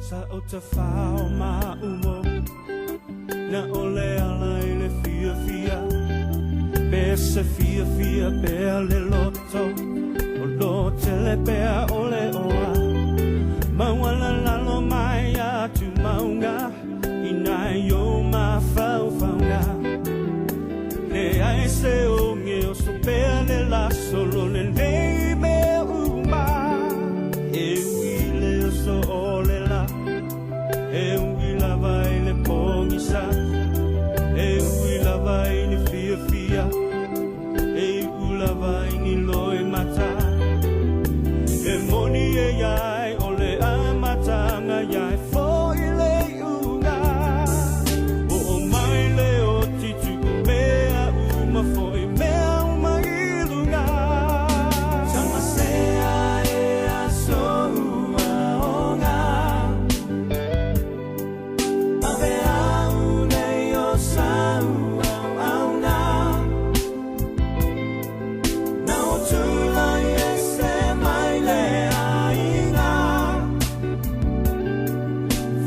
Sa o tafao maua na o le ala i le fiafia pe se fiafia pea le loto o lo tele pea o le oa mauala lalo mai atu maunga i nai o mafaufauga le ai se oge o so pea le laso lo lelei mea uma e ui le oso o le la e ui lava i le pogisa e ui lava i ni fiafia e iu lava i ni loimata e moni e ai o le amataga ia e fo'i le iuga o o mai le oti tu'u mea uma fo'i mea uma i luga Tamasea e aso ua oga Ave au nei o sau auauna Na o tulai ese mai le aiga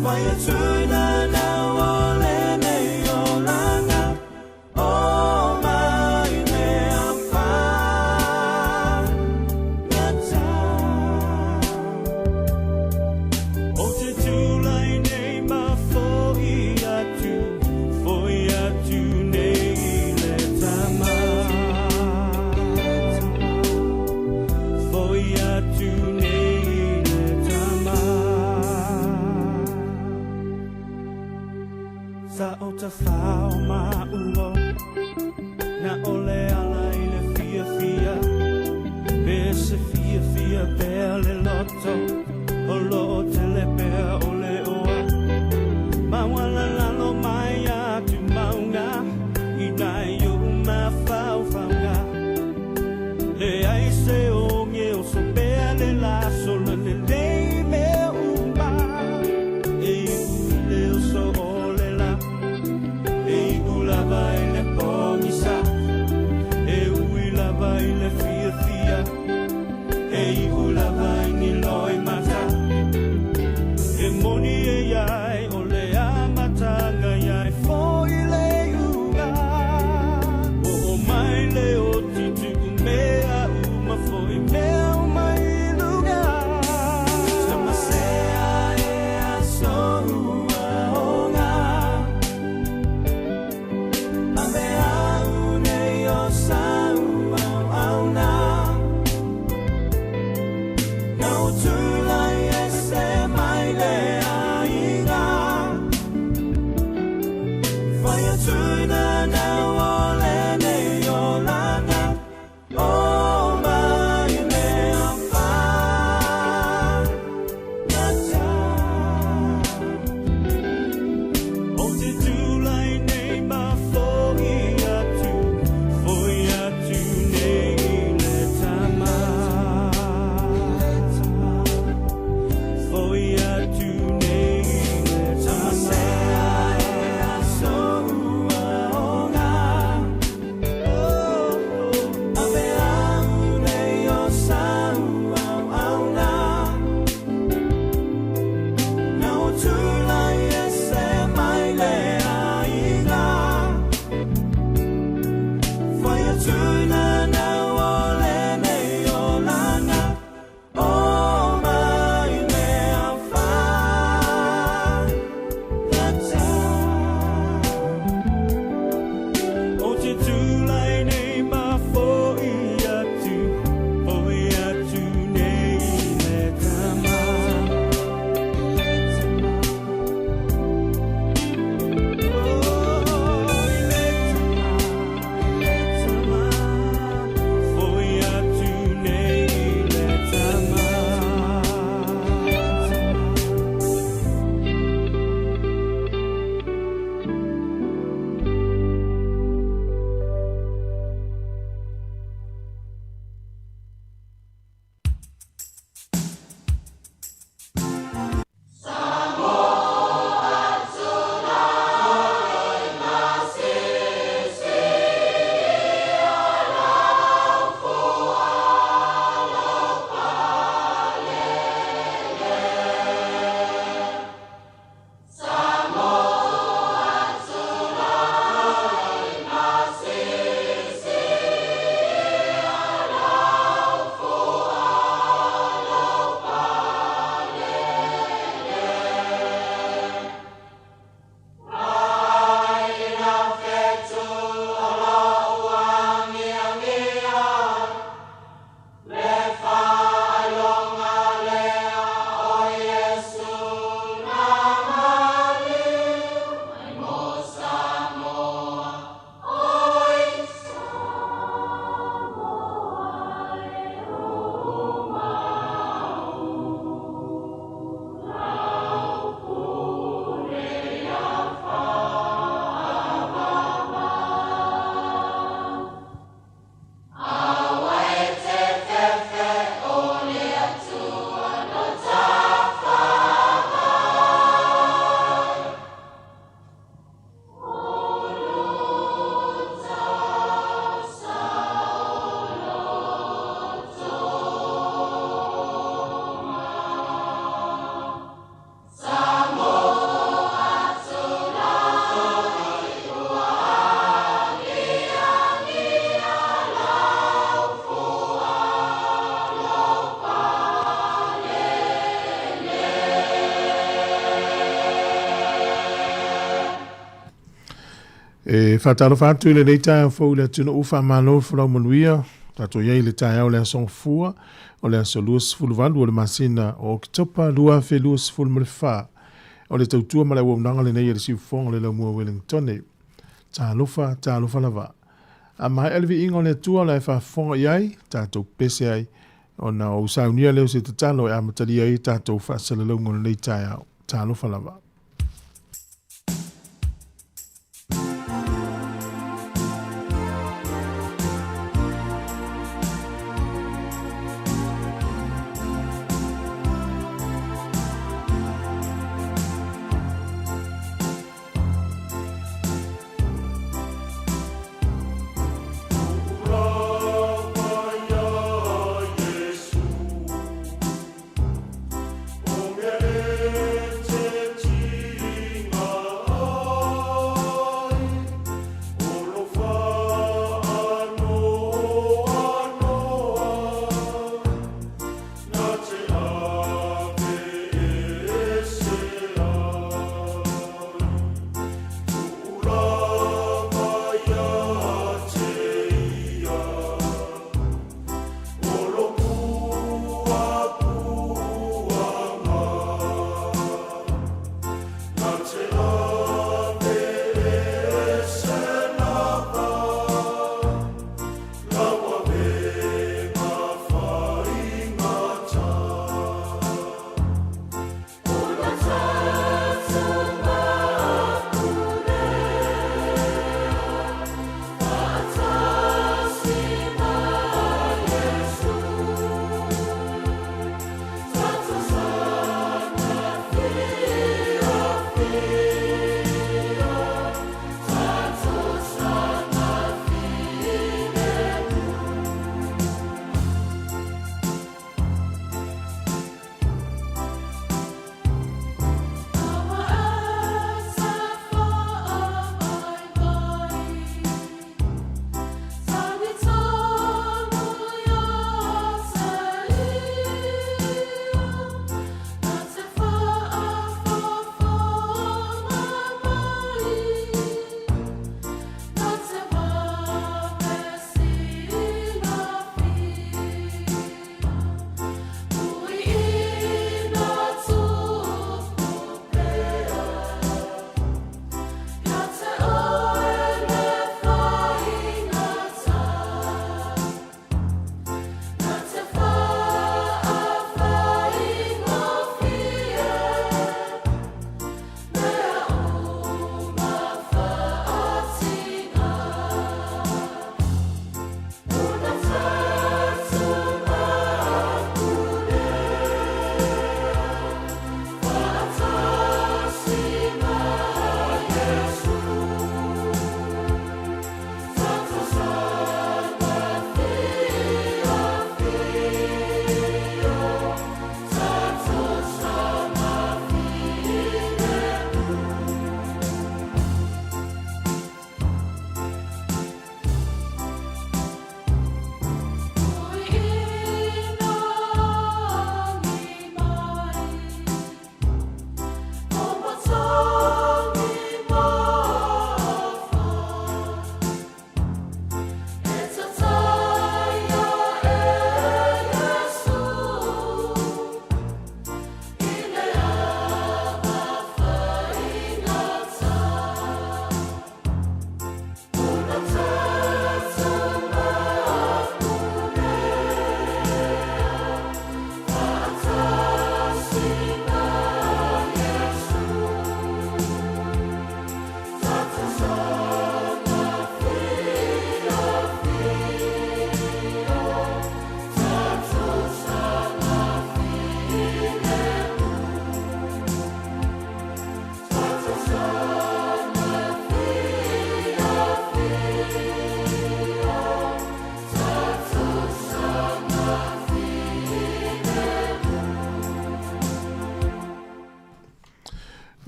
Fai atu na o lenei olaga O mai mea fagata O te tulai nei ma fo'i atu, fo'i atu nei i le tama. Fo'i atu nei i le tama. Sa o tafao maua na o le ala i le fiafia pe se fiafia pea le loto o lo o tele pea o le oa mauala lalo mai atu maunga i nai o mafaufauga le ai se oge o so pea le laso le lelei mea uma e iu le oso o le la e iu lava i le pogisa e ui lava i le fiafia e iu lava i ni loimata e moni e ai o le amataga ia e fo'i le iuga o o mai le oti tu'u mea uma fo'i mea uma i luga Tamasea e aso ua oga Ave au nei o sau auauna Na o tulai ese mai le aiga Fai atu na o lenei olaga O mai mea fagata O te tulai nei ma fo'i atu, fo'i atu nei i le tama. E faatalofa atu i lenei taeao fou i le atunuu, faamalo le folau manuia. Tatou i ai i le taeao o le aso Gafua, o le aso 28 o le masina o Oketopa 2024. O le tautua ma le auaunaga lenei a le Siufofoga o le Laumua Wellingtone. Talofa, talofa lava. A maea le viiga o le Atua o le a e faafofoga i ai, tatou pese ai, ona ou saunia lea o se tatalo e amatalia ai tatou faasalalauga o lenei taeao. Talofa lava.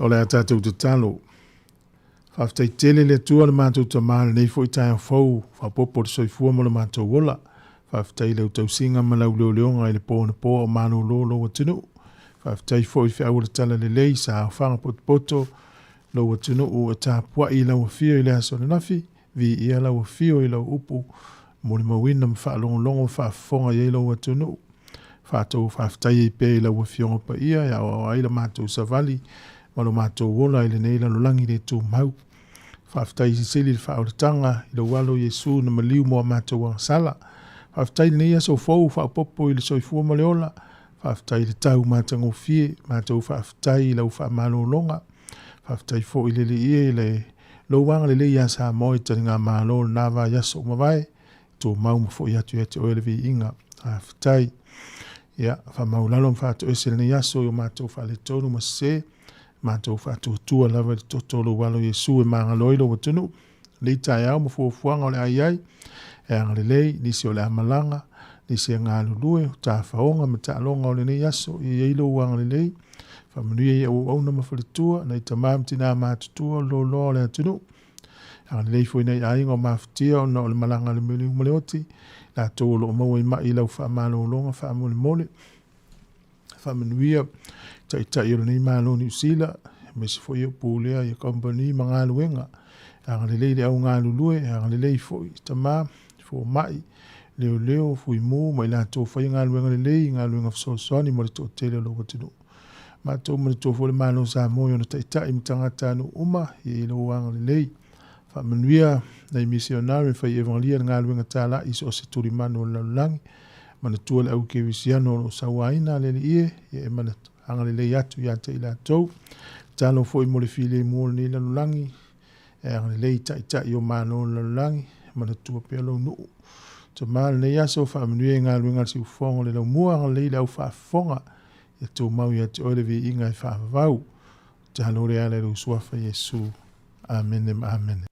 O le a tatou tatalo. Faafetai tele le Atua le matou Tama i lenei foi taeao fou, faaopoopo le soifua ma lo matou ola. Faafetai i lau tausiga ma lau leoleoga i le po anapo a o malolo lou atunuu. Faafetai foi i feau o le talalelei sa aofaga potopoto. lou atunuu e tapuai i lau afio i le aso ananafi, viia lau afio i lau upu molimauina ma faalogologo ma faafofoga i ai lou atunuu. Faatou faafetai ai pea i lau Afioga Paia e aoao ai la matou savali ma lo matou ola i lenei lalolagi le tumau. Faafetai silisili i le faaolataga i lou Alo Iesu na maliu mo a matou agasala. Faafetai i lenei aso fou faaopoopo i le soifua ma le ola. Faafetai i le tau matagofie. Matou faafetai i lau faamalologa. Faafetai foi le Alii e i le lou agalelei ia Samoa i taligamalo o lena vaiaso ua mavae, tumau ma foi atu ia te oe le viiga. Faafetai. Ia, faamaualalo ma faatoese lenei aso i o matou faaletonu ma sese, matou faatuatua lava i le toto o lou Alo Iesu e magalo ai lou atunuu. Lenei taeao ma fuafuaga o le a i ai, e agalelei, nisi o le a malaga, nisi e galulue, o tafaoga ma taaloga o lenei aso, ia i ai lou agalelei, faamanuia i au auauna ma faletua, nai tama ma tina matutua, o loaloa o le atunuu. Agalelei foi nai aiga o mafutia ona o le malaga a le maliu ma le oti, latou o lo o maua i mai i lau faamalologa faamolemole. Faamanuia taitai o lenei Malo o Niu Sila, aemaise foi o pulea i kamupani ma galuega. Agalelei le au galulue, agalelei foi i tama, fomai, leoleo, fuimu ma i latou faia galuega lelei, galuega fesoasoani mo le toatele o lou atunuu. Matou manatua foi le Malo o Samoa i ona taitai ma tagatanuu uma, ia i lou agalelei. Faamanuia nai misionare fai evagelia i le galuega talai i so o se tulimanu o le lalolagi. Manatua le au kerisiano o lo o sauaina le Alii e, ia e agalelei atu ia te i latou. Tatalo foi mo le filemu o lenei lalolagi, e agalelei i taitai o Malo o le lalolagi, manatua pea lou nuu. Tama o lenei aso, faamanuia i galuega a le siufofoga o le laumua, agalelei i le au faafofoga, ia tumau ia te oe le viiga e faavavau. Tatalo le ala i lou suafa Iesu. Amene ma amene.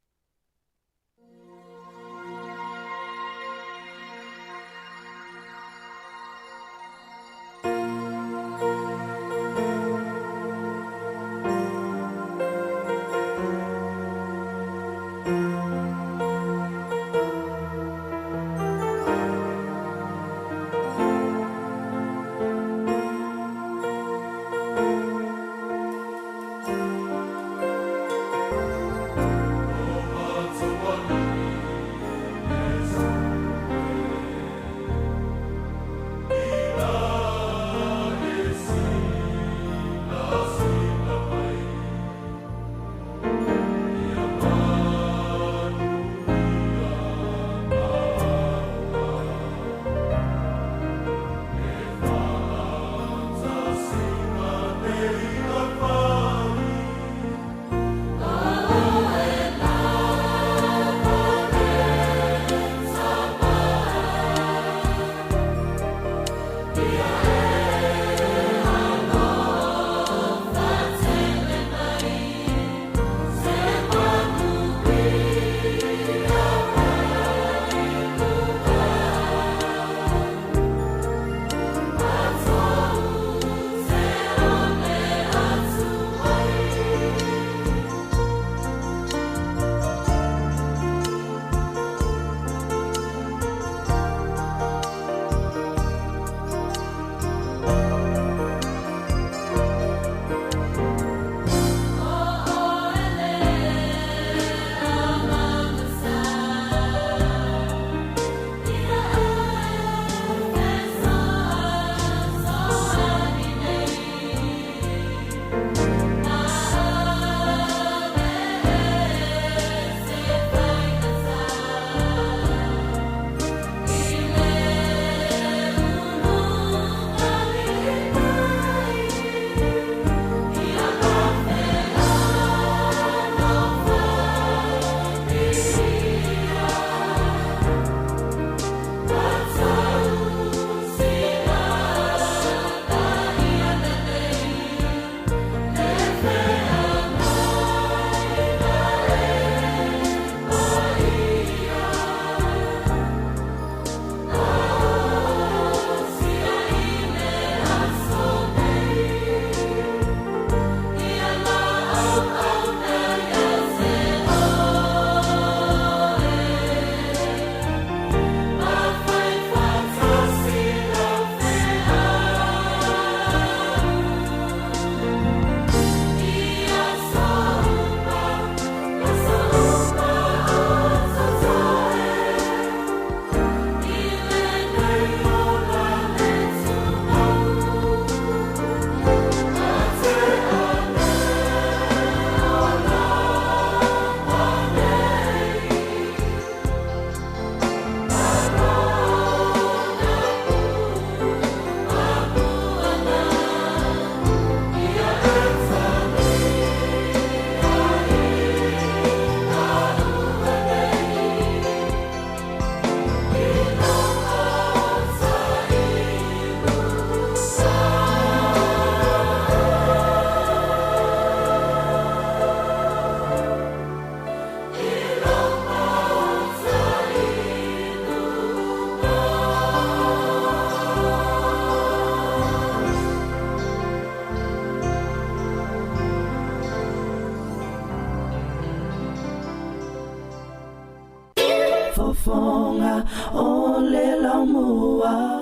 Fofoga o le Laumua.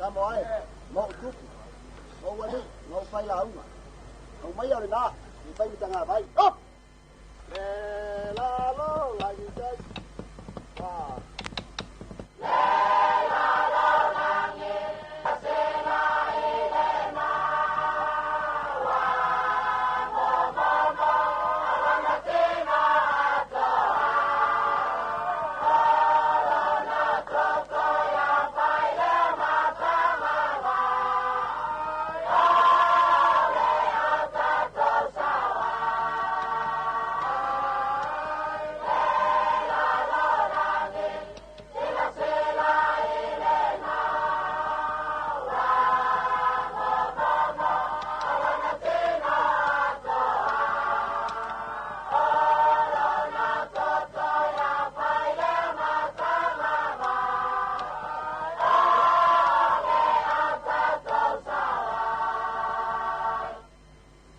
Samoa e, ma ou tupu, ma ou alii, ma ou failauga. Aumaia o lenā, se i fai ma tagavai. Up! Le la lo lagi tai. Fa.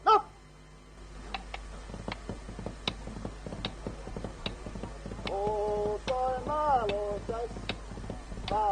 Up! O soe malo tai. Fa.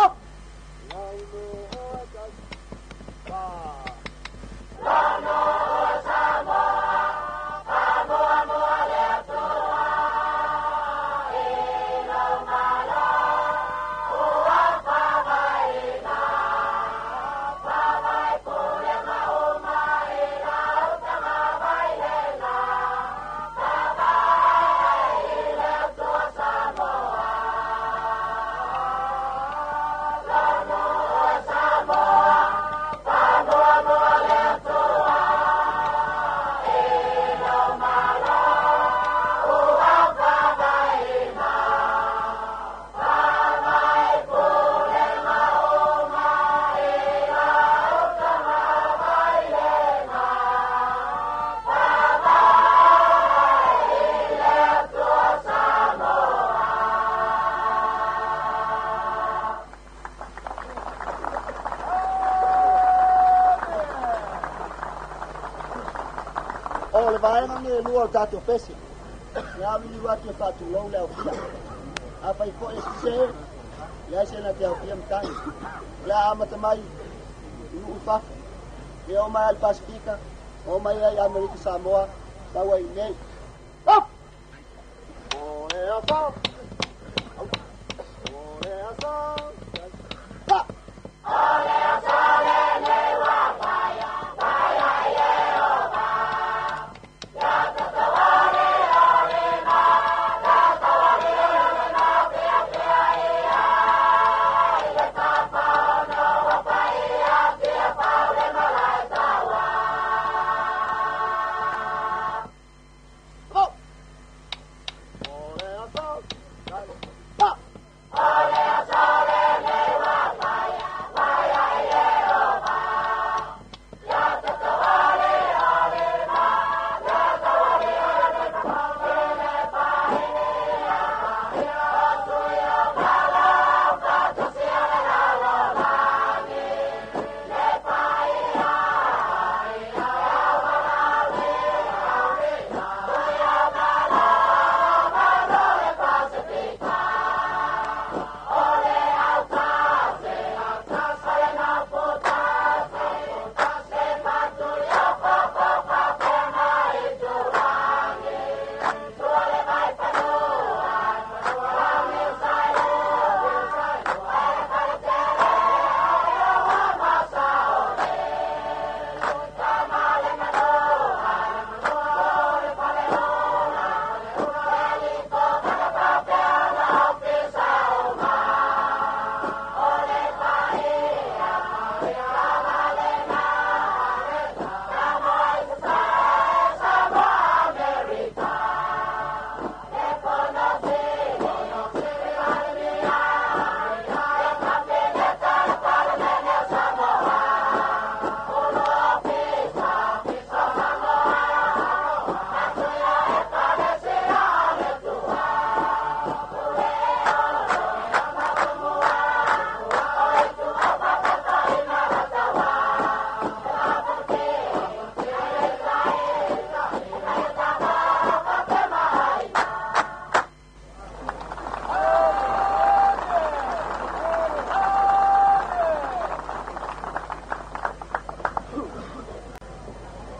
Up! Launo hoa tai. Fa. O le vaega nei e lua o le tatou pese. E auiliu atu e faatulou le aofia. Afai foi e sesē, leai se na te aofia matagi. O le a amata mai i nuu i fafo. E oo mai lava i le Pasefika, oo mai ai i Amerika Samoa, sau ai i inei. Up! O le aso! O le aso! Fa! Up! O le aso! Fa!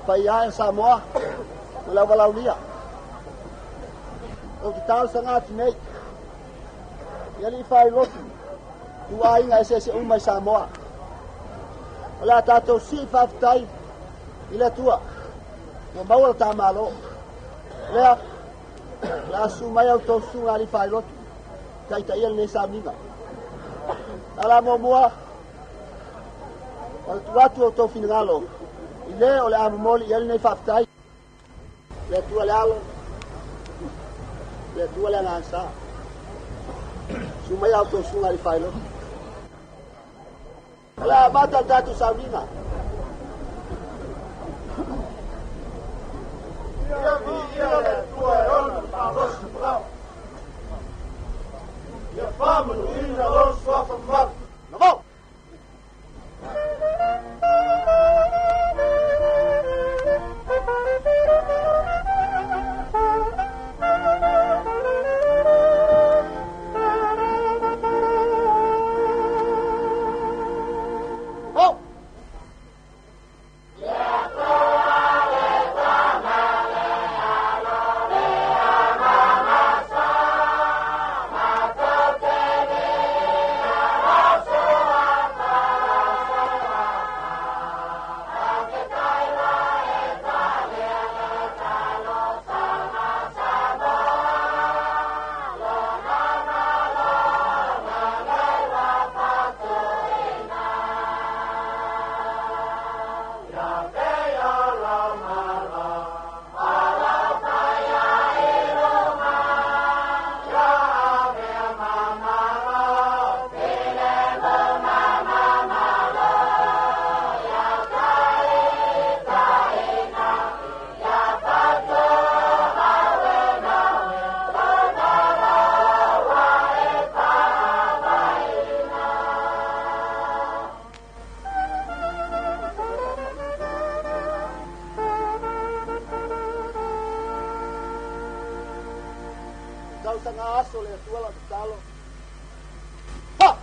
Paia e o Samoa ma le auvalaulia. Ou te talosaga atu nei i alii faailotu ituaiga eseese uma i Samoa. O le a tatou sii faafetai i le Atua ua maua le ta Malo. O lea, o le a susu mai a outou susuga alii faailotu taitaia lenei sauniga. A la muamua, o le tuu atu o outou finagalo i le o le a momoli i ai lenei faafetai. Le Atua le Alo, le Atua le Agaga Sa. Susu mai a outou susuga alii faailotu. O le a amata le tatou sauniga. Ia viia le Atua e ona le malosi folau. Ia faamanuina lona suafa mamalu. Navao! Tausaga aso le Atua lau tatalo. Ha!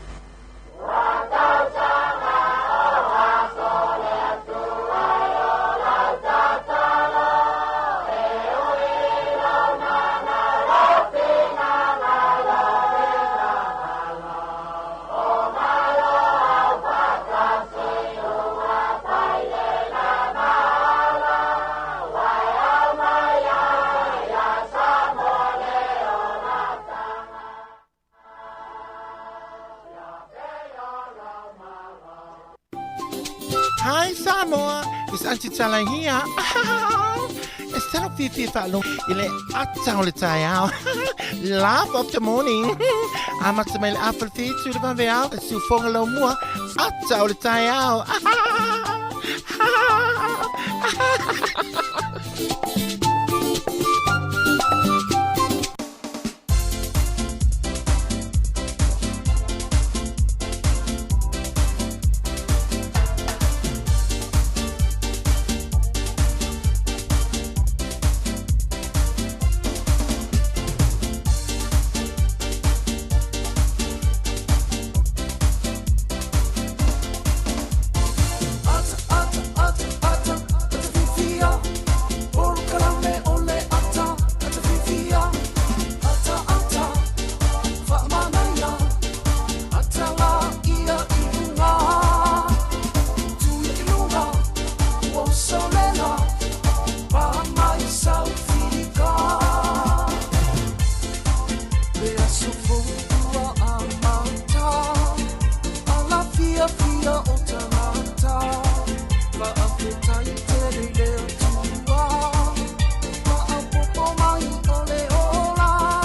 Hi Samoa, it's Auntie Tala here. E talo fiafia faalogo i le ata o le taeao. Laugh of the morning. Amata mai le afa le fitu le vaveao, e siufoga lau mua, ata o le taeao.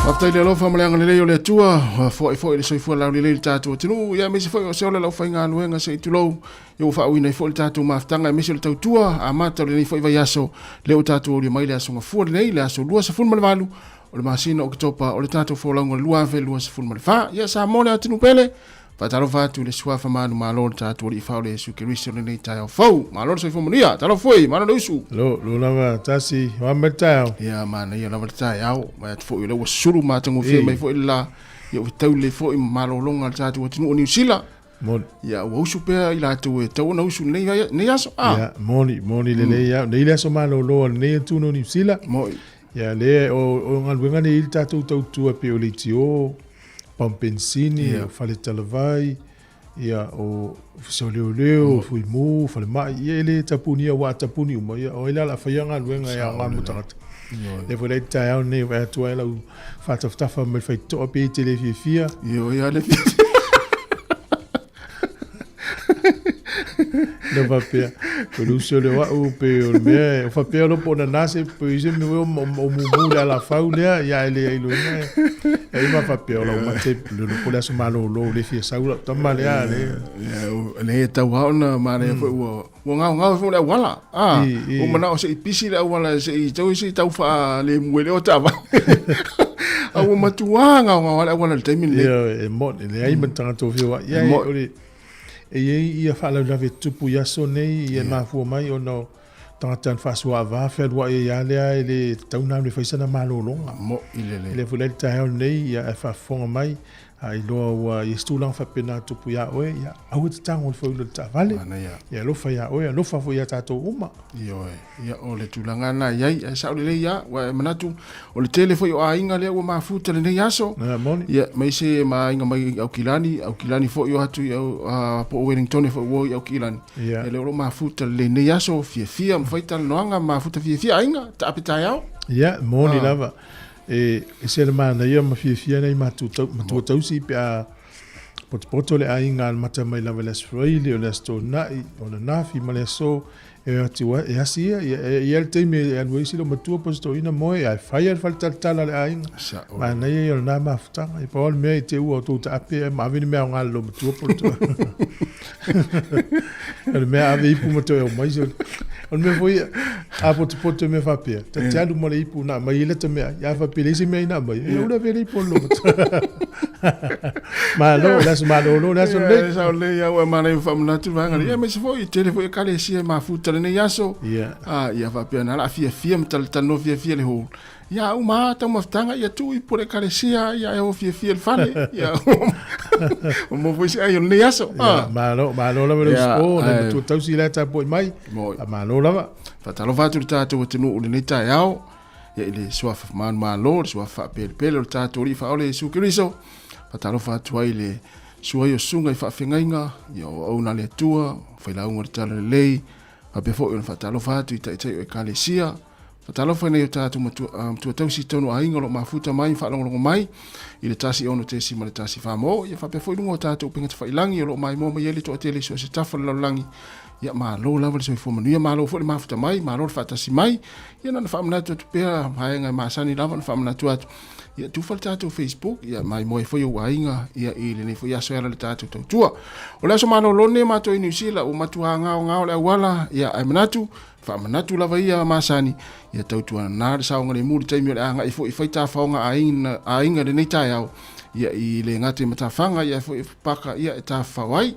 Faafetai le alofa ma le agalelei o le Atua, ua foai foi le soifua laulelei i le tatou atunuu, ia aemaise foi o se ola lau faigaluega se i tulou, ia ua faauuina ai foi le tatou mafutaga aemaise o le tautua amata o lenei foi vaiaso, lea ua tatou aulia mai le aso Gafua lenei, le aso 28 o le masina o Oketopa o le tatou folauga 2024. Ia Samoa le atunuu pele, faatalofa atu i le suafa manumalo o le tatou Alii Faaola Iesu Keriso i lenei taeao fou. Malo le soifua manuia. Talofa foi, malo le usu. Lo, lo lava tasi, o a mai le taeao. Ia, manaia lava le taeao. Vaai atu foi o lea ua sulu matagofie mai foi le la. Ia ua fetaui lelei foi ma malologa a le tatou atunuu o Niu Sila. Moni. Ia ua usu pea i latou e tatau ona usu i lenei aso. A. Ia, moni, moni lelei lava. Nei le aso malolo o lenei atunuu o Niu Sila. Moi. Ia, lea, o galuega nei le tatou tautua pei o leitio, pamu penisini, o fale talavai, ia, o ofisa o leoleo, fuimu, falemai, ia e le tapuni aua a tapuni uma, ia, o ai la o le a faia galuega e aoga mo tagata. Lea foi la i le taeao lenei e vaai atu ai lau faatafatafa mai le faitotoa pe te le fiafia. Ioe lava le fiafia. Na faapea, o le uso lea o au, pe o le mea, o faapea lo po o nanase, pe i se mea o mumu le alafau lea, ia e le ailoina e. E ima faapea, o lau mate, le lo po le aso malolo, le fia sau lau tama lea, le. Le e tau hao na manaia foi ua, ua gaogao foi le auala. A, ua manao se i pisi le auala se i tau se i tau faalemu ai le o taavale. A ua matuā gaogao lava le auala i le taimi lenei. Ia, e moni, e leai ma ni tagata o feoai. Ia, o le, e i ai ia faalavelave tupu i aso nei, ia e mafua mai ona o tagata na faasuaava fealuai ai lava lea e le tatau ona alu e fai sana malologa. Mo'i lelei. Lea foi la i le taeao lenei, ia ae faafofoga mai, A iloa ua i ai se tulaga faapena tupu iā oe, ia aua e te tago i le foeula i le taavale. Manaia. Ia alofa iā oe, alofa foi iā tatou uma. Ioe. Ia, o le tulaga lena e i ai, ae sao lelei lava, aua e manatu, o le tele foi o aiga lea ua mafuta i lenei aso. Ia, moni. Ia, aemaise ma aiga mai Aukilani, Aukilani foi o atu i au, a, po o Wellingtone foi ua o i Aukilani. Ia. Ia, lea o lo o mafuta i lenei aso, fiafia ma fai talanoaga, mafuta fiafia aiga, taape taeao. Ia, moni lava. E ese le manaia ma fiafia nai matua tausi pe a potopoto le aiga a mata mai lava i le Aso Faraile, o le Aso Toonai, o le Nafi ma le aso e atu e asi ia, ia e i ai le taimi e alu ai si matua po o se toeaina moe ae fai lava le faletalatala a le aiga. Manaia ia o lena mafutaga. E pau lava le mea i te ua outou taape ae ma ave ni mea aoga i le loomatua po o le toeaina. O le mea ave ipu ma toe aumai se. O le mea foi a potopoto mea faapea, ta te alu ma le ipu na aumai ai lata mea, ia faapea leai se mea ina aumai, e ula ave le ipu o le loomatua. Malo, le aso malolo, le aso lelei. Ia, sao lelei au e manaia faamanatu le vaega lea. Ia, aemaise foi, tele foi ekalesia e mafuta lenei aso. Ia. Ah, ia faapea na la fiafia ma talatalanoa fiafia le hou. Ia uma lava taumafataga, ia tuu ipu o le ekalesia, ia e o fiafia i le fale. Ia, ua maua foi se ai o lenei aso. Ia, malo, malo lava le usupo, le matua tausi la e tapuai mai. Malo lava. Faatalofa atu i le tatou atunuu i lenei taeao, ia i le suafa manumalo, le suafa faapelepele o le tatou Alii Faaola Iesu Keriso. Faatalofa atu ai i le sua ai o susuga i faafeagaiga, ia o auauna a le Atua, failauga o le Talalelei, faapea foi ona faatalofa atu i taitai o Ekalesia. Faatalofa i nai o tatou matua tausi i totonu o aiga o lo o mafuta mai ma faalogologo mai i le 106.1 mo, ia faapea foi luga o tatou upega tafailangi o lo o maimoa mai ai le toatele i so o se tafa o le lalolagi. Ia malo lava le soifua manuia, malo foi le mafuta mai, malo le faatasi mai. Ia na ona faamanatu atu pea vaega e masani lava ona faamanatu atu. Ia tufa le tatou Facebook, ia maimoa ai foi ou aiga ia i lenei foi aso e ala i le tatou tautua. O le aso malolo lenei o matou i Niu Sila, ua matua gaogao le auala, ia ae manatu Faamanatu lava ia masani, ia tautuana le saogalemu i le taimi o le agai foi e fai tafaoga a aiga i lenei taeao, ia i le gata i matafaga, ia foi e paka ia e tafafao ai.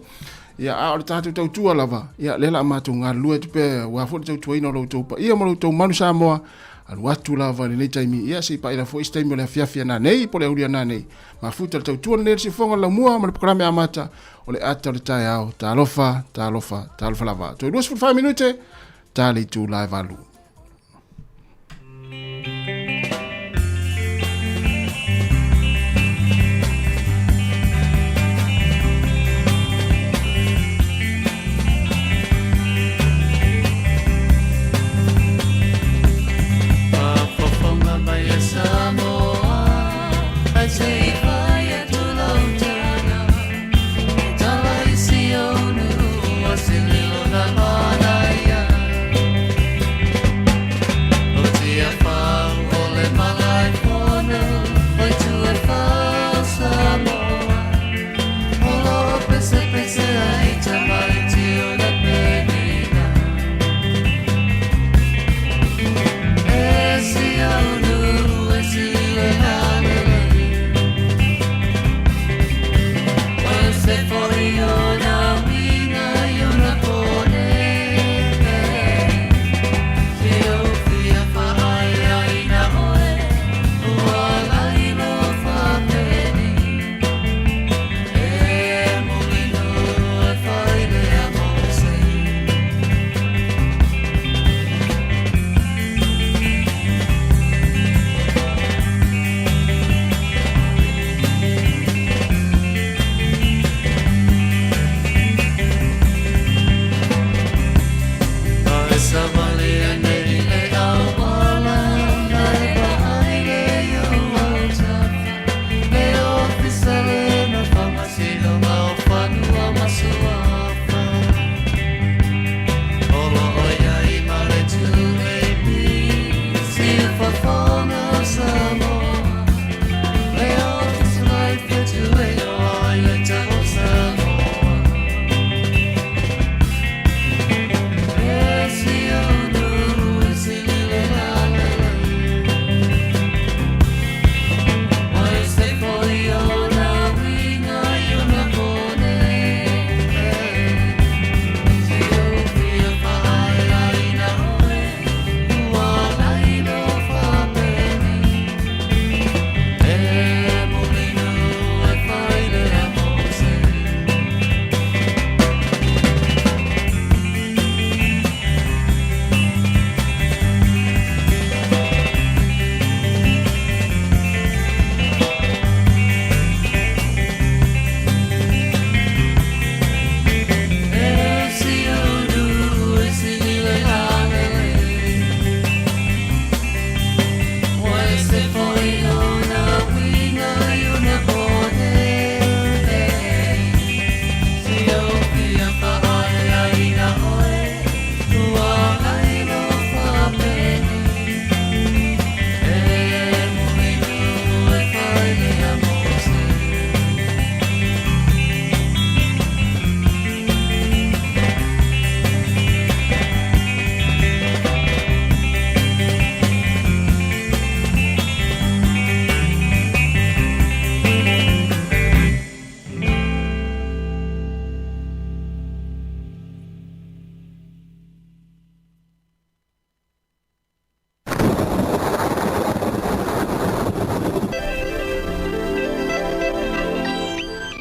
Ia, a o le tatou tautua lava, ia lea la a matou galulue atu pea aua foi le tautuaina o lo outou paia ma lo outou malu Samoa, alu atu lava i lenei taimi, ia se i paila foi se taimi o le afiafi a nanei po o le aoauli a nanei. Mafuta le tautua lenei o le siufofoga o le laumua ma le polokalame amata o le ata o le taeao. Talofa, talofa, talofa lava. Toe 24 minute, ta le itula e 8. Faafofoga mai e Samoa, ae se i fai atu lau tala. E tala i si ou nuu o se leo na manaia.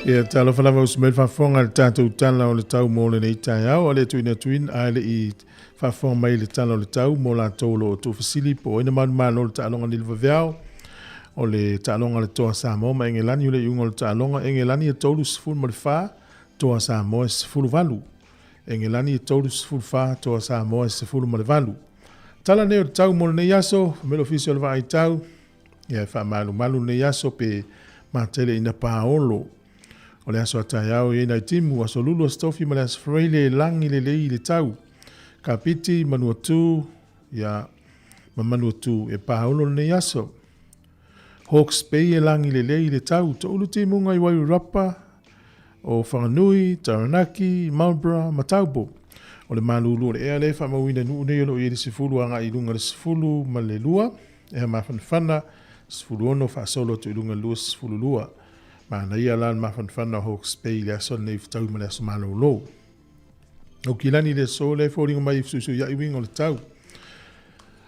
Ia, talofa lava uso mai le faafofoga i le tatou Tala o le Tau mo lenei taeao. A le tuuina atuina, a le i faafofoga mai i le Tala o le Tau mo latou o lo o tuufesili po o ai na manumalo le taaloga nei i le vaveao. O le taaloga a le Toa Samoa ma Engelani o le iuga o le taaloga, Engelani e 34, Toa Samoa e 18. Engelani e 34, Toa Samoa e 18. Tala nei o le tau mo lenei aso, fai mai le Ofisa o le Vaai Tau, ia e faamalumalu lenei aso pe matele ina paolo. O le aso a taeao e i ai nai timu, aso Lulu, aso Tofi ma le aso Faraile e lagi lelei i le tau. Kapiti, Manuatū, ia, ma Manuatū e paolo lenei aso. Hawke's Bay e lagi lelei i le tau. Toulu timuga i Wairarapa, o Whanganui, Taranaki, Marlborough ma Taupo. O le malulu o le ea lea e faamauina i nuu nei o lo o i ai le 10 agai i luga i le 12, ea mafanafana, 16 faasolo atu i luga i le 22. Manaia la le mafanafana o Hawke's Bay i le aso lenei fetaui ma le aso malolo. Aukilani i le aso lea e foliga mai i fesuisuiai uiga o le tau.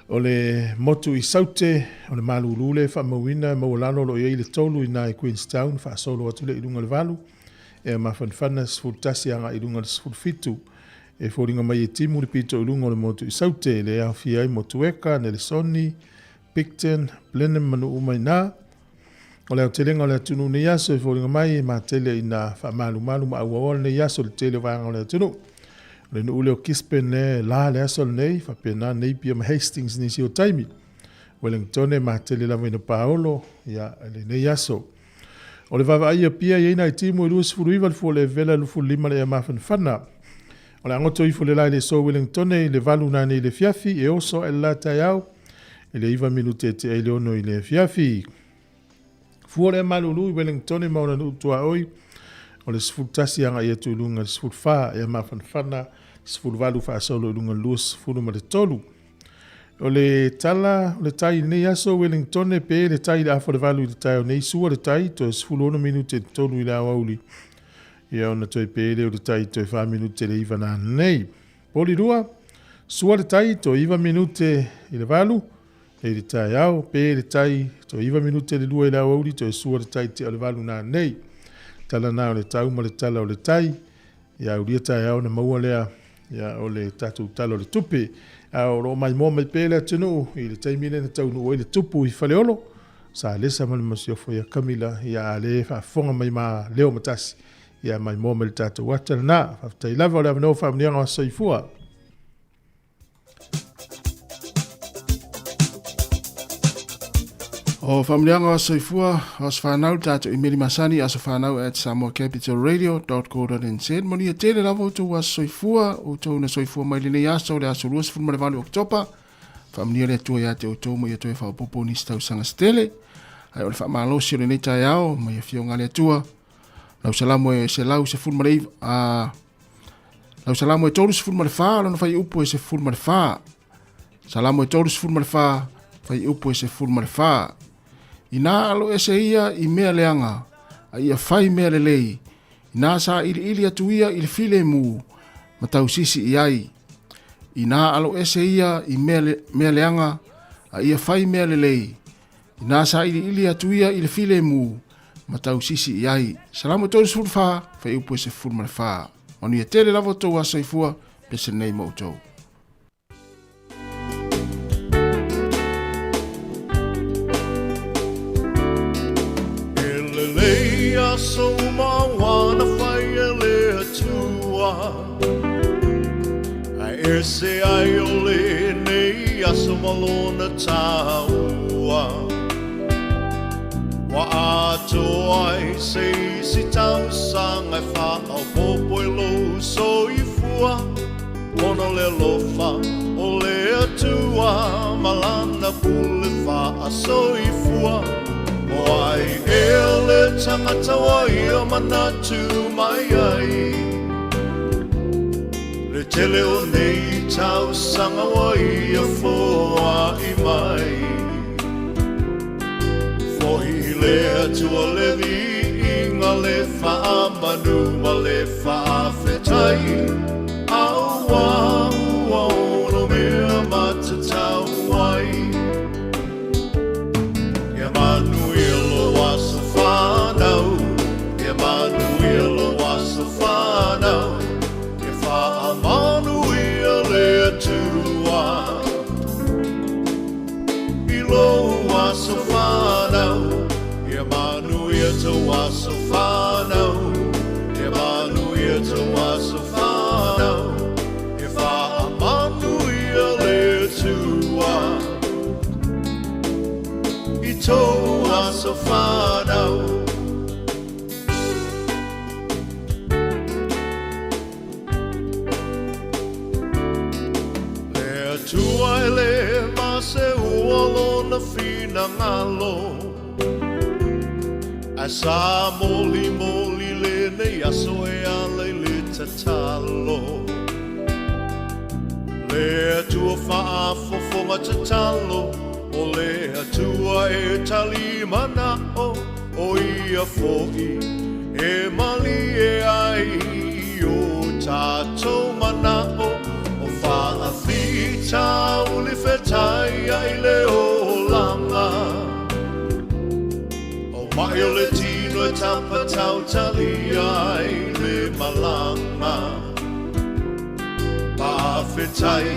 O le motu i Saute, o le malulu lea e faamauina e maualalo o lo o i ai le 3 i ina i Queenstown, faasolo atu lea i luga i le 8, ea mafanafana 11 agai i luga i le 17. E foliga mai e timu le pito i luga o le motu i Saute, lea e aofia ai Motueka, Nelesoni, Picton, Blenheim ma nuu uma i ina. O le aotelega o le atunuu nei aso e foliga mai e matele ina faamalumalu ma auaoa lenei aso i le tele o vaega o le atunuu. O le nuu lea o Gisborne lea e la le aso lenei, faapena Napier ma Hastings nisi o taimi. Wellington e matele lava ina paolo ia lenei aso. O le vaavaai i Apia e i ai nai timu e 29 le fua o le vela e 25 le ea mafanafana. O le a goto ifo le la i le aso Wellington i le 8 nanei i le afiafi e oso ae le la taeao i le 9 minute e tea i le 6 i le afiafi. Fua le malulu i Wellington ma ona nuu tuaoi o le 11 agai atu i luga i le 14 ea mafanafana 18 faasolo i luga i le 20 ma le 3. O le tala o le tai i lenei aso Wellington pe le tai i le afa o le 8 i le taeao nei sua le tai toe 16 minute e 3 i le aoauli ia ona toe pe lea o le tai toe 4 minute le 9 nanei. Porirua, sua le tai, toe 9 minute i le 8, e i le taeao, pe le tai, toe 9 minute le 2 i le aoauli, toe sua le tai tea o le 8 nanei. Tala na o le tau ma le tala o le tai, ia aulia taeao ona maua lea ia o le tatou tala o le tupe. A o lo o maimoa mai pea le atunuu i le taimi lea na taunuu ai le tupu i Faleolo, sa lesa ma le masiofo ia Kamila, ia a lea e faafofoga mai ma leo matasi, Ia maimoa mai le tatou ata lena. Faafetai lava o le avanoa faamanuiaga o aso soifua. O faamanuiaga o aso soifua, o aso whanau, le tātou imeli masani, aso whanau at samoacapitalradio.co.nz. Manuia tele lava o tou aso soifua, o tou na soifua mai lenei aso, le aso 28 Oketopa. Faamanuia le Atua ia te outou ma ia toe faaopoopo nisi tausaga se tele. Ae o le faamalosi o lenei taeao mai afioga a le Atua, Lau salamo e 119, a lau salamo e 34, lona fuaiupu e 14. Salamo e 34, fuaiupu e 14. Inā alo ese ia i mea leaga, a ia fai mea lelei, inā sailiili atu ia i le filemu, ma tausisi i ai. Inā alo ese ia i mea, le, mea leaga, a ia fai mea lelei, Inā sailiili atu ia i le filemu ma tausisi i ai. Salamo 34, fuaiupu e 14. Manuia tele lava outou aso soifua, pese nei ma outou. E lelei aso uma ua na fai e le Atua, Ae ese ai o lenei aso ma lona taua. Ua atoa ai se isi tausaga e faaopoopo i lou soifua, Ona o le alofa o le Atua ma lana pule faasoifua. O ai ea le tagata ua ia manatu mai ai? Le tele o nei tausaga ua ia foai mai. Fohi le Atua le viiga le faamanu ma le faafetai, Aua ua ono mea matatau ai. Ia manuia lou aso fanau, ia manuia. tou aso fanau, Ia manuia tou aso fanau, Ia faamanuia le Atua i tou aso fanau. Le Atua e le ma se ua lona finagalo, Ae sa molimoli lenei aso e ala i le tatalo. Le Atua faafofoga tatalo, O le Atua e tali manao, O ia foi e malie ai i o tatou manao, O faafitauli fetai ai le olaga. O mai o le tino e tapatautalia ai le malaga. Faafetai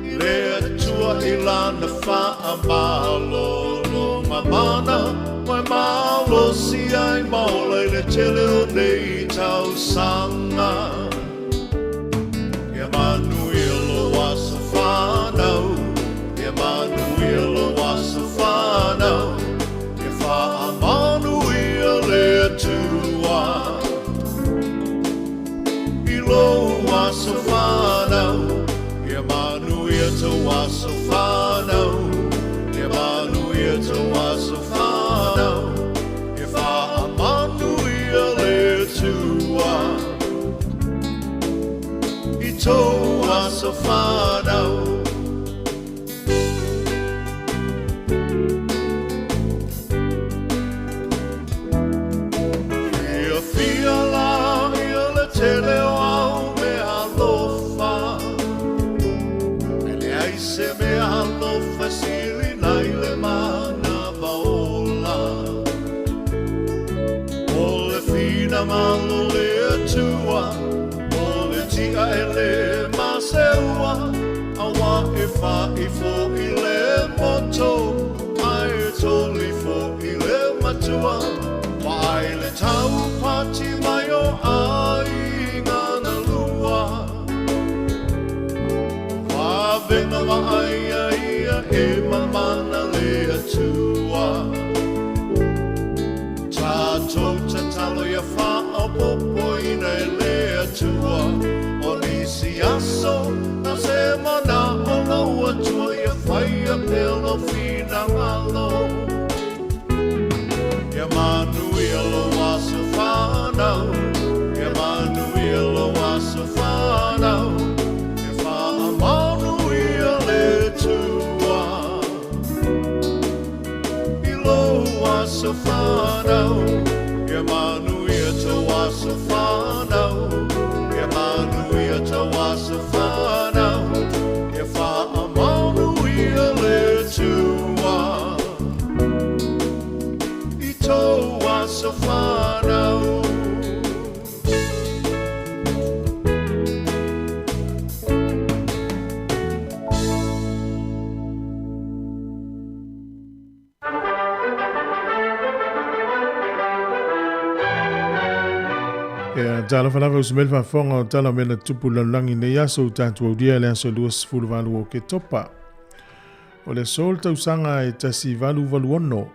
i le Atua i Lana faamalologa mana, ua e malosi ai ma ola i le tele o nei tausaga. Ia manuia lou aso fanau, ia manuia lou aso fanau, ia faamanuia le Atua i lou aso fanau, ia manuia tou aso fanau, ia manuia tou aso fanau, ia faamanuia le Atua i tou aso fanau. Fiafia la ia le tele o au mea alofa, E leai se mea alofa e sili nai le manava ola. O le finagalo o le Atua, o le tia e le maseua, Aua e fa'i fo'i le moto, Ae toli fo'i le matua, Vaai le taupati mai o aiga na lua. Vavena vaaia ia e mamana le Atua. Tatou tatalo ia faaopoopoina e le Atua, O nisi aso na se manao lou Atua ia faia pea lou finagalo. Ia manuia lou aso fanau, Ia manuia lou aso fanau, Ia faamanuia le Atua i lou aso fanau, Ia manuia tou aso fanau, Ia manuia tou aso fanau, Ia faamanuia le Atua i tou aso fanau. Ia, talofa lava usu mai le faafofoga o tala o mea na tupu i le lalolagi i lenei aso ua tatou aulia i le aso 28 o Oketopa. O le aso o le tausaga e 1886,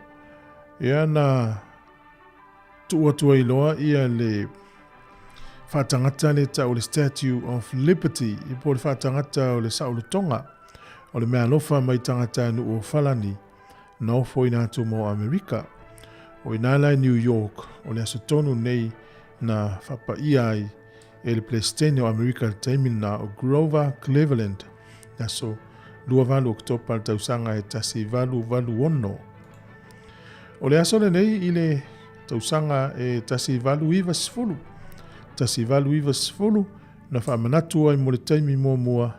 ia na tuu atu ai loa ia le faatagata le tau o le Statue of Liberty, i po o le faatagata o le saolotoga o le meaalofa mai tagatanuu o Falani na ofo ina atu mo Amerika. O ina la i New York, o le aso tonu nei na faapaia ai e le Peresetene o Amerika i le taimi lena o Grover Cleveland, le aso 28 Oketopa le tausaga e 1886. O le aso lenei i le tausaga e 1890, 1890 na faamanatu ai mo le taimi muamua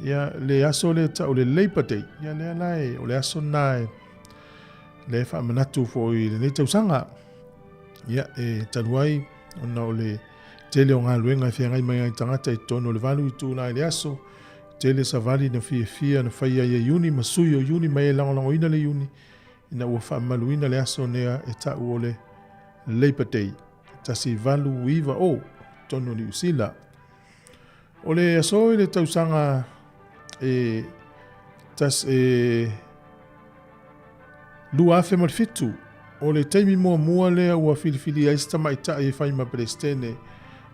ia le aso lea tau le Labor Day. Ia lea la e, o le aso lena e lea e faamanatu foi i lenei tausaga. Ia e talu ai ona o le tele o galuega e feagai mai ai tagata i totonu o le 8 itula i le aso, tele savali na fiafia na faia ia Iuni ma sui o Iuni mai e lagolagoina le Iuni ina ua faamamaluina le aso nea e ta'u o le Labour Day 1890 tonu o Niu Sila. O le aso i le tausaga e tas e 2007, o le taimi muamua lea ua filifili ai se tamaitai e fai ma Peresetene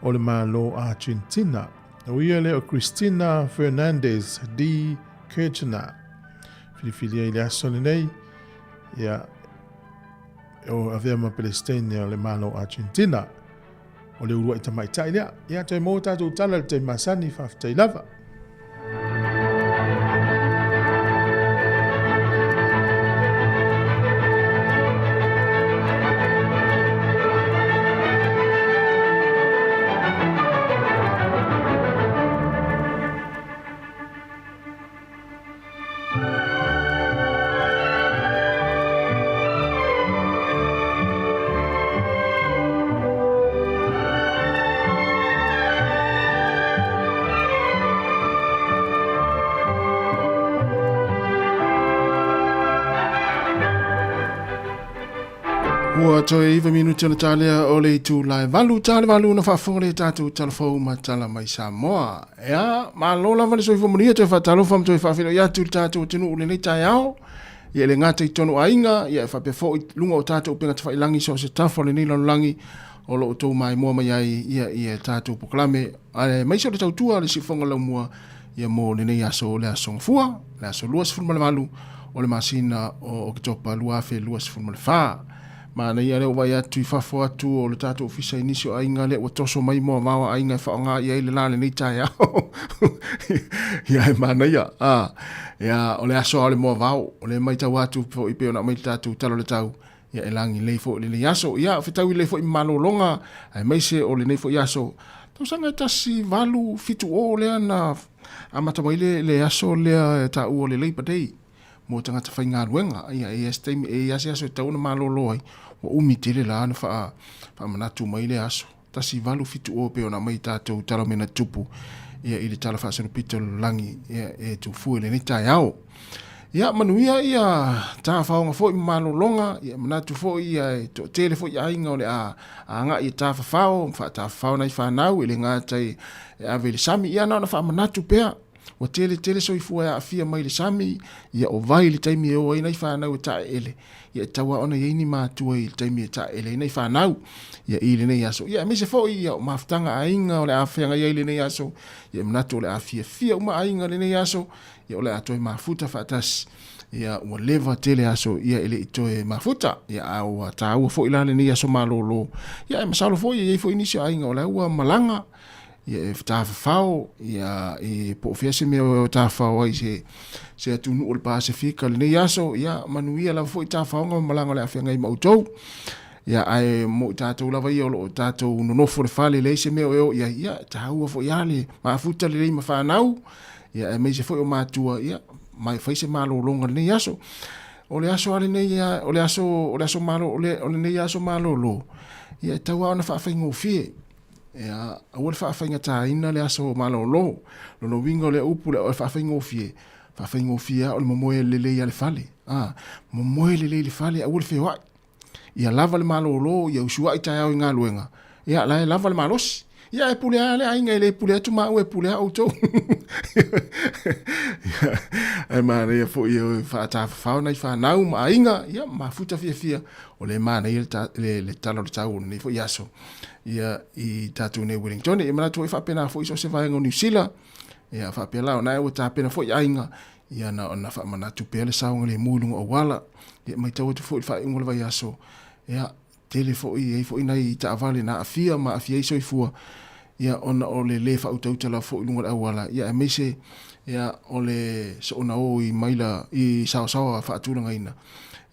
o le Malo Argentina. O ia lea o Cristina Fernandez de Kirchner. Filifili ai le aso lenei, ia, o avea ma Peresetene o le Malo Argentina. O le uluai tamaitai lea. Ia, toe maua tatou tala i le taimi masani, faafetai lava. Ua toe 9 minuti ona talea o le itu lae valu tale valu na faafofoga le tatou talafou ma tala mai Samoa. Ea, malo lava le soifua manuia toe faatalofa ma toe faafeiloai atu i le tatou atunuu i lenei taeao. Ia e le gata i totonu o aiga, ia e faapea foi i luga o tatou upega tafailagi so o se tafa o lenei lalolagi o lo o outou maimoa mai ai ia ia tatou polokalame aemaise o le tautua a le Siufofoga Laumua ia mo lenei aso o le aso Gafua, le aso 28 o le masina o Oketopa 2024. Manaia lea ua vaai atu i fafo atu o le tatou ofisa i nisi o aiga lea ua toso mai moavao a aiga e faaaoga i ai le la lenei taeao. Ia e manaia. Ah, ia, o le aso lava o le moavao, o lea e matau atu foi pei ona aumai le tatou tala o le tau, ia e lagi lelei foi lenei aso. Ia, fetaui lelei foi ma malologa, aemaise o lenei foi aso, tausaga e 1870 lea na amata mai le, le aso lea e taua o le Labour Day. mo tagata faigaluega. Ia, e i ai se taimi, e i ai se aso e tatau ona malolo ai, ua umi tele la ona faa, faamanatu mai lea aso. 1870 pei ona aumai i tatou tala o mea na tutupu ia, i le Tala Faasolopito o le Lalolagi ia, e tufu i lenei taeao. Ia, manuia ia tafaoga foi ma malologa, ia manatu foi ia e toatele foi aiga o le a agai e tafafao, faatafafao nai fanau e le gata e ave i le sami. Ia, na ona faamanatu pea. Ua tele tele soifua e aafia mai i le sami, ia o vai le taimi e o ai nai fanau e taeele, ia e tatau lava ona i ai ni matua i le taimi e taeele ai nai fanau, ia i lenei aso. Ia aemaise foi ia o mafutaga aiga o le a feagai ai lenei aso, ia e manatu o le a fiafia uma aiga i lenei aso, ia o le a toe mafuta faatasi. Ia ua leva tele aso ia e le i toe mafuta, ia a ua taua foi la lenei aso malolo. Ia ae masalo foi e i ai foi nisi o aiga o la ua malaga, ia e tafafao, ia e po o fea se mea o tafafao ai se se atunuu o le Pasefika lenei aso, ia manuia lava foi tafaoga ma malaga o le a feagai ma outou. Ia ae mo i tatou lava ia o lo o tatou nonofo i le fale leai se mea o e o i ai, ia e taua foi lava le mafuta lelei ma fanau, ia aemaise foi o matua, ia mai fai se malologa i lenei aso. O le aso lava lenei, o le aso, o le aso malo, o lenei aso malolo, ia e tatau lava ona faafaigofie. Ia, aua le faafaigataina le aso malolo. Lona uiga o lea upu o le faafaigofie, faafaigofie lava o le momoe lelei lava i le fale. A, momoe lelei i le fale, aua le feoai. Ia lava le malolo, ia usuai taeao i galuega, ia la e lava le malosi. Ia e pule lava le aiga, e le pule atu maua, e pule lava outou. Ia, ae manaia foi e faatafafao nai fanau ma aiga, ia mafuta fiafia, o lea e manaia le, le tala o le tau o lenei foi aso. Ia, i tatou nei Wellington. Ia manatu foi faapena foi so o se vaega o Niu Sila. Ia, faapea la, ona ua tapena foi aiga, ia na ona faamanatu pea le saogalemu i luga o auala. Ia, matau atu foi i le faaiuga o le vaiaso, ia, tele foi, e i ai foi nai taavale na aafia ma aafia ai soifua, ia, ona o le le faautauta lava foi i luga o le auala, ia, aemaise, ia, o le soona o i maila i saosaoa faatulagaina,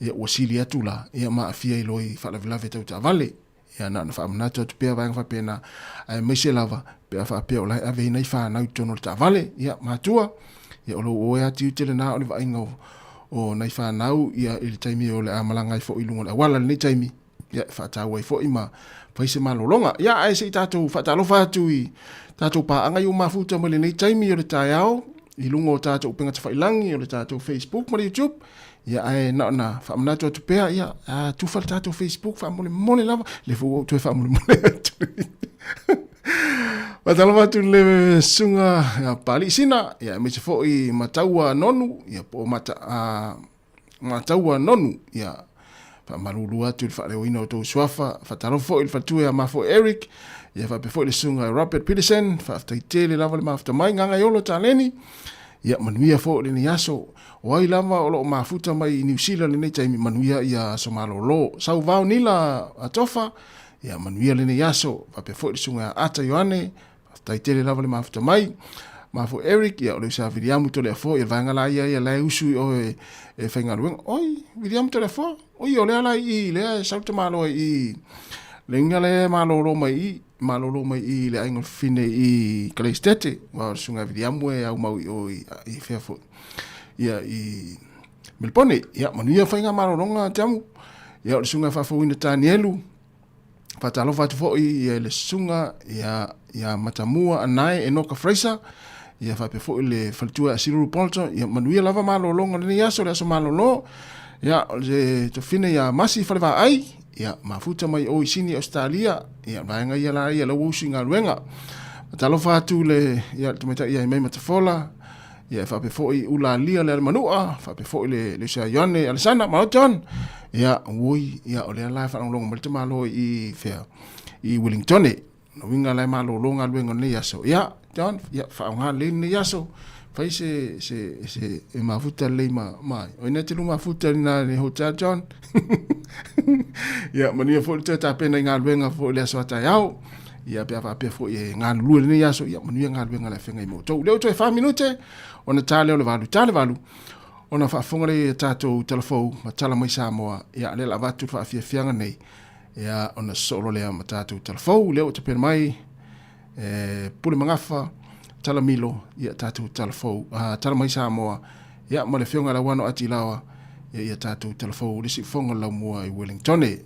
ia, ua sili atu la, ia, ma aafia ai loa i faalavelave tau taavale. Ia, na ona faamanatu atu pea vaega faapena, aemaise lava pe a faapea o la e ave ai nai fanau i totonu o le taavale. Ia, matua, ia o lou oe lava tiute lena o le vaaiga o, o nai fanau ia i le taimi o le a malaga ai foi i luga o le auala i lenei taimi, ia e faataua ai foi ma fai se malologa. Ia, ae se i tatou faatalofa atu i tatou paaga i ua mafuta mai lenei taimi o le taeao. i luga o tatou upega tafailagi o le tatou Facebook ma le YouTube. Ia ae na ona faamanatu atu pea, ia a tufa le tatou Facebook faamolemole lava, le foi ua ou toe faamolemole atu. Faatalofa atu i le susuga ia Papalii Sina, ia aemaise foi Mataua Nonu, ia po o Mata, a, Mataua Nonu, ia faamalulu atu i le faaleoina o tou suafa. Faatalofa foi i le faletua ia Mafo Eric, ia faapea foi le susuga Robert Peterson, faafetai tele lava le mafuta mai, Gagaiolo Taleni, ia manuia foi lenei aso. O ai lava o lo o mafuta mai i Niu Sila lenei taimi, manuia ia aso malolo. Sauvao Nila Atofa, ia manuia lenei aso. Faapea foi le susuga ia Ata Ioane, faafetai tele lava le mafuta mai. Mafo Eric, ia o le usa Viliamu Toleafoa, ia le vaega la ia ia la e usu i o e, e faigaluega. Oi, Viliamu Toleafoa, oi o lea la i lea e sau te malo ai i le uiga lea e malolo mai i malolo mai i le aiga o le fafine i Kaleistete, wa o le susuga ia Viliamu e aumau i o i, i fea foi. Ia i Melipone, ia manuia faiga malologa Tiamu. Ia o le susuga faafouina Tanielu, Faatalofa atu foi i le susuga ia, ia Matamua Anae Enoka Fraser, ia faapea foi le faletua ia Silulu Bolton, ia manuia lava malologa o lenei aso, le aso malolo, ia o le tofine ia Masi Falevaai, ia mafuta mai o i Sini Australia, ia vaega ia la ia lau usu i galuega. Faatalofa atu le, ia le tamaitai ia Imai Matafola, ia e faapea foi Ulalia le Alemanua, faapea foi le le uso ia Ioane Alesana, malo John. Ia ui, ia o lea la e faalogologo mai le tamaloa i fea i Wellingtone. Lona uiga la e malolo galuega o lenei aso. Ia John, ia faaaoga lelei lenei aso. Fai se se se e mafuta lelei ma ma o ina te lu mafuta lena le hotel John. Ia manuia foi le toe tapena i galuega foi le aso a taeao. Ia pe a faapea foi e galulue lenei aso, ia manuia galuega le afega i moutou. Lea ua toe 4 minute, ona ta lea o le 8, ta le 8, ona faafofoga lea i tatou talafou ma tala mai Samoa, ia lea la avatu le faafiafiaga nei, ia ona sosoo loa lea ma tatou talafou, lea ua tapena mai e Pule Magafa, Talamilo, ia tatou talafou, tala mai Samoa, ia ma le afioga i le Auano Atilaoa, ia ia tatou talafou le siufofoga o le laumua i Wellingtone.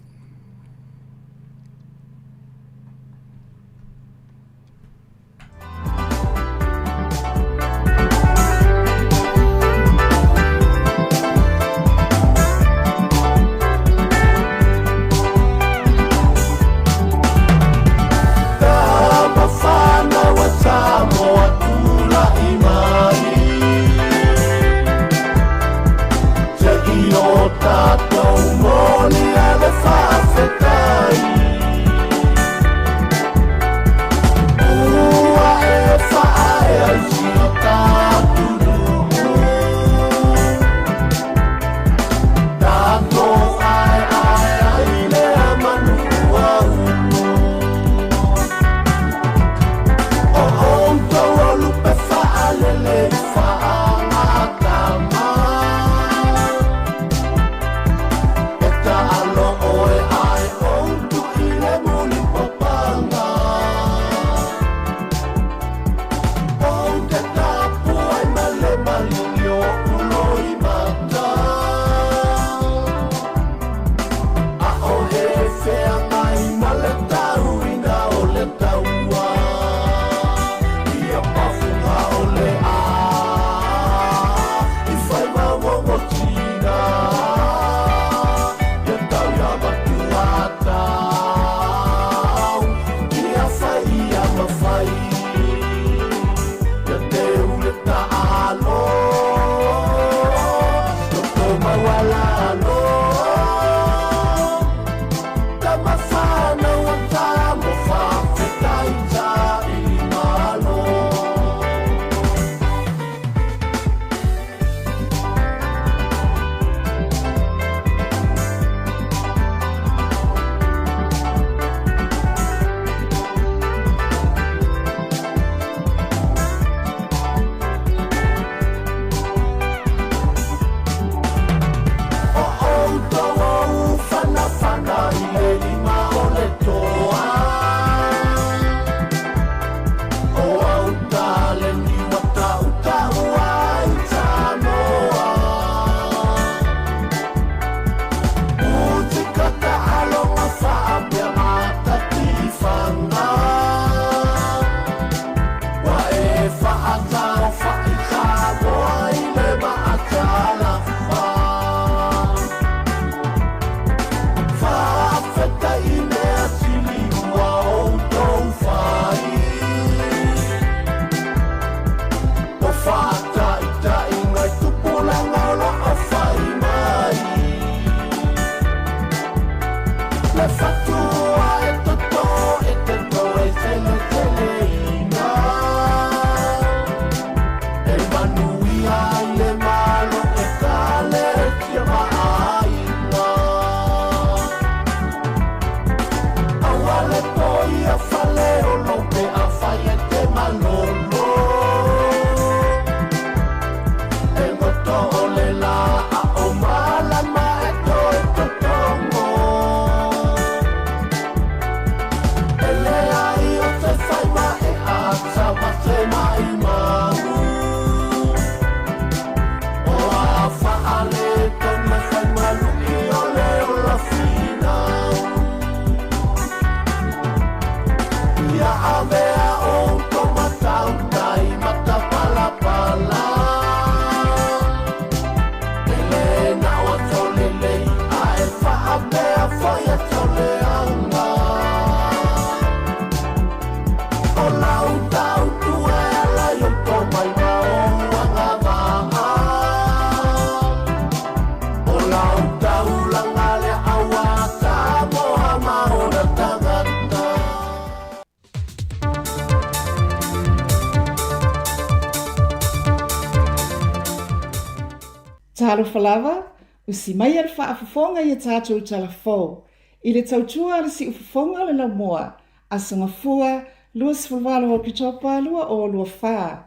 Talofa lava, usi maia le faafofoga i a tatou tala fou, i le tautua a le siufofoga o le laumua, Aso Gafua, 28 o Oketopa 2024.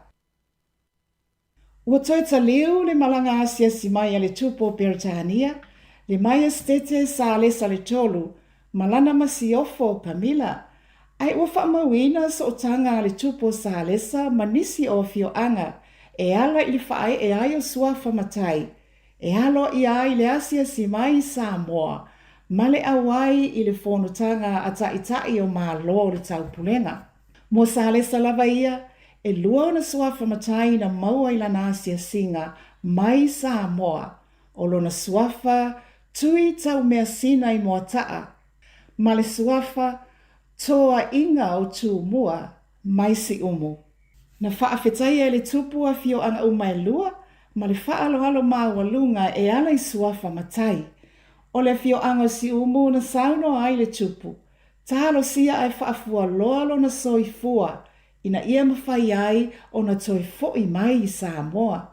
Ua toe taliu le malaga asiasi mai a le Tupu o Peretania, le Maiestete Salesa le Tolu, ma lana masiofo o Kamila, ae ua faamauina sootaga a le Tupu o Salesa ma nisi o afioaga e ala i le faaee ai o suafa matai e aloaia ai le asiasi mai i Samoa ma le auai i le fonotaga a Taitai o Malo o le Taupulega. Mo Salesa lava ia, e lua ona suafa matai na maua i lana asiasiga mai Samoa, o lona suafa Tui Taumeasina i Moataa, ma le suafa Toaiga o Tumua mai Siumu. Na faafetaia e le Tupu afioaga uma e lua ma le faaaloalo maualuga e ala i suafa matai. O le afioaga o Siumu na saunoa ai le Tupu, Talosia ae faafualoa lona soifua ina ia mafai ai ona toe fo'i mai i Samoa.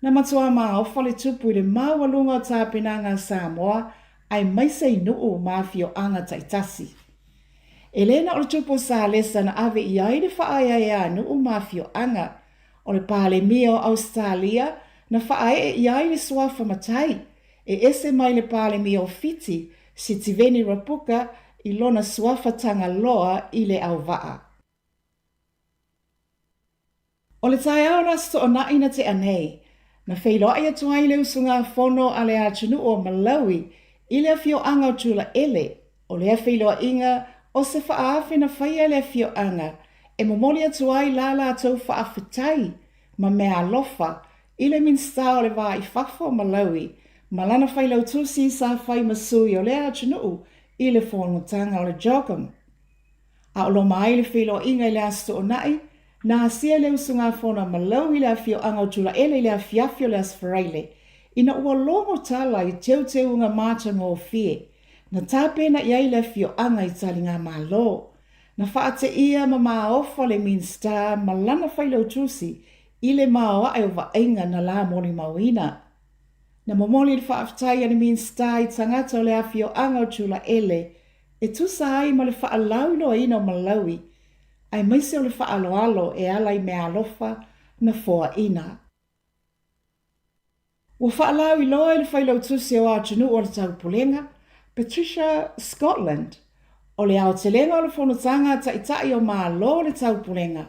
Na matuā maofa le Tupu i le maualuga o tapenaga a Samoa aemaise i nuu ma afioaga taitasi. E le na o le Tupu o Salesa na ave i ai le faaeaea a nuu ma afioaga. O le Palemia o Ausetalia na faaee i ai le suafa matai e ese mai le Palemia o Fiti, Sitiveni Rabuka, i lona suafa Tagaloa i le auvaa. O le taeao o le Aso Toonai na tea nei, na feiloai atu ai le usugafono a le atunuu o Malawi i le afioaga o Tulaele. O lea feiloaiga o se faaafe na faia e le afioaga e momoli atu ai la latou faafetai ma meaalofa i le Minisita o le Va i Fafo o Malawi ma lana failautusi sa fai ma sui o lea atunuu i le fonotaga o le CHOGM. A o loma ai le feiloaiga i le Aso Toonai, na asia le usugafono a Malawi i le afioaga o Tulaele i le afiafi o le Aso Faraile, ina ua logo tala i teuteuga matagofie na tapena i ai le afioaga i taligamalo. Na faateia ma maofa le Minisita ma lana failautusi i le maoae o vaaiga na la molimauina. Na momoli le faafetai a le Minisita i tagata o le afioaga o Tulaele e tusa ai ma le faalauiloaina o Malawi, aemaise o le faaaloalo e ala i meaalofa na foaina. Ua faalauiloa e le Failautusi o Atunuu o le Taupulega, Patricia Scotland, o le aotelega o le Fonotaga a Taitai o Malo o le Taupulega,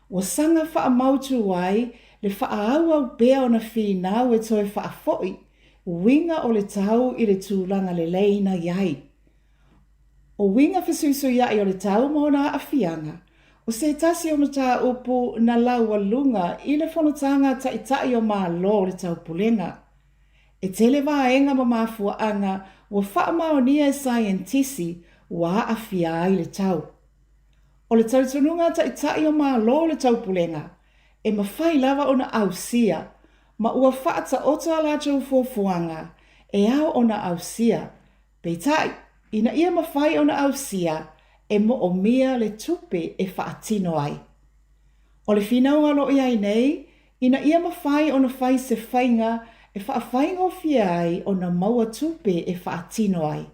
ua saga faamautu ai le faaauau pea ona finau e toe faafoi uiga o le tau i le tulaga lelei na i ai. O uiga fesuisuiaʻi o le tau ma ona aafiaga, o se tasi o mataupu na laualuga i le fonotaga a Taitai o Malo o le Taupulega. E tele vaega ma mafuaaga ua faamaonia e saienitisi ua aafia ai le tau. O le talitonuga a Taitai o Malo o le Taupulega, e mafai lava ona ausia ma ua faataoto a latou fuafuaga e ao ona ausia. Peitai, ina ia mafai ona ausia, e moomia le tupe e faatino ai. O le finauga o lo o i ai nei, ina ia mafai ona fai se faiga e faafaigofie ai ona maua tupe e faatino ai.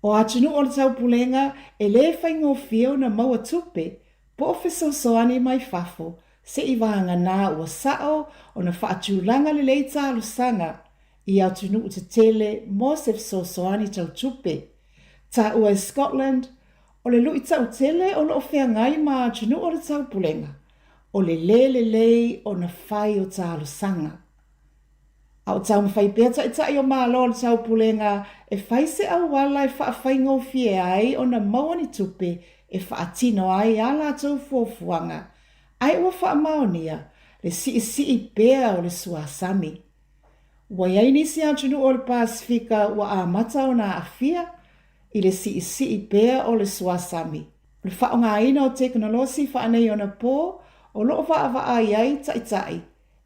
O atunuu o le taupulega e le faigofie ona maua tupe po o fesoasoani mai fafo se'i vagana ua sa'o ona faatulaga lelei talosaga i atunuu tetele mo se fesoasoani tau tupe. Taua e Scotland, o le luitau tele o lo o feagai ma atunuu o le taupulega, o le lē lelei ona fai o talosaga. A o taumafai pea Taitai o Malo o le Taupulega e fai se auala e faafaigofie ai ona maua ni tupe e faatino ai a latou fuafuaga, ae ua faamaonia le siisii pea o le suasami. Ua i ai nisi atunuu o le Pasefika ua amata ona aafia i le siisii pea o le suasami. O le faaaogaina o tekonolosi faaneionapo o lo o vaavaai ai Taitai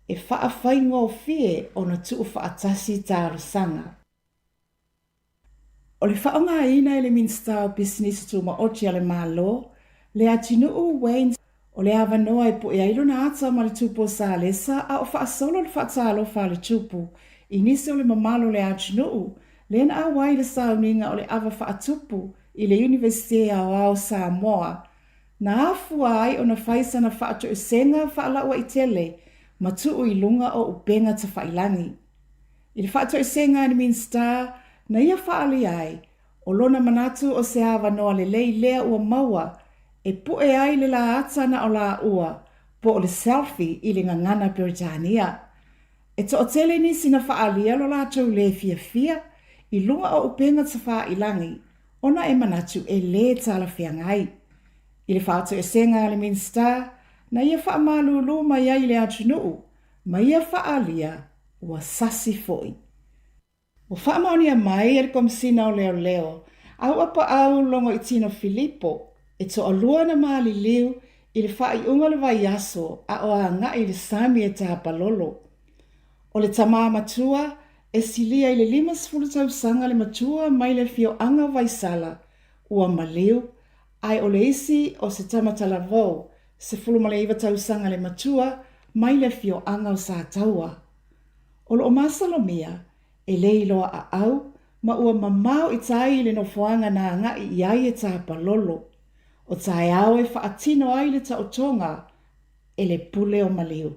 e faafaigofie ona tuufaatasi talosaga. O le faaaogaina e le Minisita o Pisinisi Tumaoti a le Malo, Leatinuu Wayne. O le avanoa e puʻe ai lona ata ma le Tupu o Salesa a o faasolo le faatalofa a le Tupu i nisi o le mamalu o le atunuu lea na auai i le sauniga o le ava faatupu i le Iunivesite Aoao o Samoa na afua ai ona fai sana faatoesega faalauaitele ma tuu i luga o upega tafailagi. I le faatoesega a le Minisita na ia faaalia ai, O lona manatu o se avanoa lelei lea ua maua e puʻe ai le lā ata na o lāua po o le selfie i le gagana Peretania. E toatele nisi na faaalia lo latou lē fiafia i luga o upega tafāilagi ona e manatu e lē talafeagai. I le faatoesega a le Minisita na ia faamalūlū mai ai i le atunuu ma ia faaalia ua sasi foi. Ua faamaonia mai e le Komesina o Leoleo Auapaau Logoitino Filipo e toalua na maliliu i le faaiuga o le vaiaso a o agai i le sami e tapalolo. O le tamā matua e silia i le 50 tausaga le matua mai le afioaga o Vaisala ua maliu ae o le isi o se tama talavou 19 tausaga le matua mai le afioaga o Sataua. O lo o masalomia, e le iloa aau, ma ua mamao i tai i le nofoaga na agai i ai e tapalolo. O taeao e faatino ai le taotoga e le pule o maliu.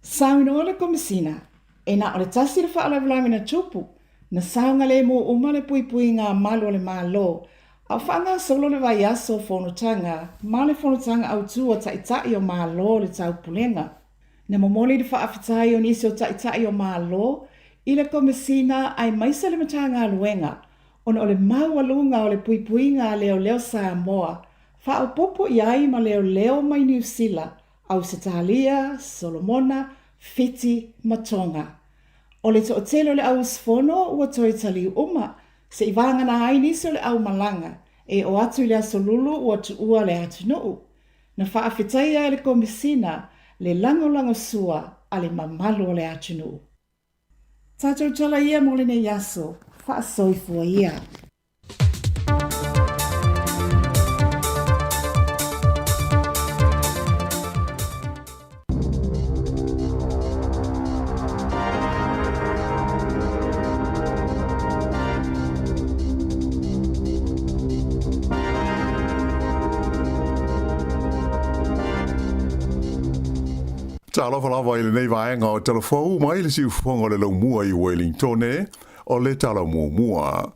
Saunoa le Komesina, e na o le tasi le faalavelave na tupu, na saogalemu uma le puipuiga a malu o le Malo, a o faagasolo le vaiaso o fonotaga ma le fonotaga autu a Taitai o Malo o le Taupulega. Na momoli le faafetai o nisi o Taitai o Malo i le Komesina aemaise le Matagaluega ona o le maualuga o le puipuiga a leoleo Samoa faaopoopo i ai ma leoleo mai Niu Sila, Ausetalia, Solomona, Fiti ma Tonga. O le toatele o le au usufono ua toe taliu uma, se i vagana ai nisi o le au malaga e oo atu i le Aso Lulu ua tuua le atunuu. Na faafetaia e le Komesina le lagolagosua a le mamalu o le atunuu. Tatou tala ia mo lenei aso, faasoifua ia. Talofa lava i lenei vaega o Talafou mai le siufofoga o le laumua i Uelintone, o le tala muamua.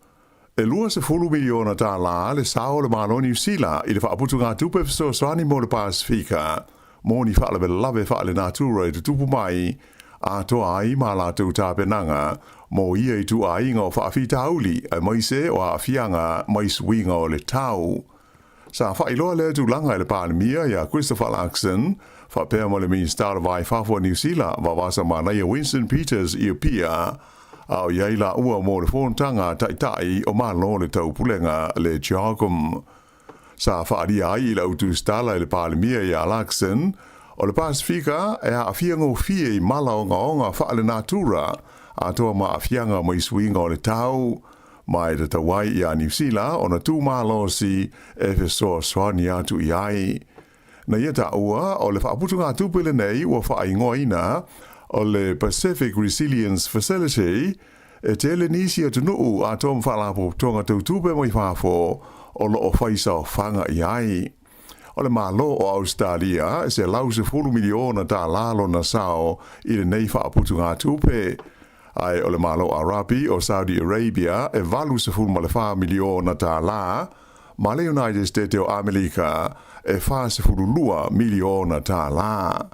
E $20 miliona tālā le sao o le Malo o Niu Sila i le faaputugatupe fesoasoani mo le Pasefika mo ni faalavelave faalenatura e tutupu mai, atoa ai ma latou tapenaga mo ia ituaiga o faafitauli aemaise o aafiaga mai suiga o le tau. Sa faailoa lea tulaga e le Palemia ia Christopher Luxon faapea ma le Minisita o le Va i Fafo a Niu Sila, Vavasa Manaia Winston Peters i Apia, a o i ai laua mo le fonotaga a Taitai o Malo o le Taupulega le CHOGM. Sa faaalia ai i le autusitala e le Palemia ia Luxon, o le Pasefika e aafia gofie i mala ogaoga faalenatura atoa ma aafiaga mai suiga o le tau, ma e tatau ai iā Niu Sila ona tū malosi e fesoasoani atu i ai. Na ia taua, o le faaputugatupe lenei ua faaigoaina o le Pacific Resilience Facility, e tele nisi atunuu atoa ma faalapotopotoga tau tupe mai fafo o lo o fai saofaga i ai. O le Malo o Ausetalia e $110 miliona tālā lona sao i lenei faaputugatupe, ae o le Malo Arapi o Saudi Arabia e $84 miliona tālā, ma le United State o Amelika e $42 miliona tālā.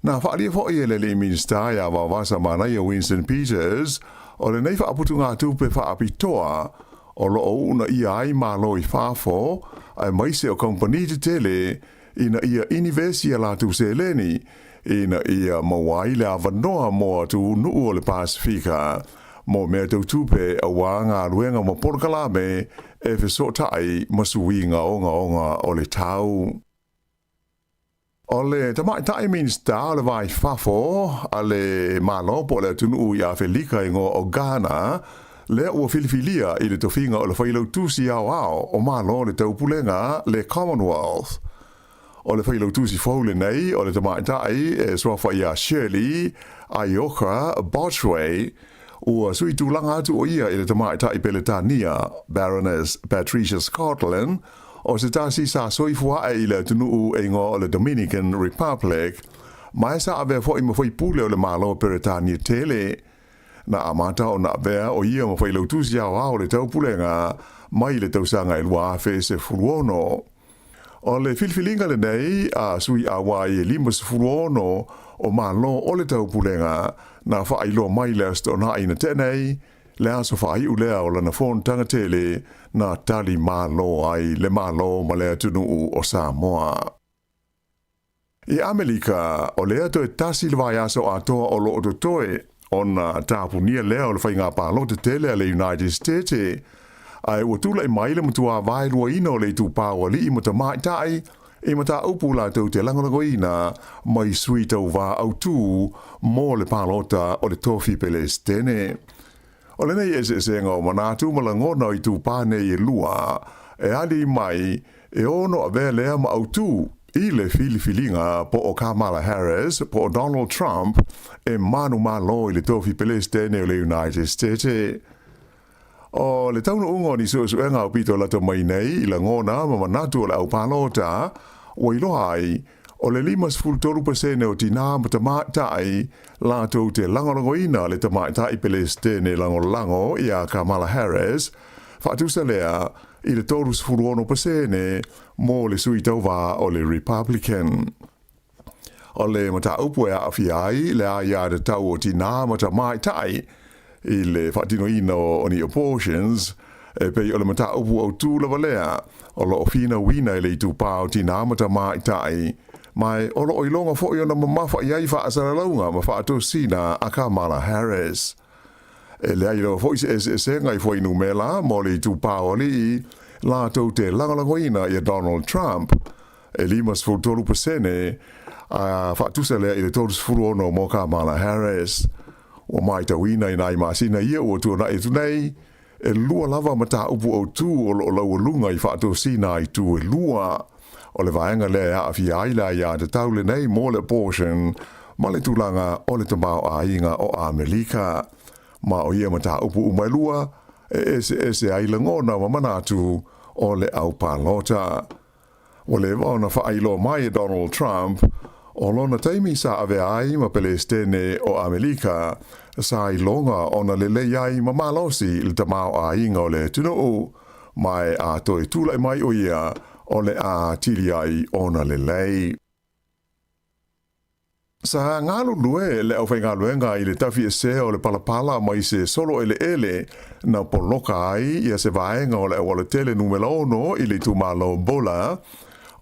Na faaalia foi e le alii Minisita ia Vaovasa Manaia Winston Peters, o lenei faaputugatupe faapitoa o lo o uunaia ai Malo i fafo aemaise o kamupani tetele ina ia inivesi a latou seleni ina ia maua ai le avanoa mo atunuu o le Pasefika mo mea tau tupe aua galuega ma polokalame e fesootai ma suiga ogaoga o le tau. O le tamaitai Minisita o le Va i Fafo a le Malo po o le atunuu i Afelika i igoa o Ghana, lea ua filifilia i le tofiga o le Failautusi Aoao o Malo o le Taupulega, le Commonwealth. O le Failautusi fou lenei o le tamaitai e suafa ia Shirley Ayorkor Botchwey, ua sui tulaga atu o ia i le tamaitai Peletania, Baroness Patricia Scotland, o se tasi sa soifua ae i le atunuu e igoa o le Dominican Republic, ma e sa avea foi ma faipule o le Malo Peretania tele. Na amata ona avea o ia ma Failautusi Aoao o le Taupulega mai le tausaga e 2016. O le filifiliga lenei a sui auai e 56 o Malo o le Taupulega na faailoa mai le Aso Toonai na tea nei, le aso faaiu lea o lana fonotaga tele na tali malo ai le Malo ma le atunuu o Samoa. I Amelika, o lea toe tasi le vaiaso atoa o loo totoe ona tapunia lea o le faiga palota tele a le United States, ae ua tulai mai le matua vaeluaina o le itupa o alii ma tamaitai i mataupu latou te lagolagoina mai sui tauva autū mo le palota o le tofi Pelesitene. O lenei eseesega o manatu ma lagona o itupa nei e lua e ali mai e ono avea lea ma autū i le filifiliga po o Kamala Harris po o Donald Trump e manumalo i le tofi Pelesitene o le United States. O le taunuuga o ni suesuega aupito lata mai nei i lagona ma manatu o le au palota, ua iloa ai, o le 53% o tinā ma tamaitai latou te lagolagoina le tamaitai Pelesitene lagolago iā Kamala Harris, faatusa lea i le 36% mo le sui tauva o le Republican. O le mataupu e aafia ai le aiatatau o tinā ma tamaitai i le faatinoina o ni abortions, e pei o le mataupu autū lava lea o lo o finauina e le itupa o tinā ma tamaitai, ma o lo o iloga foi ona mamafa i ai faasalalauga ma faatosina a Kamala Harris. E leai lava foi se eseesega i fuainumera mo le itupa o alii latou te lagolagoina ia Donald Trump, e 53% a faatusa lea i le 36 mo Kamala Harris. Ua matauina i nai masina ia ua tuanai atu nei, e lua lava mataupu autū o lo o laualuga i faatosina ai itu e lua. O le vaega lea e aafia ai le aiatatau lenei mo le abortion ma le tulaga o le tamaoaiga o Amelika. Ma o ia mataupu uma e lua, e eseese ai lagona ma manatu o le au palota. Ua leva ona faailoa mai e Donald Trump o lona taimi sa avea ai ma Pelesitene o Amelika sa iloga ona lelei ai ma malosi le tamaoaiga o le atunuu, ma e a toe tulai mai o ia o le a atili ai ona lelei. Sa galulue le aufaigaluega i le tafiesea o le palapala mai se solo eleele na poloka ai ia se vaega o le aualatele numera 6 i le itumalo o Bola,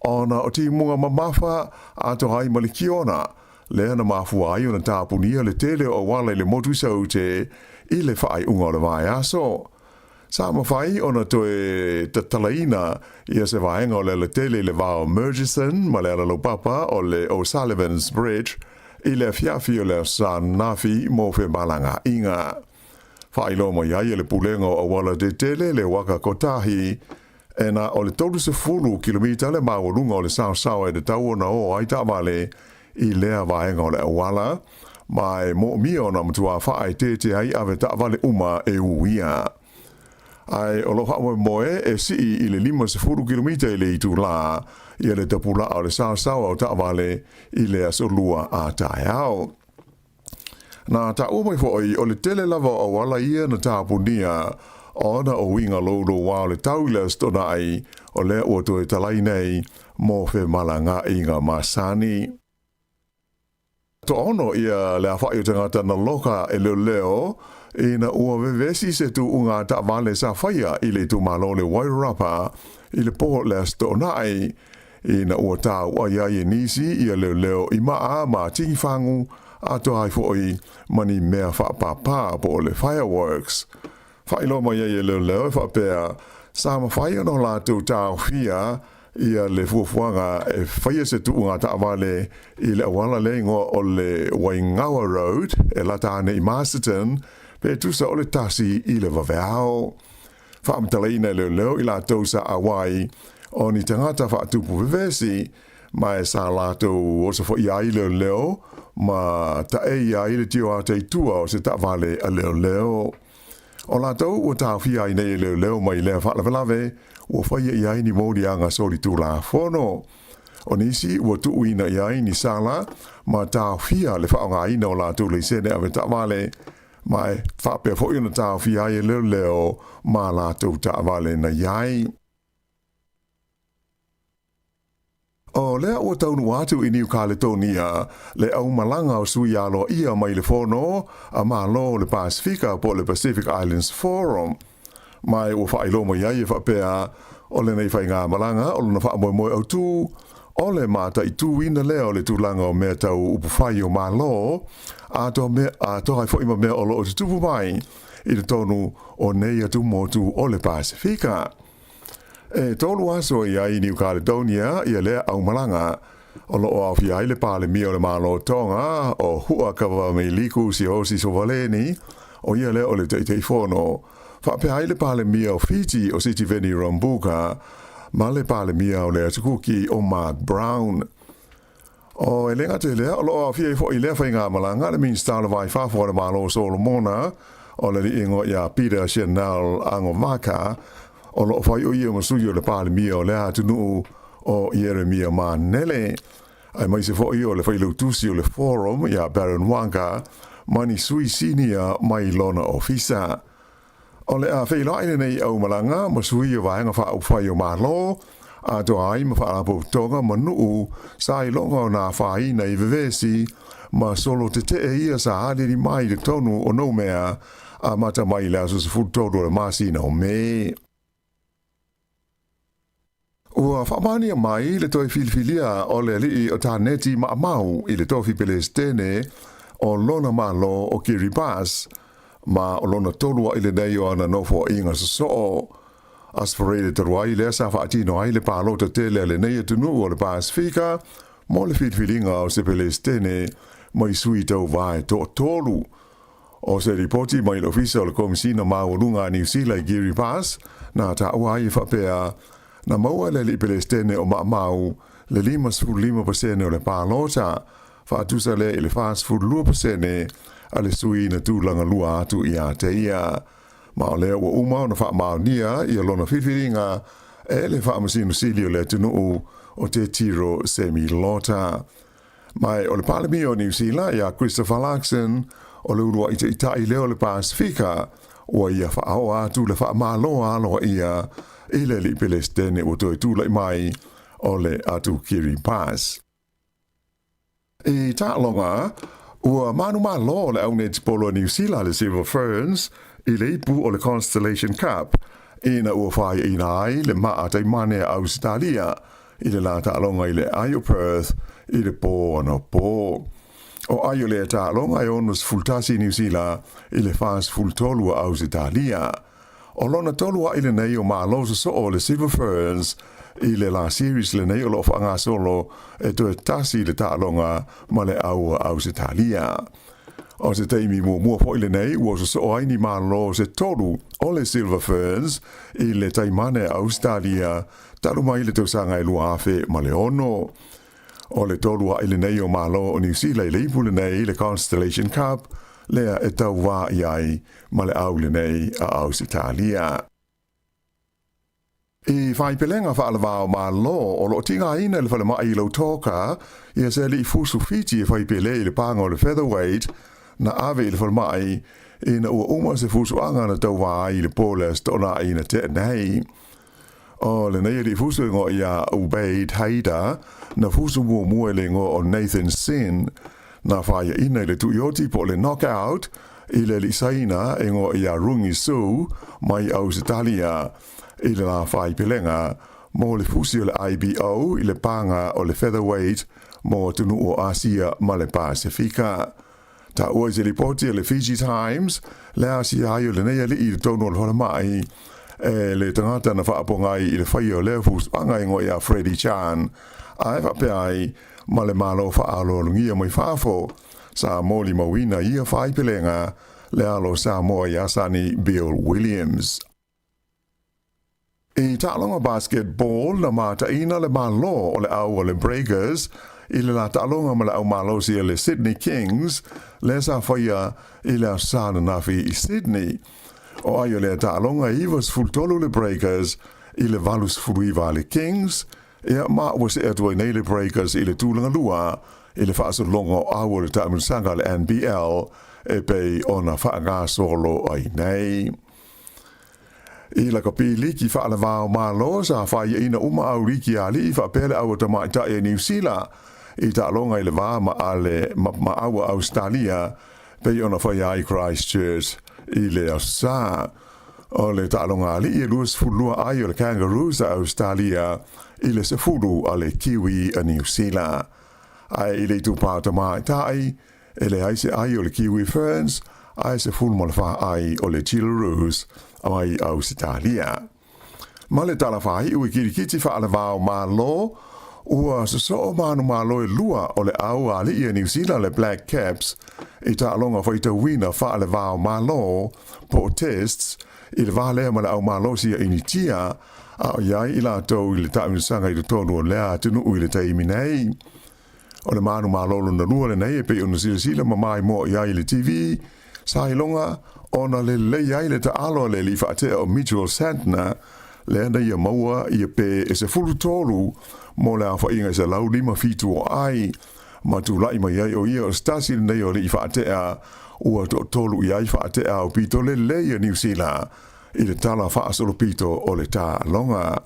ona o timuga mamafa atoa ai ma le kiona, lea na mafua ai ona tapunia le tele o auala i le motu i Saute i le faaiuga o le vaiaso. Sa mafai ona toe tatalaina ia se vaega o le alatele i le va o Murchison ma le alalaupapa o le O'Sullivan's Bridge i le afiafi o le Aso Sa ananafi mo femalagaaiga. Faailoa mai ai e le Pulega o Auala Tetele le waka kotahi e na o le 30 kilomita le maualuga o le saosao e tatau ona o ai taavale i lea vaega o le auala, ma e moomia ona matua faaeteete ai ave taavale uma e uia. Ae o lo faamoemoe e sii i le 50 kilomita i le itulā ia le tapulaa o le saosaoa o taavale i le aso Lua a taeao. Na taua mai foi o le tele lava o auala ia na tapunia ona o uiga loulouā o le tau i le Aso Toonai, o lea ua toe talai nei mo femalagaaiga masani. Toaono ia le afa'i o tagata na loka e leoleo ina ua vevesi se tuuga taavale sa faia i le itumalo o le Wairarapa i le po le Aso Toonai, ina ua tāuai ai e nisi ia leoleo i maa ma tigifagu atoa ai foi ma ni mea faapāpā po o le fireworks. Faailoa mai ai e leoleo e faapea, sa mafai ona o latou taofia ia le fuafuaga e faia se tuuga taavale i le auala le igoa o le Waingawa Road e lata ane i Masterton. pe tusa o le 1 i le vaveao. Faamatalaina e leoleo i latou sa auai o ni tagata faatupu vevesi, ma e sa latou osofaia ai leoleo ma taei ai le tioata i tua o se taavale a leoleo. O latou ua taofia ai nei e leoleo mai lea faalavelave ua faia i ai ni moliaga solitulafono. O nisi ua tuuina i ai ni sala ma taofia le faaaogaina o latou laisene avetaavale, ma e faapea foi ona taofia ai e leoleo ma latou taavale na i ai. O lea ua taunuu atu i Niu Kaletonia le aumalaga o sui aloaia mai le Fono a Malo o le Pasefika po o le Pacific Islands Forum. Ma ua faailoa mai ai e faapea, o lenei faigamalaga o lona faamoemoe autū, o le mataituina lea o le tulaga o mea tau upufai o Malo, atoa ai foi ma mea o lo o tutupu mai i totonu o nei atumotu o le Pasefika. E 3 aso i ai i Niu Kaledonia ia lea aumalaga, o lo o aofia ai le Palemia o le Malo o Tonga, o Hu'akavameiliku Siaosi Sovaleni, o ia lea o le Taitaifono, faapea ai le Palemia o Fiti o Sitiveni Rabuka, ma le Palemia o le Atu Kuki o Mark Brown. O e le gata i lea, o lo o aofia ai foi i lea faigamalaga le Minisita o le Va i Fafo a le Malo o Solomona, o le alii igoa ia Peter Chanel Agovaka, o lo o fai o ia ma sui o le Palemia o lea atunuu o Ieremia Manele, aemaise foi o le failautusi o le Forum ia Baron Waqa ma ni sui sinia mai lona ofisa. O le a feiloai lenei aumalaga ma sui o Vaega Faaupufai o Malo, atoa ai ma faalapotopotoga ma nuu sa iloga o na afaina i vevesi ma solo tetee ia sa alili mai i totonu o Noumea amata mai i le aso 13 o le masina o Me. Ua faamaonia mai le toe filifilia o le alii o Taneti Maamau i le tofi Pelesitene o lona Malo o Kiribati, ma o lona tolu aʻi lenei o ana nofoaiga sosoo. Aso Faraile talu ai lea sa faatino ai le palota tele a lenei atunuu o le Pasefika mo le filifiliga o se Pelesitene mai sui tauva e toatolu. O se lipoti mai le Ofisa o le Komisina Maualuga a Niu Sila i Kiribati, na taua ai e faapea, na maua e le alii Pelesitene o Maamau le 55% o le palota, faatusa lea i le 42% a le sui na tulaga lua atu ia te ia. Ma o lea ua uma ona faamaonia ia lona filifiliga e le Faamasino Sili o le atunuu o Te Tiro Semi Lota. Ma o le Palemia o Niu Sila ia Christopher Luxon, o le uluai taitai lea o le Pasefika, ua ia faaoo atu le faamalo aloaia i le alii Pelesitene ua toe tulai mai o le atu Kiribati. I taaloga, ua manumalo le aunetipolo a Niu Sila le Silver Ferns i le ipu o le Constellation Cup ina ua faiaina ai le maa taimane a Ausetalia i le la taaloga i le ai o Perth i le pō anapo. O ai o lea taaloga e 61 Niu Sila i le 43 a Ausetalia. O lona tolu aʻi lenei o malo sosoo o le Silver Ferns i le la series lenei o loo faagasolo e toe tasi le taaloga ma le au a Ausetalia. O se taimi muamua foi lenei ua sosoo ai ni malo se tolu o le Silver Ferns i le taimane a Ausetalia talu mai le tausaga e 2006. O le tolu aʻi lenei o malo o Niu Sila i le ipu lenei le Constellation Cup lea e tauvā i ai ma le au lenei a Ausetalia. I faipelega faalavao Malo o loo tigaina i le falemai i Lautoka ia se alii fusu Fiti e faipele i le paga o le featherweight na ave i le falemai ina ua uma se fusuaga na tauvā ai i le po le Aso Toonai na tea nei. O lenei alii fusu e igoa ia Ubaid Haida na fusu muamua i le igoa o Nathan Sin na faiaina i le tuioti po o le knockout i le alii Saina e igoa ia Rungi Su mai Ausetalia i le la faipelega mo le fusi o le IBO i le paga o le featherweight mo atunuu o Asia ma le Pasefika. Taua i se lipoti a le Fiji Times le asia ai o lenei alii i totonu o le falemai e le tagata na faapogai i le faia o lea fusuaga e igoa ia Freddie Chan, ae faapea ai ma le Malo faaaloalogia mai fafo sa molimauina ia faipelega. le alo Samoa ia Sonny Bill Williams. I taaloga basketball, na mataina le Malo o le au o le Breakers i le la taaloga ma le au malosi a le Sydney Kings lea sa faia i le Aso Sa ananafi i Sydney. O ai o lea taaloga e 93 le Breakers i le 89 a le Kings, ia ma ua see atu ai nei le Breakers i le tulaga lua i le faasologa o au o le taamilosaga a le NBL e pei ona faagasolo ai nei. I lakapi liki faalevao Malo sa faiaina uma au liki a alii faapea le au a tamaitai a Niu Sila i taaloga i le va ma ale ma ma au a Ausetalia pei ona faia ai Christchurch i le Aso Sa. O le taaloga alii e 22 ai o le Kangaroos a Ausetalia i le 10 a le Kiwi a Niu Sila. Ae i le itupa tamaitai, E leai se ai o le Kiwi Ferns, ae 14 ai o le Jillaroos mai Ausetalia. Ma le tala faaiu i kirikiti faalevao Malo, ua sosoo manumalo e lua o le au a alii a Niu Sila le Black Caps i taaloga faitauina faalevao Malo po o Tests i le va lea ma le au malosi a Initia a o i ai i latou i le taamilosaga i totonu o lea atunuu i le taimi nei. O le manumalo lona lua lenei e pei ona silasila ma maimoa i ai i le TV, sa iloga ona lelei ai le taalo a le alii faatea o Mitchell Santner, lea na ia maua ia pe e 13 mo le aofaiga e 157 o ai, ma tulai mai ai o ia o se tasi lenei o alii faatea ua toatolu i ai faatea aupito lelei a Niu Sila i le tala faasolopito o le taaloga.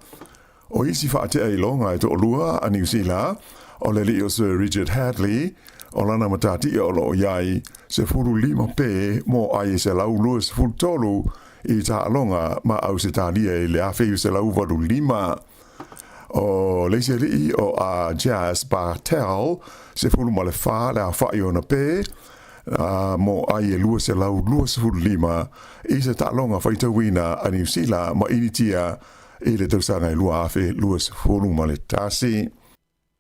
O isi faatea iloga e toalua a Niu Sila, o le alii o Sir Richard Hadlee, o lana matatia o lo o i ai, 15 pe mo ai e 123 i taaloga ma Ausetalia i le 1985. O le isi alii o a Jazz Bartel, 14 le aofai ona pe, a mo ai e 225 i se taaloga faitauina a Niu Sila ma Initia i le tausaga e 2021.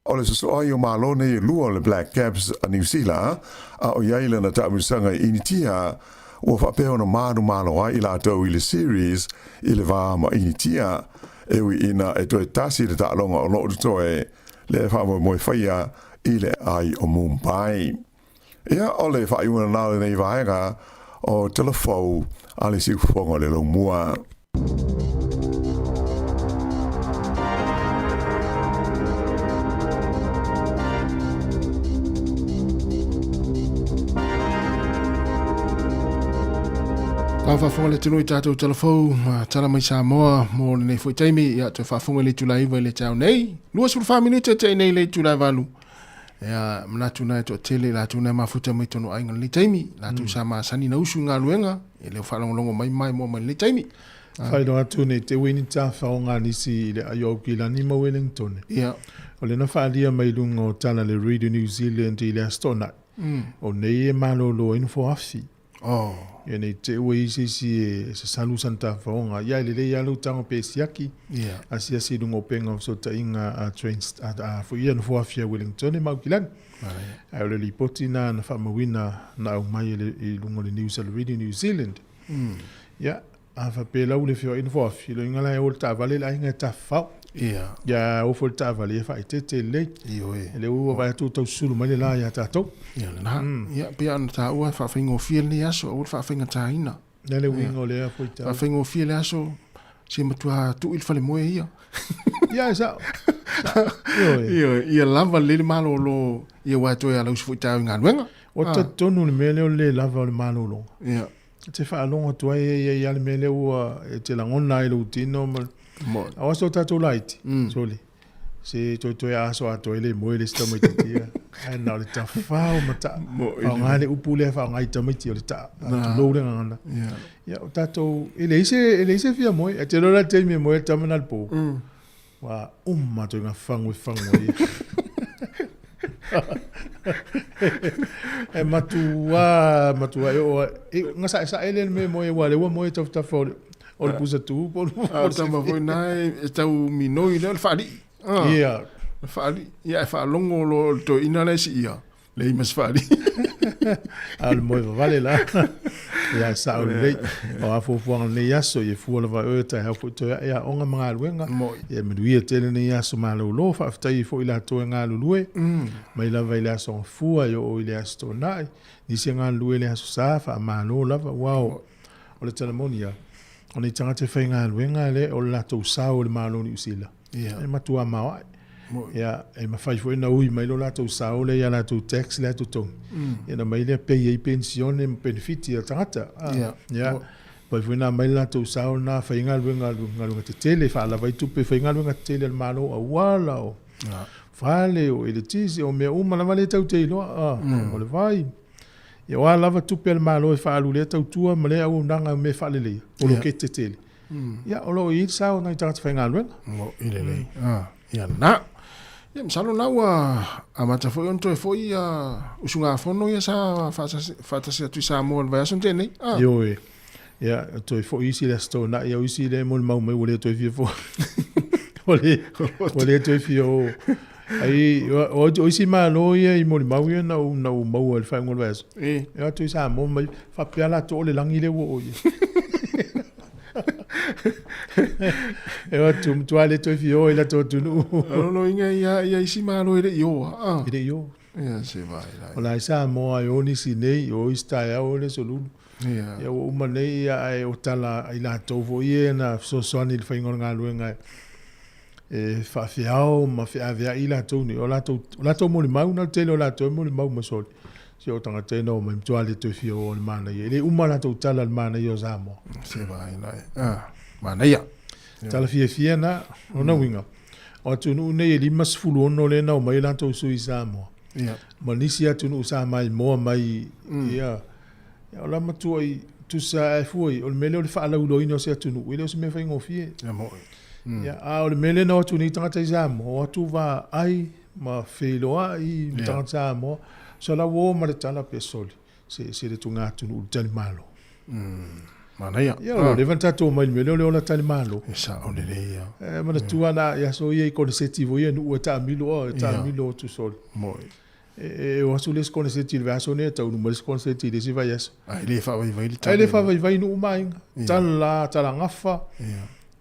O le sosoa ai o Malo nei e lua o le Black Caps a Niu Sila, a o i ai lana taamilosaga i Initia, ua faapea ona manumalo ai i latou i le series i le va ma Initia, e ui ina e toe tasi le taaloga o lo o totoe lea e faamoemoe faia i le ai o Mumbai. Ia, o le faaiuga lena o lenei vaega o Telefou a le Siufofoga o le Laumua. Tau faafofoga le atunuu i tatou talafou ma tala mai Samoa mo lenei foi taimi. Ia, toe faafofoga i le itula 9 i le taeao nei. 24 minute te i nei le itula 8. Ia, manatu na e toatele i latou na e mafuta mai tonu aiga lenei taimi. Latou sa masani na usu i galuega, e le o faalogologo mai ma maimoa mai lenei taimi. Faailoa atu nei te ui ni tafaoga a nisi i le ai o Aukilani ma Wellingtone. Ia. O lea na faaalia mai luga o tala le Radio New Zealand i le Aso Toonai. O nei e malolo ai nofoafi. Oh. Ia nei te ua i se isi e sasalu sana tafaoga. Ia e lelei lava lou tago pe siaki. Ia. Asiasi i luga o upega o fesootaiga a train a foi ia nofoafi a Wellingtone ma Aukilani. Ae o le lipoti na na faamauina na aumai e le, i luga o le news a le Radio New Zealand. Ia, a faapea lau le feoai nofoafi, loiga la e o le taavale le aiga e tafafao. Ia. Ia, o foi le taavale e faaeteete lelei. Ioe. E le ua vaai atu ua tau susulu mai le la ia tatou. Ia lena. Ia, pei ona taua e faafaigofie lenei aso, aua le faafaigataina. Le le uiga o lea fuaitau. Faafaigofie le aso, se matua tuu i le falemoe ia. Ia, e sao. Ioe. Ioe, ia lava lelei le malolo, ia aua e toe alausi foi taeao i galuega. Ua talitonu le mea lea o le le lava o le malologa. Ia. E te faalogo atu ai e i ai lava le mea lea ua e te lagona ai lou tino ma Aua so tatou laiti, sole. Se toetoe a aso atoa ai le moe le isi tamaitiiti ia. Ae na o le tafao ma taa. Faaaoga le upu lea e faaaoga i tamaiti o le taa. Tulou le gagana. Ia o tatou, e leai se, e leai se fia moe. Ae te iloa la le taimi e moe ai le tama lena i le po. Ua uma atu i ngā fangu e fangu ai. E matua, matua e o e nga sa sa ele me moe wa le ua moe tafatafa o le o le pusa tu po o tama foi na e tau minoi le o le faalii. Ia. Le faalii. Ia e faalogo lo le toeaina la e siia. Leai ma se faalii. A o le moe vavale la. Ia, e sao lelei. O a fuafuaga o lenei aso, ia fua lava e oe taeao foi toe ae aoga ma galuega. Ia manuia tele lenei aso malolo. Faafetai ai foi i latou e galulue, mai lava i le aso Gafua e oo i le aso Toonai. Nisi e galulue i le aso Sa, faamalo lava. Aua o le tala moni lava, o nei tagata e faigaluega lea o le latou sao i le Malo o Niu Sila, e matua maoae. Ia, e mafai foi ona ui mai lo latou sao lea i a latou tax lea e totogi, ia ona aumai lea pay ai penisione ma penefiti a tagata. Ia, mafai foi ona aumai le latou sao lena e fai ai galuega, galuega tetele, e faalava ai tupe e fai ai galuega tetele a le Malo, auala, o fale, o eletise, o mea uma lava lea tatou te iloa, o le vai. Ia o a lava tupe a le Malo e faaalu i lea tautua ma lea auaunaga o mea e faaleleia, poloketi tetele, ia o lo o i ai le sao o nai tagata faigaluega. Mo'i lelei. Ia na. Ia masalo na ua amata foi ona toe foi ia usugafono ia sa faatasi atu i Samoa i le vaiaso na tea nei. Ioe. Ia, toe foi isi i le Aso Toonai, a o isi lea e molimau mai ua le toe fia foi. Ua le, ua le toe fia o. Ai, o, o isi Malo ia i molimau ia na ou, na ou maua i le faaiuga o le vaiaso. E o atu i Samoa mai, faapea latou o le lagi lea ua oo i ai. E o atu, matua le toe fia o i latou atunuu. O lona uiga ia, ia isi Malo e le i o lava. E le i o. Ia se vai lai. O la e Samoa e o nisi nei, o isi taeao o le aso Lulu. Ia. Ia ua uma nei ia ae o tala i latou foi ia na fesoasoani i le faiga o le galuega e faafeao ma feaveai latou nei. O latou, o latou molimau na, o le tele o latou e molimau mai sole. Si o tagata e na omai matua le toe fia o o le manaia. E le uma latou tala i le manaia o Samoa. Se vai lai. Ah, manaia. Tala fiafia na, lona uiga, o atunuu nei e 56 lea na omai ai latou sui i Samoa. Ia. Ma nisi atunuu sa maimoa mai, ia, ia o la matua i, tusa ae fua i, o le mea lea o le faalauiloaina o se atunuu, e le o se mea faigofie. Ia mo'i. Ia, a o le mea lea na o atu nei tagata i Samoa, o atu vaai ma feiloai ma tagata Samoa, so la ua o ma le tala pe soli, se se le tuga atunuu i le talimalo. Manaia. Ia, ua leva ona tatou omai i le mea lea o le ola talimalo. E sao lelei ia. E manatua na i aso ia i koneseti foi ia nuu e taamilo o, e taamilo atu soli. Moi. E o atu le isi koneseti i le vaiaso nei, e taunuu mai le isi koneseti i le isi vaiaso. Ae le faavaivai le tali. Ae le faavaivai nuu ma aiga. Tala, talagafa.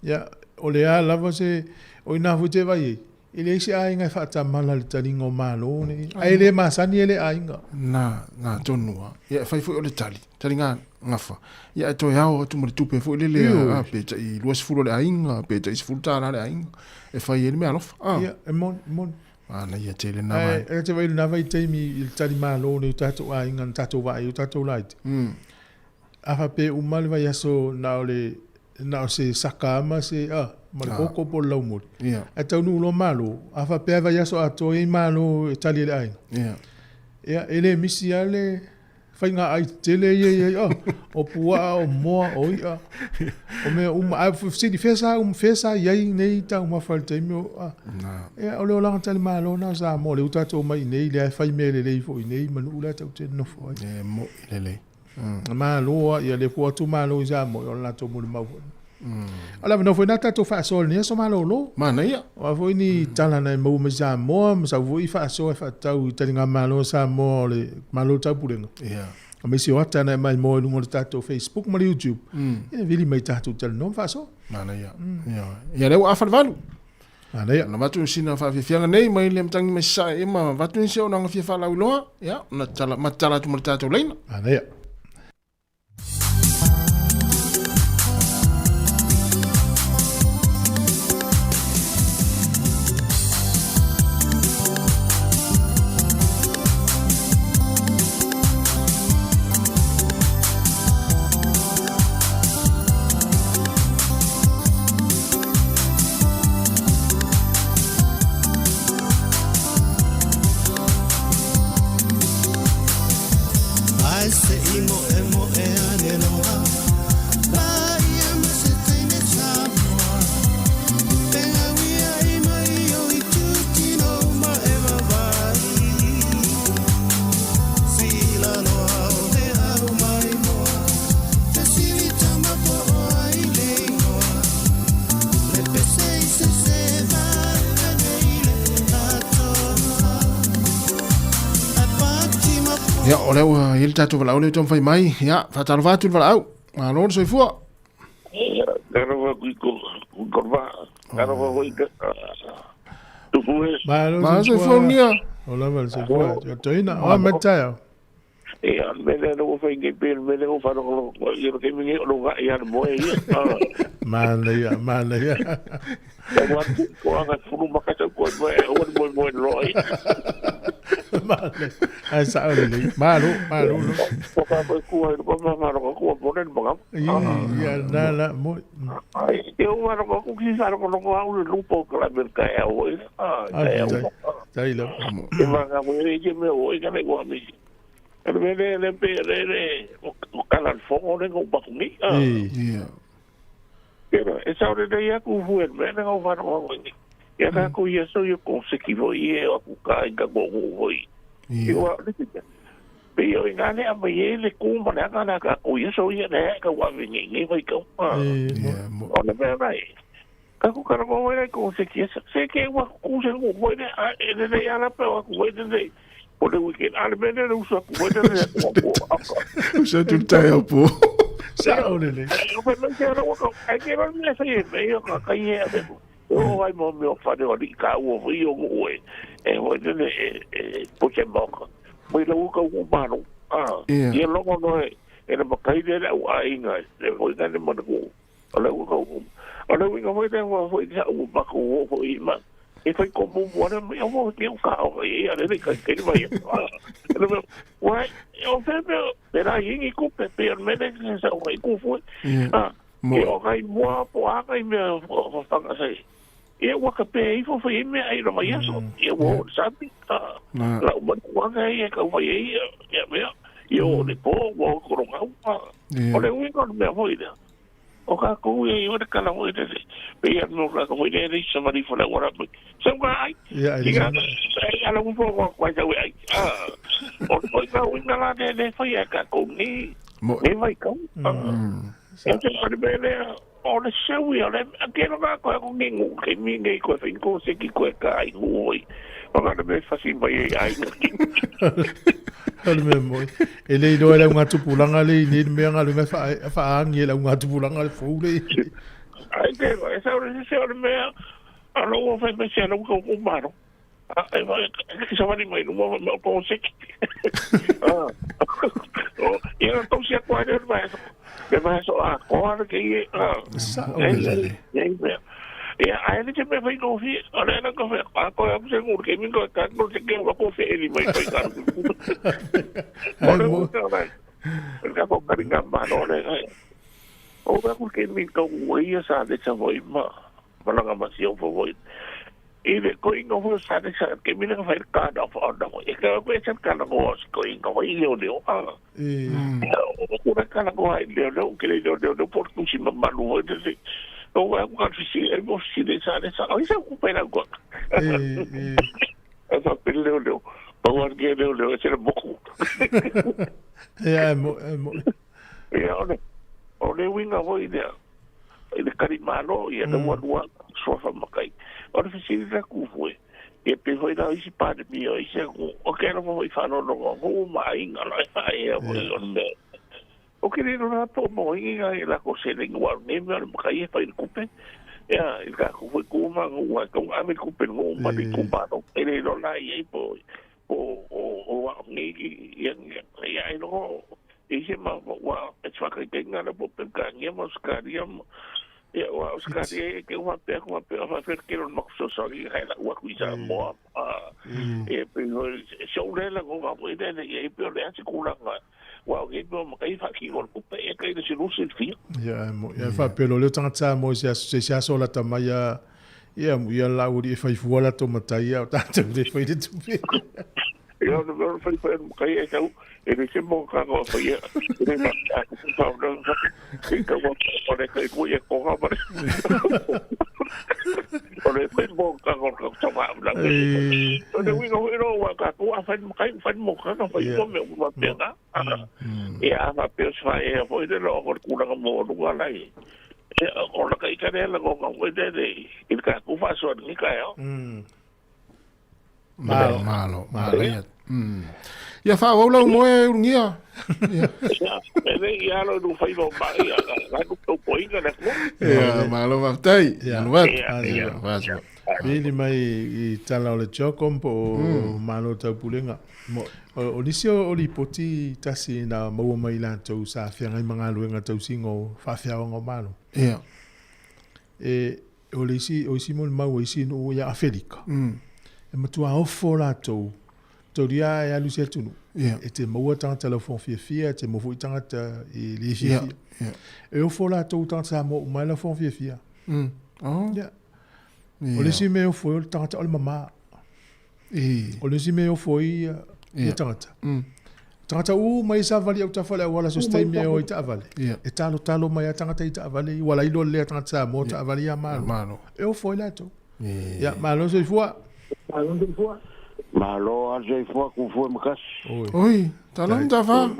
Ia, o le a lava se, o i ina foi te vaai ai, E leai se aiga e faatamala i le taliga o Malo nei, ae le masani e le aiga. Na, na tonu lava. Ia, e fai foi o le tali, tali ga, gafa. Ia, ae toe ao atu ma le tupe foi lele, a, pe tai 20 o le aiga, pe tai $10 le aiga, e fai ai le meaalofa. A. Ia, e moni, e moni. Manaia tele na vaega. Ae, e te vaai i lena vaitaimi i le tali Malo nei o tatou aiga na tatou vaai ai o tatou laiti. A faapea e uma le vaiaso na o le na o se saka ma se a ma le koko po o le laumoli. Yeah. Ae taunuu loa Malo, a faapea e vaiaso atoa e i ai Malo e tali e le aiga. Yeah. Ia, e le misi lava le faiga ai tetele ia i ai, o puaa, o moa, o i'a, o mea uma. Ae fesili, fea sa, fea sa i ai nei taumafa i le taimi o, a. Ia, o le olaga talimalo lena o Samoa, lea ua tatou omai i inei, lea e fai mea lelei foi i inei ma nuu la e tatou te nonofo ai. E mo'i lelei. Malo lava, ia lea foi o atu Malo i Samoa, o le latou molimau foi. O le avanoa foi lena tatou faasoa i lenei aso malolo. Manaia. O a foi ni tala na e maua mai Samoa, ma sau foi faasoa e faatatau i taligamalo a Samoa o le Malo o le Taupulega. Yeah. Aemaise o ata na e maimoa i luga o le tatou Facebook ma le YouTube. Ia vili mai tatou talanoa ma faasoa. Manaia. Ia. Ia lea ua afa le valu. Manaia. Na avatu sina faafiafiaga nei mai le amataga mai Sasae ia ma avatu nisi o auaunaga fia faalauiloa, ia, na tatala, ma tatala atu ma le tatou laina. Manaia. Ae se i o lea ua i ai le tatou valaau lea ua taumafai mai. Ia, faatalofa atu i le valaau. Malo le soifua. Malo Malo soifua Ulugia. O lava le soifua. Toina, o a mai taeao. Ia, o le mea lea na ua fai nei pei o le mea lea ua faalogologo atu ai, ia le taimi nei o lou gai lava le moe ia. Manaia, manaia. Ia ua atu ko anga fulu maka sau koe moe, aua le moe moe loa ia. Manaia. Ai sao lelei. Malo, malo. Ko ka koe kua i lupa ma whanonga kua mone ni mangama. Ia, na la, mo. Ai, te o whanonga ku ki whanonga au le lupa o ka la ka e au i. Ai, tai la. E manga mo e te mea o i ka nei ua misi. Le mea lea le pe le le o kala le fongo le ngau paku ni. Ia. Pero e sao le nei aku fu e mea le ngau whanonga ngau ni. Ia ka ku ia so ia konseki fo i e aku ka i ka go go fo i. Ia wa le te. Pe ia i ngā le ama i e le kūma le anga la ka ku ia so ia le ka wa me ngi ngi vai ka. Ia. O le mea nei. Ka ku kara mo wera ko se ki se ke wa ku se ku mo ne a e le le ala pe wa ku le le o le weekend a le me le usa ku le le ku ku Usa tu tai au po. Sa o le le. O pe me ke ra wa ka ai ke ra me sa ye me yo ka ka ye a me o ai mo me o fa de o li ka o o yo o e e o le le e e po se mo ka mo le u ka u ma no a ye lo no e e le makai le le u ai nga le o le le mo ku O le uiga o le uiga foi lea ua foi sa ua maku o foi ma e fai ko mo mo ana me o ke o ka o e a le ka ke mai le me wa o fe me pe ra ingi ku pe pe me le sa o ku foi a e o kai mo po a kai me o fa ka sai e ua ka pe ifo foi me ai ro mai aso e wo sa pi la u ma ku ka e ka foi e ya me yo le po wo ko ro ka o le uiga o me foi le O ka kou ia i ora kala hoi rere. Pe ia no ka hoi rere i sa mari fora ora mai. Sa nga ai. Ia ai. Ia ai ala u fo ko kwai sa ai. Ah. O ko ka u nga la ne ne fai ka kou ni. Ne vai kau. E te pare bele o le seu ia le a ke no ka ko ko ngi ngu ke mi ngi ko fin ko se ki ko ka ai ngu oi. O ka me fasi mai ai. O le mea moi. E le iloa e le augatupulaga le i nei le mea galuega e faaagi e le augatupulaga le fou le. Ai te e sa o se o le mea a lo ua fai mai se ala uka o maro. A e vai e sa wani mai numa mai o ko seki. Ah. O ia tau sia ko ai le mai. Le mai so a ko ara ke i a. Sa o le. Le. Ia, ai le te me whai kofi, o le ana kofi, a koe aku se ngūr, ke mingo ka no te ke wa kofi e ni mai whai ka ruku. O le ua ka rai, ka ko kari ngā mano le ngai. O ka ku ke mingo ua ia sa le sa voi ma, malanga ma si o fo voi. I le ko ingo fo sa le sa, ke mingo whai ka na fo ona mo. E ka koe sa ka na ko ko ingo i leo leo. O kura ka na ko ai leo leo, ke le leo leo leo, por kusi ma malu voi te. O wa ku ka fisi e mo si le sa le sa. O isa ku pera ku. E sa pe leo leo. Pa wa ke leo leo e se moku. Ia mo mo. Ia ole. O le winga voi le. I le kari malo ia le ua lua sofa makai. O le fisi le ku foi. E pe foi la isi pa de mi o isi ku. O ke lo foi fa no no o ma inga la e e o le me. O ke le rona tō mo inga i la ko se le ngua ne me o maka i whai kupe. Ia, i ka ku fai kuma ngua ka ame kupe ngo ma ni kuma no. E le rona i e po o o o wa ngi ia ia e no i se ma wa e tsaka ke ngana po pe ka ngi mo skaria mo. Ia wa skaria e ke wa pe wa pe wa fe ke ro mo so so i ha la wa ku isa mo a e pe no se o le la go va po e le e pe le a se kula nga. Wa o ke mo ka ifa ki o kupe e ka ile se lusi fi. Ia mo ia fa pelo le tangata mo se se se aso la tamaia ia ia la uri e fai fua la to matai o tātou le fai le tupe. Ia o le fai fai mo kai e tau e le se mo ka ko fai e le ma ka ku pa o le ka wa o le kai ku e ko ga ba. O le fai mo ka ko ka ta ma la. O le wi no ro wa ka ku a fai mo kai fai mo ka ka fai mo me wa pe na. Ia ma pe sa e foi le lo ko ku la mo lu ala i. E o la kai ka le ko ka foi le i ka ku fa so ni ka yo. Malo, malo, malo. Ia faaauau lau moe ulugia. Ia, e le i alo i lou faiva o mai, a la nu tautuaina le atunuu. Ia, malo faafetai. Ia. Malu atu. Ia, ia. Ia, Vili mai i tala o le Geocom po o Malo Taupulega. O nisi o lipoti tasi na maua mai i latou sa feagai ma galuega tausiga o faafeaoga o Malo. Ia. E, o le isi, o isi molimau a isi nuu ia Afelika, e matua ofo latou, taulia e alu i se atunuu, e te maua tagata laufofoga fiafia, e te maua foi tagata e le fiafia. E ofo latou tagata Samoa uma e laufofoga fiafia. Ia. O le isi mea e ofo ai o le tagata o le mama. O le isi mea e ofo ai ia tagata. Tagata uma ia savali autafa o le auala so se taimi e o ai taavale. E talotalo mai lava tagata i taavale ua lailoa lelei a tagata Samoa taavale ia Malo. E ofo ai latou. Ia, malo soifua. Malo lava le soifua kufue ma kasi. Oi, talo Matafa.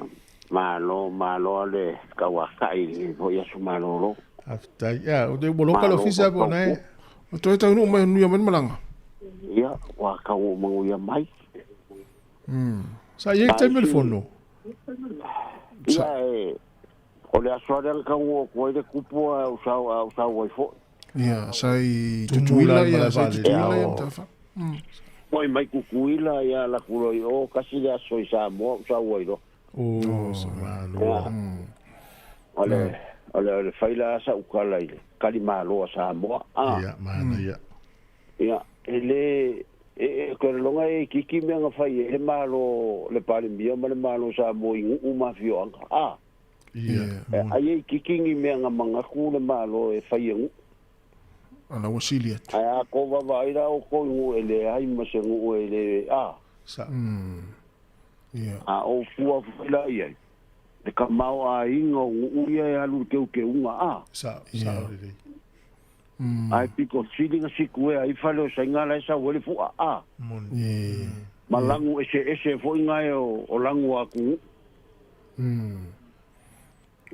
Malo, malo lava le tauakai i lenei foi aso malolo. Faafetai. Ia, ua loka le ofisa po o na e. Ua toe taunuu mai manuia mai le malaga. Ia, ua taunuu manuia mai. Sa i ai le taimi o le fono? Ia, e, o le aso lava lea na taunuu atu ai le tupu a ou sau, a ou sau ai foi. Ia, sa i Tutuila, ia, sa i Tutuila, ia, Matafa. Foi mai Tutuila, ia, alu atu loa i o, tasi le aso i Samoa ou sau ai loa. O, sa malo. O le, o le, o le fai la sau tala i le tali malo a Samoa. Ia, manaia. Ia, e le, e, e, ke lologa e itiiti mea na fai ai le Malo, le Palemia ma le Malo o Samoa i nuu ma afioaga. A. Ia, Ai e itiiti ni mea na manatu le Malo e fai e nuu. Ala ua sili atu. Ae a tou vaavaai la outou i nuu e leai ma se nuu e le, a. Sa. Ia. A ou fua foi la i ai, le tamaoaiga o nuu ia e alu i le teuteuga, a. Sa, sa lelei. Ae pito sili na situe ai fale o Saina la e sau ai le fua, a. Moni. Ma lagu eseese foi na e o lagu a atunuu.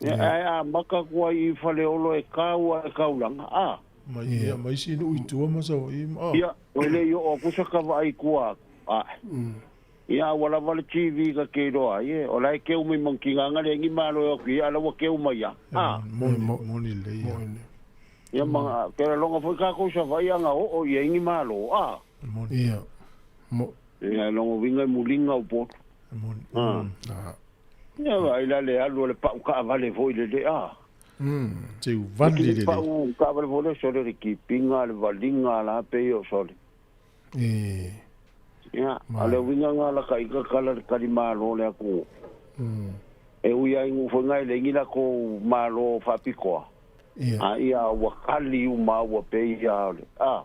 Ia, ae amata atu ai i Faleolo e tau a e taulaga, a. Ma, ia, ma isi nuu i tua ma Savaii, a. Ia, e le i oo atu sa vaai i tua atu, a. Ia, a ua lava le TV ta te iloa ai, e, o la e keu mai ma tigaga leai ni malo e o atu i ai, a o la ua keu mai lava, a. Moni, moni lelei ia. Ia, ma ke laloga foi kākou i Savaii a na oo i ai ni malo, a. Moni. Ia, mo. Ia, e logo uiga e muliga Upolu. Moni. A. Ia, vaai la le alu a le pau taavale foi lele, a. Teu vali Le lelei. pau taavale foi lele, sole le kipiga, le valiga la pei o sole. E. Ia, a le uiga na la ka ika kala le tali malo le atunuu. E ui ai nuu foi na e leai ni latou malo faapitoa. Ia. A ia ua kali uma ua pei ia o le, a.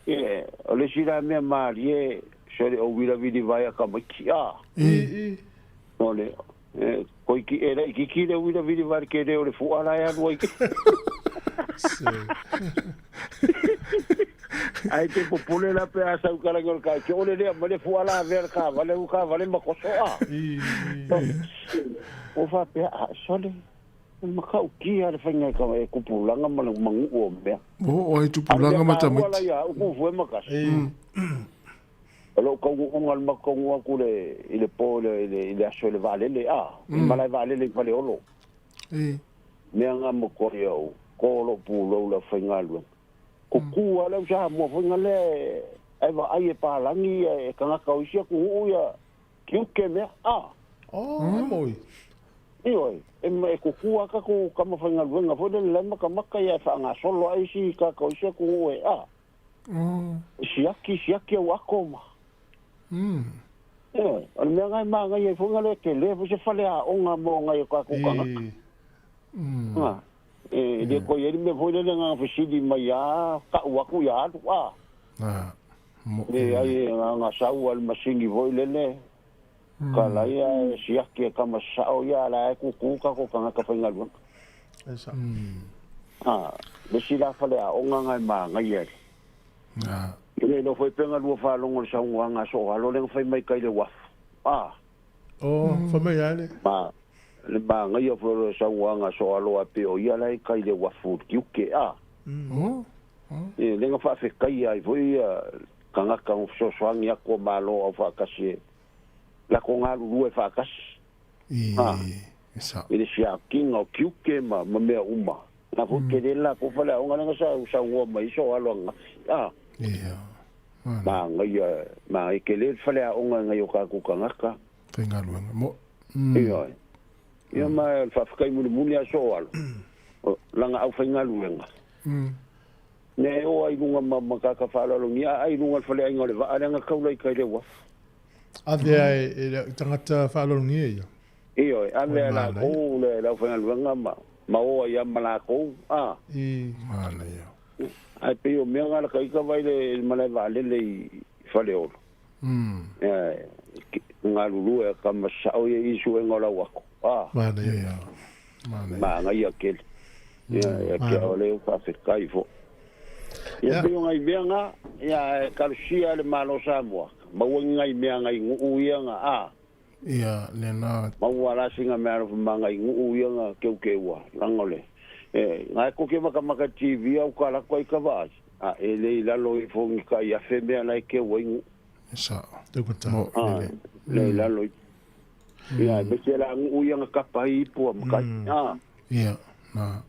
Ia, o le isi la mea malie, sole o vilavili vaea tamaiti, a. I, i. O le, e, koiki, e laitiiti le uilavili vae le tele o le fua la e alu ai. Se. Ae te popole la pe a sau kalagi o le kaitio, o le lea mai le fua la avea le taavale, u taavale ma koso, a. I, i. O faapea, a, sole, e matautia le faiga e ka- e tupulaga ma le manuu o mea. O, o ai A o le tupulaga mea ma taua la tamaiti. ia au kufue ma kasi. E. O lou taunuuga le matou taunuu atu le i le po i le i le i le aso i le vaalele a, i le malae vaalele i Faleolo. E. Mea na matua ia ou ko lou pulou le aufaigaluega. Kuku lava le au Samoa foi na lea e ae vaai e palagi ia e tagata o isi atunuu ia tiute mea a. Oh, e moi. Ioe, e e kuku lava tatou tama faigaluega foi lele la e matamata ia e faagasolo ae isi tagata o isi atunuu e a. E siaki, siaki au ato ma. Ioe, o le mea na e manaia ai foi na le tele foi se faleaoga mo nai o tatou tagata. I. A, e le toe i ai le mea foi lele na fesili mai a tau atu ia alu, a. A, mo. Leai, e na na sau lava le masini foi lele, kala ia e siaki e kama sao ia, a la e kuku tatou tagata faigaluega. E sa. A, le isi la faleaoga na e manaia ai. A. E le iloa foi pe na lua faalogo i le saunoaga a Soalo lea na fai mai kai le uafu. A. Oh, fai mai lava le. Ma, le manaia foi o le saunoaga a Soalo a pe o ia la e kai le uafu i le tiute. A. O. E, lea na faafetaia ai foi ia tagata na fesoasoani atu a Malo aufaatasi e Lakou galulue faatasi. A. E I le siakiga o tiute ma ma mea uma. Na foi tele le lakou faleaoga lea na saunoa mai ai so alo ananafi. A. Ia. Manaia, manaia tele le faleaoga e nai o tatou tagata. Faigaluega. Mo. Ioe. Ia ma o le faafetai mulimuli lava so alo, lana aufaigaluega. Mea e o ai i luga ma ma tagata faaaloalogia a ai i luga o le faleaiga o le vaa lea na taula i tai i le uafu. Avea e le tagata faaaloalogia ia. Ioe, avea e latou le aufaigaluega ma ma o ai lava ma latou, a. I. Manaia. Ae pei o mea na lata ita vaai le malae vaalele i Faleolo. Ia, galulue a tama sao ia i suega o lau ato. A. Manaia. Manaia. Manaia tele. Ia, ia te au lea faafetai foi. Ia pei o nai mea na, ia ae talosia le Malo o Samoa, maua ni nai mea nai nuu ia na, a. Ia, lena. Maua la sina mea alofa ma nai nuu ia na keukeua, leaga o le, e, na e koke makamaka TV au ka lako ai ka vaai, a e le i lalo ifo ni tai afe mea la e keu ai nuu. E sao. Taugata. Mo, A, lele. le i lalo ifo. Ia, aemaise la nuu ia na kapa ai ipu a makai, a. Ia, na.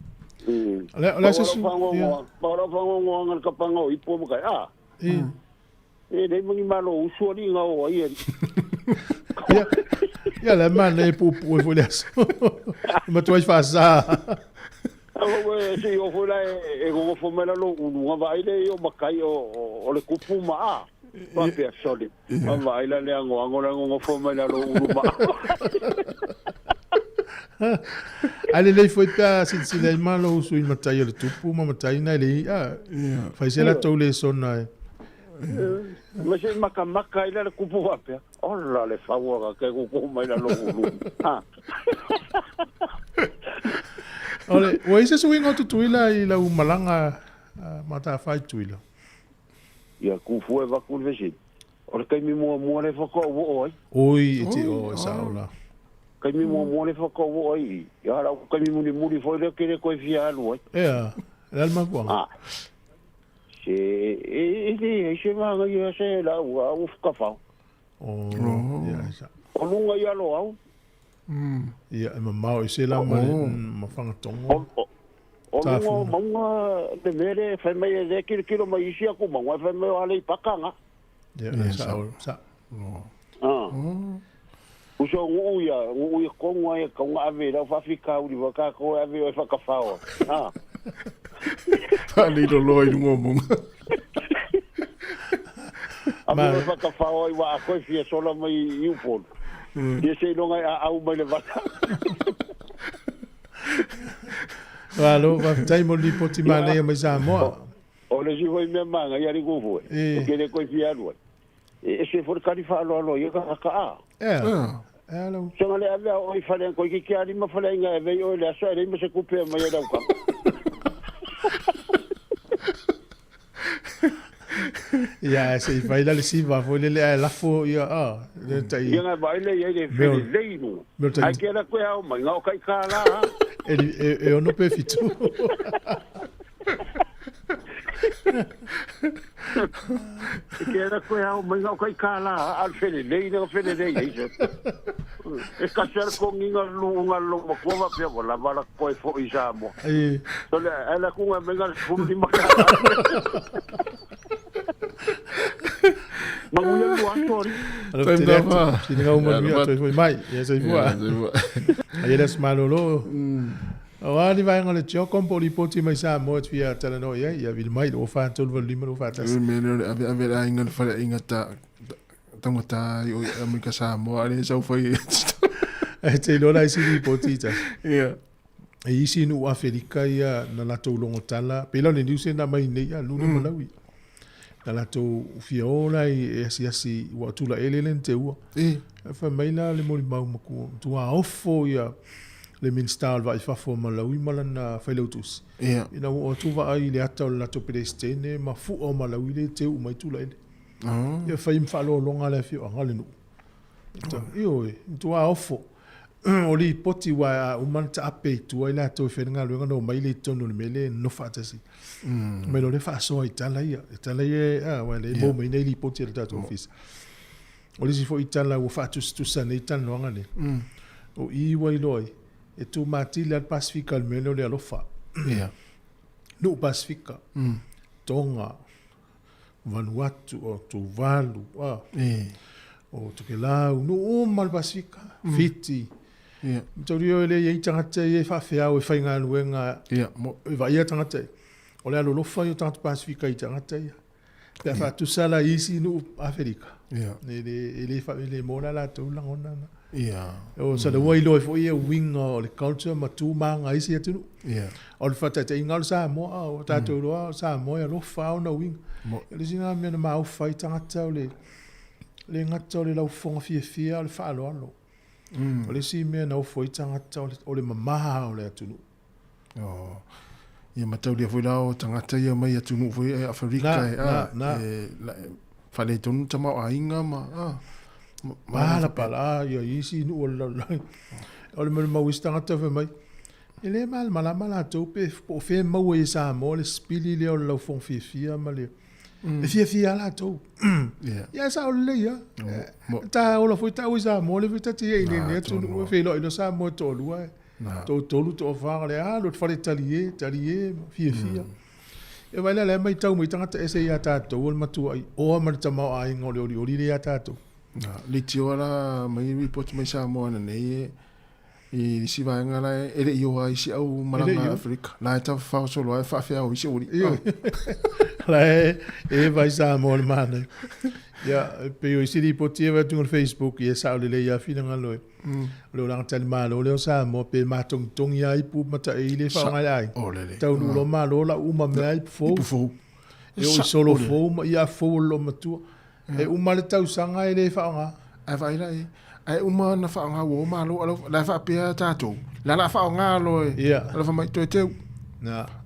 O le Pau se o lau su, ia. fagogoa, pau o lau fagogoaga le kapaga o ipu a makai, a. I. E leai ma ni malo usu alii na o ai alii. Ia, ia le manaia e puupuu ai foi le aso. E matua ai faasa. Aua ua se i oo foi la e nonofo mai lalo ulu na vaai lea i o makai o le kupu ma a. Faapea, sorry. Na vaai la le anoano la nonofo mai lalo ulu ma a. Ae lelei foi pe a silasila ai malo usu i matai o le tupu ma matai na e le i'a. Fai se latou lesona e. Ma se i makamaka ai la le kupu faapea, ola le fauaga ke kuku mai lalo ulu. Ha. O le, ua i se suiga o Tutuila i lau malaga matafā i Tutuila? Ia kufu e vaku le fesili. O le taimi muamua lea faatoa ou oo ai. Oi, e te o, e sao la. Taimi muamua lea faatoa ou oo ai i i. Ia lau taimi mulimuli foi lea ke le toe fia alu ai. Ea, le a le mafuaaga? Ah. Se, e leai se manaia se lau au kafao. Oh, ia, e sao. O luga i alo au. Ia, e mamao i se la ma le, ma Fagatogo. O luga o mauga le mea lea e fai mai e lea kilokilo mai isi atu mauga e fai mai o Aleipata na. Ia, e sao, sao. Ah. Uso o nuu ia, nuu ia tonu ai e tatau ona ave i lau faafitauli foi tatou e ave i oe faatafao ai. Ah. Faaliloloa i luga o mauga. Ave oe faatafao ai ua atoa e fia sola mai i Upolu. Ia seiloga e aau mai le vala. Malo, faafetai mo le lipoti manaia mai Samoa. O le isi foi mea manaia alii Kufu e, ou te le toe fia alu ai. E ese foi le tali faaaloalo a ia tagata a. Ea, ea lau. Soga le ave a oe i fale toeitiiti lava lima faleaiga e ave ai oe i le aso ae leai ma se tupe e aumai ai le autaga. Ia, ae se i fai la le siva foi lele ae lafo ia, a, le tai. Ia na vaai lea i ai le felelei i luga. Ae ke ala koe ao mai, na o kai kālā ha. E 6 pe 7. E ke ala koe ao mai na o kai kālā ha, a le felelei na felelei ai se. E kasi ala konginga luunga lo matua faapea ua lava la koe foi i Samoa. So le ae la kunga mai na le 15 kālā. Manuia lua aso alii. Alo tele atu. Sili ngau manuia toe foi mai. Ia soifua. Ai le aso malolo. O a ni vaega o le Geocom po o lipoti mai Samoa e te fia talanoa i ai. Ia vili mai 2438 5 241. Le mea lea o le aveave le aiga i le faleaiga taugata ai o i Amerika Samoa a le sau fai ai. E te iloa la isi lipoti i tasi. Ia. E isi nuu Afelika ia na latou logo tala, pei la o le news lea na aumai nei a Luna Malawi. Na latou fia o la e asiasi ua tulaele lea na teua. E. Fai mai la le molimau matua, matua ofo ia le Minista o le Vaa i Fafo o Malawi ma lana failautusi. Ia. Ina ua oo atu vaai i le ata o le latou Peresetene ma fua o Malawi lea e teu uma ai tulaele. Ia fai ma faaaloaloga le afioaga le nuu. Ioe, matua ofo. O lipoti aua a uma ona taape i tua i latou e fai le galuega ona omai lea i totonu o le mea lea e nonofo faatasi. Mai loa lea faasoa i tala ia. I tala ia, aua e le maua mai nei lipoti a le tatou ofisa. O le isi foi tala ua faatusatusa nei talanoaga nei, o i ua iloa ai, e tumatili lava le Pasefika i le mea lea o le alofa. Ia. Nuu Pasefika, Tonga, Vanuatu, o Tuvalu, a, o Tokelau, nuu uma o le Pasefika, Fiti. Ia. Mataulia e le i ai tagata ia e faafeao e faigaluega Ia, mo. e vaaia tagata ia. O le alolofa ia o tagata Pasefika i tagata ia. Pe a faatusa la i isi nuu Aferika, e le, e le maua la latou lagona na. O sa ua iloa ai foi ia uiga o le culture ma tu ma aga a isi atunuu. O le faataitaiga o le Samoa, ua tatou iloa o Samoa e alofa lava ona uiga. O le isi lena mea na maofa ai tagata o le le gata o le laufofoga fiafia a o le faaaloalo. O le isi mea na ofo ai tagata o le mama o le atunuu. Oh. Ia mataulia foi la o tagata ia mai atunuu foi e Aferika e a e faaletonu tamaoaiga ma a pala pala ia isi nuu o le lalolagi. O le mea mau isi tagata fai mai, e le malamalama latou pe po o fea e maua i Samoa le sipili lea o le laufofoga fiafia ma le e fiafia lava latou. Ia e sao lelei lava. Ta ola foi tau i Samoa lea foi ta te i ai i lenei atunuu e feiloai loa Samoa e toalua e toatolu, toafa, le alu i le fale talie, talie ma fiafia. Ia vaai la, la e matau mai tagata ese ia tatou o le matuai oa ma le tamaoaiga o le olioli lea ia tatou. Na, leitioa la mai report mai Samoa ananei e i isi vaega la e le i o ai si au malaga Afrika. La e tafafao solo ai faafeao i si au alii. La e e vai Samoa le manaia. Ia, e pei o isi lipoti ia e vaai atu i le Facebook, ia e sao lelei lava finagalo e. O le olaga talimalo lea o Samoa pe matogitogi lava ipu ma taei le faaaoga e le aiga. Taunuu loa malo lau uma mea ipu fou. Ipu fou. E oo i solo fou ma ia fou o le loomatua. E uma le tausaga e le faaaoga. Ae vaai la i ai, ae uma ona faaaoga ua o malo la e faapea tatou, la o le a faaaoga loa e alofa mai toe teu.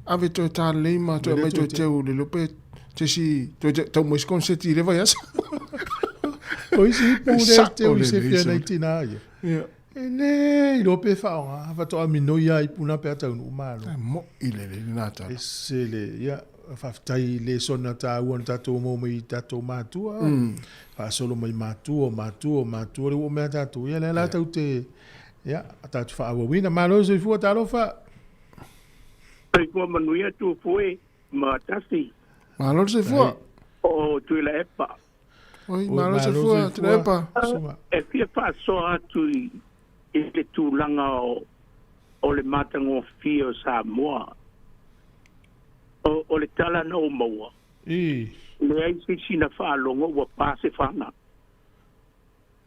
Ave toe talelei ma toe aumai toe teu le iloa pe se isi toe tau mai se koneseti i lea vaiaso. O isi ipu lea e teu i sefia nai tina ia. E le iloa pe faaaoga, faatoa minoi lava ipu na pe a taunuu malo. E moi lelei lena tala. E ese le, ia, faafetai i lesona taua na tatou maua mai i tatou matua. Faasolo mai matua, o matua, o matua, lea ua oo mai ia tatou. Ia lea la tatou te, ia, tatou faaauauina. Malo le soifua, talofa. Soifua manuia Tufue ma Tasi. Malo le soifua. O Tuilaepa. Oi, malo le soifua Tuilaepa. E fia faasoa atu i le tulaga o le matagofie o Samoa. O le tala na ou maua, leai se isi na faalogo ua pa se fana.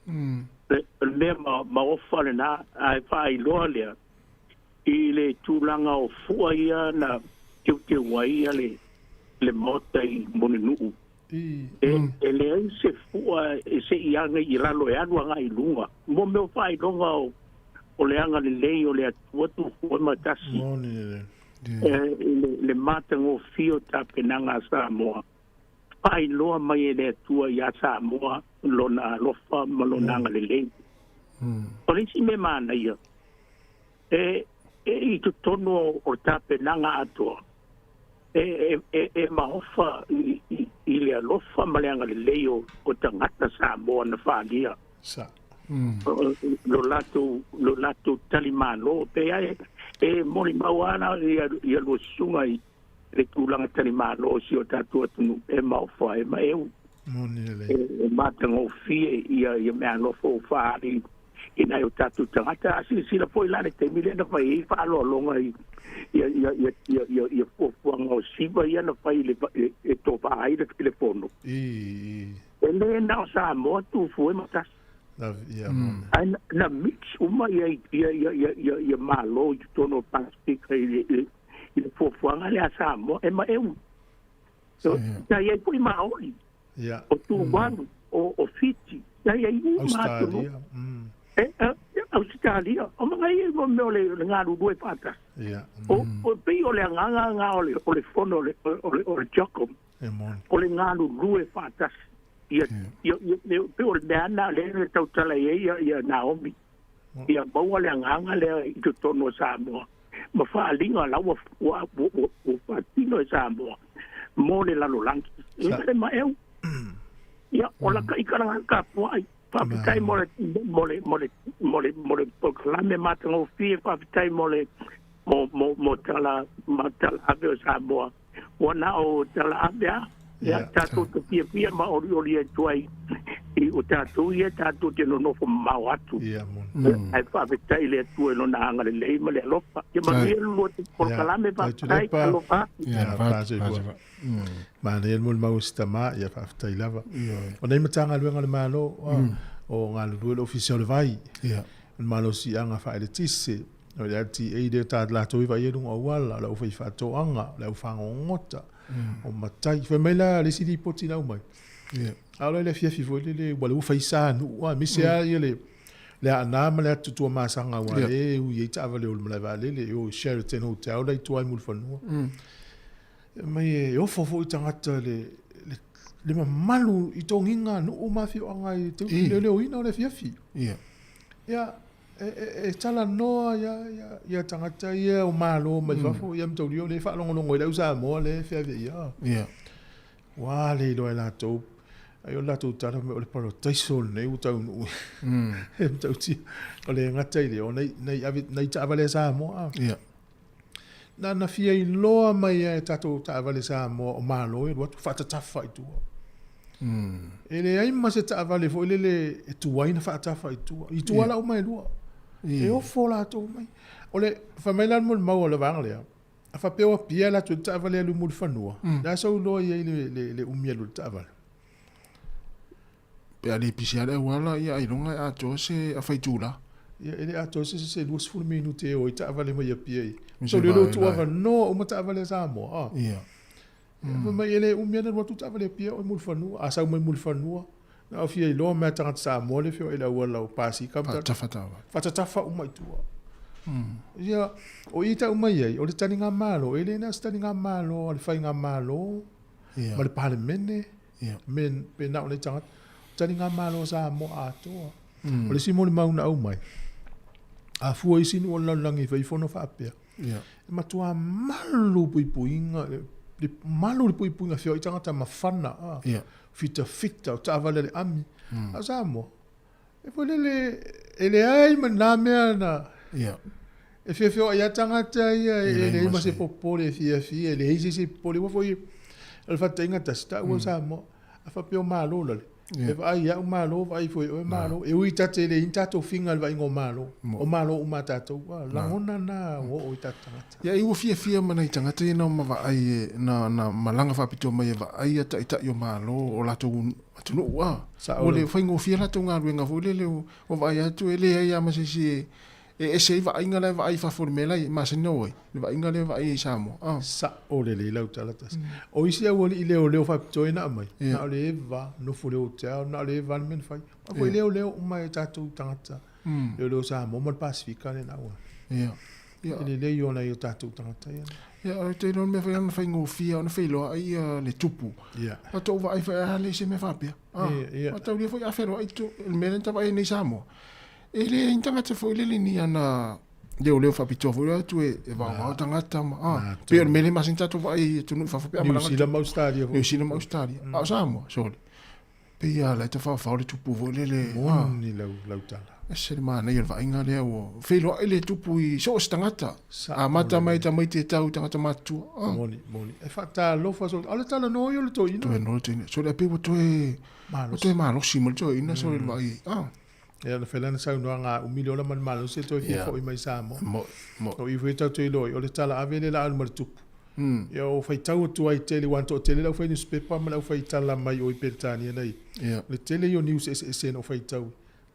O le mea maofa lena, ae faailoa lea i le tulaga o fua ia na teuteu ai le Maota i Mulinuu. E leai se fua e se i aga i lalo e alu agai i luga. Mo mea o faailoga o le agalelei o le Atua Tufuoi ma Tasi, le matagofie o tapenaga a Samoa. Faailoa mai e le Atua iā Samoa lona alofa ma lona agalelei. O le isi mea manaia, e i totonu o le tapenaga atoa, e maofa i le alofa ma le agalelei o tagata Samoa na faaalia lo latou talimalo. Pe e molimau lava ia lua susuga i le tulaga talimalo o si o tatou atunuu, e maofa, e maeu, e matagofie ia meaalofa ua faaali i nai o tatou tagata. A silasila foi la i le taimi lea na fai ai faaaloaloga i ia fuafuaga o siva ia na fai e tovaa ai le fono, e le na o Samoa Tufue ma Tasi, ae na mix uma ia Malo i totonu o Pasefika i le fuafuaga lea a Samoa e maeu. Sa i ai foi Maori, o Tuvalu, o Fiti, sa i ai uma atunuu. Ausetalia, o mga ia mo mea o le galulue faatasi. O pei o le agaga lena o le fono o le CHOGM, o le galulue faatasi. Ia, pei o le mea lena lea e tautala i ai ia Naomi. Ia maua le agaga lea i totonu o Samoa ma faaaliga la ua faatino e Samoa mo le lalolagi. E le maeu. Ia, o laka ika langa ka puai. Faafetai mo le mo le mo le mo le mo le polokalame matagofie, faafetai mo le mo mo mo tala ma tala ave o Samoa. Ua na o tala ave a ia tatou te fiafia ma olioli atu ai i o tatou ia tatou te nonofo mamao atu. Ae faafetai i le Atua i Lona agalelei ma le alofa. Ia manuia le lua polokalame, faafetai, alofa atu. Ia, faafetai. Manaia le molimau o si tama, ia faafetai lava. O nei Matagaluega a le Malo, o galulue le Ofisa o le Vai, o le Malosiaga Faaeletise, o le LTA lea ta latou e vaai ai luga o auala, o le aufaifaatoaga, o le aufagogota, o matai. Fai mai la le isi lipoti na aumai, a o le afiafi foi lele, ua lea ua fai sa nuu, aemaise lava ia le le Aana ma le atu Tuamasaga aua lea e ui ai taavale o le malae vaalele i o i Sheraton Hotel la i tua i Mulifanua. Mai e ofo foi tagata le le le mamalu i togiga nuu ma afioaga i te leoleoina o le afiafi. Ia e, e, e talanoa ia, ia, ia tagata ia o Malo mai fafo, ia mataulia o lea e faalogologo i le au Samoa lea e feaveai ia. Ua le iloa e latou, ai o le latou tala o le parataiso lenei ua taunuu. E matautia. O le gata i lea, o nai, nai, ave, nai taavale a Samoa. Na na fia iloa mai e tatou taavale Samoa o Malo e alu atu faatatafa i tua. E leai ma se taavale foi lele e tuai na faatafa i tua. I tua la uma e lua. E ofo latou mai. O le, fai mai la le molimau a le vaega lea, a faapea o Apia e alu atu ai le taavale e alu i Mulifanua, le a sou iloa i ai le umi e alu ai le taavale? Pe a le pisi lava le auala, ia ailoga e atoa se afa itula. Ia, e le atoa se se 20 minute e o ai taavale mai Apia i. So, le leo tuu avanoa uma taavale a Samoa. Ah. Ia. Mm. Mai e le umi ana alu atu taavale Apia o i Mulifanua. A sau mai Mulifanua, na o fia iloa mea tagata Samoa le feoai i le auala o Pasika. Faatatafa taavale. Faatatafa uma i tua. Ia, o i tau mai ai, o le taligamalo, e le na o se taligamalo a le faigamalo ma le Palemene, me pe na o nei tagata. O taligamalo a Samoa atoa. O le isi molimau na aumai, a fua isi nuu o le lalolagi e fai fono faapea, e matua malu puipuiga, le malu le puipuiga feoai tagata mafana, a, fitafita, o taavale a le ami. A o Samoa, e foi lele, e leai ma ni mea na, e feofeoai lava tagata ia, e leai ma se popole e fiafia, e leai se isi e popole. Aua foi, o le faataitaiga tasi, taua o Samoa, a faapea o Malo lale, e vaai ia au Malo, vaai foi e oe Malo. E ui ta te leai ni tatou figa i le vaaiga o Malo, o Malo uma a tatou. Lagona na ua oo i tatou tagata. Ia, ua fiafia ma nai tagata ia na ma vaai e, na, na malaga faapitoa mai e vaai ia taitai o Malo o latou atunuu a. Ua le faigofie latou galuega foi lele ua vaai atu e leai lava ma se isi e, e ese ai vaaiga la e vaai i fafo i le mea la e masani ona o ai, le vaaiga lea e vaai ai i Samoa. Ah. Sao lelei lau tala tasi. O isi aualii leoleo faapitoa ia na aumai, na o le eva, nofo i le hotel, na o le eva le mea na fai. Aua foi leoleo uma e tatou tagata, leoleo Samoa ma le Pasefika lea na auai. E lelei o nai o tatou tagata ia. Ia, o te iloa le mea foi ona faigofie ona feiloai ia le tupu. Ia. A tou vaai foi, a leai se mea faapea. Ah, Ia. A taulia foi a feloai tu, le mea lea na ta vaai ai nei i Samoa. E leai ni tagata foi lele ni ana leoleo faapitoa foi lea atu e vaovao tagata ma, ah, pei o le mea lea e masani tatou vaai i atunuu i fafo pe a malaga. Niu Sila ma Ausetalia foi. Niu Sila ma Ausetalia. A o Samoa, sole. Pei lava la e tafaofao le tupu foi lele. Moni lau, lau tala. Ese le manaia o le vaaiga lea ua feiloai le tupu i so o se tagata. Amata mai tamaiti e tau i tagata matutua. Ah. Moni, moni. E faatalofa so, o le talanoa ia o le toeaina. Toe no le toeaina. So le pei ua toe malosi. Ua toe malosi ma le toeaina so le vaai. Ah. Ia na fai lana saunoaga a umi le ola ma le malosi e toe fia foi mai Samoa. Mo, mo. O i foi tatou iloa ai, o le tala ave le la alu ma le tupu. Ia o faitau atu ai tele, aua na toatele le aufai newspaper ma le aufai tala mai o i Peretania nei. O le tele ia o news eseese na ou faitau.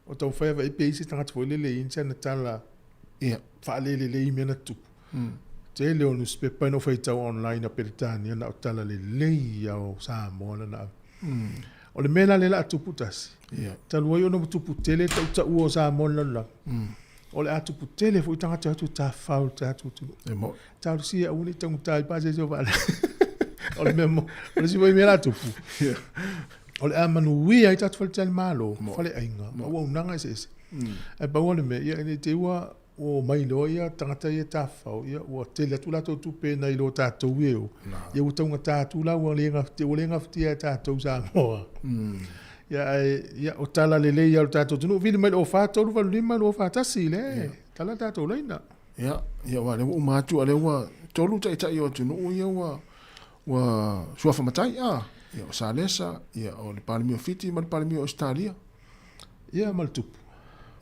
O taumafai lava i pe i ai se tagata foi lele e i ai sana tala faalelelei i mea na tutupu. Tele o newspaper na ou faitau online a Peretania na o tala lelei ia o Samoa na na ave. O le mea la lea o le a tupu tasi, talu ai ona ua tupu tele le tautaua o Samoa i le lalolagi, o le a tupu tele foi tagata e o atu e tafafao i le tatou atunuu. E moni. Talosia aua ne i taugata ai pasese o vaalele. O le mea mo, o le isi foi mea o le a tupu, o le a manuia ai tatou faletalimalo, faleaiga, ma auaunaga eseese. Ae pau lava le mea, ia ne i te i ua ua omai loa ia tagata ia e tafafao, ia ua tele atu latou tupe nai lo tatou e o, ia ua taugata atu la ua le gafatia, ua le gafatia e tatou Samoa. Ia, ae, ia, o tala lelei ia o le tatou atunuu. Vili mai le 04 385 241, le, tala le tatou laina. Ia, ia, aua o lea ua uma atu, a o lea ua tolu taitai o atunuu ia ua, ua suafa matai, a. Ia, o Salesa, ia, o le Palemia o Fiti ma le Palemia o Ausetalia. Ia, ma le tupu.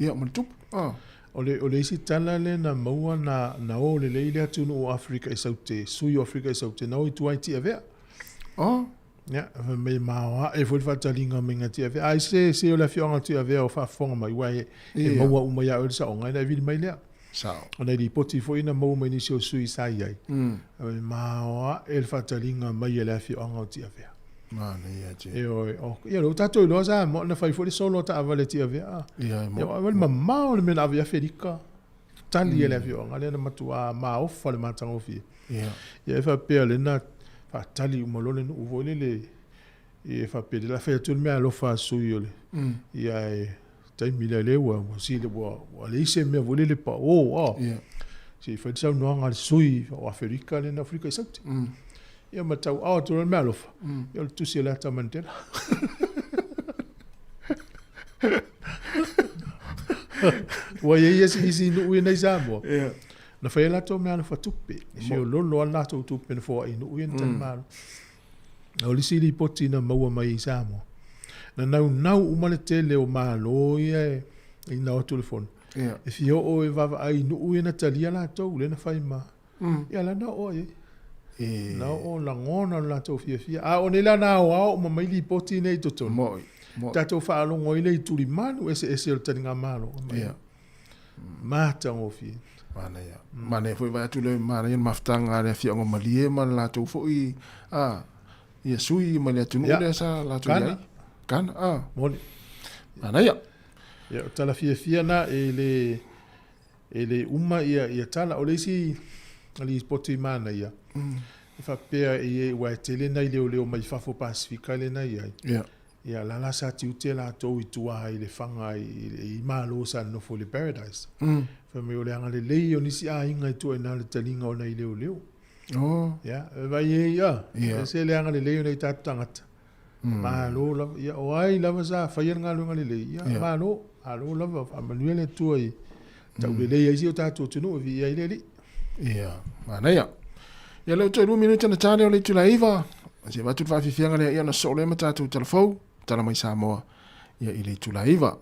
Ia, ma le tupu, a. O le, o le isi tala lea na maua na, na o lelei le atunuu o Aferika i Saute, sui o Aferika i Saute, na o i tua i Tiavea. Oh. Ia, fai mai e maoae foi le faataliga mai ga Tiavea. Ai se, se o le afioaga o Tiavea o faafofoga mai, ua e, e maua uma ia oe le saoga, ina e vili mai lea. Sao. Ona e lipoti foi na maua mai nisi o sui sa i ai. Fai mai, maoae le faataliga mai e le afioaga o Tiavea. Manaia te. Ioe, o, ia lea ua tatou iloa Samoa na fai foi le solo a taavale a Tiavea. Ia, e mo. Ia, le mamao le mea na ave i Aferika. Tali e le afioaga lea na matua maofa le matagofie. Ia. Ia e faapea lea na faatali uma loa le nuu foi lele e faapea le la fai atu le mea alofa a sui o le ia e taimi lea lea ua ua sili ua ua leai se mea foi lele pao a. Ia. Se i fai le saunoaga a le sui o Aferika lea na Aferika i Saute. Ia ma tauao atu loa le mea alofa. Ia o le tusi a le Ata Mandela. Ua i ai isi isi nuu ia nei Samoa. Ia. Na fai e latou mea alofa tupe. E feololo lava latou tupe na foai i nuu ia na talimalo. O le isi lipoti na maua mai i Samoa. Na naunau uma le tele o Malo ia e inao atu le fono. Ia. E fia oo e vaavaai i nuu ia na talia latou, lea na fai ma. Ia la na oo i ai. Na oo lagona lo latou fiafia. A o nei la na aoao uma mai lipoti nei i totonu. Moi. Moi. Tatou faalogo ai lea i tulimanu eseese o le taligamalo. Ia. Matagofie. Manaia. Manaia foi vaai atu le manaia le mafutaga a le afioaga o Malie ma le latou foi a ia sui mai le atunuu Ia. lea sa latou i ai. Kana. Kana a. Moni. Manaia. Ia, o tala fiafia na e le E le uma ia ia tala. O le isi lipoti manaia, e faapea e aua e tele nai leoleo mai fafo Pasefika lea na i ai. Yeah. Ia la la sa tiute latou i tua i Lefaga i Malo sa nonofo i le Paradise. Fai mai o le agalelei o nisi aiga i tua i ina le taliga o nai leoleo. Oh. Ia, e vaai ai ia, Yeah. ese le agalelei o nai tatou tagata. Malo lava, ia o ai lava sa faia le galuega lelei, ia Ia. malo, malo lava, faamanuia le Atua i taulelei ai si o tatou atunuu e viia ai le Alii. Ia, manaia. Ia lea ua toe 2 minute ona ta lea o le itula e 9. Se i avatu le faafiafiaga lea ia ona sosoo lea ma tatou tala fou, tala mai Samoa, ia i le itula e 9.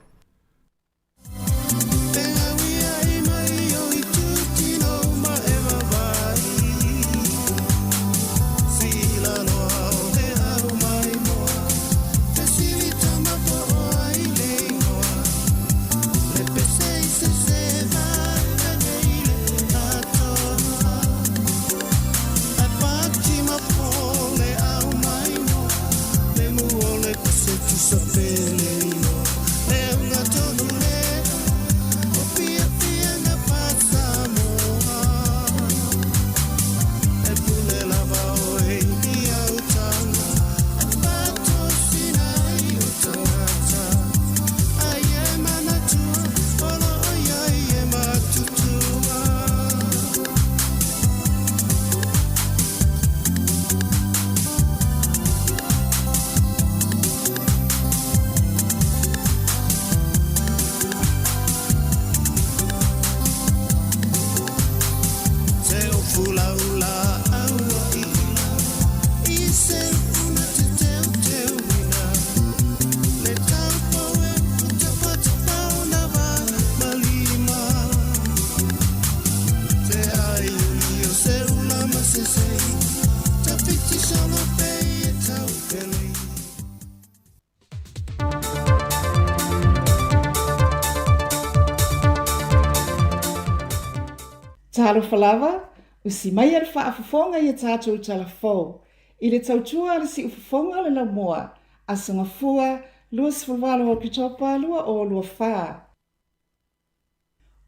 Talofa lava, usi maia le faafofoga i a tatou tala fou, i le tautua a le siufofoga o le laumua, Aso Gafua, 28 Oketopa 2024.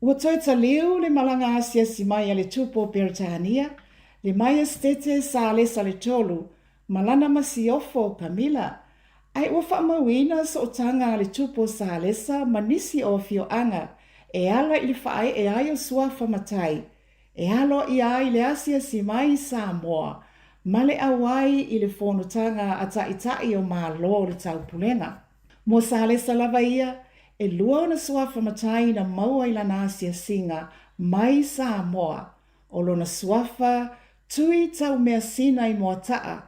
Ua toe taliu le malaga asiasi mai a le Tupu o Peretania, le Maiestete Salesa le Tolu, ma lana masiofo Kamila, ae ua faamauina sootaga a le Tupu o Salesa ma nisi o afioaga e ala i le faaee ai o suafa matai e aloaia ai le asiasi mai i Samoa ma le auai i le fonotaga a Taitai o Malo o le Taupulega. Mo Salesa lava ia, e lua ona suafa matai na maua i lana asiasiga mai Samoa, o lona suafa Tui Taumeasina i Moataa,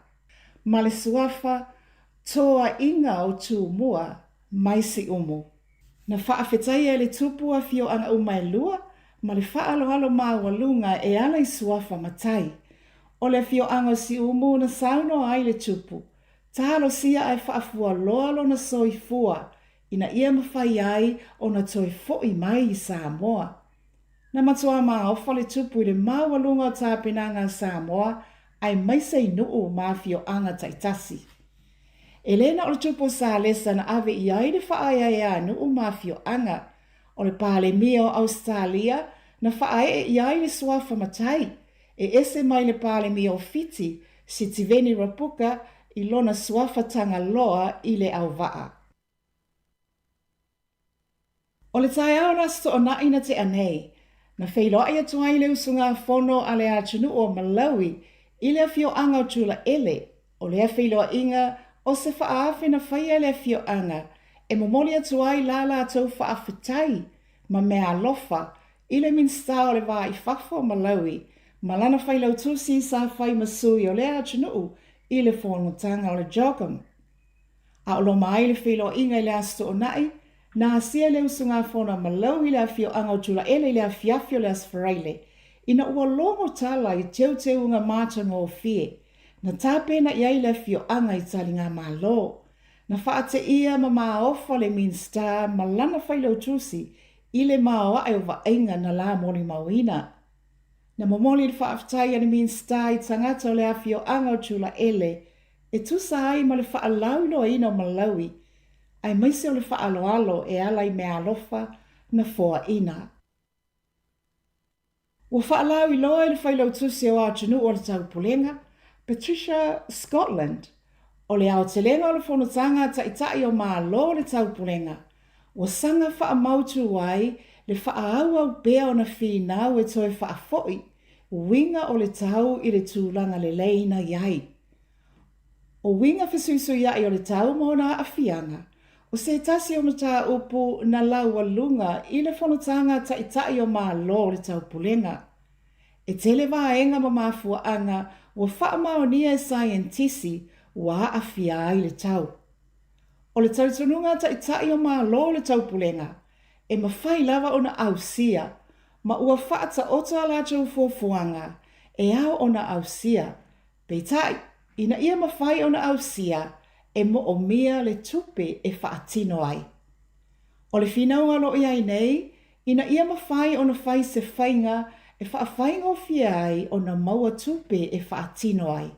ma le suafa Toaiga o Tumua mai Siumu. Na faafetaia e le tupu afioaga uma e lua ma le faaaloalo maualuga e ala i suafa matai. O le afioaga o Siumu na saunoa ai le tupu, Talosia ae faafualoa lona soifua ina ia mafai ai ona toe fo'i mai i Samoa. Na matuā maofa le tupu i le maualuga o tapenaga a Samoa aemaise i nuu ma afioaga taitasi. E le na o le tupu o Salesa na ave i ai le faaeaea a nuu ma afioaga. O le Palemia o Ausetalia na faaee i ai le suafa matai e ese mai le Palemia o Fiti, Sitiveni Rabuka, i lona suafa Tagaloa i le auvaa. O le taeao o le Aso Toonai na tea nei, na feiloai atu ai le usugafono a le atunuu o Malawi i le afioaga o Tulaele, o lea feiloaiga o se faaafe na faia e le afioaga e momoli atu ai la latou faafetai ma meaalofa i le Minisita o le Va i Fafo o Malawi ma lana failautusi sa fai ma sui o lea atunuu i le fonotaga o le CHOGM. A o loma ai le feiloaiga i le Aso Toonai, na asia le usugafono a Malawi i le afioaga o Tulaele i le afiafi o le Aso Faraile, ina ua logo tala i teuteuga matagofie na tapena i ai le afioaga i taligamalo. Na faateia ma maofa le Minisita ma lana failautusi i le maoae o vaaiga na la molimauina. Na momoli le faafetai a le Minisita i tagata o le afioaga o Tulaele e tusa ai ma le faalauiloaina o Malawi, aemaise o le faaaloalo e ala i meaalofa na foaina. Ua faalauiloa e le Failautusi o Atunuu o le Taupulega, Patricia Scotland, o le aotelega o le Fonotaga a Taitai o Malo o le Taupulega, ua saga faamautu ai le faaauau pea ona finau e toe faafoi uiga o le tau i le tulaga lelei na i ai. O uiga fesuisuiaʻi o le tau ma ona aafiaga, o se tasi o mataupu na laualuga i le fonotaga a Taitai o Malo o le Taupulega. E tele vaega ma mafuaaga ua faamaonia e saienitisi ua aafia ai le tau. O le talitonuga a Taitai o Malo o le Taupulega, e mafai lava ona ausia ma ua faataoto a latou fuafuaga e ao ona ausia. Peitai, ina ia mafai ona ausia, e moomia le tupe e faatino ai. O le finauga o lo o i ai nei, ina ia mafai ona fai se faiga e faafaigofie ai ona maua tupe e faatino ai.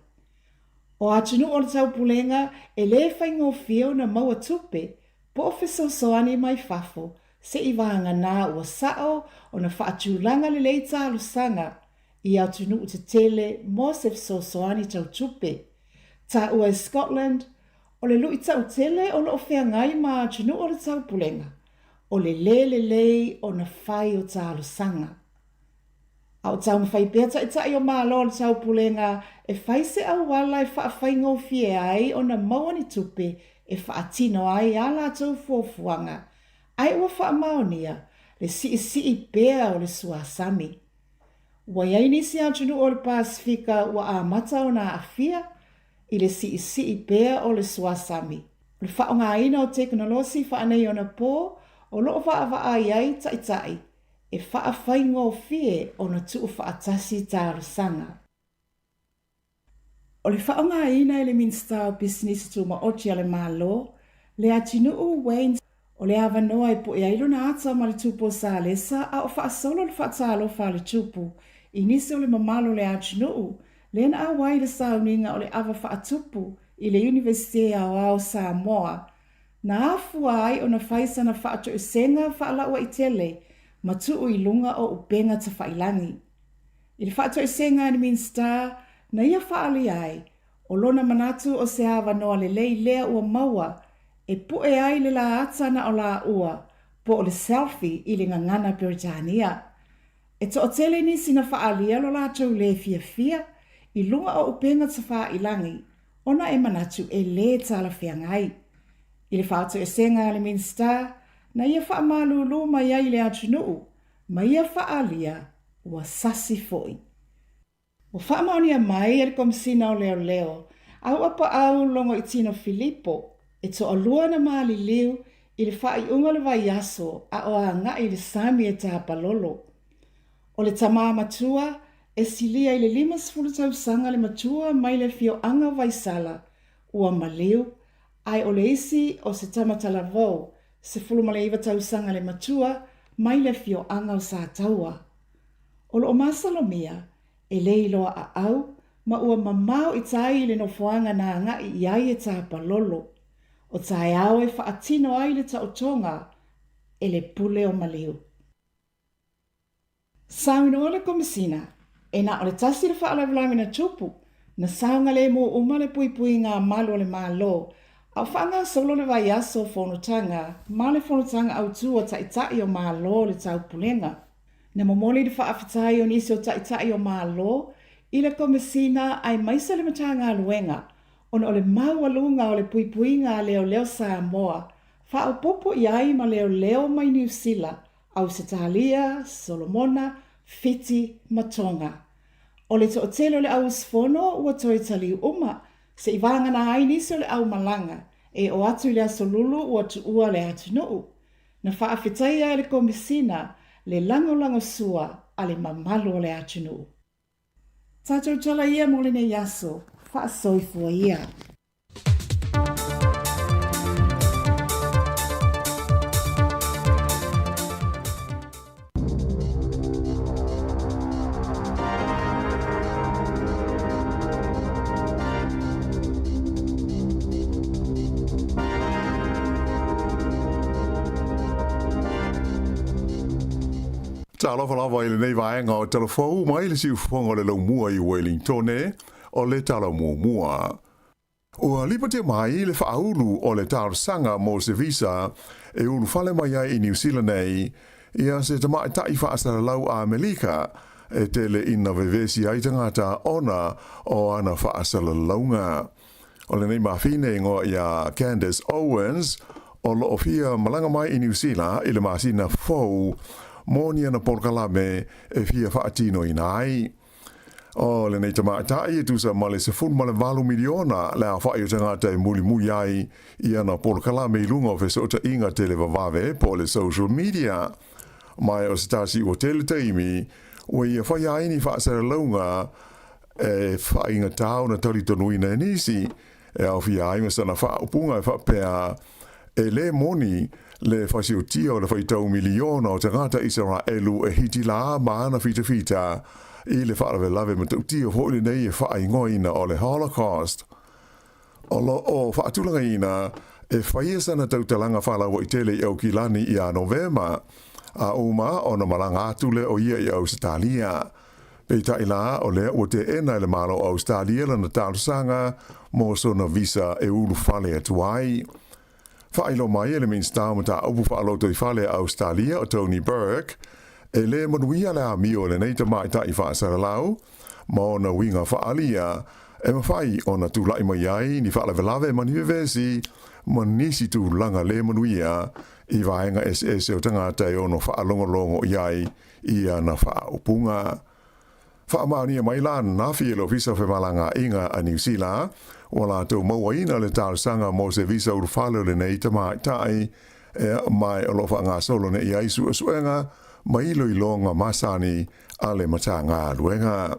O atunuu o le taupulega e le faigofie ona maua tupe po o fesoasoani mai fafo seivagana ua sao ona faatulaga lelei talosaga i atunuu tetele mo se fesoasoani tau tupe. Taua e Scotland, o le luitau tele o lo o feagai ma atunuu o le taupulega, o le lē lelei ona fai o talosaga. A o taumafai pea Taitai o Malo o le Taupulega e fai se auala e faafaigofie ai ona maua ni tupe e faatino ai a latou fuafuaga, ae ua faamaonia le siisii pea o le suasami. Ua i ai nisi atunuu o le Pasefika ua amata ona aafia i le siisii pea o le suasami. O le faaaogaina o tekonolosi faaneionapo o lo o vaavaai ai Taitai e faafaigofie ona tuufaatasi talosaga. O le faaaogaina e le Minisita o Pisinisi Tumaoti a le Malo, Leatinuu Wayne, o le avanoa e pue ai lona ata ma le tupu o Salesa a o faasolo le faatalofa a le tupu i nisi o le mamalu o le atunuu lea na auai le sauniga o le ava faatupu i le Iunivesite Aoao Samoa na afua ai ona fai sana faatoesega faalauaitele ma tuu i luga o upega tafailagi. I le faatoesega a le Minisita na ia faaalia ai, o lona manatu o se avanoa lelei lea ua maua e pue ai le la ata na o laua po o le selfie i le gagana Peretania. E toatele nisi na faaalia lo latou lē fiafia i luga o upega tafailagi ona e manatu e lē talafeagai. I le faatoesega a le Minisita, na ia faamalulu mai ai i le atunuu ma ia faaalia ua sasi foi. Ua faamaonia mai e le Komesina o Leoleo Auapaau Logoitino Filipo e toalua na maliliu i le faaiuga o le vaiaso a o agai i le sami e tapalolo. O le tamā matua e silia i le 50 tausaga le matua mai le afioaga o Vaisala ua maliu ae o le isi o se tama talavou 19 tausaga le matua mai le afioaga o Sataua. O lo o masalomia e le iloa aau ma ua mamao i tai i le nofoaga na agai i ai e tapalolo. O taeao e faatino ai le taotoga e le pule o maliu. Saunoa le Komesina, e na o le tasi le faalavelave na tupu, na saogalemu uma le puipuiga a malu o le Malo, a o faagasolo le vaiaso o fonotaga ma le fonotaga autu a Taitai o Malo o le Taupulega. Na momoli le faafetai o nisi o Taitai o Malo i le Komesina aemaise le Matagaluega ona o le maualuga o le puipuiga a leoleo Samoa faaopoopo i ai ma leoleo mai Niu Sila Ausetalia, Solomona, Fiti ma Tonga. O le toatele o le au usufono ua toe taliu uma, se i vagana ai nisi o le au malaga e oo atu i le Aso Lulu ua tuua le atunuu. Na faafetaia e le Komesina le lagolagosua a le mamalu o le atunuu. Tatou tala ia mo lenei aso, faasoifua ia. Talofa lava i lenei vaega o Talafou mai le siufofoga o le laumua i Wellingtone o le tala muamua. Ua lipotia mai le faaulu o le talosaga mo se visa e ulufale mai ai i Niu Sila nei ia se tamaitai faasalalau Amelika e tele ina vevesi ai tagata ona o ana faasalalauga. O lenei mafine igoa ia Candace Owens o loo fia malaga mai i Niu Sila i le masina fou mo ni ana polokalame e fia faatinoina ai. O lenei tamaitai e tusa ma le 18 miliona le aofai o tagata e mulimuli ai i ana polokalame i luga o fesootaiga televavave po o le social media. Ma o se tasi ua tele taimi ua ia faia ai ni faasalalauga e faaigatā ona talitonuina e nisi, e aofia ai ma sana faaupuga e faapea, E lē moni le fasiotia o le faitau miliona o tagata Isaraelu e Hitilā ma ana fitafita i le faalavelave matautia foi lenei e faaigoaina o le Holocaust. O lo o faatulagaina e faia sana tautalaga faalauaitele i Aukilani ia Novema, a uma ona malaga atu lea o ia i Ausetalia. Peitai la, o lea ua teena e le Malo o Ausetalia lana talosaga mo sona visa e ulufale atu ai. Faailoa mai e le Minisita o Mataupu Faalotoifale a Ausetalia o Tony Burke, e lē manuia le amio o lenei tamaitai faasalalau ma ona uiga faaalia e mafai ona tulai mai ai ni faalavelave ma ni vevesi ma nisi tulaga lē manuia i vaega eseese o tagata e ono faalogologo i ai i ana faaupuga. Faamaonia mai la ananafi e le Ofisa o Femalagaaiga a Niu Sila, ua latou mauaina le talosaga mo se visa ulufale o lenei tamaitai, ea, mae o lo o faagasolo nei ai suesuega ma iloiloga masani a le Matagaluega.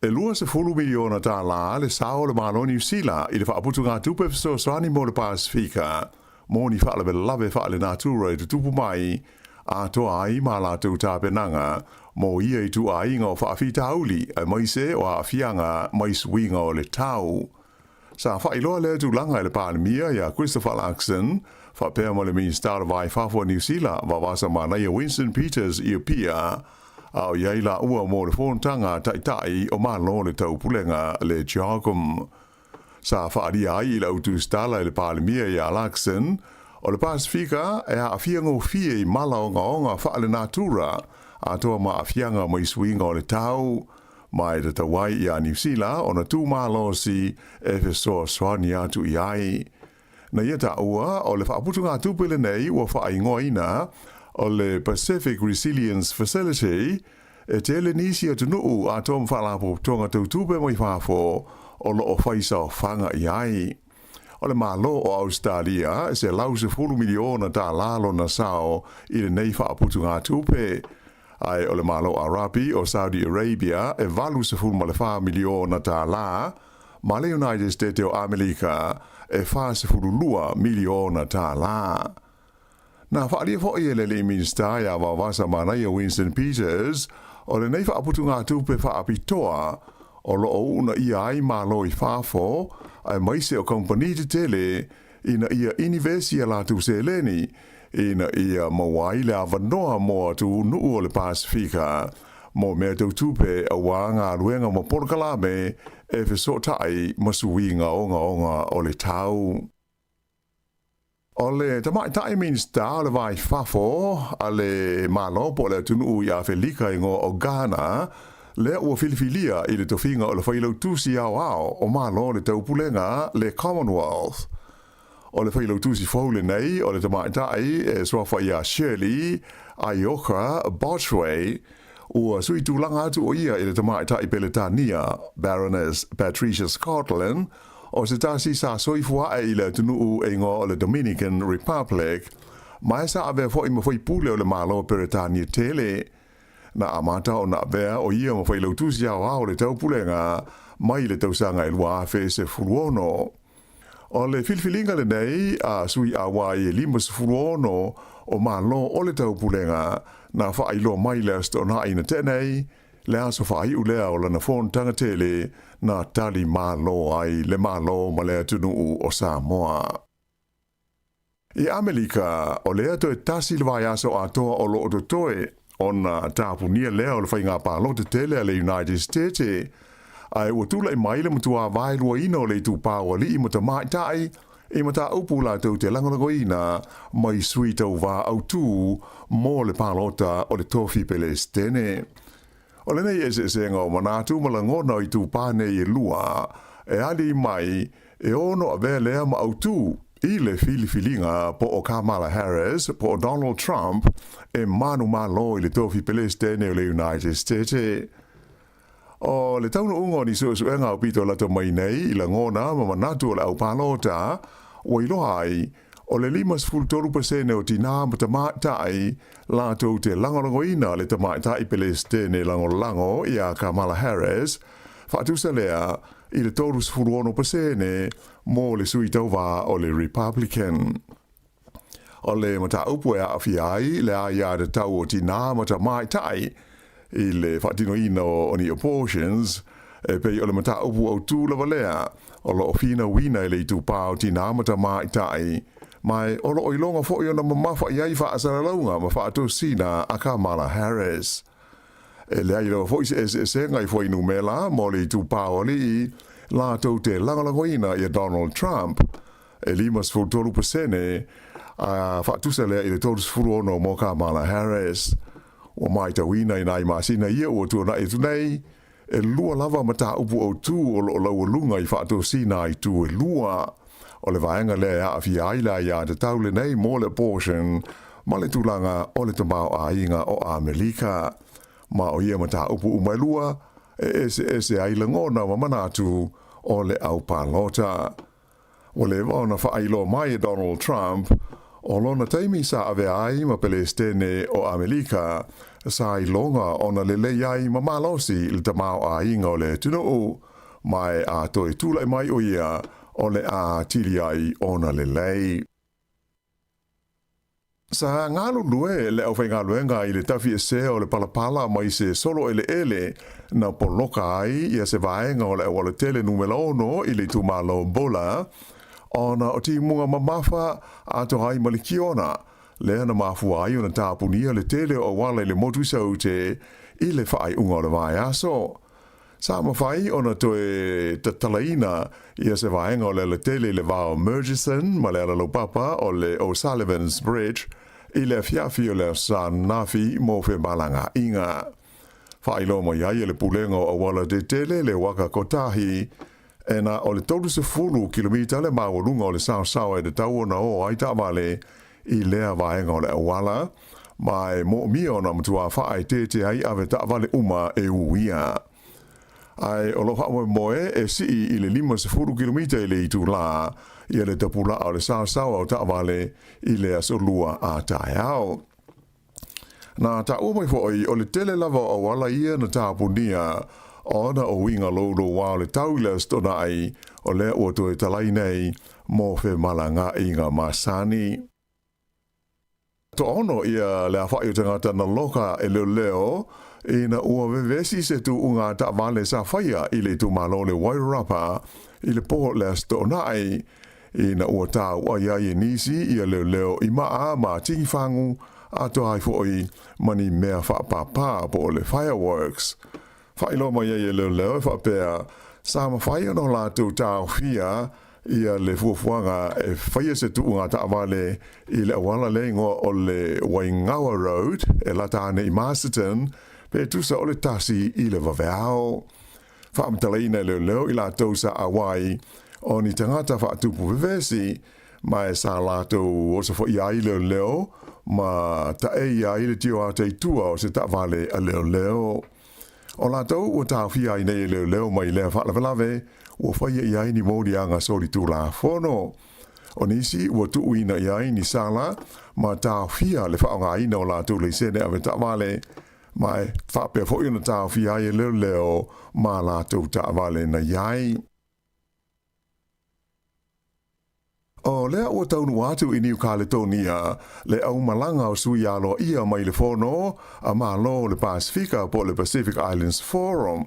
E 20 miliona tālā le sao o le Malo o Niu Sila i le faaputugatupe fesoasoani mo le Pasefika mo ni faalavelave faalenatura e tutupu mai, atoa ai ma latou tapenaga mo ia ituaiga o faafitauli aemaise o aafiaga mai suiga o le tau. Sa faailoa lea tulaga e le Palemia ia Christopher Luxon faapea ma le Minisita o le Va i Fafo a Niu Sila, Vavasa Manaia Winston Peters i Apia, a o i ai laua mo le fonotaga a Taitai o Malo o le Taupulega le CHOGM. Sa faaalia ai i le autusitala e le Palemia ia Luxon, o le Pasefika e aafia gofie i mala ogaoga faalenatura atoa ma aafiaga mai suiga o le tau, ma e tatau ai iā Niu Sila ona tu malosi e fesoasoani atu i ai. Na ia taua o le faaputugatupe lenei ua faaigoaina o le Pacific Resilience Facility, e tele nisi atunuu atoa ma faalapotopotoga tau tupe mai fafo o lo o fai saofaga i ai. O le Malo o Ausetalia e $110 miliona tālā lona sao i lenei faaputugatupe, ae o le Malo Arapi o Saudi Arabia e $84 miliona tālā, ma le United States o Amelika e $42 miliona tālā. Na faaalia foi e le alii Minisita ia Vaovasa Manaia Winston Peters, o lenei faaputugatupe faapitoa o lo o uunaia ai Malo i fafo aemaise o kamupani tetele ina ia inivesi a latou seleni ina ia maua ai le avanoa mo atunuu o le Pasefika mo mea tau tupe aua galuega ma polokalame e fesootai ma suiga ogaoga o le tau. O le tamaitai Minisita o le Va i Fafo a le Malo po o le atunuu i Afelika igoa o Ghana, lea ua filifilia i le tofiga o le Failautusi Aoao o Malo o le Taupulega, le Commonwealth. O le Failautusi fou lenei o le tamaitai e suafa ia Shirley Ayorkor Botchwey, ua sui tulaga atu o ia i le tamaitai Peletania, Baroness Patricia Scotland, o se tasi sa soifua ae i le atunuu e igoa o le Dominican Republic, ma e sa avea foi ma faipule o le Malo o Peretania tele. Na amata ona avea o ia ma Failautusi Aoao o le Taupulega mai le tausaga e 2016. O le filifiliga lenei a sui auai e 56 o Malo o le Taupulega na faailoa mai le Aso Toonai na tea nei, Le aso faaiu lea o lana fonotaga tele na tali malo ai le Malo ma le atunuu o Samoa. I Amelika, o lea toe tasi le vaiaso atoa o lo o totoe ona tapunia lea o le faiga palota tele a le United States, ae ua tulai mai le matua vaeluaina o le itupa o alii ma tamaitai i mataupu latou te lagolagoina mai sui tauva autū mo le palota o le tofi Pelesitene. O lenei eseesega o manatu ma lagona o itupa nei e lua e ali mai e ono avea lea ma autū i le filifiliga po o Kamala Harris po o Donald Trump e manumalo i le tofi Pelesitene o le United States. O le taunuuga o ni suesuega aupito lata mai nei i lagona ma manatu o le au palota, ua iloa ai, o le 53% o tinā ma tamaitai latou te lagolagoina le tamaitai Pelesitene lagolago iā Kamala Harris, faatusa lea i le 36% mo le sui tauva o le Republican. O le mataupu e aafia ai le aiatatau o tinā ma tamaitai i le faatinoina o ni abortions, e pei o le mataupu autū lava lea o lo o finauina e le itupa o tinā ma tamaitai, ma o lo o iloga foi ona mamafa i ai faasalalauga ma faatosina a Kamala Harris. E leai lava foi se eseesega i fuainumera mo le itupa o alii latou te lagolagoina ia Donald Trump, E 53% a faatusa lea i le 36 mo Kamala Harris. Ua maitauina i nai masina ia ua tuanai atu nei, e lua lava mataupu autū o lo o laualuga i faatosina ai itu e lua. O le vaega lea e aafia ai le aiatatau lenei mo le abortion ma le tulaga o le tamaoaiga o Amelika. Ma o ia mataupu uma e lua, e eseese ai lagona ma manatu o le au palota. Ua leva ona faailoa mai e Donald Trump, o lona taimi sa avea ai ma Pelesitene o Amelika, sa iloga ona lelei ai ma malosi le tamaoaiga o le atunuu, ma e a toe tulai mai o ia o le a atili ai ona lelei. Sa galulue le aufaigaluega i le tafiesea o le palapala mai se solo eleele na poloka ai ia se vaega o le aualatele numera 6 i le itumalo Bula, ona o timuga mamafa atoa ai ma le kiona, lea na mafua ai ona tapunia le tele o auala i le motu i Saute i le faaiuga o le vaiaso. Sa mafai ona toe tatalaina ia se vaega o le alatele i le va o Murchison ma le alalaupapa o le O'Sullivan's Bridge i le afiafi o le Aso Sa ananafi mo femalagaaiga. Faailoa mai ai e le Pulega o Auala Tetele le Waka Kotahi E na o le 30 kilomita le maualuga o le saosaoa e tatau ona o ai taavale i lea vaega o le auala, ma e moomia ona matua faaeteete ai avetaavale uma e uia. Ae o lo o faamoemoe e sii i le 50 kilomita i le itulā ia le tapulaa o le saosaoa o taavale i le Aso Lua a taeao. Na taua mai foi o le tele lava o auala ia na tapunia ona o uiga loulouā o le tau i le Aso Toonai, o lea ua toe talai nei mo femalagaaiga masani. Toaono ia le afa'i o tagata na loka e leoleo ina ua vevesi se tuuga taavale sa faia i le itumalo o le Wairarapa i le po le Aso Toonai, ina ua tau'ai ai e nisi ia leoleo i maa ma tigifagu atoa ai fo'i ma ni mea faapāpā po o le fireworks. Faailoa mai ai e leoleo e faapea, sa mafai ona o latou taofia ia le fuafuaga e faia se tuuga taavale i le auala lea igoa o le Waingawa Road e lata ane i Masterton pe tusa o le tasi i le vaveao. Faamatalaina e leoleo i latou sa auai o ni tagata faatupu vevesi, ma e sa latou osofaia ai leoleo ma taeia ai le tio ata i tua o se taavale a leoleo. O latou ua taofia ai nei e leoleo mai lea faalavelave ua faia i ai ni moliaga solitulafono. O nisi ua tuuina i ai ni sala ma taofia le faaaogaina o latou laisene avetaavale, ma e faapea foi ona taofia ai e leoleo ma latou taavale na i ai. O lea ua taunuu atu i Niu Kaletonia le aumalaga o sui aloaia mai le Fono a Malo o le Pasefika po o le Pacific Islands Forum.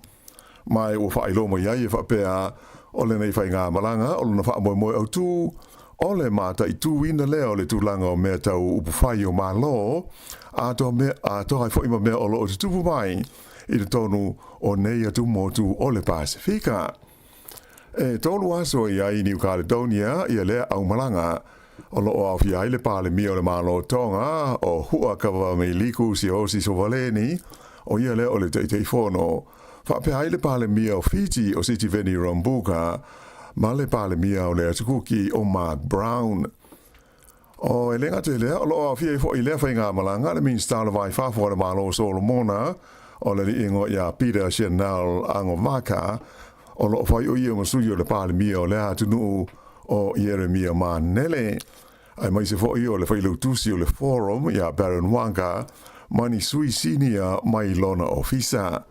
Ma ua faailoa mai ai e faapea, o lenei faigamalaga o lona faamoemoe autū, o le mataituina lea o le tulaga o mea tau upufai o Malo, atoa mea, atoa ai foi ma mea o lo o tutupu mai i totonu o nei atumotu o le Pasefika. E tolu aso i ai i New Caledonia ia lea aumalaga, o lo o aofia ai le Palemia o le Malo Tonga o Hu'akavameiliku Siaosi Sovaleni, o ia lea o le Taitaifono, faapea ai le Palemia o Fiti o Sitiveni Rabuka ma le Palemia o le Atu Kuki o Mark Brown. O e le gata i lea, o lo o aofia ai foi i lea faigamalaga le Minisita o le Va i Fafo a le Malo o Solomona, o le alii igoa ia Peter Chanel Agovaka, o lo o fai o ia ma sui o le Palemia o lea atunuu o Ieremia Manele, aemaise foi o le failautusi o le Forum ia Baron Waqa ma ni sui sinia mai lona ofisa.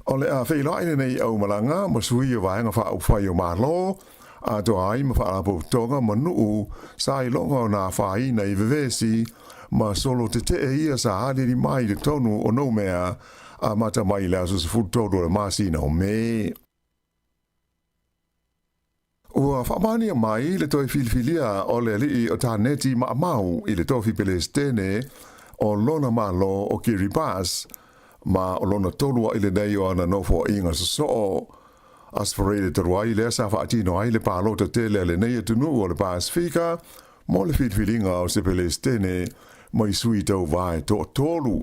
O le a feiloai lenei aumalaga ma sui o Vaega Faaupufai o Malo, atoa ai ma faalapotopotoga ma nuu sa iloga o na afaina i vevesi ma solo tetee ia sa aliali mai i totonu o Noumea amata mai i le aso 13 o le masina o Me. Ua faamaonia mai le toe filifilia o le alii o Taneti Maamau i le tofi Pelesitene o lona Malo o Kiribati, ma o lona tolu aʻi lenei o ana nofoaiga sosoo. Aso Faraile talu ai lea sa faatino ai le palota tele a lenei atunuu o le Pasefika mo le filifiliga o se Pelesitene mai sui tauva e toatolu.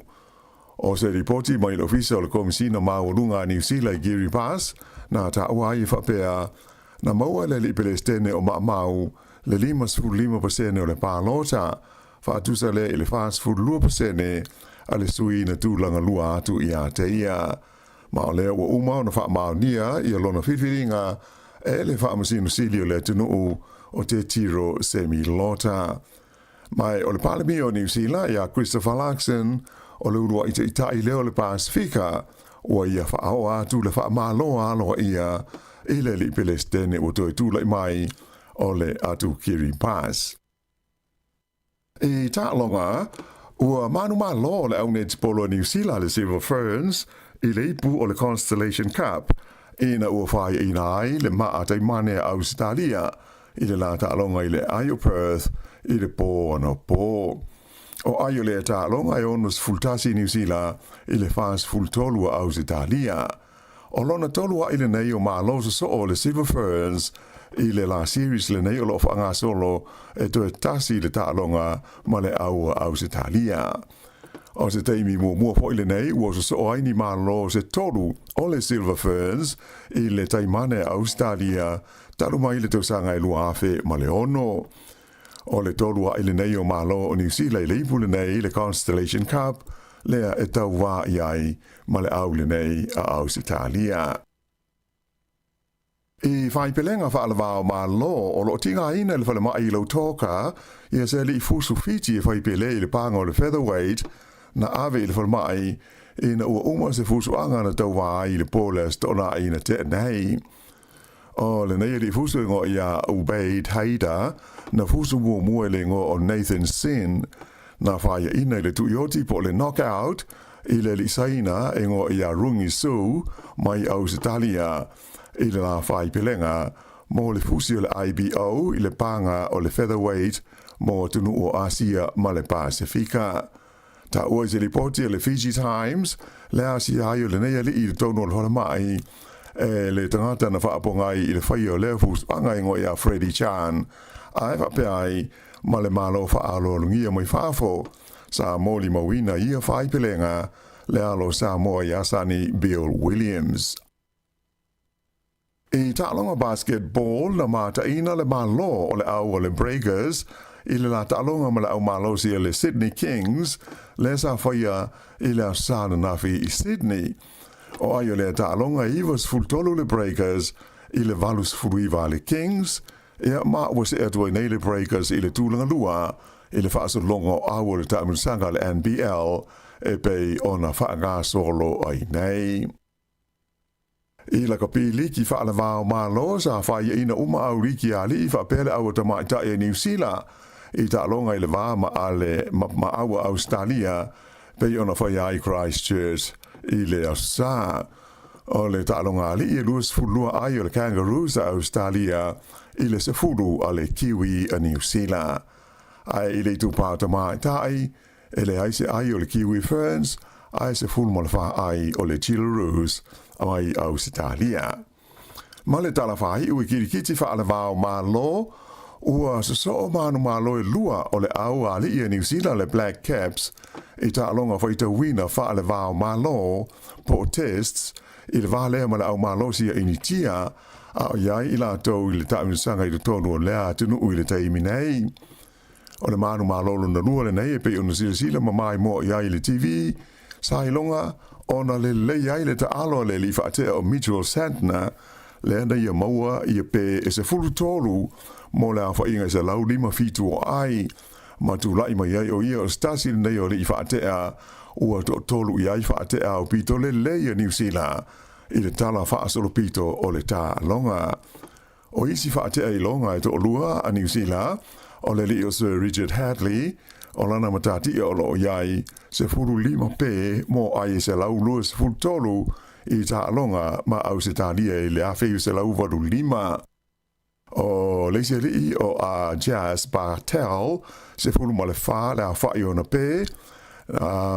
O se lipoti mai le Ofisa o le Komisina Maualuga a Niu Sila i Kiribati, na taua ai e faapea, na maua e le alii Pelesitene o Maamau le 55% o le palota, faatusa lea i le 42% a le sui na tulaga lua atu ia te ia. Ma o lea ua uma ona faamaonia ia lona filifiliga e le Faamasino Sili o le atunuu o Te Tiro Semi Lota. Ma o le Palemia o Niu Sila ia Christopher Luxon, o le ulua'i taʻitaʻi lea o le Pasefika, ua ia faaoo atu le faamalo aloaia i le alii Pelesitene ua toe tula'i mai o le atu Kiribati. I taaloga, ua manumalo le au netipolo a Niu Sila le Silver Ferns i le ipu o le Constellation Cup ina ua faiaina ai le maa taimane a Ausetalia i le la taaloga i le ai o Perth i le pō anapo. O ai o lea taaloga e 61 Niu Sila i le 43 a Ausetalia. O lona tolu aʻi lenei o malo sosoo o le Silver Ferns i le la series lenei o lo o faagasolo e toe tasi le taaloga ma le au a Ausetalia. O se taimi muamua foi lenei ua sosoo ai ni malo se tolu o le Silver Ferns i le taimane a Ausetalia talu mai le tausaga e 2006. O le tolu a'i lenei o malo o Niu Sila i le ipu lenei le Constellation Cup lea e tauvā i ai ma le au lenei a Ausetalia. I faipelega faalavao Malo o loo tigaina i le falemai i Lautoka ia se alii fusu Fiti e faipele i le paga o le featherweight na ave i le falemai ina ua uma se fusuaga na tauvā ai i le po le Aso Toonai na tea nei. O lenei alii fusu e igoa ia Ubaid Haider na fusu muamua i le igoa o Nathan Sin na faiaina i le tuioti po o le knockout i le alii Saina e igoa ia Rungi Su mai Ausetalia i le la faipelega mo le fusi o le IBO i le paga o le featherweight mo atunuu o Asia ma le Pasefika. Taua i se lipoti a le Fiji Times le asia ai o lenei alii i totonu o le falemai e le tagata na faapogai i le faia o lea fusuaga e igoa ia Freddie Chan, ae faapea ai ma le Malo faaaloalogia mai fafo sa molimauina ia faipelega le alo o Samoa ia Sonny Bill Williams. I taaloga basketball, na mataina le Malo o le au o le Breakers i le la taaloga ma le au malosi a le Sydney Kings lea sa faia i le Aso Sa ananafi i Sydney. O ai o lea taaloga e 93 le Breakers i le 89 a le Kings, ia ma ua see atu ai nei le Breakers i le tulaga lua i le faasologa o au o le taamilosaga a le NBL e pei ona faagasolo ai nei. I lakapi liki faalavao Malo sa faiaina uma au liki a alii faapea le au tamaitai a Niu Sila i taaloga i le va ma ale ma ma aua Ausetalia pei ona faia ai Christchurch i le Aso Sa. O le taaloga alii e 22 ai o le Kangaroos a Ausetalia i le 10 a le Kiwi a Niu Sila. Ae i le itupa tamaitai E leai se ai o le Kiwi Ferns, ae 14 ai o le Jillaroos mai Ausetalia. Ma le tala faaiu i kirikiti faalavao Malo, ua sosoo manumalo e lua o le au alii a Niu Sila le Black Caps i taaloga faitauina faalevao Malo po o Tests i le va lea ma le au malosi a Initia a o i ai i latou i le taamilosaga i totonu o lea atunuu i le taimi nei. O le manumalo lona lua lenei e pei ona silasila ma maimoa i ai i le TV, sa iloga ona lelei ai le taalo a le alii faatea o Mitchell Santner, lea na ia maua ia pe e 13 mo le aofaiga e 157 o ai, ma tulai mai ai o ia o se tasi lenei o alii faatea ua toatolu i ai faatea aupito lelei a Niu Sila i le tala faasolopito o le taaloga. O isi faatea iloga e toalua a Niu Sila, o le alii o Sir Richard Hadlee, o lana matatia o lo o i ai, 15 pē mo ai e 123 i taaloga ma Ausetalia i le 1985. O le isi alii o a Jas Bartel, 14 le aofai ona pē,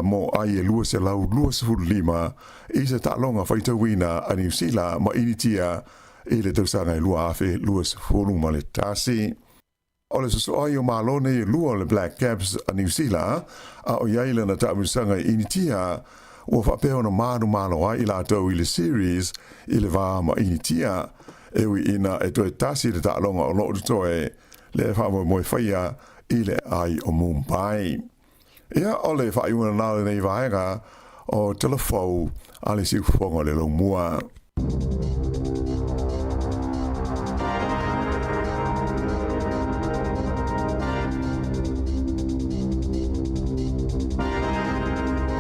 mo ai e 225 i se taaloga faitauina a Niu Sila ma Initia i le tausaga e 2021. O le sosoo ai o Malo nei e lua o le Black Caps a Niu Sila, a o i ai lana taamilosaga i Initia, ua faapea ona manumalo ai i latou i le series i le va ma Initia, e ui ina e toe tasi le taaloga o loo totoe le faamoemoe faia i le ai o Mumbai. Ia, o le faaiuga lena o lenei vaega o Tala Fou a le Siufofoga o le Laumua.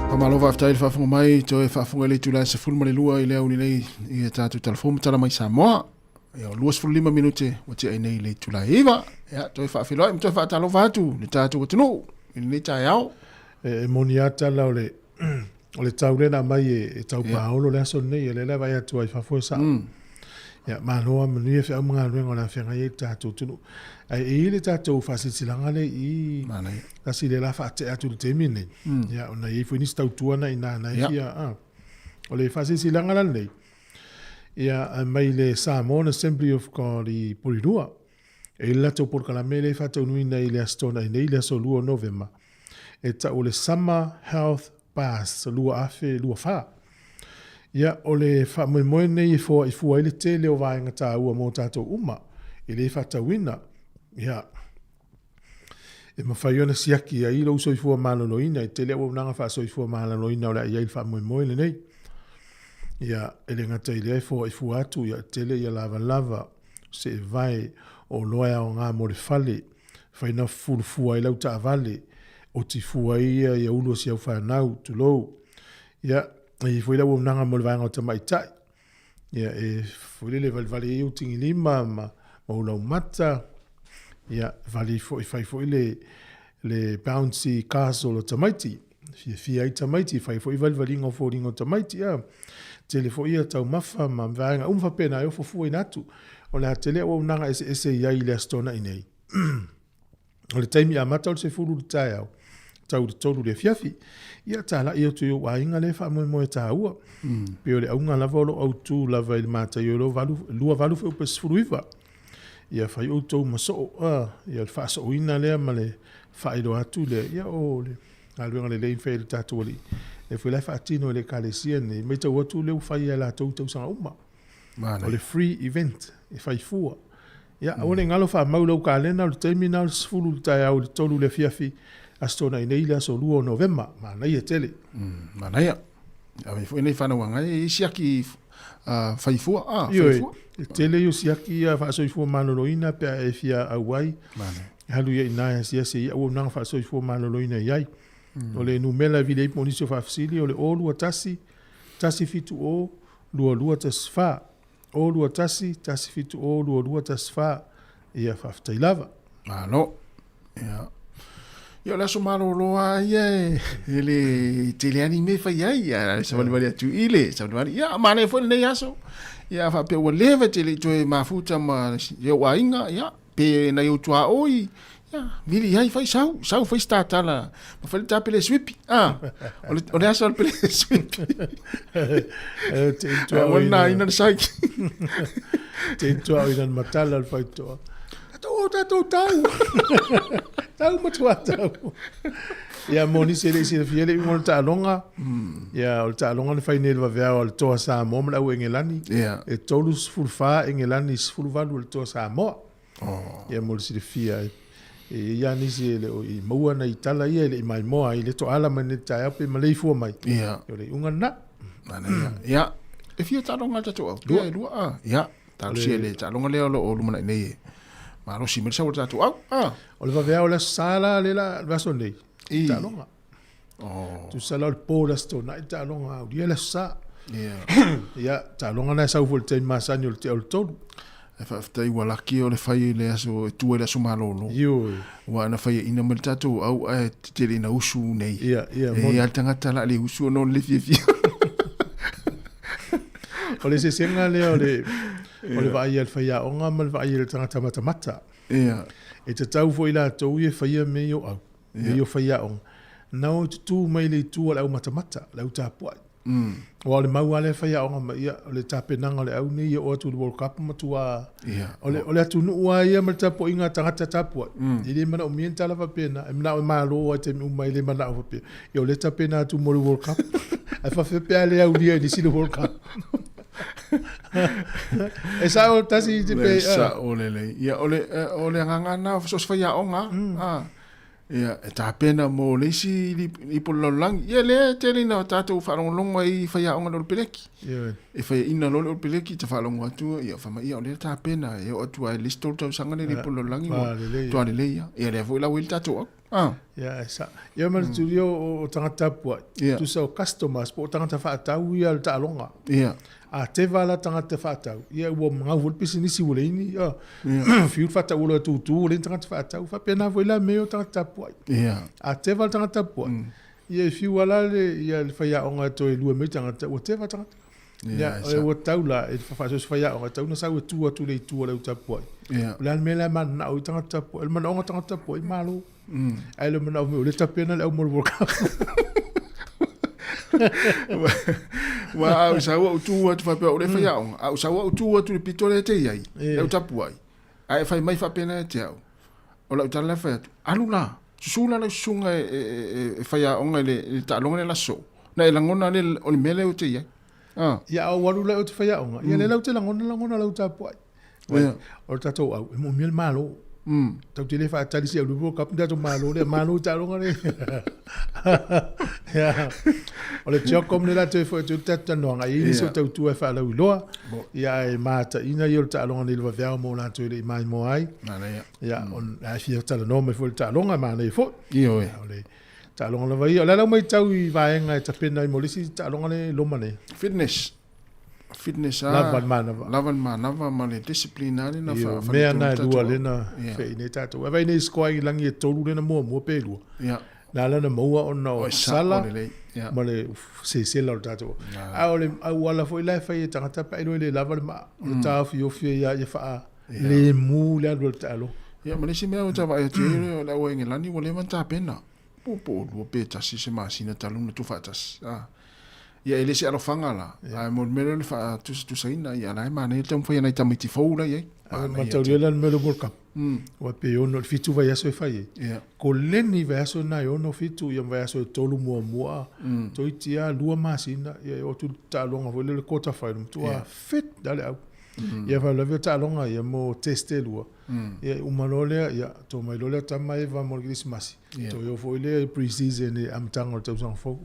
Faamalo faafetai le faafofoga mai, toe faafofoga i le itula e 12 i le aoauli nei i a tatou Tala Fou ma Tala mai Samoa. Ia, o 25 minute ua tea ai nei le itula e 9. Ia, toe faafeiloai ma toe faatalofa atu le tatou atunuu i lenei taeao. E moni a tala o le o le tau lea na aumai e tau paolo le aso lenei, o lea la e vaai atu ai i fafo e sao. Ia, malo lava manuia feau ma galuega o le a feagai ai le tatou atunuu. Ae e i ai le tatou faasilasilaga lea i i, tasi lea la faatea atu i le taimi lenei, ia, ona e i ai foi nisi tautua na i ina na e fia, a. O le faasilasilaga la lenei, Ia, mai le Samoan Assembly of God i Porirua. E i ai le latou polokalame lea e faataunuina i le Aso Toonai nei, le aso 2 o Novema. e tau o le Summer Health Pass 2024. Ia, o le faamoemoe lenei e foai fua ai le tele o vaega taua mo tatou uma, e le faatauina. Ia, e mafai ona siaki ai lou soifua maloloina e tele auaunaga faasoifua maloloina o le a i ai le faamoemoe lenei. Ia, e le gata i lea e foai fua atu, ia, tele ia lavalava, seevae, oloa e aoga mo le fale, fai na fulufua ai lau taavale, oti fua ai ia, ia ulu o si au fanau, tulou. Ia, e i ai foi le auaunaga mo le vaega o tamaitai. Ia, e foi lele valivali ai ou tigilima ma, ma ou laumata. Ia, vali foi, fai foi le, le bouncy castle o tamaiti. Fiafia ai tamaiti, fai foi valivaliga o foliga o tamaiti. Ia, tele foi ia taumafa ma vaega uma faapena e ofo fuaina atu. O le a tele auaunaga eseese i ai i le Aso Toonai nei. O le taimi amata o le 10 i le taeao, tau i le 3 i le afiafi. Ia, talai atu i ou aiga lea faamoemoe taua. Pei o le auga lava o lo o autu lava i le mataio o le 28 fuaiupu 19. Ia fai outou ma soo, ia le faasooina lea ma le faailoa atu lea, ia o le galuega lelei na fai e le tatou Alii, lea foi la e faatino e le Ekalesia lenei, matau atu lea ua fai e latou i tausaga uma. O le free event e fai fua. Ia, aua ne i galo faamau lau kalena, o le taimi lena o le 10 i le taeao i le 3 i le afiafi, Aso Toonai nei le aso 2 o Novema. Manaia tele. Manaia. Ave foi nei whanau anga e i siaki faifua. Ah, faifua. E tele i o siaki ia faasoifua maloloina pe a e fia auai. Alu ia ina e asiasi i auaunaga faasoifua maloloina i ai. O le numera e vili ai po o nisi o faafesili o le 021 170 2214. 021 170 2214. Ia faafetai lava. Malo. Ia. Ia o le aso malolo lava ia e le tele lava ni mea e fai ai, ia savalivali atu i le savalivali. Ia manaia foi lenei aso. Ia faapea ua leva e te le i toe mafuta ma si ou aiga, ia pe nai ou tuaoi, ia vili ai fai sau, sau fai se tatala ma fai le ta pele suipi. Ah, o le aso o le pele suipi. Te tuaoi na ina le saiki. Te tuaoi na matala le faitoa. Tatou o tatou tau. Tau matua tau. Ia mo nisi e le i silafia le iuga o le taaloga. Ia o le taaloga na fai nei i le vaveao a le Toa Samoa ma le Au Engelani. Ia. E 34 Engelani 18 le Toa Samoa. Oh. Ia mo le silafia e i ai lava nisi e le o i maua nai tala ia e le i maimoa ai le toala mai nei le taeao pe maleifua mai. Ia. O le iuga lena. Manaia. Ia. E fia taaloga a le tatou au? Lua. E lua. Ah. Ia. Talosia le taaloga lea o lo o lumanai nei e malosi mai le sau o le tatou au. Ah. O le vaveao o le Aso Sa la lea la le aso nei. I. Taaloga. Oh. Tusa la o le po le Aso Toonai taaloga aulia le Aso Sa. Ia. Ia, taaloga na e sau foi i le taimi masani o le tea o le 3. E faafetai ua laki o le fai i le aso e tua i le aso malolo. Ioe. Ua ana faiaina mai le tatou au ae tele ina usu nei. Ia, ia, E i ai le tagata o le a le usu ona o le fiafia. O le eseesega lea o le, o le vaai a le faiaoga ma le vaai a le tagata matamata. Ia. E tatau foi i latou ia e faia mea ia o au, mea ia o faiaoga, na o tutū mai i le itu a le au matamata, le au tapuai. Aua o le mau lava lea e faiaoga mai, ia, o le tapenaga o le au nei ia oo atu i le World Cup matua, o le atunuu lava ia ma le tapuaiga a tagata tapuai, e le manaomia ni tala faapena, e manao e malo lava i taimi uma, e le manao faapea, ia o lea e tapena atu mo le World Cup, ae faapefea pe a le aulia e nisi le World Cup. E sao tasi te pe... E sao lelei. Ia, o le, o le agaga lena o so o se faiaoga, a, ia, e tapena mo le isi lipo o le lalolagi. Ia, lea e tele ina tatou faalogologo ai i faiaoga i le Olopeleki. E faiaina loa le Olopeleki, ta faalogo atu, ia, fai mai, ia, o lea e tapena, e oo atu lava i le isi 3 tausaga le lipo o le lalolagi, ua toa lelei lava. Ia, lea foi la ua i ai le tatou au. Ah. Ia, e sa. Ia ma le tuli o tagata tapuai. Ia. Tusa o customers po o tagata faatau ia le taaloga. Ia. A teva la tagata faatau, ia ua magau foi le pisinisi ua leai ni, ia. Fiu le faatau oloa e tutu ua leai ni tagata faatau. Faapena foi la mea o tagata tapuai. Ia. A teva le tagata tapuai, ia e fiu lava la le, ia le faiaoga e toe lue mai tagata, ua teva tagata. Ia, Ia, ua tau la, e faasoaso faiaoga, e tau na sau e tu atu i le itu o le au tapuai. Ia. O le a le mea la e mananao ai tagata tapuai? O le manaoga o tagata tapuai, malo. Ae le manao mai, o lea e tapena le au mo le World Cup. Ua a ou sau ou tu atu faapea o le faiaoga, a ou sau ou tu atu i le pito lea e te i ai, le au tapuai, ae fai mai faapena ia te au. O lau tala lea fai atu, alu la. Susu la lau susuga e, e, e, e faiaoga i le, i le taaloga lea la soo, na e lagona le, o le mea lea ou te i ai. Ah. Ia, au alu lea ou te faiaoga, ia lea lau te lagona, lagona lau tapuai. Yeah. O le tatou au, e moomia le malo. Tau te le faatali se au World Cup, tatou malo lea, malo i taaloga lea. Yeah. O le Geocom le latou e foi atu ai le tatou talanoaga, e i ai nisi o tautua e faalauiloa, ia ae mataina ia o le taaloga nei i le vaveao mo latou e le i maimoa ai. Ia, on, ae fia talanoa mai foi i le taaloga, e manaia foi. Ioe. O le taaloga lava ia. O le a lau matau i vaega e tapena ai mo le isi taaloga lea e loma nei? Fitness. Fitness a. Lava le manava. Lava le manava ma le discipline a lena fa. Mea na e lua lena fei nei tatou. Avai nei scoa i langi e tolu lena muamua pe lua. Ia. Na ala na maua ona o sala ma le sesela o le tatou. A o le auala foi la e fai e tagata pe ailoa e le lava le maa. O le taofiofi ia ia faa lemu le alu o le taaloga. Ia ma le isi mea ua ta vaai atu ai o le au a Engelani ua leva ona tapena. Po po o lua pe tasi se masina talu ona tuufaatasi. A. Ia e le se alofaga la. Ae mo le mea lea o le faatusatusaina, ia la e manaia le taumafai a nai tamaiti fou la i ai. Ae mataulia la le mea o le World Cup. Aua pe ono, le 7 vaiaso e fai ai. Ia. Koleni vaiaso na e 6, 7 ia ma vaiaso e 3 muamua. Toeitiiti lava 2 masina ia e oo atu i le taaloga foi lea o le quarter final, matua fit lava le au. Ia faalavelave o taaloga ia mo test e lua. Ia e uma loa lea, ia to mai loa lea tama Eva mo le Kerisimasi. Toe o foi lea i pre-season i le amataga o le tausaga fou.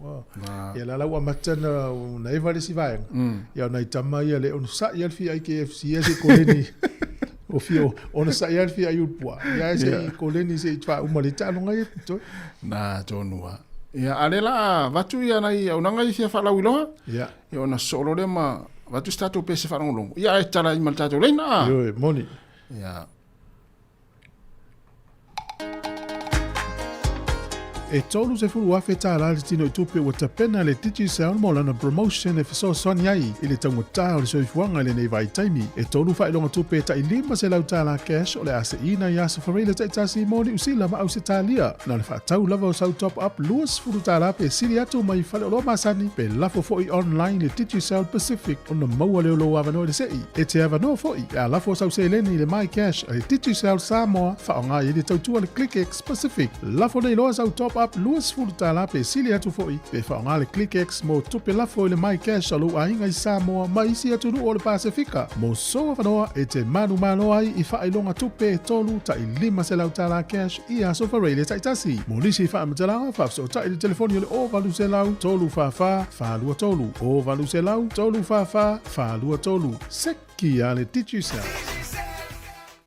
Ia la la ua amata na, na Eva le isi vaega. Ia o nai tama ia le onosai lava le fia ai KFC ia se i koleni. O fia onosai lava le fia ai ulu puaa. Ia se i koleni se i faauma le taaloga ia totoe. Na tonu lava. Ia a o lea o le a avatu ia nai auaunaga ia fia faalauiloa. Ia. Ia ona sosoo loa lea ma avatu se tatou pese faalogologo. Ia ae tatala ai ma le tatou laina. Ioe, moni. Ia. E $30,000 tālā le tino i tupe ua tapena le Digicel mo lana promotion e fesoasoani ai i le taugata o le soifuaga i lenei vaitaimi. E tolu faailoga tupe tai $500 cash o le a seiina i aso Fareila taitasi mo Niu Sila ma Ausetalia. Na o le faatau lava o sau top up $20 pe sili atu mai faleoloa masani pe lafo foi online i le Digicel Pacific ona maua lea o lou avanoa i le sei. E te avanoa foi pe a lafo sau seleni i le MyCash a le Digicel Samoa faaaoga ai le tautua le ClickX Pacific. Lafo nei loa sau top up $20 pe sili atu foi pe faaaoga le ClickX mo tupe lafo i le MyCash a lou aiga i Samoa ma isi atunuu o le Pasefika. Mo sou avanoa e te manumalo ai i faailoga tupe e tolu tai $500 cash i aso Faraile taitasi. Mo nisi faamatalaga, faafesootai i le telefoni o le 0800 344 423, 0800 344 423. Seki a le Digicel.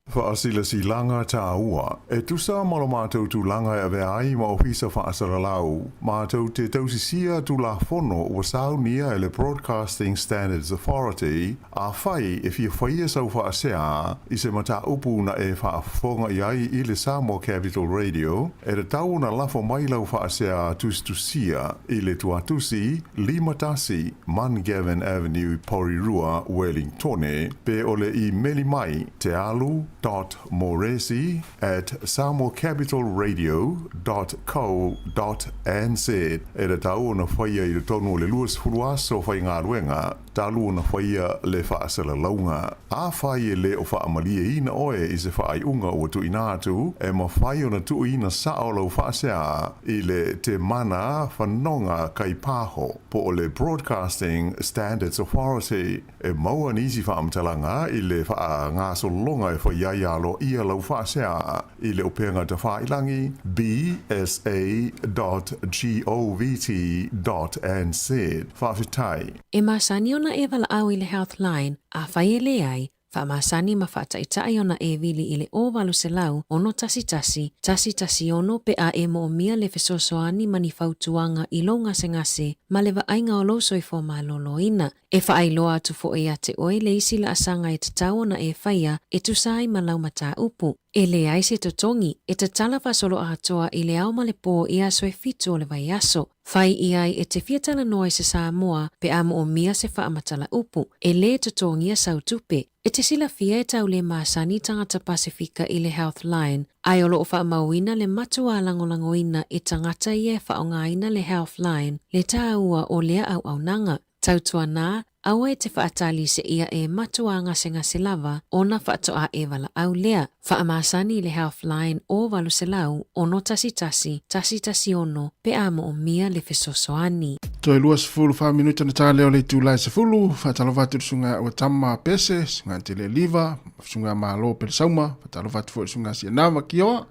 Faasilasilaga tāua. E tusa ma lo matou tulaga e avea ai ma Ofisa Faasalalau, matou te tausisia Tulafono ua saunia e le Broadcasting Standards Authority, Afai e fia faia sau faasea i se mataupu na e faafofoga i ai i le Samoa Capital Radio, e tatau ona lafo mai lau faasea tusitusia i le tuatusi 51 Mungavin Avenue, Porirua, Wellingtone, pe o le imeli mai tealu dot moresi at samoacapitalradio dot co dot nz. E tatau ona faia i totonu o le 20 aso faigaluega talu ona faia le faasalalauga. Afai e le o faamalieina oe i se faaiuga ua tuuina atu, e mafai ona tuuina sao lau faasea i le Te Mana Whanonga Kaipaho po o le Broadcasting Standards Authority. E maua nisi faamatalaga i le faagasologa e fai ai aloaia lau faasea i le upega tafailangi bsa.govt.nz. Faafetai. E masani ona e valaau i le Healthline, afai e leai, faamasani ma faataitai ona e vili i le 0800 611 116 pe a e moomia le fesoasoani ma ni fautuaga i lou gasegase ma le vaaiga o lou soifua maloloina. E faailoa atu foi ia te oe le isi laasaga e tatau ona e faia e tusa ai ma lau mataupu. E leai se totogi, e tatala faasoloatoa i le ao ma le pō i aso e fitu o le vaiaso. Fai i ai e te fia talanoa i se Samoa pe a moomia se faamatala upu. E lē totogia sau tupe. E te silafia e tau lē masani tagata Pasefika i le Healthline, ae o loo faamauina le matuā lagolagoina e tagata ia e faaaogaina le Healthline le tāua o lea auaunaga. Tautuanā, Aua e te faatali seia e matua gasegase lava ona faatoa e valaau lea. Faamasani i le Healthline o 800 611 116 pe a moomia le fesoasoani. Toe 24 minute ona ta lea o le itula e 10, faatalofa atu i le susuga ia Uatama Pese, susuga Antele Liva, susuga Malo Pelesauma, faatalofa atu foi i le susuga Sianava Kioa,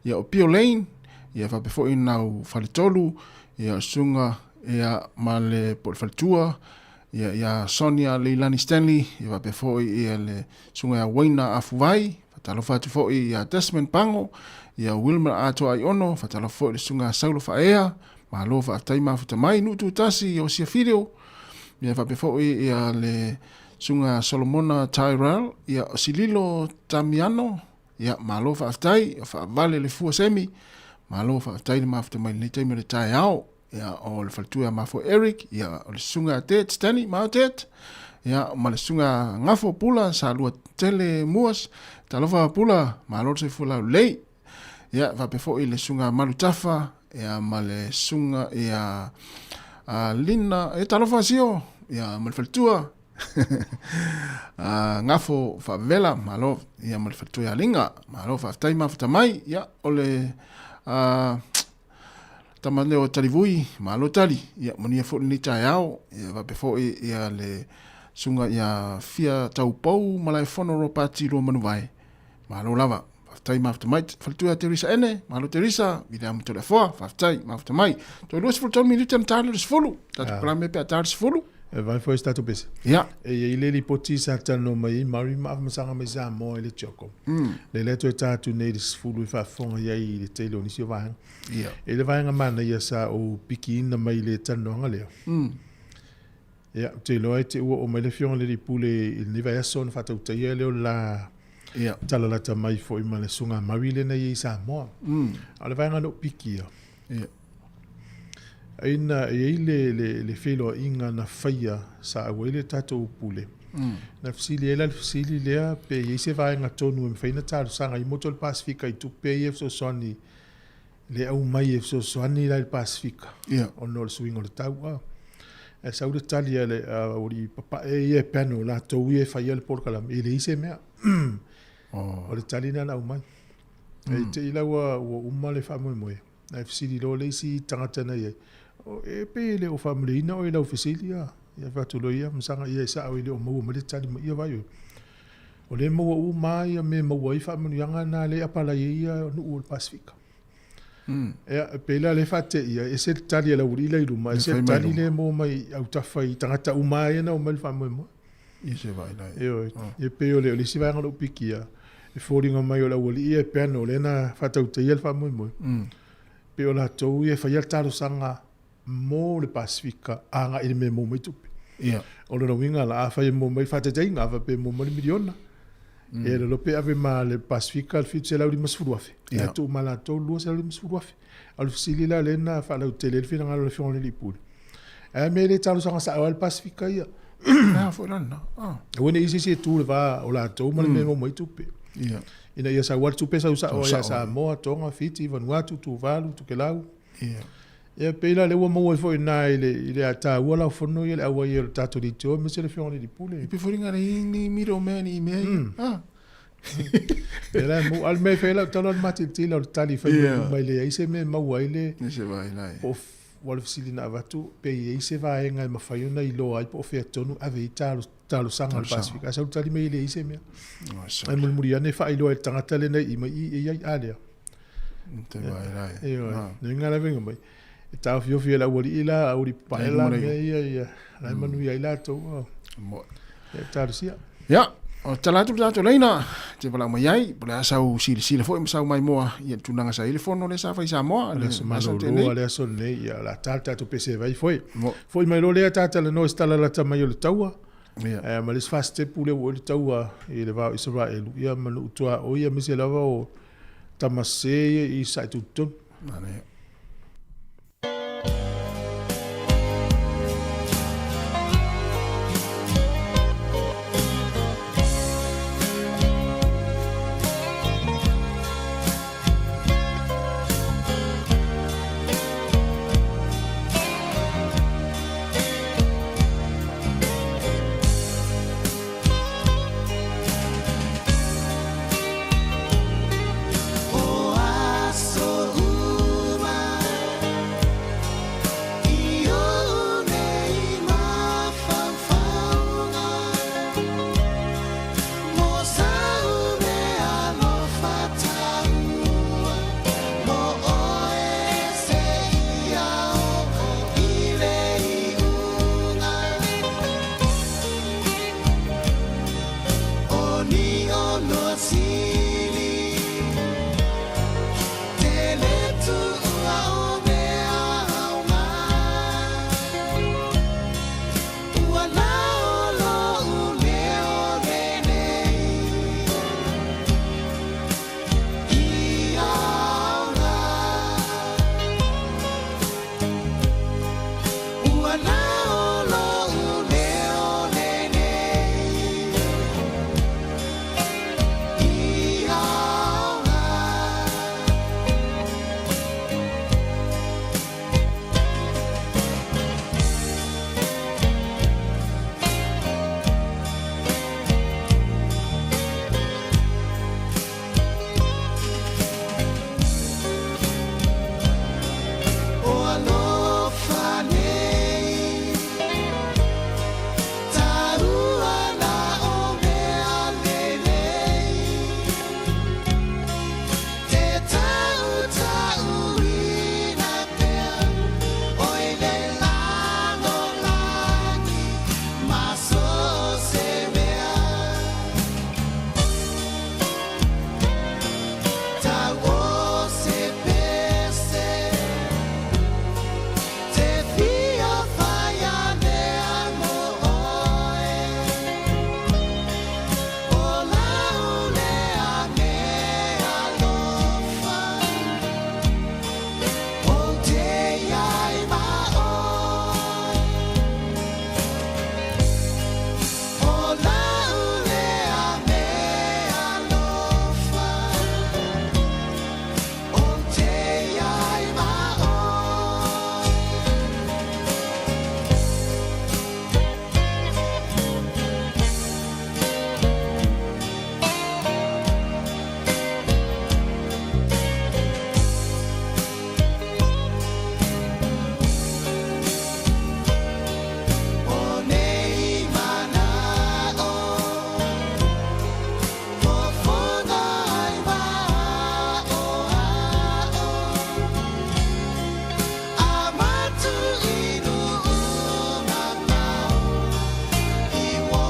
ia o Pio Lane, ia faapea foi nau faletolu, ia o susuga ia ma le po o le faletua, ia ia Sonia Leilani Stanley, ia faapea foi ia le susuga ia Waina Afuvai, faatalofa atu foi ia Desmond Pango, ia Wilmer Atoa Aiono, faatalofa foi i le susuga Saulo Faaea, malo faafetai mafuta mai, nuu tutasi ia Osia Filio, ia faapea foi ia le susuga Solomona Tyrell, ia Sililo Tamiano, ia malo faafetai, faavale le fua semi, malo faafetai le mafuta mai lenei taimi o le taeao. Ia, o le faletua ia Mafo Eric, ia, o le susuga ia Ted Stanley, Mao Ted, ia, ma le susuga ia Gafo Pula, Salua Tele Muas, talofa Pula, malo le soifua laulelei. Ia, faapea foi le susuga ia Malu Tafa, ia, ma le susuga ia a Lina, e talofa Sio, ia, ma le faletua, a Gafo Faavela, malo, ia, ma le faletua ia Liga, malo faafetai mafuta mai, ia, o le, a, Tama lea o Talivui, malo tali, ia manuia foi lenei taeao, ia faapea foi ia le susuga ia Fia Taupou Malaefono Ropati Luamanuvae, malo lava. Faafetai mafuta mai. Faletua ia Teresa Ene, malo Teresa, Viliamu Toleafoa, faafetai mafuta mai. Toe 23 minute ona ta lea o le 10, tatou polokalame pe a ta le 10. E vaai foi se tatou pese. Ia. E i ai le lipoti sa talanoa mai ai Maori ma Afamasaga mai Samoa i le CHOGM. Lea la e toe ta atu nei i le 10 e faafofoga i ai i le tele o nisi o vaega. Ia. E i ai le vaega manaia sa ou pikiina mai i le talanoaga lea. Ia, ou te iloa e te ua oo mai le Afioga i le Alii Pule i lenei vaiaso ona faatautaia lea o le la talalata mai foi ma le Susuga Maori lea na i ai i Samoa. A o le vaega na ou pikia, Ia. Ina e i ai le, le, le feiloaiga na faia sa auai le tatou pule, na fesili ai la le fesili lea pe i ai se vaega tonu e mafai ona talosaga ai motu o le Pasefika i tupe ia e fesoasoani le aumai e fesoasoani la i le Pasefika ona o le suiga o le tau. A. Ae sau le tali a le aualii papae ia e panel latou ia e faia le polokalame, e leai se mea. O le tali lena na aumai. E te i la ua uma le faamoemoe. Ae fesili loa le isi tagata na i ai, E pei e le o faamalieina oe i lau fesili a? Ia fai atu loa ia, Masaga ia e sao e le o maua mai le tali mai ia vai oe. O lea e maua uma lava ia mea e maua ai faamanuiaga na lea e apalai ai ia nuu o le Pasefika. Ia, e pei la o lea e faateia, e ese le tali a le aualii la i luma, ese le tali lea e maua mai autafa i tagata uma lava ia na omai i le faamoemoe. I se vai lai. Ioe. E pei o le isi vaega o lou pikia, e foliga mai o le aualii ia e piano, lea na faatautaia le faamoemoe. Pei o latou ia e faia le talosaga mo le Pasefika agai i le mea e maua mai tupe. Ia. O lona uiga la, afai e maua mai, faataitaiga, a faapea e maua mai le miliona, ia le iloa pe ave ma le Pasefika le $750,000, Ia. ae tuu ma latou le $250,000. A o le fesili la lea na faalautele ai le finagalo o le Afioga i le Alii Pule, Ae a mea e le talosaga sao ai le Pasefika ia? A foi la lena. Ah. Aua ne i i se isi e tu i le va o latou ma le mea e maua mai tupe. Ia. Ina ia sau lava le tupe sau sao ai ia Sao. Samoa, Tonga, Fiti, Vanuatu, Tuvalu, Tokelau. Ia. Ia pei la lea ua maua ai foi i ina i le i le taua la o fono ia le auai o le tatou leitio aemaise le Afioga i le Alii Pule. I pe foliga le i ni middleman i mea ia. Ah. Ia la e maua. A o le mea e fai ai lau tala o le matilatila o le tali fai mai luma e leai se mea e maua ai le Ia se vai lai. po o Ua le fesili na avatu, pe i ai se vaega e mafai ona iloa ai po o fea tonu ave i ai talosaga a le Pasefika. Ae sau le tali mai e leai se mea. Ae mulimuli ane faailoa e le tagata lena i mai i e i ai a lea. Ioe. Le uiga la e faiga mai, e taofiofi e le aualii la, aualii papae la mea ia, ia, la e manuia ai latou. Ia talosia. Ia, o tala atu le tatou laina, te valaau mai ai, po o le a sau silasila foi ma sau maimoa i le tulaga sa i ai le fono lea sa fai i Samoa. Le aso malolo le aso lenei, ia o le a ta le tatou pese vai foi. Foi mai loa lea ta talanoa i se tala lata mai o le taua. Ia. Ma le isi fasitepu lea ua i le taua i le va o Isaraelu, ia ma nuu tuaoi aemaise lava o tama sese ia i sae tutotonu. Manaia. O ni oloa sili Te le tuua o mea aoga Ua lao lo'u leo lenei I aoga Ua lao lo'u leo lenei I aoga. O alofa nei Taua la o mea lelei Te tautauina pea Oi le lalolagi ma so o se mea Tau o se pese Te fia whai anea mo oe O lau lea me alofa O te iai ma oe O lau lea me alofa O te iai ma oe. O nei mana'o Fofoga ai ma aʻoaʻo A matu i nuʻu mamao I uō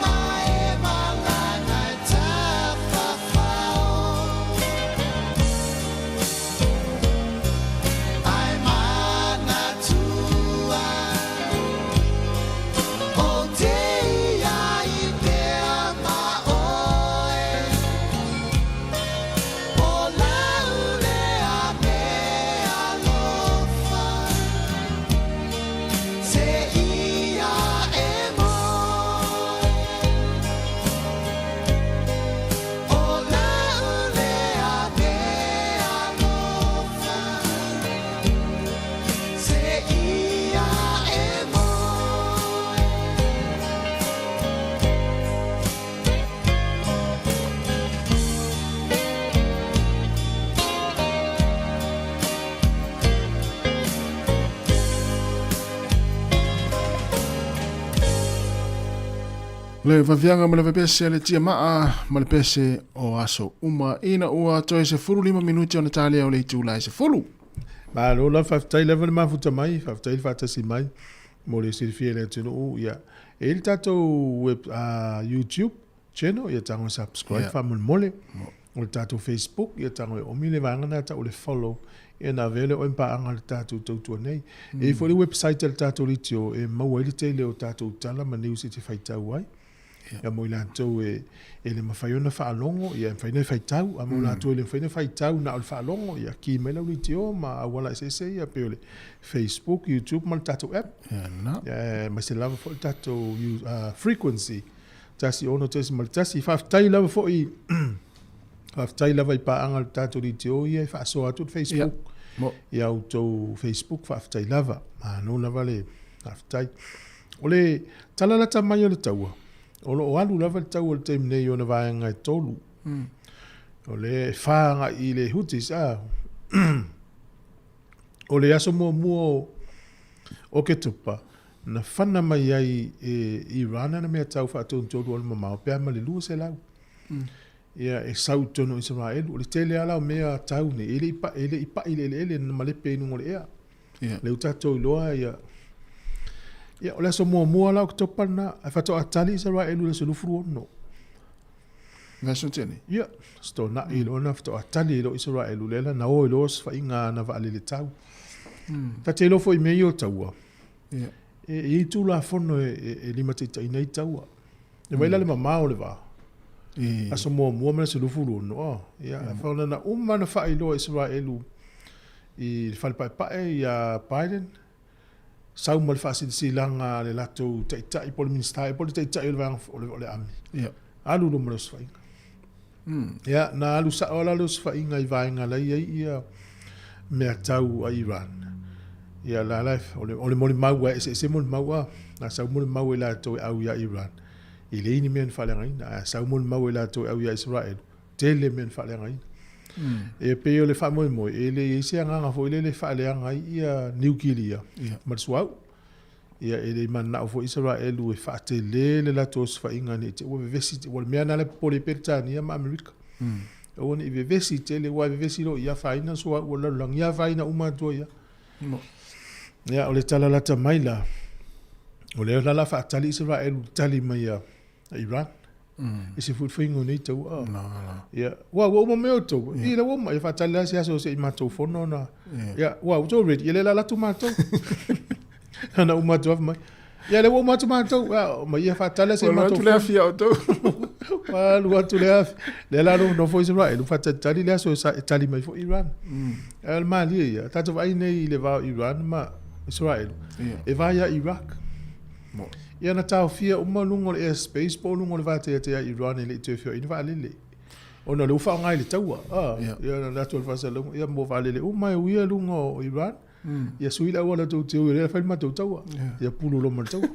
mai malaga e tafafao Ai manatua O te ia i pea ma oe O lau lea me alofa Se ia e moe O lau lea me alofa Se ia e moe. Le vaviaga ma le vepese a le tiamaa ma le pese o aso uma ina ua toe 15 minuti ona talia o le itula e 10. Malo lava, faafetai lava le mafuta mai, faafetai le faatasi mai mo le silafia e le atunuu. Ia, e i ai le tatou web, YouTube channel, ia tago e subscribe faamolemole. O le tatou Facebook, ia tago e omi le vaega lena tau o le follow, ia ona avea lea o oe ma paaga i le tatou tautua nei. E i ai foi le website a le tatou leitio e maua ai le tele o tatou tala ma news e te faitau ai. Ia mo i latou e e le mafai ona faalogo, ia e mafai ona e faitau, a mo latou e le mafai ona faitau na o le faalogo, ia ki mai lau leitio ma auala eseese ia pei o le Facebook, YouTube ma le tatou app. Ia aemaise lava foi le tatou frequency 106.1. Faafetai lava foi faafetai lava i paaga a le tatou leitio ia e faasoa atu le Facebook. Ia outou Facebook, faafetai lava. Malo lava le faafetai. O le tala lata mai o le taua, o lo o alu lava le taua i le taimi nei i ona vaega e tolu. O le e fa agai i le Houthis, a. O le aso muamua o Oketopa, na fana mai ai e Iran ana mea tau faatonutonu alumamao pe a ma le 200. Ia, e sau i totonu o Isaraelu. O le tele lava la o mea tau nei, e le i pa, e le i pai i le eleele, na malepe i luga o le ea. Lea ua tatou iloa, ia, ia, o le aso muamua la o Oketopa lena, ae faatoa tali Isaraelu i le aso 26. Vaiaso na tea nei. Ia, stonaʻi loa na faatoa tali ai loa Isaraelu lea la na o ai loa osofaiga a na vaalele tau. Ta te iloa foi i mea ia o taua, e i ai tulafono e limataitaiina ai taua. E vaai la le mamao o le va. Aso muamua ma le aso 26, oh, ia, e na uma ona faailoa e Isaraelu i le fale paepae ia Biden, sau ma le faasilasilaga a le latou taitai po o le Minisita ea po o le taitai o le vaega o le ami. Ia. Alu loa ma le osofaiga. Ia, na alu sao la le osofaiga i vaega la i ai ia mea tau a Iran. Ia la la o le, o le molimau e eseese molimau a. Na sau molimau e latou e au ia Iran. E leai ni mea na faaleagaina. Ae sau molimau e latou e au ia Israel. Tele mea na faaleagaina. E pei o le faamoemoe, e le i ai se agaga foi lele e faaleaga ai ia niukilia ma le suauu. Ia, e le i mananao foi Isaraelu e faatele le latou osofaiga ne i te i ua vevesi, ua le mea lena la e popole ai Peretania ma Amerika. Aua ne i vevesi tele, aua e vevesi loa ia afaina le suauu o le lalolagi, ia afaina uma atu ai lava. Ia, o le tala lata mai la, o lea la o le a faatali Isaraelu i le tali mai a Iran. E se foi le faiga o nei taua. Ia, ua ua uma mai outou. I la ua uma, ia faatali la se aso se i matou fono ona. Ia, ua outou ready, ia lea la alu atu matou. Ana uma atu afu mai. Ia lea ua uma atu matou. Ia, ma ia faatali la se i matou. Ua alu atu le afi ia outou. Ua alu atu le afi. Lea la nofo Israel, faatalitali le aso e tali mai foi Iran. Ae o le malie ia, tatou vaai nei i le va o Iran ma Israel, e va ia Iraq. Ia na taofia uma luga o le air space po o luga o le vateatea Iran e le i toe feoai ni vaalele. Ona o lea ua faaaoga i le taua. Ah, ia na atu le faasalalauga, ia mo vaalele uma e uia luga o Iran. Ia sui le auala tou te o i lea fai le matou taua. Ia pulu loa ma le taua.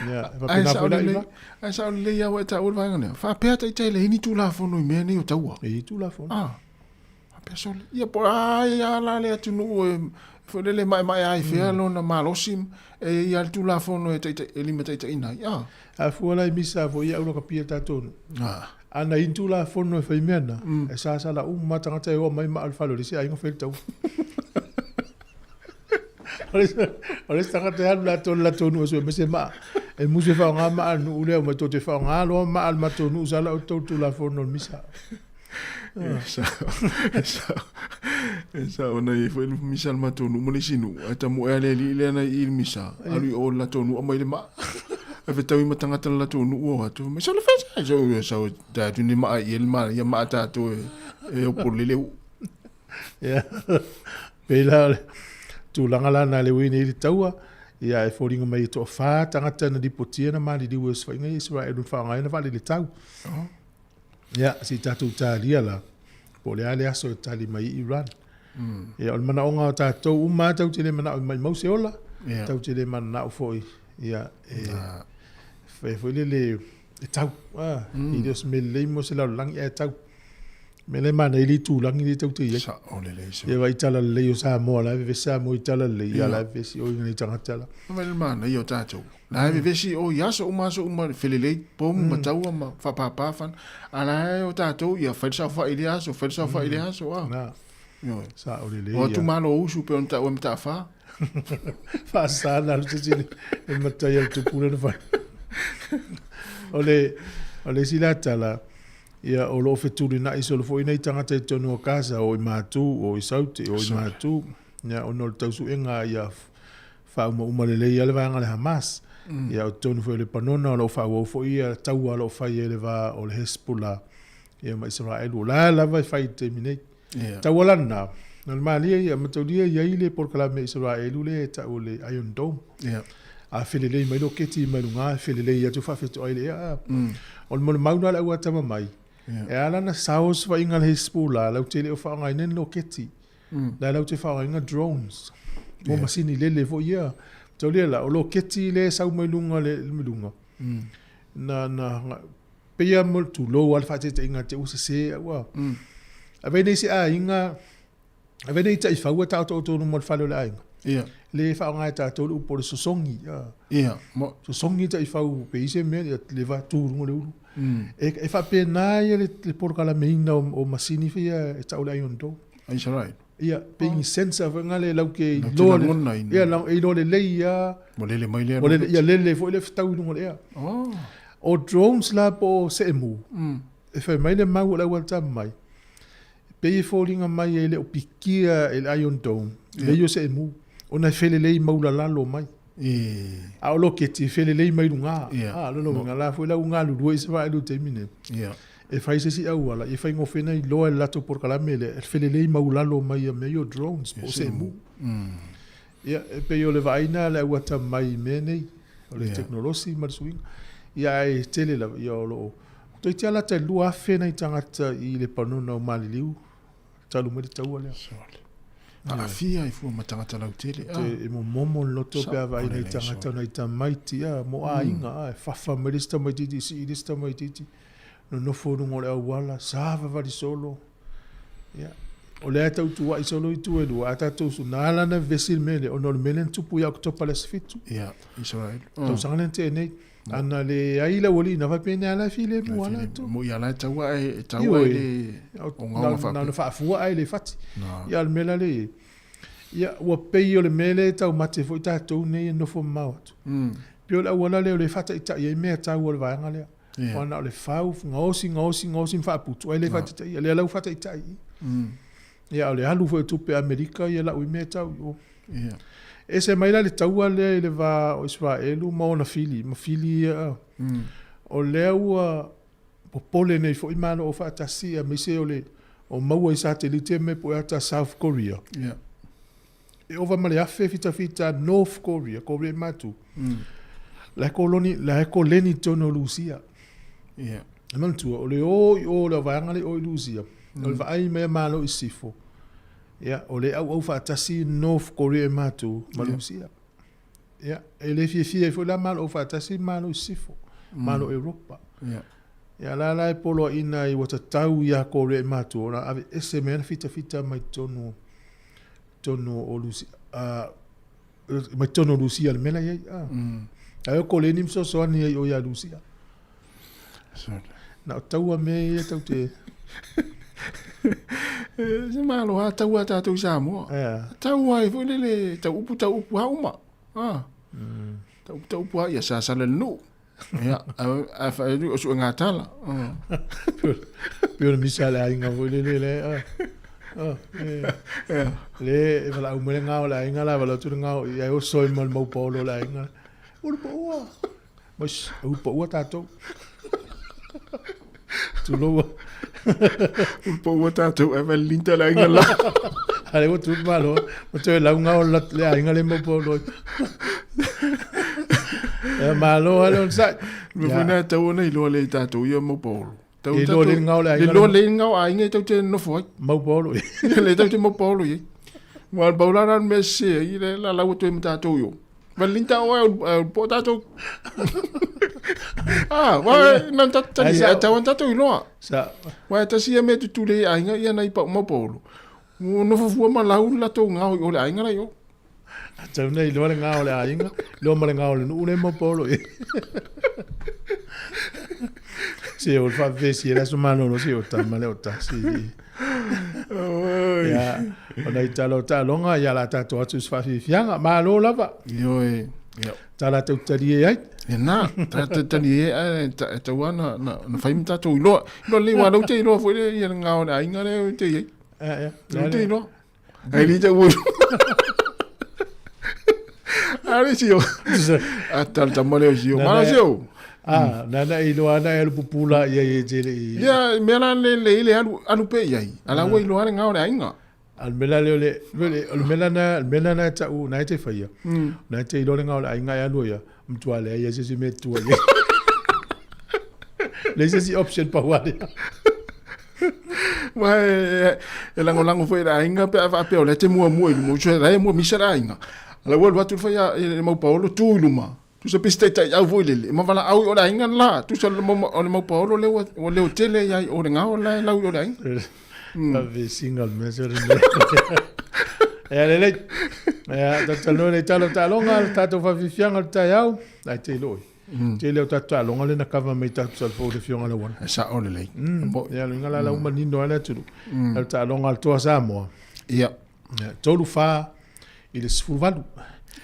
Ia, e faapena foi la Iran. Ae sao lelei lava ua e taua le vaega lea. Faapea taitai e leai ni Tulafono i mea nei o taua. E i ai Tulafono. Ah. Faapea sole. Ia po o ai lava la le atunuu e foi lele e maemae ai fea lona malosi e i ai lava le Tulafono e taitai e limataitaiina ai. Ah. A fua la i misa foi ia aulakapia tatou nuu. Ah. Ana i ni Tulafono e fai mea na, e sasala uma tagata e oa mai ma o le fale o le isi aiga fai le taua. O le isi tagata e alu latou i le latou nuu e sue mai se maa. E musu e faaaoga maa a le nuu lea, omai tou te faaaoga loa maa a le matou nuu sa la outou Tulafono o le misa. E sao na i ai foi le misa a le matou nuu ma le isi nuu. Ae tamoe lava le alii lea na i i le misa, alu i o i le latou nuu aumai le maa. Ae fetaui ma tagata o le latou nuu o atu, fai mai, sole fai sa, sau ia sau e tae atu ni maa i e le maa, ia maa tatou e opo lele uu. Ia, pei la o le tulaga la na le ui nei le taua, ia e foliga mai e toafa tagata na lipotia na maliliu e osofaiga ia Isaraelu na faaaogaina vaalele tau. Ia, se i tatou talia la, po o le a le aso e tali mai ai Iran. Ia, o le manaoga o tatou uma lava, tatou te le manao e maimau se ola, tatou te le mananao foi, ia, e fai foi lele e tau. Ah, E le o se mea lelei mo se lalolagi ae tau. Mea la e manaia le itulagi lea tatou te i ai. Sao lelei soo. Ia vaai tala lelei o Samoa la e vevesi Samoa i tala lelei, ia la e vevesi oi nai tagata la. Vaai le manaia o tatou. La e vevesi oi aso uma aso uma felelei pomu ma taua ma faapapa fana. A la e o tatou ia fai le saofai i lea aso, fai le saofai i lea aso a. Na. Ioe. Sao lelei. O atu malo usu pe ona taua e Mataafa. Faasa na alu se isi le matai a le tupu lea na fai. O le o le isi la tala, Ia, o lo o fetulinai solo foi nei tagata i totonu o Gaza, o i Matu, o i Saute, o i Matu, ia, ona o le tausuega ia faaumauma lelei ai le vaega o le Hamas. Ia, o totonu foi o Lepanona, o lo o faaauau foi ia taua o lo o fai ai le va o le Hezbollah ia ma Isaraelu. O la lava e fai i le taimi nei. Ia. Taua la lena, o le malie ia, mataulia e i ai le polokalame a Isaraelu lea e tau o le Iron Dome. Ia. A felelei mai loketi mai luga, e felelei atu faafetoai le ea. O le molimau lena a le auatama mai, e ala ona sao osofaiga a le Hezbollah, latou te le o faaaogaina ni loketi. La latou te faaaogaina drones, mo masini lele foi ia. Mataulia la, o loketi lea e sau mai luga le luga, na pei lava mo le tulou lava le faataitaiga te ua sese au a. Ave nei se aiga, ave nei taifau e taotooto i luma o le fale o le aiga. Ia. Le faaaoga e tatou le upu o le sosogi. Ia. Mo. Sosogi taifau pe i se mea, ia le va tu i luga o le ulu. E faapena ia le polokalameina o masini foi ia e tau o le Iron Dome. Is right. Ia, pe ni sensor foi ngale lau ke iloa le, ia, lau, e iloa lelei ia. Ua lele mai lea. Ua lele, ia lele foi le fetau i luga o le ea. Oh. O drones la po o seemu. e fai mai le mau o le aualatama mai, e pei e foliga mai e le o pikia e le Iron Dome, le ia o seemu, ona e felelei maulalalo mai. A o loketi e felelei mai luga. A, o lona uiga, la foi la ua galulue i Isaraelu i le taimi nei, e fai se isi auala, ia faigofie ona iloa e le latou polokalame lea, e felelei maulalo mai ia mea ia o drones po o seemu. Ia, e pei o le vaai lena a le au atamai i mea nei, o le tekonolosi ma le suiga. Ia, ae tele lava, ia o lo o, toeitiiti lava lata i le 2,000 nai tagata i Lepanona ua maliliu talu mai le taua lea. Sole. Aafia ai fua ma tagata lautele. E momomo le loto pe a vaai nai tagata, nai tamaiti, a, mo aiga, a, e fafa mai le isi tamaitiiti, sii le isi tamaitiiti, nonofo i luga o le auala, savavali solo. Ia, o lea e tau tuuai solo itu e lua, a tatou su, na ala ona vevesi le mea lea, ona o le mea lea na tupu ia Oketopa i le aso 7. Ia, Israel. Tausaga lea na tea nei. Ana leai le aualii na faapea nei a la e filemu lava latou. Mo ia la e taua ai e taua ai le ogaoga faapea. Na ona faafua ae le fati. Ia o le mea la lea e i ai. Ia ua pei o le mea lea e taumate foi tatou nei e nofo mamao atu. Pei o le auala lea o lea e faataitai ai mea tau a le vaega lea. Aua na o le fau, gaosi, gaosi, gaosi ma faaputu ae le faataitaia. Lea la ua faataitai i i. Ia a o le alu foi o tupe a Amerika ia lau i mea tau i o. E ese mai la le taua lea i le va o Isaraelu ma ona fili, ma fili ia. O lea ua popole nei foi Malo Aufaatasi aemaise o le o maua i satelite mea po o ata South Korea. E ova ma le 1,000 fitafita North Korea, Korea i Matu. La e koloni, la e koleni i totonu o Lusia. E manatua, o le o i o le vaega lea i o i Lusia, o le vaai mai a Malo i Sisifo, ia, o lea e auau faatasi North Korea i Matu ma Lusia. Ia, e le fiafia ai foi la Malo Aufaatasi ma Malo i Sisifo, Malo Europa. Ia, la la e poloaiina ai ua tatau ia Korea i Matu ona aveese mai ana fitafita mai totonu totonu o Lusia, mai totonu o Lusia le mea la e i ai. Ae o koleni ma fesoasoani ai o ia Lusia. Na o taua mea ia tau te... Se malo a taua tātou i Samoa. Tau ai foi lele, tau upu, tau upu ha uma. Tau upu, tau upu ha ia sa sala le nuu. Ia, a fa o su ngā tala. Pei o le misa a le aiga foi lele le le e valaau mai le gao o le aiga la valaau atu le gao i ai oso ai ma le mau paolo o le aiga. Ua le paua. Mas ua paua tatou. Tulou. Ua paua tatou e vale linta le aiga la. A lea ua tu le Malo, ua toe lauga o le aiga le mau paolo. Ia malo lava le onosai. Me foi na tau ona iloa le tatou ia mau paolo. Tau E iloa le ngao le aiga. Le iloa le ngao aiga e tau te nofo ai. Mau paolo. Le tau te mau paolo i. Wa pau la la me se i le la la ua toe ma tatou i o. Valinta o e po tatou. Ah, wa na ta ta ni ta wan tatou i loa. Sa. Wa ta si me tu le aiga ia nei pa mau paolo. Mo no fufua ma lau la tou ngao i o le aiga la i o. Tau nei loa le ngao le aiga, loa ma le ngao le nuu le mau paolo i. Se o le faavesi e le aso malolo se o tama le o tasi. Ia, o nai tala o taaloga, ia la tatou atu i se faafiafiaga. Malo lava. Ioe. Ia. Ta latou talie ai. E na, ta talie ai, e tau lava na, na, na fai ma tatou iloa. Iloa lelei, aua o lea ou te iloa foi le, ia le ngao o le aiga lea ou te i ai. Ia, ia. Lea ou te iloa. Ai li te ua. Ari sio. A tal tama leo sio. Mana sio. Ah, nana i loa na e alu pupula ia i tele i. Ia, mea la le le le alu alu pe i ai. Ala ua iloa le ngao le aiga. Al mea la leo le o le mea na le mea na tau na te faia. Na te iloa le ngao le aiga e alu ia. Matua leai ai se isi mea e tua i ai. Leai se isi option pau a lea. Wa e lagolago foi i le aiga pe a faapea o lea e te muamua i luma, usu la e mua misa le aiga. A la ua alu atu le fai a le mau paolo tu i luma. Tusa pe se taitaiau foi lele, e mavalaau i o le aiga le la. Tusa o le mau paolo lea ua leo tele ai o le gao la e lau i o le aiga. Faavesiga o le mea se o le mea. Ia lelei. Ia, tatou talanoa i le tala o taaloga, le tatou faafiafiaga o le taeao, ae te iloa oi. Tele o tatou taaloga lea na kava mai tatou Salefou i le Afioga Lauana. E sao lelei. Ia, luga la la ua manino lava le atunuu. O le taaloga a le Toa Samoa. Ia. Ia, 3 4 i le 18.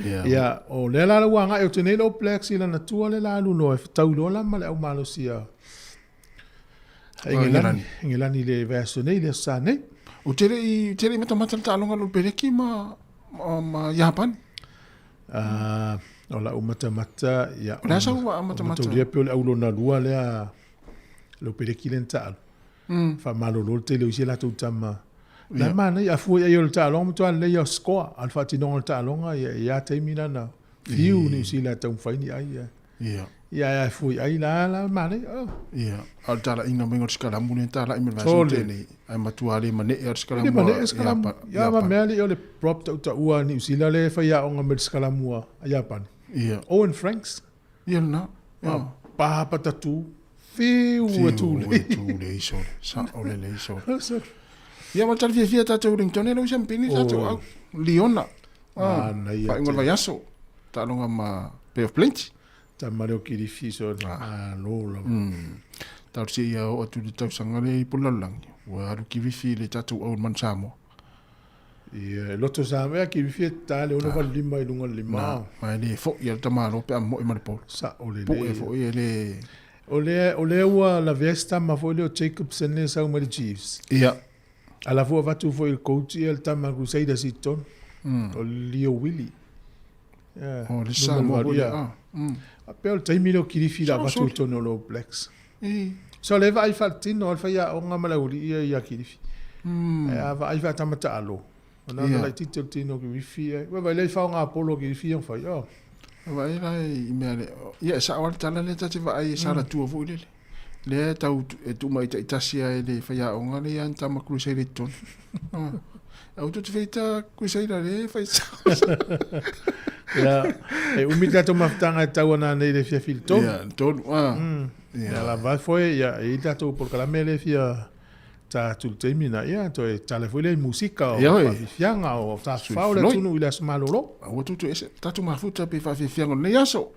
Ia. Ia, o lea la ua agai atu nei le All Blacks i lana tua lea la alu loa e fetau loa la ma le aumalosi a. Engelani, Engelani le vaiaso nei, le aso Sa nei. Ou te le i, te le i matamata le taaloga a le Peleki ma, ma, ma Iapani. O lau matamata, ia. O le a sau ua matamata? Mataulia pe o le au lona lua lea lou peleki lea na taalo. Faamalolo le tele o isi a latou tama. La manaia, a fua i ai o le taaloga matua lelei ia o score. A o le faatinoga o le taaloga, ia, e i a taimi lana fiu Niu Sila e taumafai ni ai. Ia, ia ae a fua i ai la, la manaia. Oh. Ia, a o le talaiga mai o le sikalamu lea na talai mai le vaiaso na tea nei, ae matua le manee lava le sikalamu a Le manee sikalamu. Ia, ma mea alii o le prop tautaua a Niu Sila lea e faiaoga mai le sikalamu a Iapani. Ia. Owen Franks. Ia lena. Ia. Pa patatu. Fiu e tule. Fiu e tule sole. Sao lelei sole. Ia ma tali fiafia tatou ringtone lau isa mpini tatou au. Liona. Ah, faaiuga o le vaiaso. Taaloga ma Bay of Plenty. Tama leo kirifi sole. Ah, lo lava. Tau se ia o atu le tausaga lea i Pulalangi. Ua alu kirifi le tatou au man Samoa. Ia, e loto sa mea kirifi e tā le 65 i luga o le lima. Na, ma e le foi a le tamalo pe a moe ma le polo. Sao lelei. Pue foi e le... O lea, o lea ua lavea si tama foi lea o Jacobson lea e sau mai le Chiefs. Ia. A la foi avatu foi i le coach ia le tama Crusaders i totonu. O Leo Willie. Ia. O le Samoa foi lea. Ah. A pei o le taimi lea o Kirifi la avatu i totonu o le All Blacks. So lea vaai faaletino o le faiaoga ma le aualii ia ia Kirifi. Ae a vaai faatama taalo. Ona ona laitiiti o le tino o Kirifi. Ua vaai lea i faoga polo o Kirifi ia fai. Oh. Vaai la i mea le ia e sao lava le tala lea ta te vaai e salatua foi lele. Lea e tau e tuu mai taitasi lava e le faiaoga lea ia tama Crusader i totonu. Aua tou te feita Crusader lea e fai sao. Ia, e umi le tatou mafutaga e tau ana nei i le afiafi i le 3. Ia, le 3, ah. Ia lava foi, ia, e i ai le tatou polokalame lea e fia ta atu i le taimi na, ia, toe tala foi lea i musika o faafiafiaga o tafafao le atunuu i le aso malolo. Aua tou te ese, tatou mafuta pe faafiafiaga o lenei aso.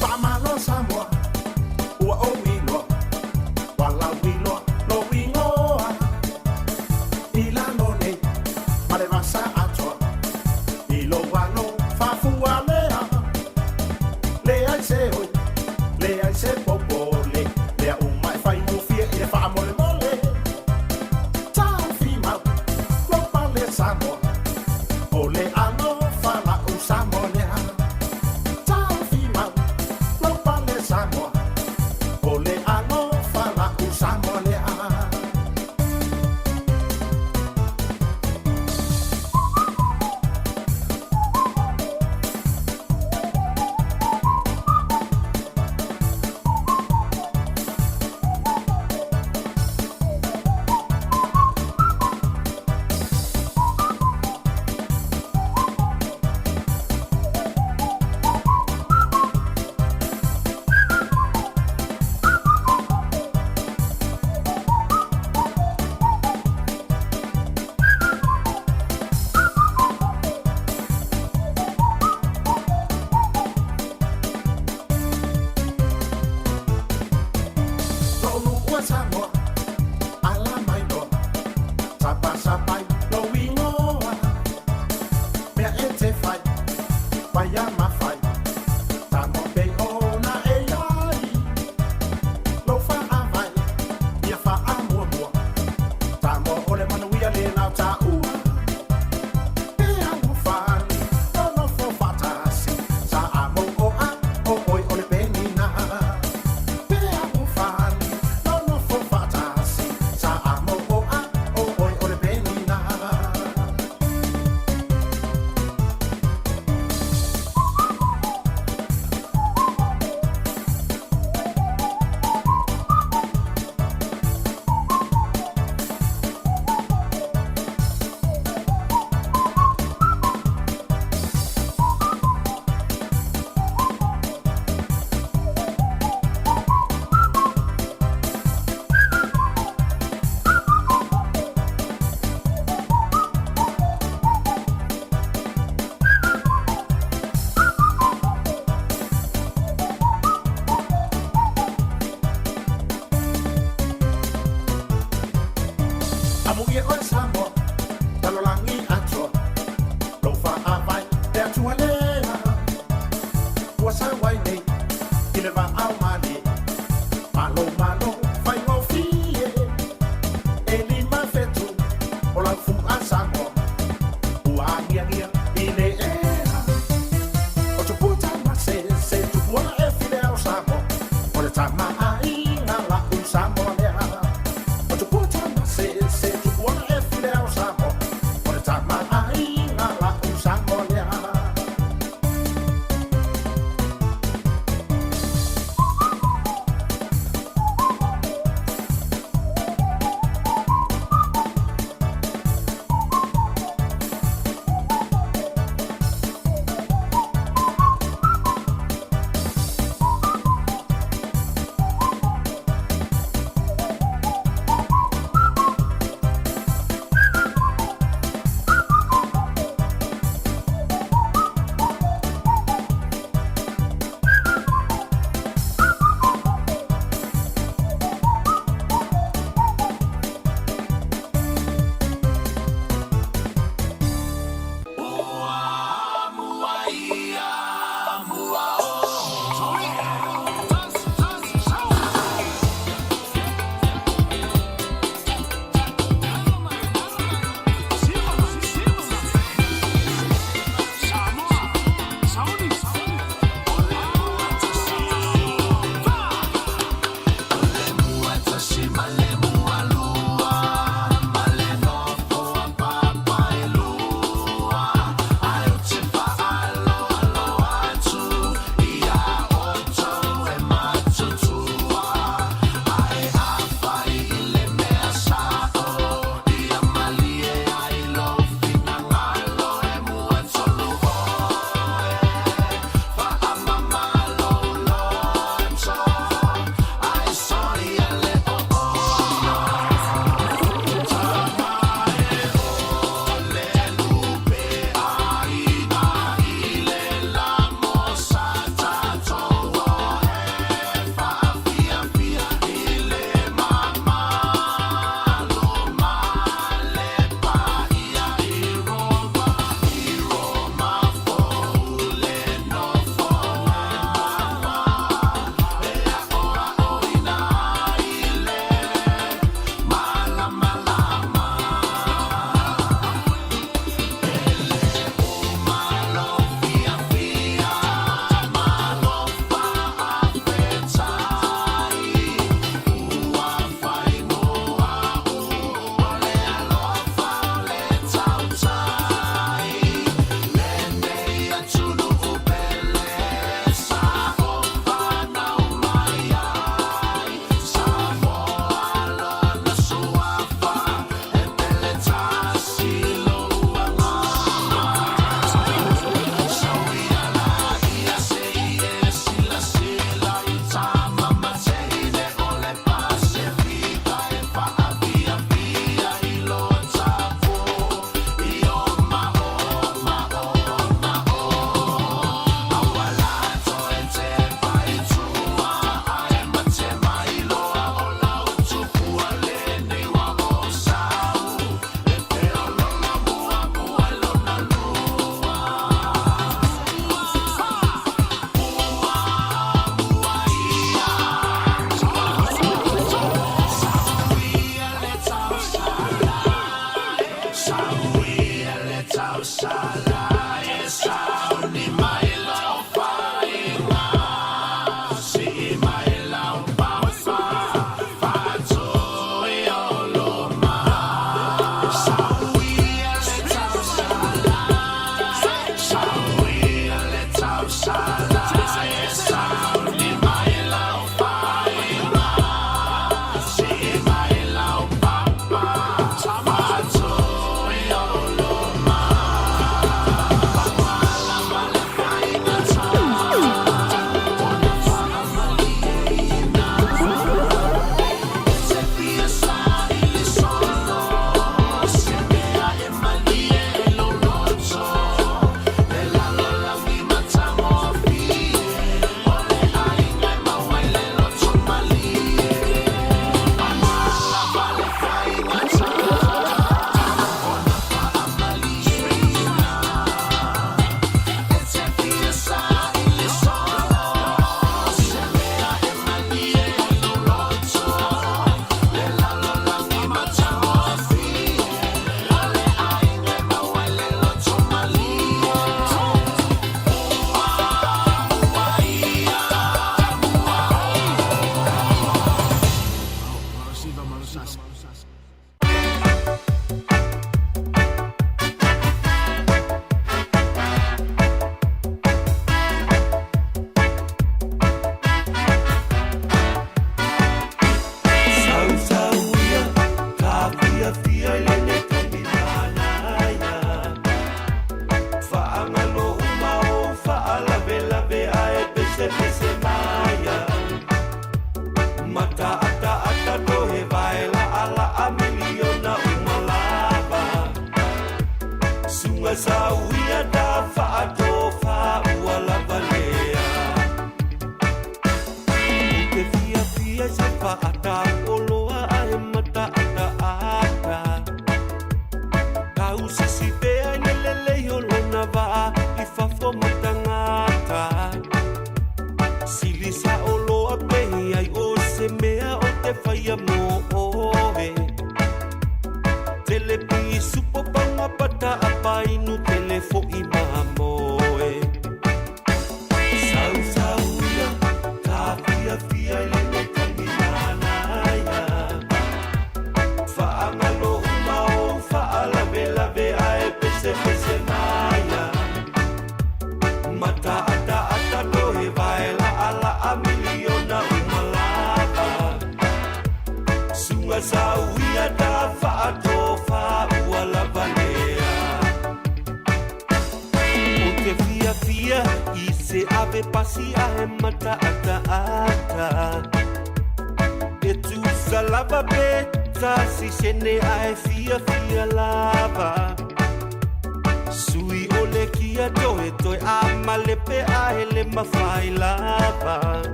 Faamalo Samoa, ua ou iloa, walau iloa lou igoa. I lalo nei ma le vasa atoa, i lou alo faafualea. Leai se oi, leai se popole, mea uma e faigofie i le faamolemole. Taufi mau, lou pale Samoa, o le alofa la'u Samoa lea. Taufi mau, lou pale Samoa, o le alofa la'u Samoa lea.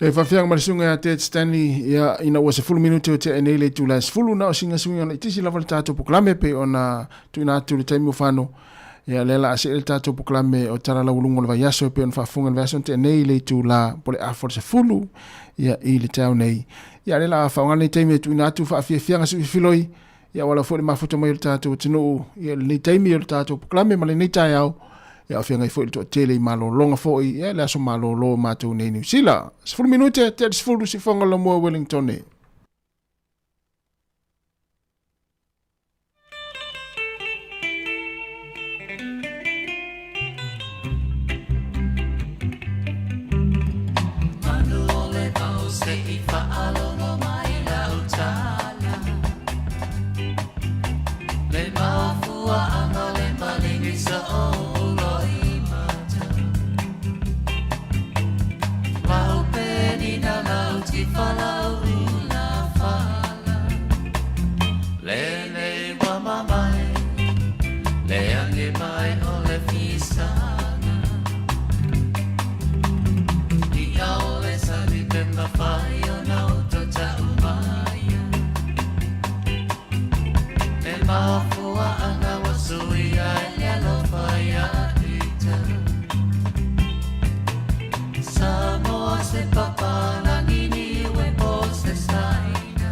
Le faafiaga ma le susuga ia Ted Stanley, ia, ina ua 10 minute o tea nei le itula e 10, na o sina suiga laitiiti lava le tatou polokalame pei ona tuuina atu i le taimi ua fano. Ia, lea la a see le tatou polokalame o Tala Laualuga o le Vaiaso e pei ona faafofoga i le vaiaso na tea nei i le itula po o le afa o le 10, ia, i le taeao nei. Ia, lea la a faaaoga lenei taimi e tuuina atu faafiafiaga siufiufiloi, ia, aua lava foi le mafuta mai o le tatou atunuu, ia, i lenei taimi o le tatou polokalame ma lenei taeao. Ia, o feagai foi le toatele i malologa foi, ia, le aso malolo o matou nei i Niu Sila. 10 minute, tea le 10, siufofoga o le Laumua Wellingtone. Manu o le vao se i faalogo mai lau tala Le mafuaaga le maligi sa ou loimata Lau penina lau tifa lau ula fala Lele ua mamae Le age mai o le fisaga Ia o le sali pe mafai ona uto ta'u maia E mafuaaga ua suia e le alofa ia ita Samoa se papalagi niue po se saina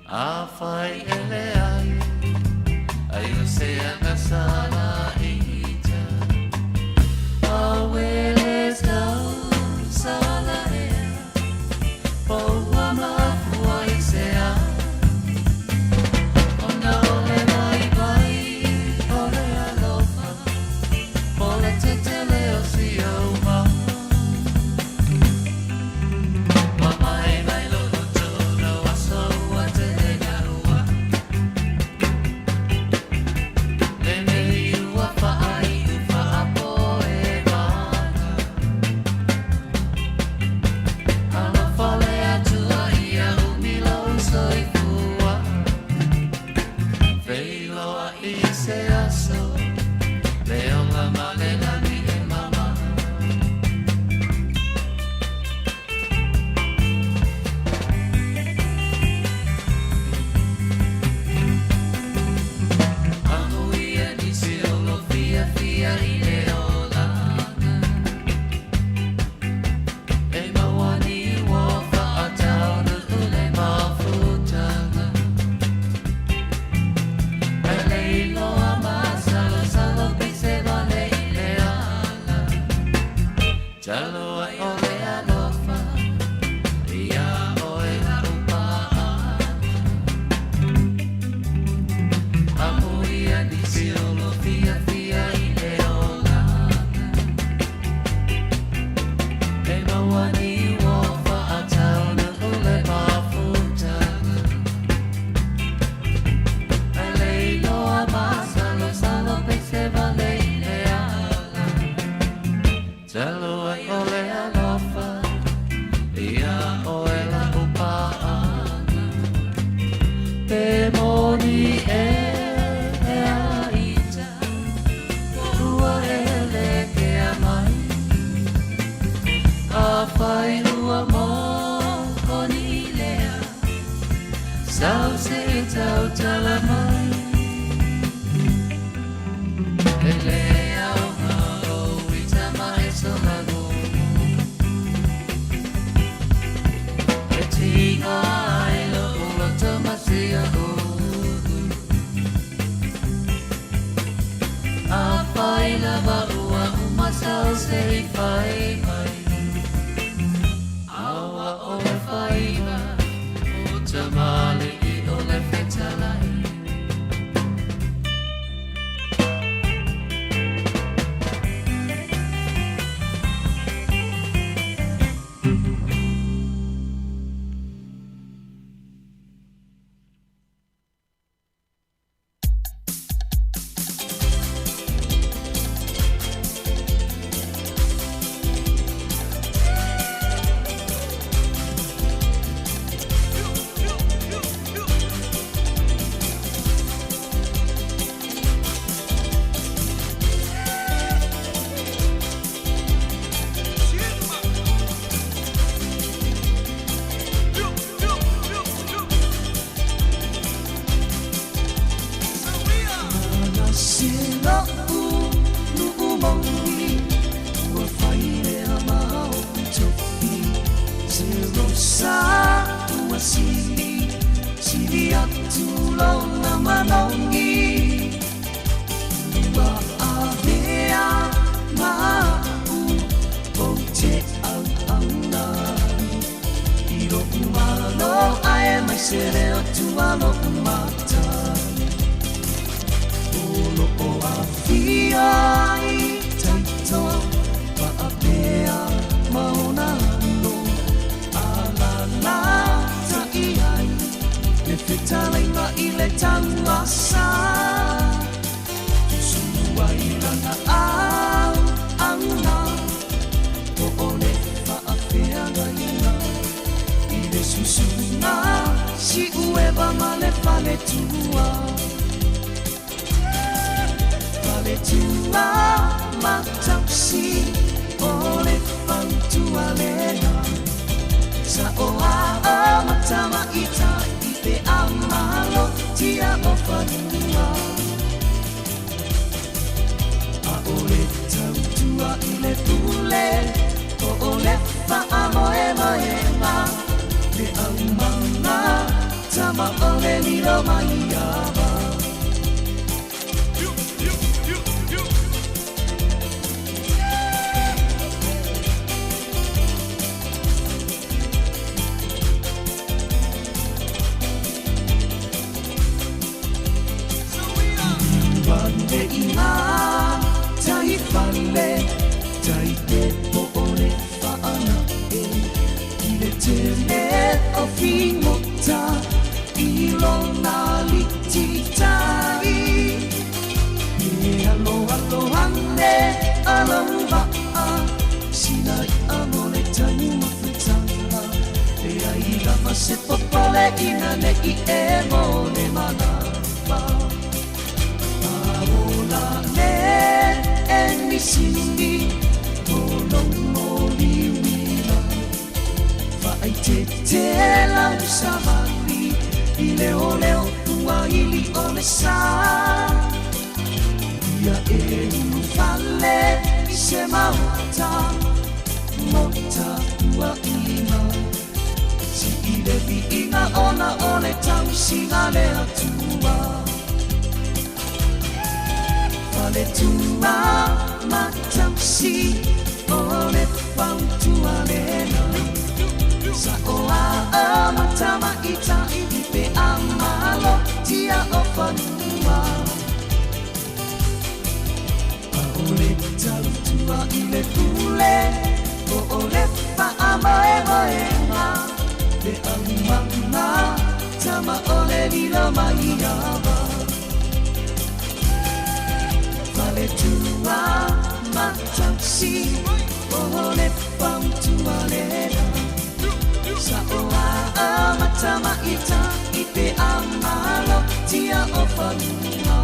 Afai e leai ai o se agasala ita Awele tau sala ea Po ua mafua i se a Ona o le vaivai o le alofa Po le tetele o si ou mau Mamae mai lo tolo aso ua tele gaua Le meli ua faaiu faapo e vana Alofa le Atua ia umi lou soifua Feiloai i se aso Le ola ma le lani e mama. Amuia nisi o lo fiafia i le olaga E maua ni ua faataunuu le mafutaga E le iloa masalosalo pise wale i le ala Talo ai o le alofa Ia oe lau paaga Amuia nisi o lo fiafia i le olaga E maua ni ua faataunuu le mafutaga E le iloa masalosalo pese wale i le ala Talo ai o le alofa Ia oe lau paaga Pe moni e e a ita Ua ele kea mai Afai ua mokoni lea Sau se tautala mai E le aoga o ita ma e sola E tiga ai lo uloto masia ulu Afai lava ua uma sau se i fai mai Aua o le faiva o tamali'i o le fetalai. sa ua sili, sili atu lona manogi. Ua avea ma a'u ou te auauna ai i lo'u malo ae maise le Atua lo'u matai. O lo'o afio ai Taito faapea ma ona alo alalatai ai le fetalaiga i le tauasa. Susunu ai lana auauna po o le faafeagaiga i le susuga Siueva ma le faletua. Faletua ma tausi o le fautua lena. Sa o a matamaita i pe a malo tia o fanua. A o le tautua i le pule o o le faamoemoega le aumaga tama o le lilo mai ava. Ane i ngā tai whale, tai te po o le whaana e. I le tele o figota, i lona liti tai. E alo alo ane alou vaa, sina i'a mo le taumafataga. E ai lava se popole ina ne'i e mo le manava. A ola le enisini o lou moliuila. Faaitete lau savali i le oleo ua ili o le sa. Ia e ulufale i se maota mo tapuaiga. Sii le viiga ona o le tausiga le Atua. Faletua ma tausi o le fautua lena. Sa o a matamaita i pe a malo tia o fanua. A o le tautua i le pule o o le faamoemoega le aumaga tama o le lilo mai ava. Faletua ma tausi o le fautua lena. Sa o a matamaita i pe a malo tia o fanua.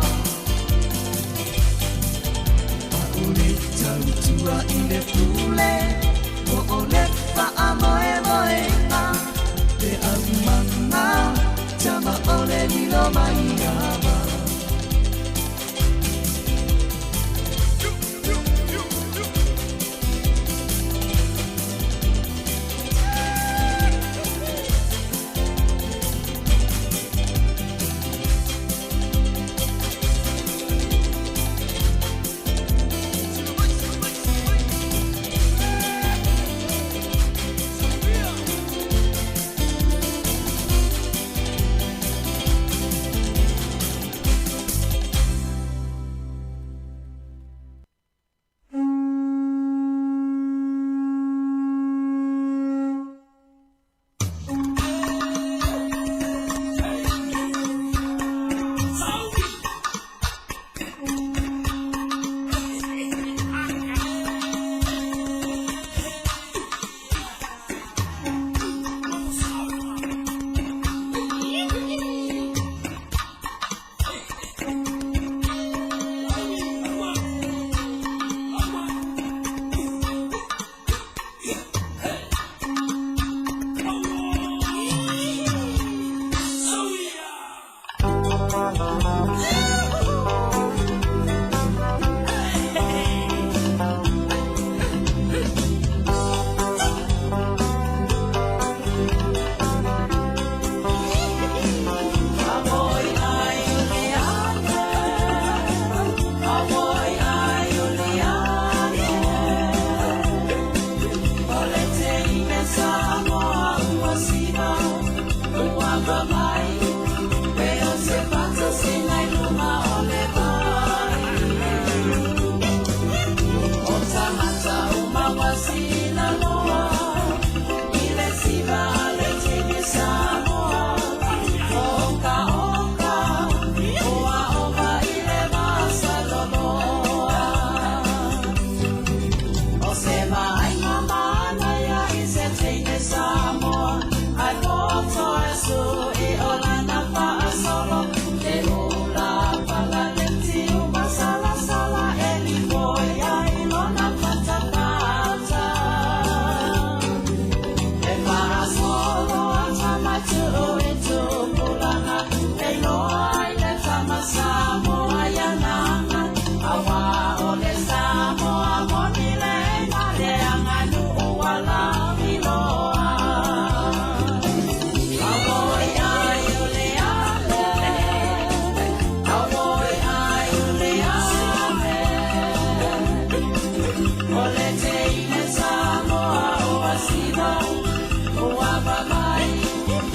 A o le tautua i le pule o o le faamoemoega le aumaga tama o le lilo mai ava.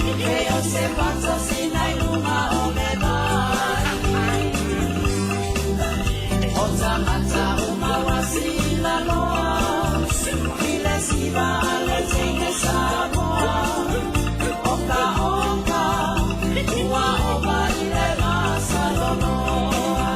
E o se pato sina i luga o le vai. O tagata uma ua silaloa i le siva a le teine Samoa. Oka oka ua ova i le masaloloa.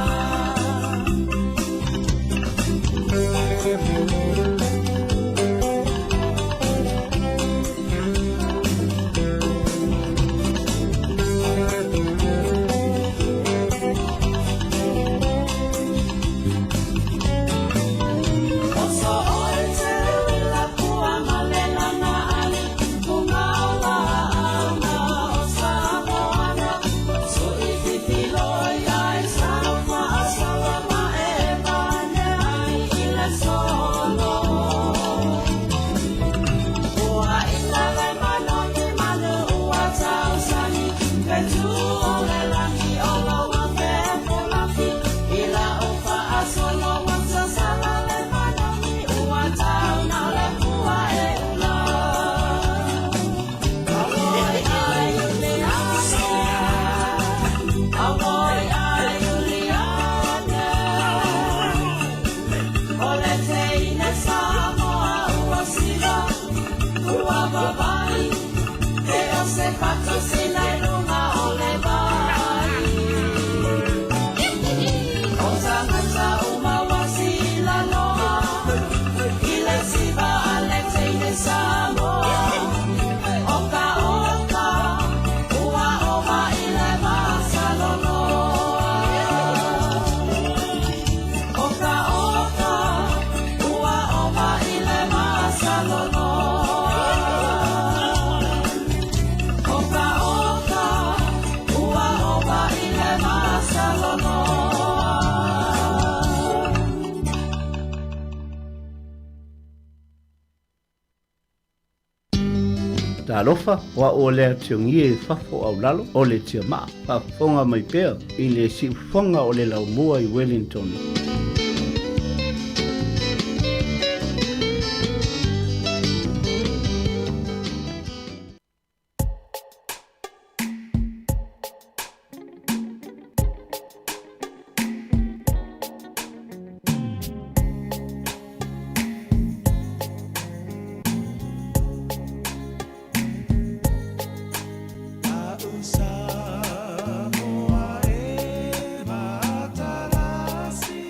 Oso oe te ula pua ma le lana ali Unga o laau o Samoana Su'i fifiloi ai sa fa'asolo ma e pane ai i le solo. Ua ila le manogi manu ua tausani Pe tu o le lagi o loa fefulaki I lau fa'asolo ua sasala le manogi ua tauna le pua e ula. Auoi ai Uliana, auoi ai Uliana, O le teine Samoa ua sila, ua vavai, E o se pato sina i luga o le vai. O tagata uma ua silaloa i le siva a le teine Samoa. Oka oka ua ova i le masaloloa. Oka oka ua ova i le masaloloa. Oka oka ua ova i le masaloloa. Talofa, o a'u o lea tiogie i fafo aulalo o le tiamaa, faafofoga mai pea i le siufofoga o le laumua i Wellington. A'u Samoa e matalasi.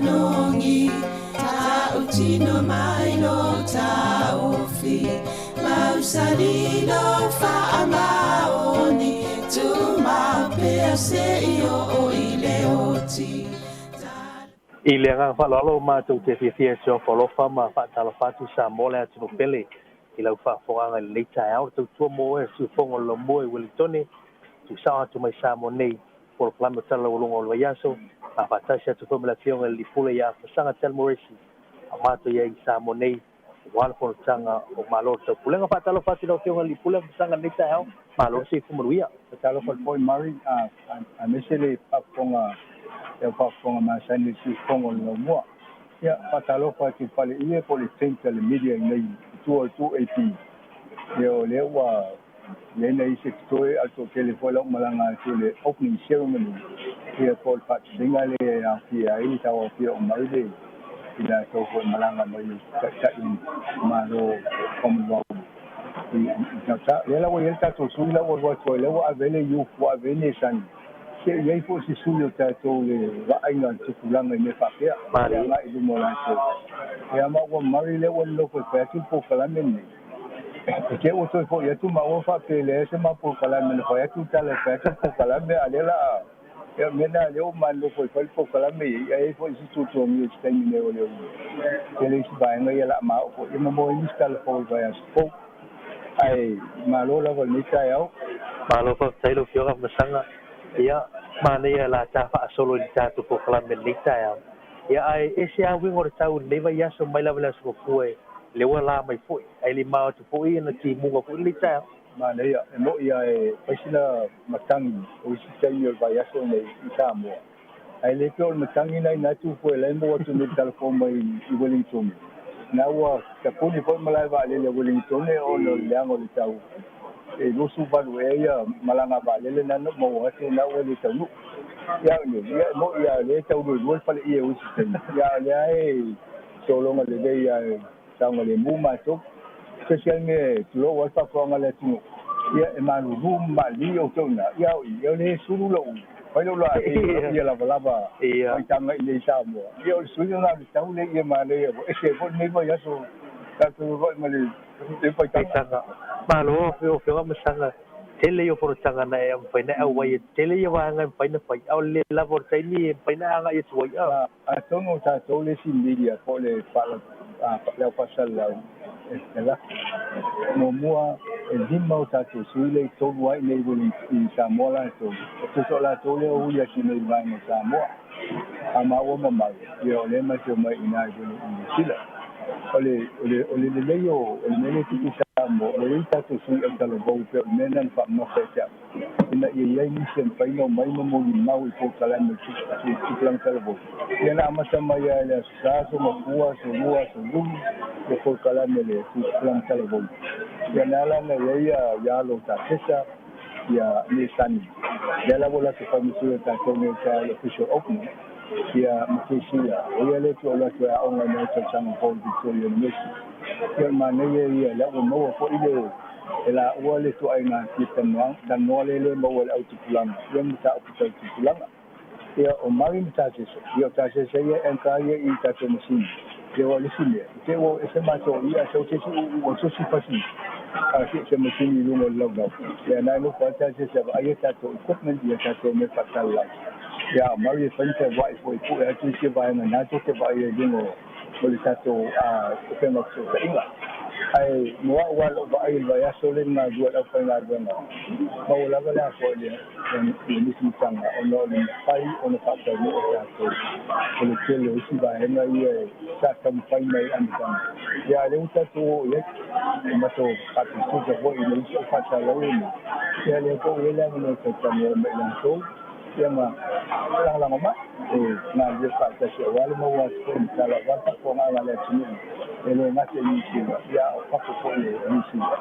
manogi Ta'utino mai lo ta'ofi Mausali lo fa'amaoni Tumapea se i o i le oti. I le agaga faaaloalo matou te fiafia e se falofa ma faatalofa atu Samoa le atunuu pele i lau faafogaga i lenei taeao le tautua mo oe siufogo o le laumua i Uelintone tuusao atu mai Samoa nei polokalame o tala laualuga o le vaiaso a faatasi atu foi ma le afioga i le Lipule ia Afamasaga Telmoresi a matou i ai i Samoa nei aua le fonotaga o Malo le Taupulega. Faatalofa atu i lau afioga i le Lipule Afamasaga lenei taeao, malo le soifua manuia. Faatalofa atu foi Murray, aemaise le faafofoga le au faafofoga masani i le siufofoga o le laumua. Ia, faatalofa atu i faleie po o le tent a le media i inei i tua o le 2AP. Ia, o lea ua i ai nai isi e totoe, a o le toatele foi la ua malaga atu i le opening ceremony, ia po o le faatasiga lea e aofia ai le tauaofia uma ai le i latou foi malaga mai taitai Malo Commonwealth i gauta. Lea la ua i ai le tatou sui la ua alu atu ai, lea ua ave ai le youth, ua ave ai Nesani. Se i ai foi se sui o tatou le vaaiga a le tupulaga i mea faapea, le agai i luma o latou. Ia ma ua mari lea ua nonofo e fai atu le polokalame lenei. E te ua toe foi atu ma ua faapea e leai se ma polokalame na fai atu le tala e fai atu le polokalame, a lea la a ia mea na lea ua manofo e fai le polokalame i ai foi isi tuatuagia i se taimi nei o le tele isi vaega ia la ma o foi ia ma mo nisi tala fou i vaiaso fou. Ae malo lava i lenei taeao. Malo faafetai lau Afioga Afamasaga. Ia, manaia la ta faasolo i le tatou polokalame i lenei taeao. Ia, ae ese lava uiga o le tau i lenei vaiaso mai lava i le Aso Gafua lea ua la mai foi, ae le mao atu foi na timuga foi lenei taeao. Manaia, e mo'i lava e fai sina matagi o isi taimi o le vaiaso nei i Samoa. Ae le pei o le matagi na ina atu foi la e maua atu nei le talafou mai i Wellington. Na ua tapuni foi malae vaalele a Wellington ona o le leaga o le tau. E 28 ea ia malaga vaalele na na maua atu na ua le taunuu. Ia o nei, ia e mo'i lava o lea e tau luelue le faleie o isi taimi. Ia o lea e sologa lelei lava e saogalemu matou. Se isi lava mea e tulou ai le faafofoga a le atunuu, ia e malulu ma maalii outou ina, ia o i, ia o lea e sulu lou, fai lou laei ia lavalava faitaga i nei Samoa. Ia o le suiga lena o le tau lea ia manaia ua ese ai foi lenei vaiaso tatou feoai ma le faitaga. Malo Afioga Masaga, tele ia o fonotaga na e mafai ona e auai e tele ia vaega e mafai ona fai, a o le le lava o le taimi e mafai ona agai atu ai. Atonu o tatou le isi media po o le le au faasalalau e laki. Muamua e 5 o tatou sui lea i 3 ai nei i Samoa latou. E tusa o latou lea o ui atu nei i le vaega o Samoa. A maua ma mau, ia o lea matou mai i ina i Niu Sila. O le, o le, o le lelei o, o le mea lea e tupu i Samoa, o lea i tatou sui autalavou pei o le mea lena na faamamafa ia te au. Ina ia i ai nisi e mafai ona omai ma molimau i polokalame o le tupulaga talavou. Ia na amata mai lava i le Aso Sa, Aso Gafua, Aso Lua, Aso Lulu, ia polokalame le tupulaga talavou. Ia na ala ona i ai ia alo o Tasesa, ia Nesani. Lea la ua latou faamasino i tatou nei taeao i le official opening, ia ma Kesila. O ia lea e tuualu atu e aoga i nai tausaga fou i le Victoria University. Ia o le manaia ia, lea ua maua foi le e laua le tuaiga fia talanoa, talanoa lea le maua e le au tupulaga, ia ma mataupu tau tupulaga. Ia o Mari ma Tasesa, ia o Tasesa ia e anchor ia i tatou masini. Ia aua o le isi mea, i te i ua ese matou ia ae sau se isi uu o sosi pasi a si se masini i luga o le laulau. Ia na e nofo lava Tasesa e vaai a tatou equipment ia tatou mea faasalalau. Ia a o Mari e fai ni fealuai foi e pue atu isi vaega na tou te vaai ai i luga o le tatou upega o fesootaiga. Ae mo au lava lou vaai i le vaiaso lea na galulue ai le aufaigaluega, maua lava le afoa i le misimitaga ona o le mafai ona faataunuu e tatou o le tele o isi vaega ia sa taumafai mai i le amataga. Ia, a o lea ua tatou oo i ai, e matou faatutusa foi i le isi au faasalalau lenei, ia lea foi ua i ai le avanoa e talatalanoa ma i latou. Ia ma lagolago mai e galulue faatasi aua le maua atu foi o matala aua le faafofogaaga a le atunuu e le gata i Niu Sila, ia a o fafo foi o Niu Sila.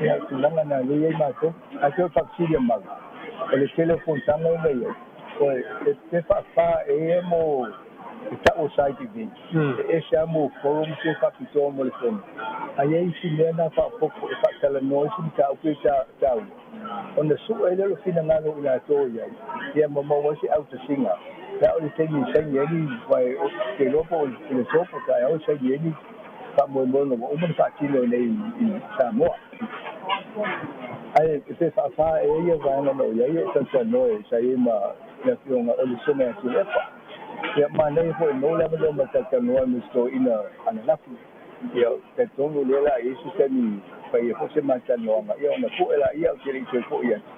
Ia, o le tulaga lena lea e i ai matou. Ae pei o le faafesili a Mau, o le tele o fonotaga ia na i ai, oe, pe faafa ea mo e tau o side events, e ese lava mo forums ia faapitoa mo le fono, a i ai isi mea na faaopoopo e faatalanoa isi mataupu ia taua, ona sue ai lea o le finagalo o i latou o i ai, ia ma maua ai se autasiga La o le taimi e saini ai vai o te iloa po o le aso po o taeao e saini ai ni faamoemoega ua uma ona faatino i i Samoa. Ae pe faafā ea ia vaega na o i ai o talatalanoa e sa i ai ma le afioga o le Susuga ia Tuilaepa. Ia manaia foi maua le avanoa ma talatalanoa ai ma si toeaina ananafi. Ia talitonu lea o le a i ai se taimi fai ai foi se ma talanoaga, ia ona pue laia ou te le i toe foi atu,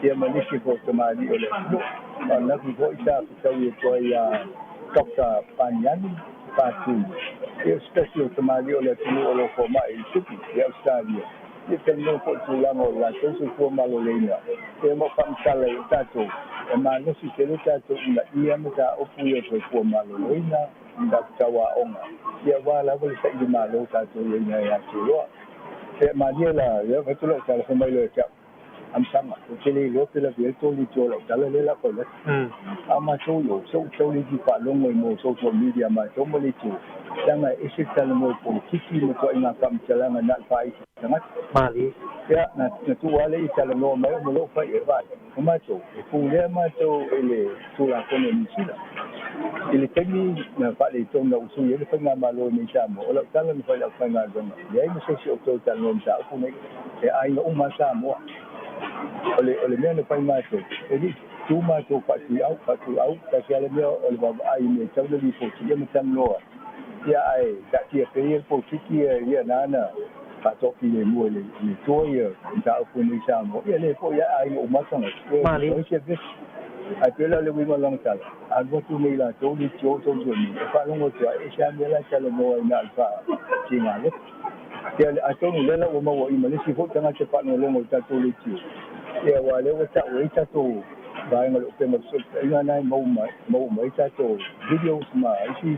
ia ma nisi foi o tamalii o le atunuu. O ananafi foi sa fetaui atu ai ia Doctor Paniani Patu, ia o se tasi o tamalii o le atunuu o lo o fomai i le Sydney i Ausetalia, ia talanoa foi i tulaga o le latou soifua maloloina, ia ma faamatala i o tatou e malosi tele tatou uunaia mataupu ia o soifua maloloina, mataupu tau aoga, ia aua lava le saili malo tatou i ai nai Aotearoa. Ia malie la, ia fai atu lau tala fai mai loa ia te au, Amsaga, ou te le iloa pe lavea ai le tou leitioa i lau tala lea o le a fai atu. A o matou i o, se ua tau le faalogo i mo social media a matou ma leitio, leaga e ese le talanoa i polokiki ma ituaiga faamatalaga na o le faaiti tagata. Malie. Ia, na tuu lava lea i talanoa mai o ma lou fai e vaai, o matou, e pulea matou e le Tulafono o Niu Sila. I le taimi na faaletonu na usui ai le faigamalo i nei Samoa, o lau tala na fai i le aufaigaluega, leai ma se isi o toe talanoa i mataupu nei, e aiga uma lava Samoa. O le, o le mea na fai matou, e le i tu matou faatuiau, faatuiau, tasi lava le mea o le vaavaai i mea e tatau ona lipoti ia ma talanoa ai. Ia ae taatia pea ia le polokiki ia na na faatoafilemu e le Atua ia mataupu nei Samoa, ia lea foi a aiga uma tagata, ia oi se vesi. Ae pei la o le uiga o lana tala, alu atu nei latou leitio social media, e faalogo atu ai, e se a mea la e talanoa ai na o le faatiga loto. Ia atonu lea la ua maua i ma le isi foi tagata faalogologo i tatou leitio, ia aua lea ua ta'u ai tatou vaega o le upega o fesootaiga na e maua mai ai tatou videos ma isi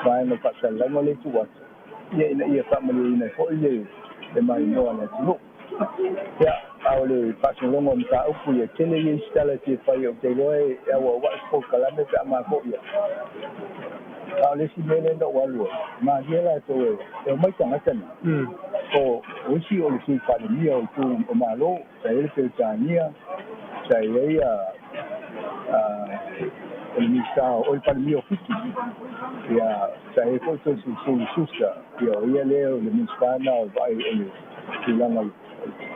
vaega o faasalalauga lea e tuu atu, ia ina ia faamalieina ai foi le maimoa a le atunuu. Ia, a o le faasologa o mataupu ia, tele ia isi tala e fia fai ou te iloa e auauai se polokalame pe a mafo'i atu. A o le isi mea lea na ou alu ai, malie latou e omai tagata nei, o isi o le Sui Palemia o itu o Malo, sa i ai le Peretania, sa i ai o le Minisita o le Palemia o Fiti, ia sa i ai foi Toeolesulusulu Schuster, ia o ia lea o le Minisita lena o le vaai o le tulaga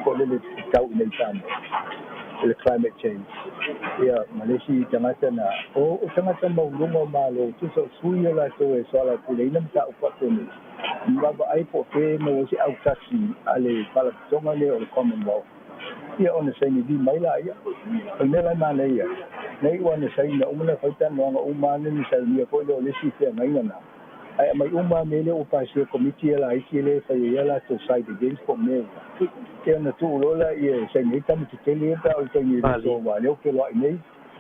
foi lele tau i nei Samoa o le climate change, ia ma le isi tagata na o tagata maualuga o Malo, tusa o sui o latou e soalaupuleina mataupu faapenei, ma vaavaai po o fea e maua ai se autasi a le Faalapotopotoga lea o le Commonwealth, ia ona saini lima ai laia. O le mea la e manaia ai, nei ua na saina uma na fai talanoaga uma lava na sainia foi lea o le isi feagaiga na, ae aumai uma lava mea lea ua pasia e komiti ia laiti lea e fai ai a latou side events po o mea ia, ia ona tuu loa lea e saini ai tama tetele ia pe a o le taimi e le soa aua o lea ua feloai nei,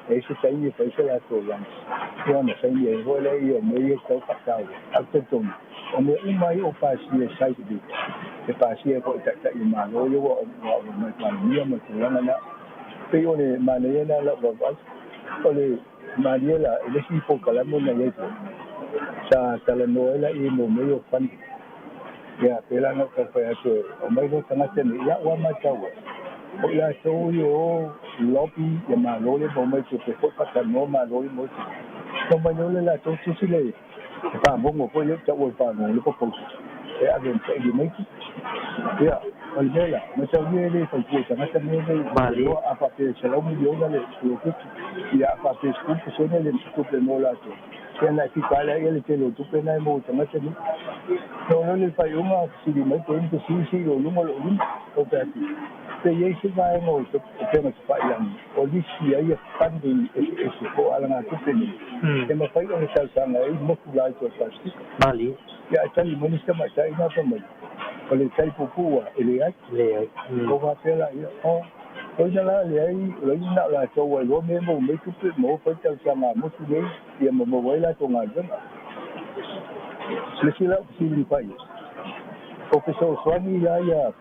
e i ai se taimi e fai ai se latou lunch, ia ona saini ai foi lea o mea ia e tatau faataua. Ae ou te talitonu, o mea uma ia ua pasia e side events, e pasia ai foi e Taitai o Malo ia ua mai Palemia ma le tulaga lena. Pei o le manaia lena i lau vaavaai. O le malie la i le isi polokalame na i ai foi, sa talanoa ai laia i mea ia o funding. Ia, pēlā na ou taumafai atu e aumai loa tagata nei, i a'u lava matau ai, o i latou ia e o lobby ia Malo lea ma omai tupe foi faatalanoa Malo ia mo tupe. Na omai loa le latou tusi le fagogo foi lea ua taua e le fagogo le proposal e ave e saili mai tupe. Ia, o le mea la, mataulia e le fai fua i tagata mea nei, Malie. A faapea e $100 miliona le poloketi, ia a faapea e 10% le tupe mo latou, ia na e fika lava laia le tele o tupe na e maua i tagata nei. Na oo loa le faaiuga fesili mai pe i ai ni fesili i lou luga o lou lima, ou fai atu, pe i ai se vaega o upega tafailagi o lisi ai ia funding eseese po o alagatupe nei e mafai ona talosaga ai motu laiti o le Pasifika. Malie. Ia ae tali mai le isi tamaitai na fai mai, o le tali puupuu lava, e leai. Leai. Ou faapea laia, oh, loina la leai, loina na o latou ua iloa mea e maua mai tupe ma o fai talosaga a motu nei ia ma maua ai latou galuega. Le isi la ou fesili fai ai, o fesoasoani la ia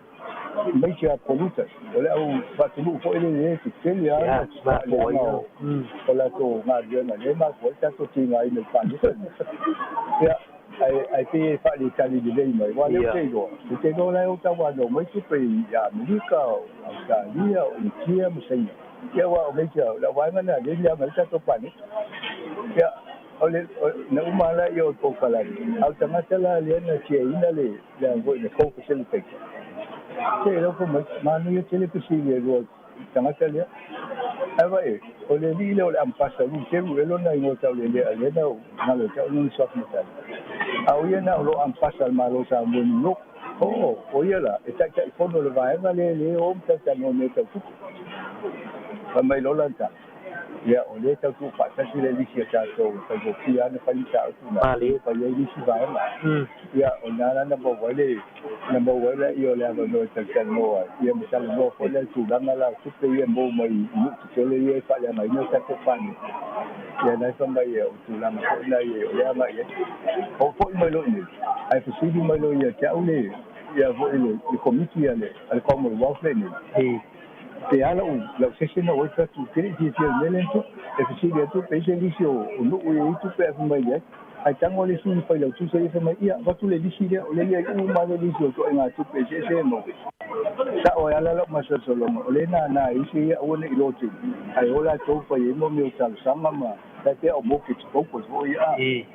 major polluters, o le au faatunuu foi lele e tetele lava Ia, mafua ai leaga o latou galuega lea e mafua ai le tatou tigaina i le palota. Ia, ae pei e faaletali lelei mai, aua o lea ou te iloa, ou te iloa la e o tauanau mai tupe i Amerika, o Ausetalia, o Initia ma Saina. Ia aua o major, o le au vaega lena lea e leaga ai le tatou palota. Ia, o le na uma la ia o le polokalame, a o le tagata la lea na tiaina le le a foi le co-facilitator. Se e lau fai mai, manaia tele fesili e lua tagata lea. Ae vaai, o le alii lea o le Ampasa Luteru ea lona igoa taulelea lea na galo ia te au lona suafa matai. A o ia na o lo o Ampasa a le Malo o Samoa i New York. Oo, o ia la e taitaifono i le vaega lea e le o ma talatalanoa i mea tau tupe. Fai mai loa lana tala, Ia, o lea e tau tuufaatasi le lisi a tatou e faigofie lava ona fai mataupu na fai ai nisi vaega. Ia, o lena la na maua ai le, na maua ai laia o le avanoa e talatalanoa ai, ia ma talanoa foi la i tulaga la o tupe ia e maua mai i nuu tetele ia e faaleagaina le tatou paneta. Ia, na e fai mai o tulaga foi na ia o lea agai i ai. Ou foi mai loa i inei, ae fesili mai loa ia te au le, ia foi le Komiti a le Commonwealth lenei, Pe a lau lau session na ua fai atu, ou te le i fiafia i le mea lea na tupu. E fesili atu pe i ai se lisi o nuu e i ai tupe ae fai mai leai. Ae tago le isi failautusi ia fai mai, ia, avatu le lisi lea, o lea e i ai uma lava le lisi o ituaiga tupe eseese e maua. Sao ai lava lau masalosaloga, o lea e nānā e isi ia aua ne i lote, ae o latou fai ai mo mea o talosaga ma tai pei o mortgage brokers foi ia.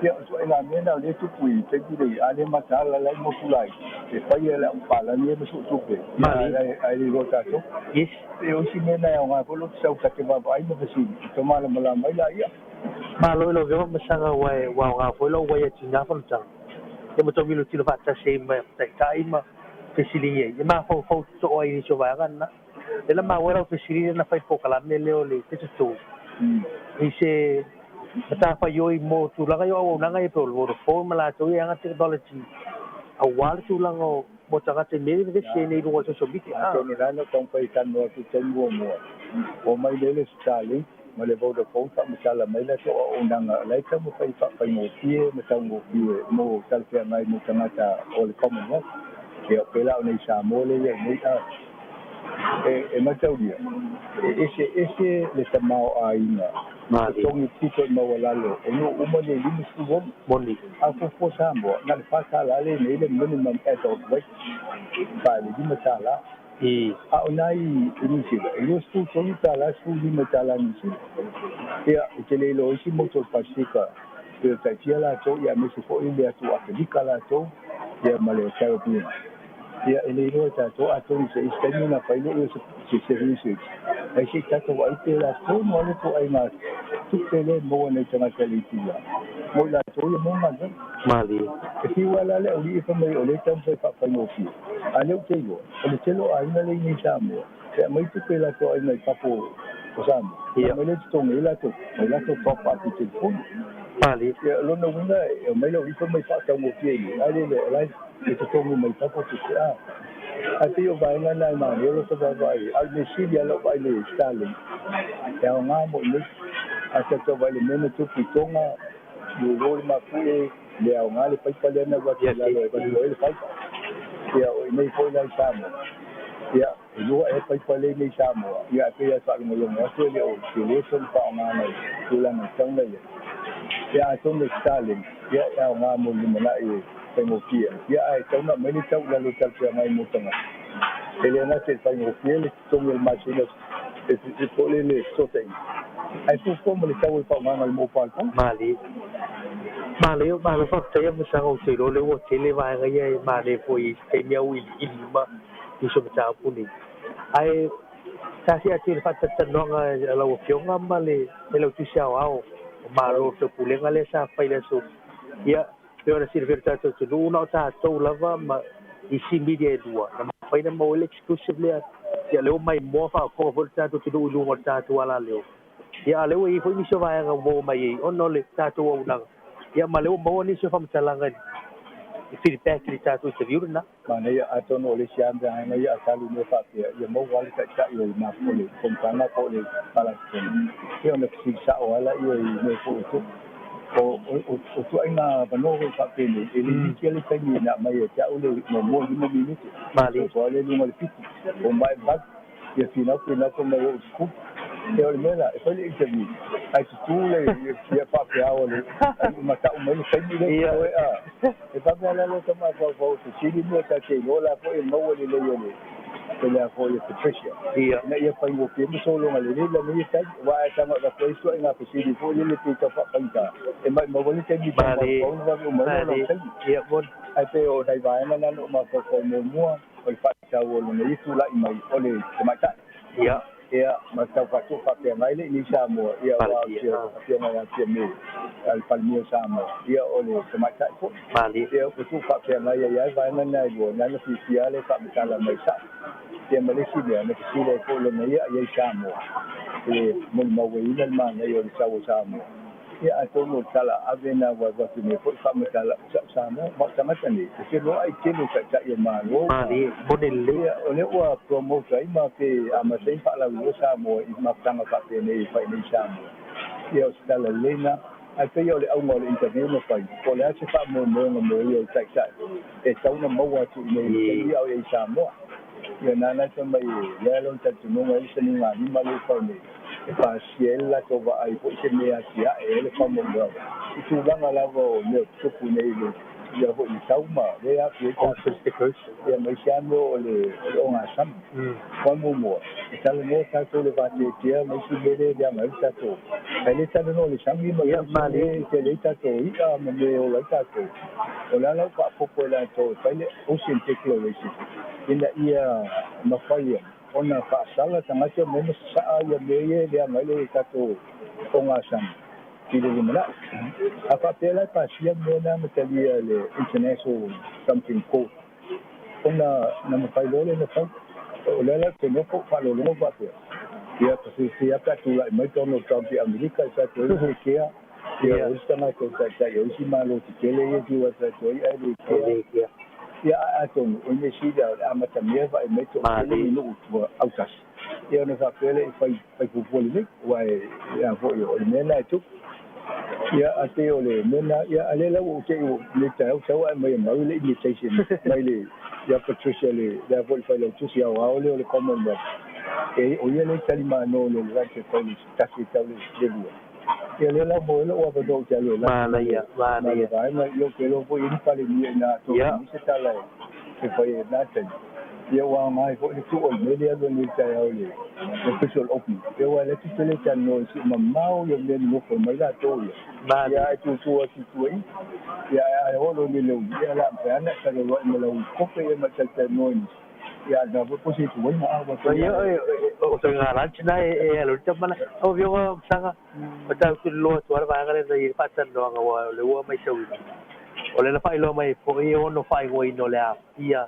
Ia, o ituaiga mea na o lea e tupu i taimi nei, a le mataala la i motu laiti, e fai e le aupalagi ia ma suetupe, ia, ae le iloa tatou. Yes. E o isi mea na e aoga foi lou sau ta te vaavaai ma fesili, e to malamalama ai laia. Malo i lau Afioga Masaga aua e ua aoga foi lou uai atu i na fonotaga. Ia ma tauilotilo faatasi ai ma taitai ma fesiligia ai, ia mafaufau totoa ai i nisi o vaega na. Lea la maua ai lau fesili lea na fai i le polokalame lea o le Digital i se matafaioi mo tulaga ia o auaunaga ia pei o le Vodafone ma latou ia e ana technology aua le tulaga o mo tagata i mea ia e vevesi ai nei i luga o le social media. Atonu la na taumafai e talanoa atu i le taimi muamua, omai lea le Starlink ma le Vodafone faamatala mai latou auaunaga o la e taumafai e faafaigofie ma taugofie mo talafeagai mo tagata o le Commonwealth. Ia, pei la o nei Samoa lea e i ai nei a e mataulia, e eseese le tamaoaiga totogi pito i maualalo o nuu uma nei 56. Moni. A fuafua Samoa, na o le $4 lea nei le minimum adult rate, pa le $5. A o nai i Niu Sila, e $23, $15 Niu Sila. Ia, e te le iloa isi motu o le Pasifika, pe o taifia latou, ia aemaise foi le atu Afelika latou, ia ma le Caribbean. Ia, e le iloa e tatou, atonu se isi taimi ona fai lea o se research, ae se i tatou vaai pe latou no le ituaiga tupe lea e maua nei tagata i le itula, mo i latou ia mo galuega. Malie. E fiu lava la le aualii e fai mai o lea e taumafai e faafaigofie, a o lea ou te iloa, o le tele o aiga lea i nei Samoa, e aumai tupe i latou aiga i fafo o Samoa, aumai lea totogi ai latou, mai latou top up i telefoni. Malie. Ia, o lona uiga, e aumai le aualii fai mai faataugofie i nei, a le iloa, o la e totogi mai fafo tupe a. Ae pei o vaega na e manaia lota vaavaai, a o le mea sili lava lau vaai i le Starlink, e aoga mo i nei. A tatou vaai i le mea na tupu i Tonga, lolo le mafuie, le aoga le paipa lea na alu atu i lalo e avatu ai le paipa. Ia, o i nei foi la i Samoa, ia, e lua ea paipa lea i nei Samoa, ia, ae pei lava e faalogologo atu e le o tele sona faaaogaga i tulaga e tatau ona i ai. Ia, atonu e Starlink, ia, e aoga mo le lumanai e faigofie ai. Ia, ae tatau ona aumai le tau i lalo o talafeagai mo tagata. E le gata i le faigofie le totogi o le masina e po o le fesootaiga, ae fuafua ma le tau o le faaaogaga o le mobile phone. Malie. Malo, malo faafetai Masaga ou te iloa lea ua tele vaega ia e manaia foi i se taimi auiliili uma nisi o mataupu nei. Ae tasi atu i le faatalatalanoaga a lau Afioga ma le Failautusi Aoao o Malo o le Taupulega lea sa fai i le aso, ia, pei ona silafia e le tatou atunuu, na o tatou lava ma isi media e lua na mafai ona maua ai le exclusive lea. Ia, lea ua maimoa faafofoga foi le tatou atunuu i luga o le tatou alaleo. Ia, a o lea ua i ai foi nisi o vaega ua maua mai ai ona o le tatou auaunaga. Ia, ma lea ua maua nisi o faamatalaga i feedback i le tatou interview lena. Manaia, atonu o le isi lava vaega ia a talu mea faapea, ia maua lava le taitai o le o le fonotaga po o le faalapotopotoga, ia ona fesili sao lava laia i mea foi o tupu. O ituaiga avanoa foi faapenei, e le miti lava le taimi na aumai ia te au le muamua 5 minute, o lea i luga o le 7, o mai 8, ia finau finau fai mai o i sukulu. Ia o le mea la, e fai le interview, ae tutū le ia faafeao le matau mai le taimi lea totoe a. E faapea la lota mafaufau e fesili mea ta te iloa la foi e maua lelei o le E le afo ia Patricia. Ia. Na ia faigofie ma sologa lelei lana ia tali, uaʻa e taga avatu ai suaʻiga fesili foi lele pe tau faafaigā, e maʻimau ai le taimi mafaufau na vave uma ai o lau taimi. Ia, moni. Ae pei o nai vaega na na ou mafaufau muamua, o le faatau o lona ia tulaʻi mai o le tamaitai. Ia. Ia, ma tau faatuʻu faafeagai le inei Samoa, ia aua o le Afioga ia Fiame, le Palemia o Samoa, ia o le tamaitai foi. Malie. Ia, ua tuu faafeagai ai lava vaega na e lua, na na fiafia lava le faamatala mai saʻo. Ia ma le isi mea, na fesili ai foi lona ia i ai Samoa, i le molimauina le manaia o le sau o Samoa. Ia atonu o le tala ave na ua alu atu nei foi faamatala o sa'u Samoa ma o tagata nei e feloaʻai tele o taʻitaʻi o Malo ma Malie, moni lelei. Ia o lea ua promote ai ma pe amata ai faalauiloa Samoa i mafutaga faapenei e fai nei Samoa. Ia o se tala lelei na. Ae pei o le auga o le interview na fai, po o le a se faamoemoega mo ia o le taʻitaʻi e tatau ona maua atu i nei i le taimi a o i ai Samoa. Ia nāna e fai mai e lea lona talitonuga e le sanigalima lea e fai nei e pasia ai le latou vaai foi se mea atiaʻe ai le faamoemoega i tulaga lava o mea o tutupu nei i le ia foi i tau ma lea aafia ai tatou. Ia ma isi lava mea o le o le ogasami. Aua muamua, e talanoa tatou i le vateatea ma isi mea lea e leaga ai le tatou. Ae le talanoa i le sami ma isi mea e tele ai tatou iʻa ma mea e ola ai tatou. O le a la ua faaopoopo e latou e fai le Ocean Declaration ina ia mafai ona faasala tagata mo ma sasaa ia mea ia e leaga ai le tatou ogasami i le lumanai. A faapea la e pasia mea na ma talia e le International something Court ona na mafai loa lea ona fai. O lea la ou te nofo ou faalogologo faapea, ia ka fiafia lava pe a tulai mai Donald Trump i Amerika e fai atu ai le kea, ia o isi tagata o taitai o isi Malo tetele ia e fiu ai fai atu ai ae le kea. Ia ae atonu o le mea sili o le amatamea vaai mai toatele i nuu tua autasi, ia ona faapea lea i fai fai fuafua lelei, aua e a foi o le mea lena e tupu. Ia ae pei o le mea lena, ia a lea la ua ou te i ua le taeao sau ae mai e mau le invitation mai le ia Patricia le le a foi le failautusi aoao lea o le Commonwealth, e o ia lea e talimano le Atlantic College tasi e tau le lua. Ia lea la mo ai lou avanoa ou te alu e laki ma le Manaia, manaia. vaega, ia ou te iloa foi e i ai ni Palemia i ina atonu i se tala e fai ai i lena taimi. Ia ua aoga ai foi le tuu o le mea lea alu ai nei i le taeao i le official opening. Ia aua e le atu tele talanoa i si mamao ia mea nonofo mai latou ia. Ia ae tutu atu i tua i. Ia ae a olo ni le uli, ia o le a mafai lava ona e taloloai ma lau kope ia ma e talatalanoa i nisi. Ia a o lena foi po o se ituaiga a ua Ia, o toega lunch na e alu i le tama. Lau Afioga Masaga, o tau tuliloa atu lava le vaega lea na i ai le faatalanoaga aua o lea ua maitauina. O lea na faailoa mai ai foi e ono faaigoaina o le Apia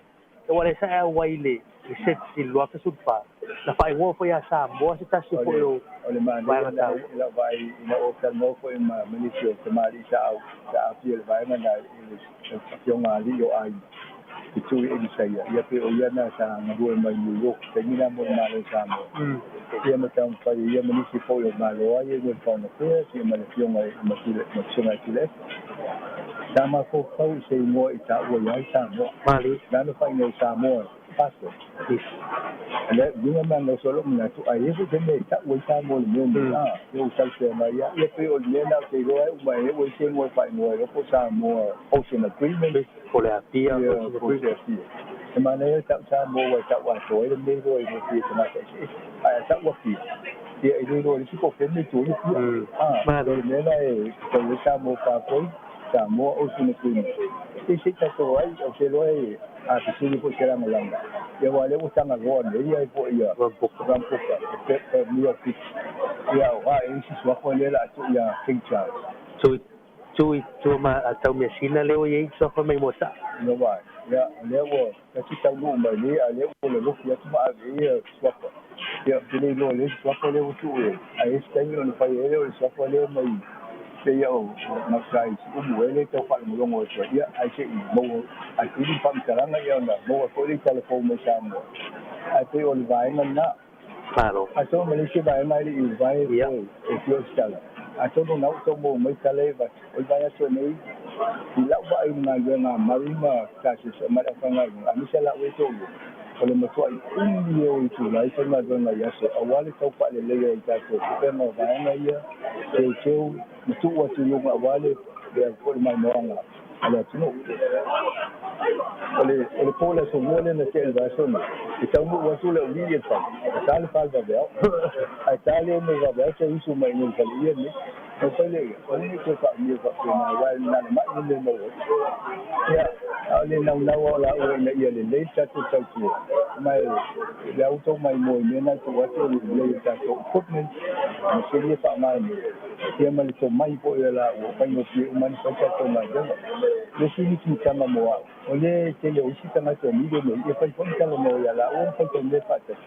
aua o lea sa e auai i le SIDS i le 2014, na faaigoa foi ia Samoa se tasi O foi le o o le manaia vaega lena taua. i lau vaai ina ua ou talanoa foi ma ma nisi o tamalii sa au sa aafia i le vaega lena i le Afioga a alii o aiga i Tui Elisaia, ia pe o ia na sa galue mai New York i taimi na mo le Malo o Samoa. Ia ma taumafai e ia ma nisi foi o Malo ai e lua le Foreign Affairs ia ma le Afioga i Matule ma Susuga i Tuilaepa. Sa mafaufau i se igoa i taua ia ai Samoa. Malie. Na na faaigoa i Samoa Passport. Le uiga ma gausa o lou manatu, ae i ai foi se mea e tau ai Samoa i le mea lenei, a, ia ua talafeagai lava. Ia pei o le mea lena ou te iloa ai uma e ua i se igoa e faaigoa ai loa po o Samoa Ocean Agreement, Po o le Apia ia Ocean po o se Agreement. Apia. E manaia le tau Samoa aua e tau atoa ai le mea iloa i gofie i tagata eseese. Ae a tau Apia, ia e le iloa e le isi po o fea le mea e tu ai Apia. A, o le mea lena e tau ai Samoa Pathway, Samoa Ocean Agreement. E se i tatou ai, ou te iloa e a fesili foi se lagolago, ia aua o lea ua tagaloa nei ai foi ia Rambuka. Rambuka, e Premier o Fiti. Ia o a e isi suafa lea o le a tuu ia King Charles. Tui, tui, tua ma tau measina lea ua i ai suafa mai mo saʻa. Ia vai, ia, o lea ua tasi taunuu mai nei, a o lea ua lolofi atu ma ave ai ia suafa. Ia, ou te le iloa i le isi suafa lea ua tuu i ai, ae i ai se taimi ona fai ai lea o le suafa lea mai pei o gauta i Siumu ai lea e tau faalogologo atu ai, ia, ae se i maua atili le faamatalaga ia ona maua foi le tala fou mai Samoa. Ae pei o le vaega lena. Malo. Atonu ma le isi vaega e le i uvae foi e fia o se tala. Atonu na ua tau maua mai tala e avatu, o le vae aso nei, i lau vaai i le galuega a Murray ma Cassius ma le aufaigaluega, aemaise lau e toalua, o le matuaʻi umi e o itulā i faigaluega i aso auā le tau faaleleia i tatou puʻega o vaega ia teuteu ma tuu atu i luga auā le le foi le maimoaga a le atunuu. O le o le po le aso lua lea na tea i le vaiaso nei, e taunuu atu le aualii i le fale, e ta le fa i le vaveao. Ae ta le 6 vaveao toe usu mai i inei i le faleia lenei. Na fai lea ia, aua ne i toe faaumia faapena, aua na o le mai le mea maua ai. Ia, a o le naunau lava o laua ina ia lelei le tatou tautua, ma e le au tou maimoa i mea na e tuu atu o le lelei o le tatou equipment, masini e faaaoga nei, ia ma le tomai foi o laua, ua faigofie uma ona fai tatou galuega. Le isi mitimitaga mo au, o le tele o isi tagata o media nei, e fai foi ni talanoa ia laua ma fai tau mea faatasi.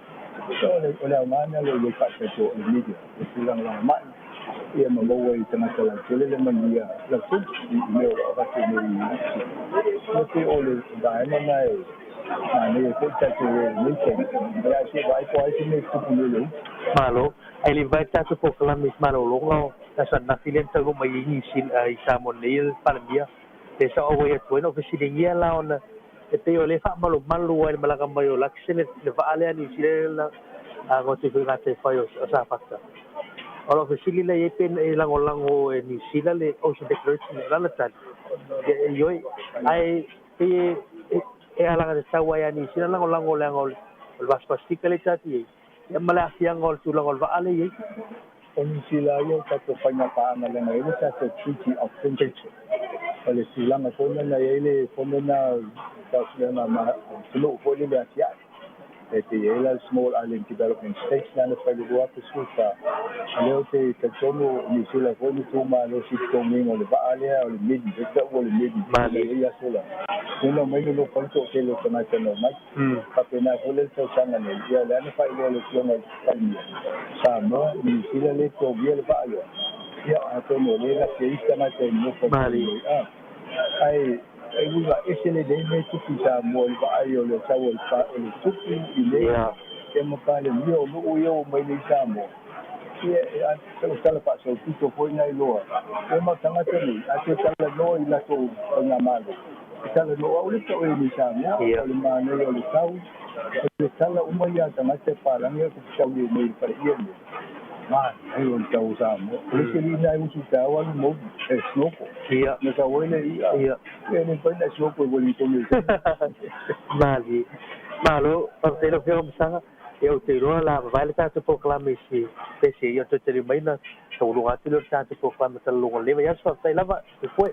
So o le aoga lena o le i ai faatasi o le media, e tulagalagama'i ia ma maua i tagata lautele le manuia lautele i mea o lo o avatu nei i Ia pei o le vaega lena e manaia ai foi le tatou i ai i lenei taimi, ae se i vaai po o ai se mea e tutupu nei i le uta. Malo. Ae le i mafai le tatou polokalame i se malologa o le aso ananafi lea na taunuu mai ai Niu Sila i Samoa nei le Palemia lea sa ou auai atu ai na ou fesiligia la ona e pei o lea e faamalumalu ai le malaga mai o Luxon le vaa lea a Niu Sila na goto ifo i gataifale o Safata. O lau fesili lea i ai pe e lagolago e Niu Sila le Ocean Declaration o le a le tali? Ia ioe. Ae pei e alagatatau ai ia Niu Sila lagolago leaga o le Vasi Pasifika lea tatou i ai ia ma le aafiaga o le tulaga o le vaa lea e i ai. O Niu Sila ia o tatou faiga paaga leaga e i ai le tatou Treaty of Friendship. O le tulaga foi lena na i ai le fono lena o le tausulega ma atunuu foi lele atiae. E pei e i ai la le Small Island Development States lena na fai i le 2014. O lea ou te talitonu o Niu Sila foi na tumalosi i le totogiina o le vaa lea o le Medi, lea e taua o le Medi na i ai aso la. Lea na omai nonofo ai le toatele o tagata na omai. Faapena foi lea i le tausaga nei, ia o lea na faailoa e le Afioga i le Palemia Samoa, Niu Sila lea e totogia le vaa lea. Ia atonu o lea e laki ai isi tagata e nonofo ai. Ae e uiga ese lenei mea e tupu i Samoa i le vaai o le tau o le tupu i nei ia ma Palemia o nuu ia ua mai nei i Samoa. Ia, e o tala faasaupito foi na iloa. Ia ma tagata nei, a toe talanoa i latou faigamalo, e talanoa au le tau e nei Samoa, o le manaia o le tau, o le tala uma ia a tagata e palagi atu fesaui ai nei i le faleia nei. Manaia o le tau o Samoa. O le isi alii na e usu i taeao alu mouli, e snorkel. Na sau ai le i'a, ia e le mafai ona e snorkel i Wellington i le taimi. Malie. Malo, faafetai lau Afioga Masaga. Ia ou te iloa o le a vavae le tatou polokalame i se pese ia ona toe taliu mai ona tauluga atu lea o le tatou polokalame talaloga leva i aso. Faafetai lava. Soifua.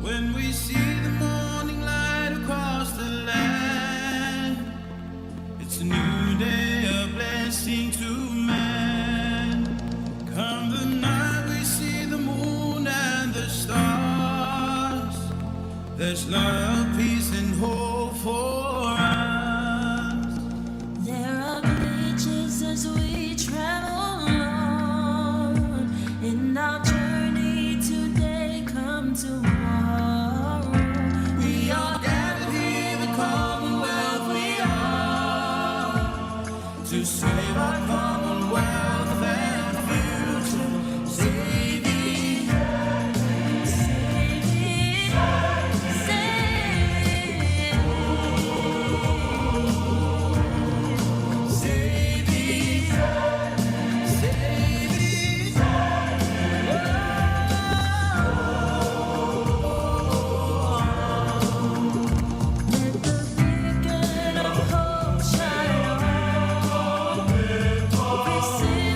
When we see the morning light across the land, it's a new day, a blessing to man. Come the night, we see the moon and the stars. There's love, peace, and hope for us. There are bridges as we travel on in our journey today, come tomorrow. We are gathered here, the commonwealth we are, to save our commonwealth and future. Save it, save it, save it. Save it, save it. Let the beacon of hope shine on. Every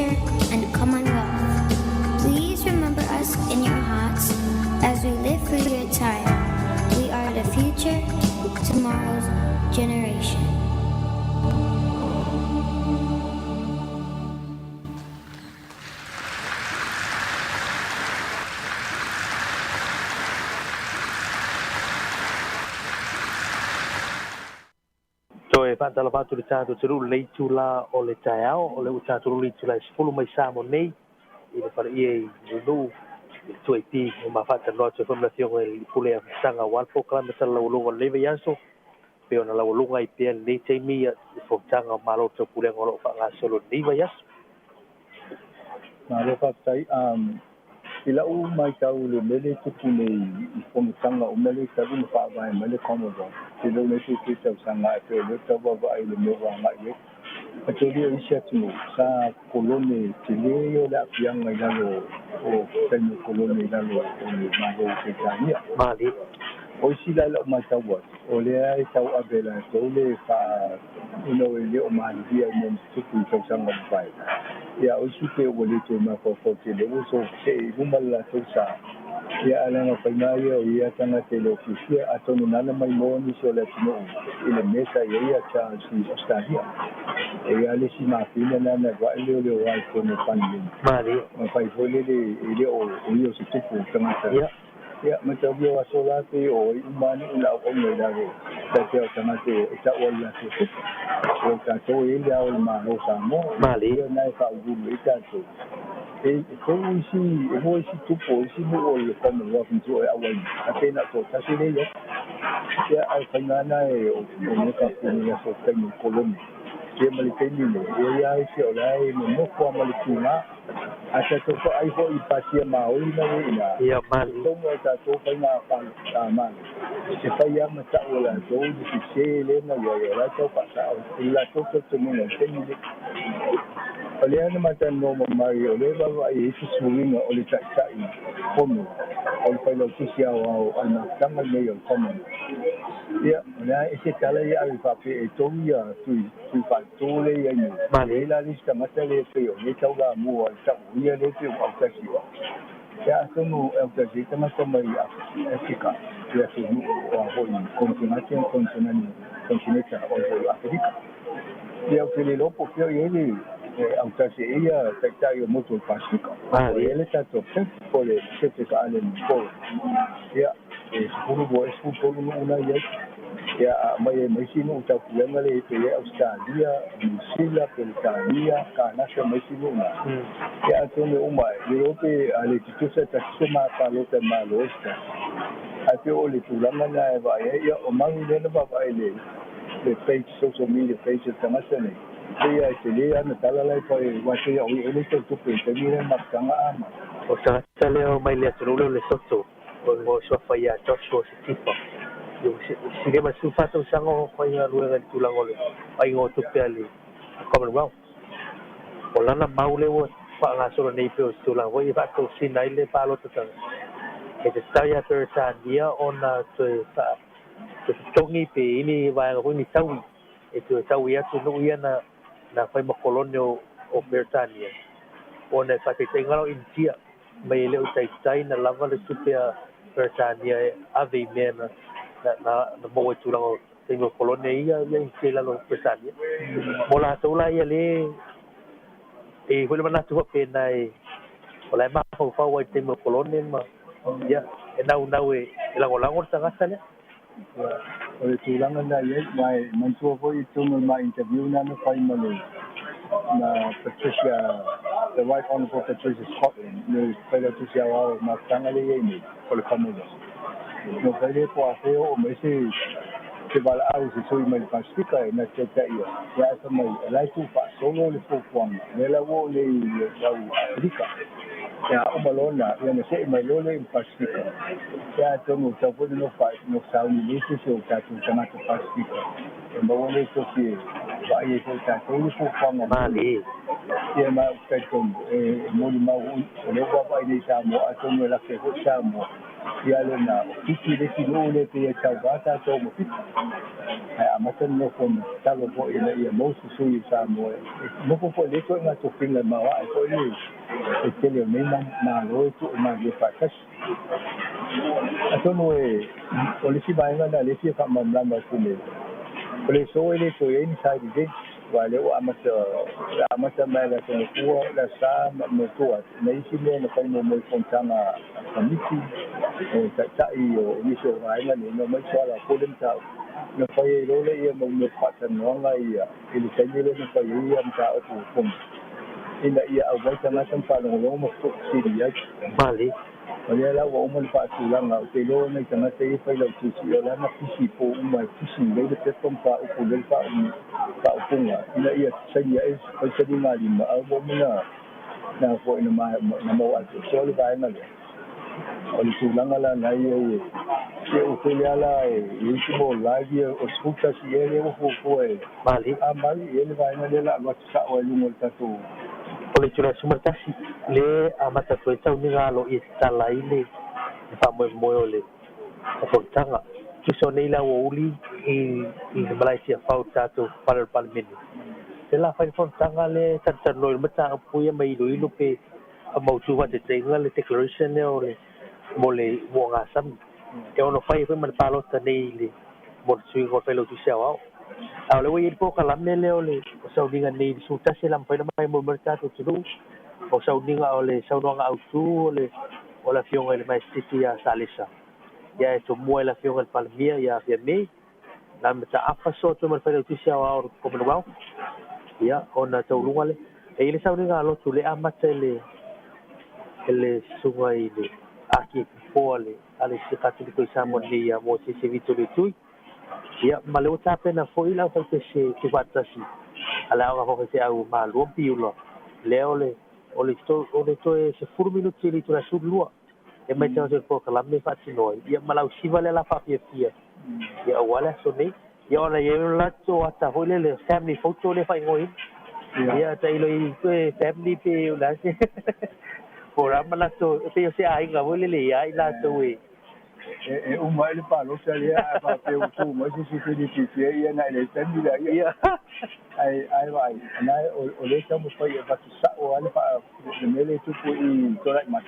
culture, and commonwealth. Please remember us in your hearts as we live through your time. We are the future, tomorrow's generation. Toe faatalofa atu le tatou atunuu i lenei itulā o le taeao, o lea ua tatou loli itulā e 10 mai Samoa nei i le faleia i Mulinuu i le 2AP ua ma faatalanoa atu ai foi ma le Afioga i le Pule Afesaga aua le polokalame talaualuga o lenei vaiaso pei ona laualuga ai pea lenei taimi le fonotaga o Malo o le Taupulega o lo o faagasolo i lenei vaiaso. Malo faafetai. I lau matau i le mea lea e tupu nei i fonotaga uma lea talu ona faavae mai le Commonwealth, ou te iloa o lenei pe tausaga ae pei o lea tau vaavaai i le mea ua agai i ai. Atonu o isi atunuu sa kolone tele ia o le aafiaga i lalo o taimi o kolone i lalo o le Malo o Peretania. Malie. O isi la i lau matau atu, o lea e tauave e latou le faa you know e le o malilia i mea na tutupu i tausaga ua mavae. Ia o isi pe ua le toe mafaufau tele ua soofesee i luma le latou sa. Ia ae leaga o faiga ia o ia tagata e le o fiafia atonu na ala mai moa nisi o le atunuu i le mea sa i ai ia Charles i Australia. E i ai le isi mafina lena na vaai lea o le o ai totonu o Palemene. Malie. Ma fai foi lele e le o ia o se tupu o tagata. Ia. Ia, mataulia o aso la pei o ai uma lava nuu le auauna i lalo tai pea o tagata e tau ai latou tupe. O tatou e i ai le Ao o le Malo o Samoa, Malie. ia na e faauluulu ai tatou. E tolu isi, e lua isi tupu o isi nuu o le Commonwealth na tua e auai, ae pei na o toatasi lea i ai. Ia, ae o faiga lava na e o mea faapena i aso o taimi o kolone. Ia ma le taimi nei, e i ai lava isi o la e nonofo lava ma le tuga. A tatou faai foi i pasia maoli na ua i ina, Ia, malie. totonu o tatou faiga malo, e fai lava ma tau e latou le sese lea na i ai, o la e tau faasao i le latou talitonuga i le taimi lenei. O lea na matalanoa ma mai, o lea e vaavaai i ai se suiga o le taitai fono o le Failautusi Aoao a le mafutaga lenei o le Commonwealth. Ia, o lea e ese tala ia ave faapea e tolu ia tui, tui faaleto lea e i ai nei. E i ai la le isi tagata lea e pei o lea e taulamua i le tauia lea e pei ua autasi ai. Ia atonu e autasi ai tagata mai Afrika i atunuu o a foi konekenate ma konekenani kontineta o le foi o Aferika. Ia ou te le iloa po o fea o i ai le autasi ai ia taitai o motu o le Pasefika. Ua i ai le tatou PEP po o le Pacific Island Forum. Ia, e 12 ea 13 nuu na i ai. Ia, a aumai ai ma isi nuu taupulega lea e pei ai Ausetalia, Niu Sila, Peretania, Kanata ma isi nuu na. Ia, atonu e uma ae, le iloa pe a le tutusa e tasi se ma palota e malo ai se tasi. Ae pei o le tulaga lena e vaai ai, ia, o mau lea na vaavaai i le page, social media page a le tagata nei. Pei lava e tele ana tala la e fai aua e pei o ia e le tau tupe i le taimi lea mafutaga a ma. O le tagata lea mai le atunuu lea o Lesotho, o le igoa suafa ia Joshua Setipa. I se 54 tausaga o faigaluega i le tulaga o le vaaiga o tupe a le Commonwealth. O lana mau lea ua faagasolo nei pei o se tulaga foi e faatosina ai le palota tagata. E tatau ia Peretania ona toe totogi pe i ni vaega foi ni taui e toe taui atu nuu ia na fai ma kolone o Peretania ona e faataitaiga la o Initia mai e le o taitai na lava le tupe a Peretania e ave i mea na maua i tulaga o taimi o kolone ia Initia i lalo o Peretania. Mo latou la ia le e foi le manatu faapena e o la e mafaufau ai i le taimi o kolone ma ia e naunau e lagolago le tagata lea. Ia, o le tulaga lena i ai, ma e manatua foi i totonu o le ma interview lena na fai ma le ma Patricia, the Right Honourable Patricia Scotland, le Failautusi Aoao o le mafutaga lea e i ai nei, o le Commonwealth. Na fai lea po o afea e oo mai se se valaau i se sui mai le Pasefika e na te taitai ai, ia ae fai mai, o la e tuufaasolo le fuafuaga, lea la ua oo nei i lau Aferika. Ia a uma loa na, ia ona see mai loa lea i le Pasefika. Ia atonu e tatau foi ona nofo sauni nei se isi o tatou tagata Pasefika e maua le tofi e vaai ai foi tatou le fuafuaga Malie. Ia ma ou te talitonu e molimau o lea ua vaavaai nei i Samoa, atonu e laki ai foi Samoa. Ia lena o Fiti le isi nuu lea pei e tauvā tatou ma Fiti. Ae amata ona nofo ma tatalo foi ina ia maua se sui o Samoa e nofo foi i lea ituaiga tofiga e maoae foi le tele o nei Malo e tuu malie faatasi. Atonu e o le isi vaega lena o lea e fia faamalamalama atu nei, o le aso e le toe i ai ni side events, aua o lea ua amata, amata mai le Aso Gafua, le Aso Sa ma tua atu, nai isi mea na fai muamua i fonotaga a le Komiti o Taitai o nisi o vaega nei, na omai soalaupule le mataupu, na fai ai loa lea mau mea faatalanoaga ia i le taimi lea na fai ai ia mataupu o Fono, ina ia auai tagata ma faalogologo ma fesili ai. Mali. O lea la ua uma ona faatulaga, ou te iloa nai tagata ia e failautusi, o la na pisi i po uma e tusi lelei le pepa ma faaupu lelei le faaupuga ina ia saini ai, fai saligalima, a ua uma na na foi na na maua atoatoa le vaega lea. O le tulaga la na ia e se ua tele lava la e i ai se mo live ia o le 11 ea lea ua fuafua e Mali. A mali i ai le vaega lea o le a alu atu sao ai i luga o le tatou O le itula e 11 le amata atu ai tauniga aloaia e tatala ai le faamoemoe o le fonotaga. Tusa o nei la ua uli i le malae Tiafau i le tatou fale o le Palemene. Lea la fai le fonotaga lea e talatalanoa i le mataupu ia ma iloilo pe faamautu faataitaiga le declaration lea o le mo le muagasami. E ono fai ai foi ma le palota nei i le mo le suiga o le Failautusi Aoao. A o lea ua i ai le polokalame lea o le sauniga nei i le 11 e le mafai ona mai mo le tatou atunuu. O sauniga o le saunoaga autu o le o le Afioga i le Maesititi ia Salesa. Ia e tomua e le Afioga i le Palemia ia Fiame. Na mataafa soo atu ma le Failautusi Aoao o le Commonwealth. Ia ona tauluga lea. E i ai le sauniga a lotu le amata i le e le susuga i le Akiepipoa le a le Katoliko i Samoa nei ia Mosese Vito Letui. Ia, ma le ua tapena foi le aufaipese tuufaatasi a le Aoga Faafaifeau Malua ma Piula, lea o le o le o le toe 10 minute i le itula e 12 e matau atu i le polokalame e faatino ai, ia ma le ausiva lea la faafiafia, ia aua le aso nei. Ia ona i ai o le latou ata foi lea le family photo lea e faaigoaina. Ia tailo i toe family pe o le a se po o le a manatu e pei o se aiga foi lele ia i latou e E uma ai le palota lea ae faapea ua tu mai se isi te lē fiafia ia na i le taimi lea ia. Ae ae vaai, na o lea e taumafai e avatu sa'o lava le faa le mea lea e tupu i Tolaimata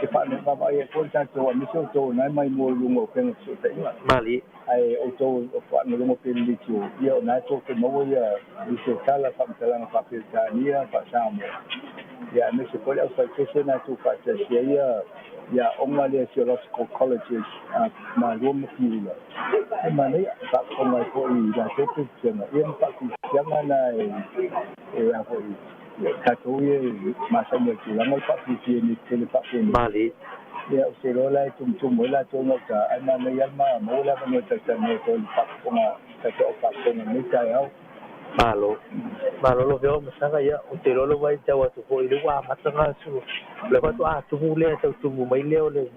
e faavaavaai ai foi le tatou aemaise outou o na e maimoa i luga o upega fesootaiga. Malie. Ae outou o faalogologo pea i le leitio, ia o na e tou te maua ia nisi o tala faamatalaga faa-Peretania, faa-Samoa, ia aemaise foi le aufaipese na e tuufaatasi ai ia ia aoga lea Theological Colleges a Malua ma Piula. E manaia, e faafofoga ai foi i latou Peritiana, ia ma faakerisiana na e e a foi tatou ia e masani ai i le tulaga o le faafiafia i mea tetele faapenei. Malie. Ia, ou te iloa la e tumutumu ai latou i gauta, ae manaia lava ma maua le avanoa e talatalanoa atu ai i le faafofoga tatou au faafofoga i lenei taeao. Malo. Malo lau Afioga Masaga, ia, ou te iloa lava e tau atu foi lea ua amata ona asu, o lea faatoa tumu lea, tau tumu mai lea o le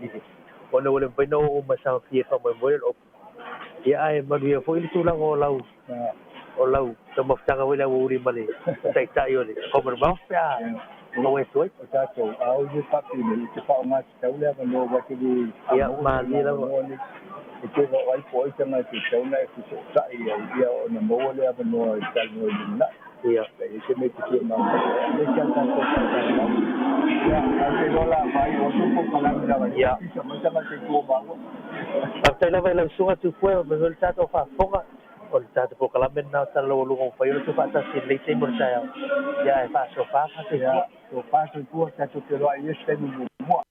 ona ua le mafai ona oo ma saofia e faamoemoe le opu. Ia, ae manuia foi le tulaga o lau o lau taumafataga foi i le aoauli ma le taitai o le Commonwealth pe a maua atu ai. O tatou ao ia faapenei e te faaaoga tatau le avanoa aua e te le Ia, maua se malie lava. avanoa nei e te vaai po o ai tagata e tatau ona e fesootai ai ia ona maua le avanoa e talanoa i lumanai. Ia. E i ai se mea e te fia malamalama ai, aemaise lava tatou faatalalau. Ia, ae ou te iloa o le a faaiu atu le polokalame leaga o lea ua pisa mai tagata i tua o maua. Faafetai lava i lau susuga Tupua, manuia le tatou faafofoga. O le tatou polokalame lena o Tala Laualuga ua mafai ona tuufaatasi i lenei taimi o le taeao. Ia ae faasofa Ia, faasoifua. tofa soifua, tatou feiloai i le isi taimi muamua.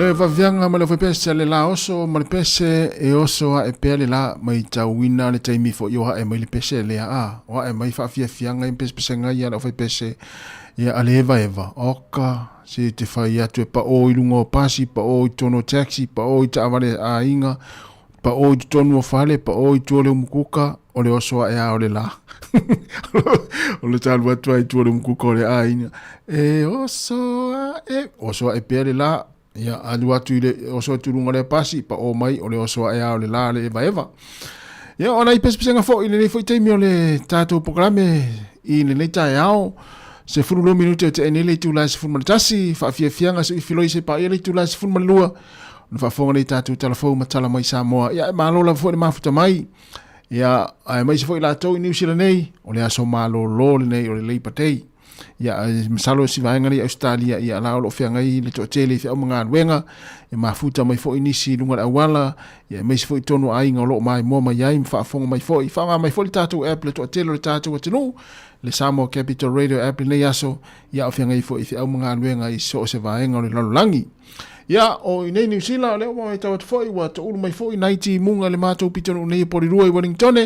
Le vavianga ma le pese le la oso ma le pese e oso a e pea le la mai tauina le taimi fo i o hae mai le pese le a o hae mai faafiafiaga i pesepesega ia le aufaipese ia a le evaeva oka se te fai atu e paʻō i luga o pasi paʻō i totonu o taxi paʻō i taʻavale aiga. Paʻō i totonu o fale, paʻō i tua o le umukuka, o le oso aʻe a o le lā. o le talu atu ai tua o le umukuka o le ʻāina. E oso aʻe, oso aʻe pea le lā. Ia, alu atu i le oso atu luga o le pasi, paʻō mai o le oso aʻe a o le lā le evaeva. Ia, o nai pesepesega foʻi i lenei foʻi taimi o le tatou polokalame i lenei taeao. 12 minute o tea nei le itula e 11, faafiafiaga se i filoi se paia le itula e 12, ona faafofoga lea i tatou tala fou ma tala mai Samoa. Ia, e malo lava foi le mafuta mai. Ia, aemaise foi latou i Niu Sila nei, o le aso malōlō lenei o le Labour Day. Ia, masalo si vaega nei Ausetalia, ia la o lo o feagai le toatele i feau ma galuega, e mafuta mai foi nisi i luga o le auala, ia aemaise foi tonu o aiga o lo o maimoa mai ai ma faafofoga mai foi. Faaaoga mai foi le tatou app le toatele o le tatou atunuu, le Samoa Capital Radio app lenei aso, ia o feagai foi i feau ma galuega i so o se vaega o le lalolagi. Ia, o i nei Niu Sila, o lea ua matau atu foi, ua toulu mai foi nai timuga i le matou pitonuu nei e Porirua i Wellingtone,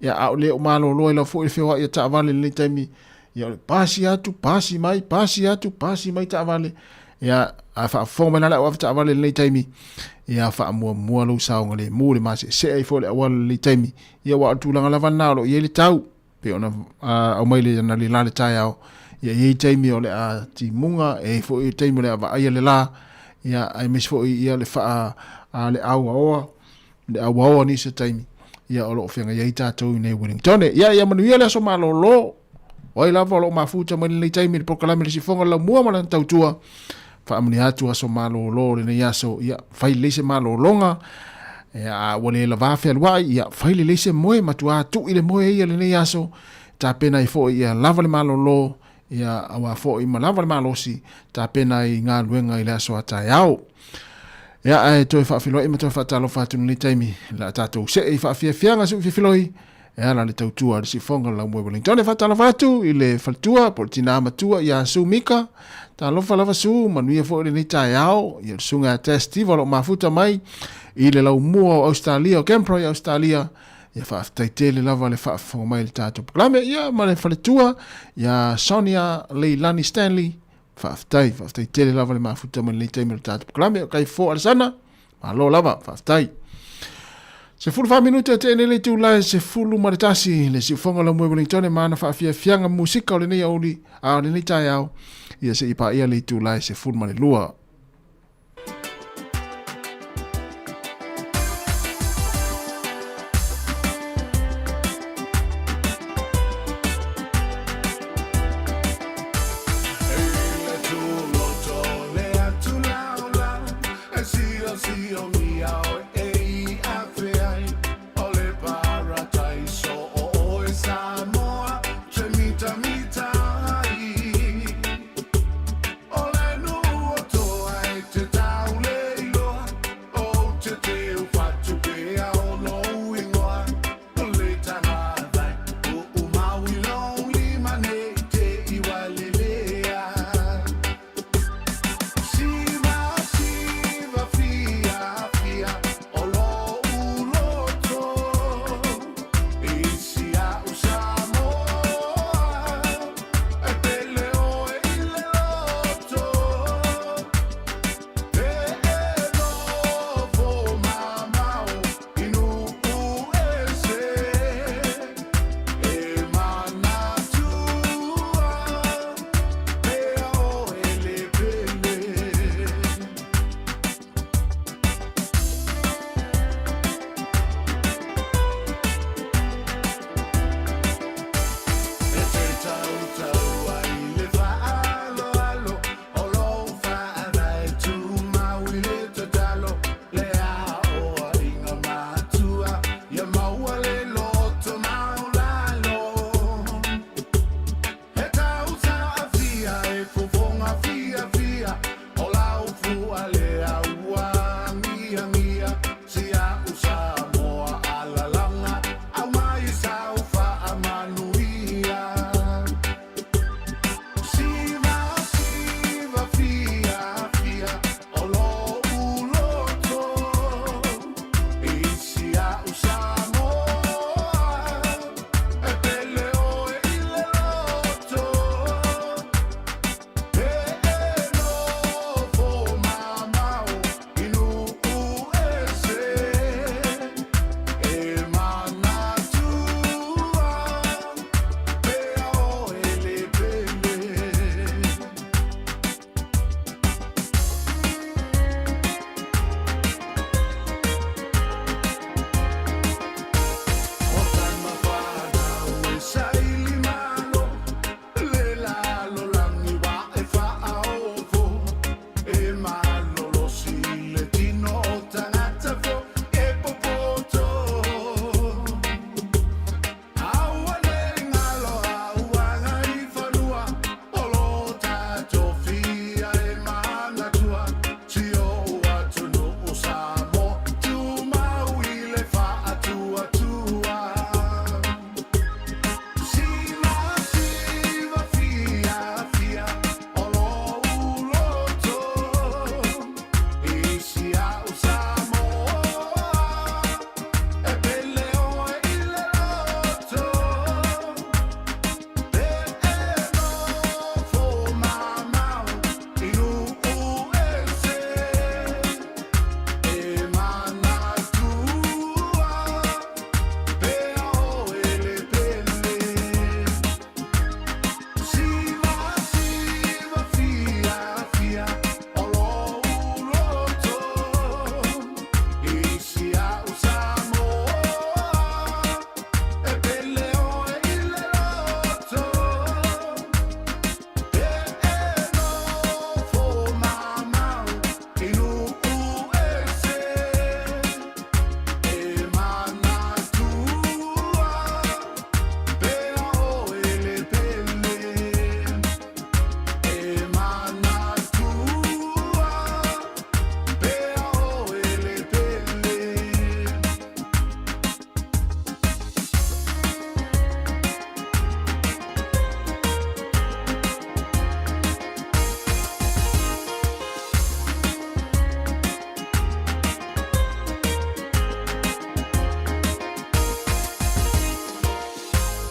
ia, a o le o malolo ai lava foi le feoai a taavale i lenei taimi, ia, o le pasi atu, pasi mai, pasi atu, pasi mai taavale, ia, a faafofoga mai la le au avetaavale i lenei taimi, ia, faamuamua lou saogalemu i le maseesee ai foi o le auala i lenei taimi, ia, aua o le tulaga lava lena o lo o i ai le tau, pei ona aumai le ana le la le taeao, ia i ai taimi o le a timuga, e i ai foi taimi o le a vaaia le la, ia aemaise foi ia le faa a le auaoa, le auaoa nisi o taimi, ia o lo o feagai ai tatou i nei Wellingtone. Ia, ia manuia le aso malōlō, o ai lava o lo o mafuta mai lenei taimi i le polokalame le sifoga le laumua ma lana tautua, faamanuia atu aso malōlō o lenei aso, ia fai lelei se malōlōga, ia, a ua le lavā fealuai, ia fai lelei se moe, matuā tuʻi le moe ia lenei aso, tapena ai foi ia lava le malōlō, ia auā foi ma lava le malosi, tapena ai galuega i le aso a taeao. Ia, ae toe faafeiloai ma toe faatalofa atu i lenei taimi, le a tatou see i faafiafiaga se ufiafiloi, e ala le tautua a le siufofoga o le Laumua i Wellington. E faatalofa atu i le faletua po o le tinā matua ia Sue Mika. Talofa lava Sue, manuia foi lenei taeao. Ia le susuga ia Tess Steve o lo o mafuta mai i le laumua o Australia, o Canberra i Australia. Ia faafetai tele lava le faafofoga mai i le tatou polokalame. Ia ma le faletua ia Sonia Leilani Stanley. Faafetai, faafetai tele lava le mafuta mai lenei taimi o le tatou polokalame. O kai fo Alesana, malo lava, faafetai. 14 minute o teenei le itula e 11 le siufoga o Laumua i Wellington ma ana faafiafiaga musika o lenei aoauli a o lenei taeao ia se i paia le itula e 12.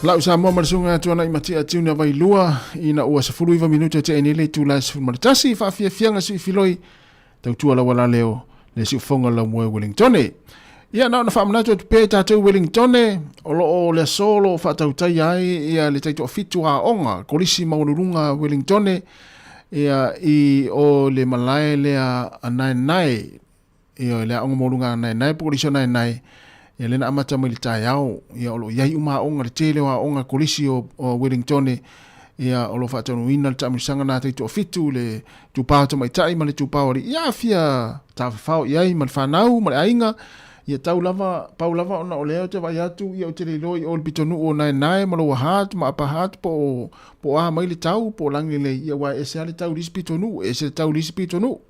Lau Samoa ma le susuga ia Tuanaimatia Tiuna Vailua ina ua 19 minute tea nei le itula e 11 faafiafiaga sui filoi tautua laua la leo le siufoga lau moe Wellingtone. Ia na ona faamanatu atu pea i tatou Wellingtone o lo o le aso o lo o faatautaia ai ia le taitoafitu aoga kolisi maualuluga Wellingtone ia i o le malae lea a Naenae ia le aoga maualuga a Naenae po o kolisi o Naenae ia lea na amata mai le taeao ia o lo o i ai uma aoga le tele o aoga kolisi o Wellingtone ia o lo o faataunuuina le taamilosaga na taitoafitu le itupa o tamaitai ma le itupa o alii, ia afia tafafao i ai ma le fanau ma le aiga, ia tau lava, pau lava ona o lea ou te vaai atu, ia ou te le iloa i o i le pitonuu o Naenae ma Lower Hutt ma Upper Hutt po o, po o a mai le tau, po o Lagilelei, ia aua e ese lava le tau i le isi pitonuu, ese le tau i le isi pitonuu.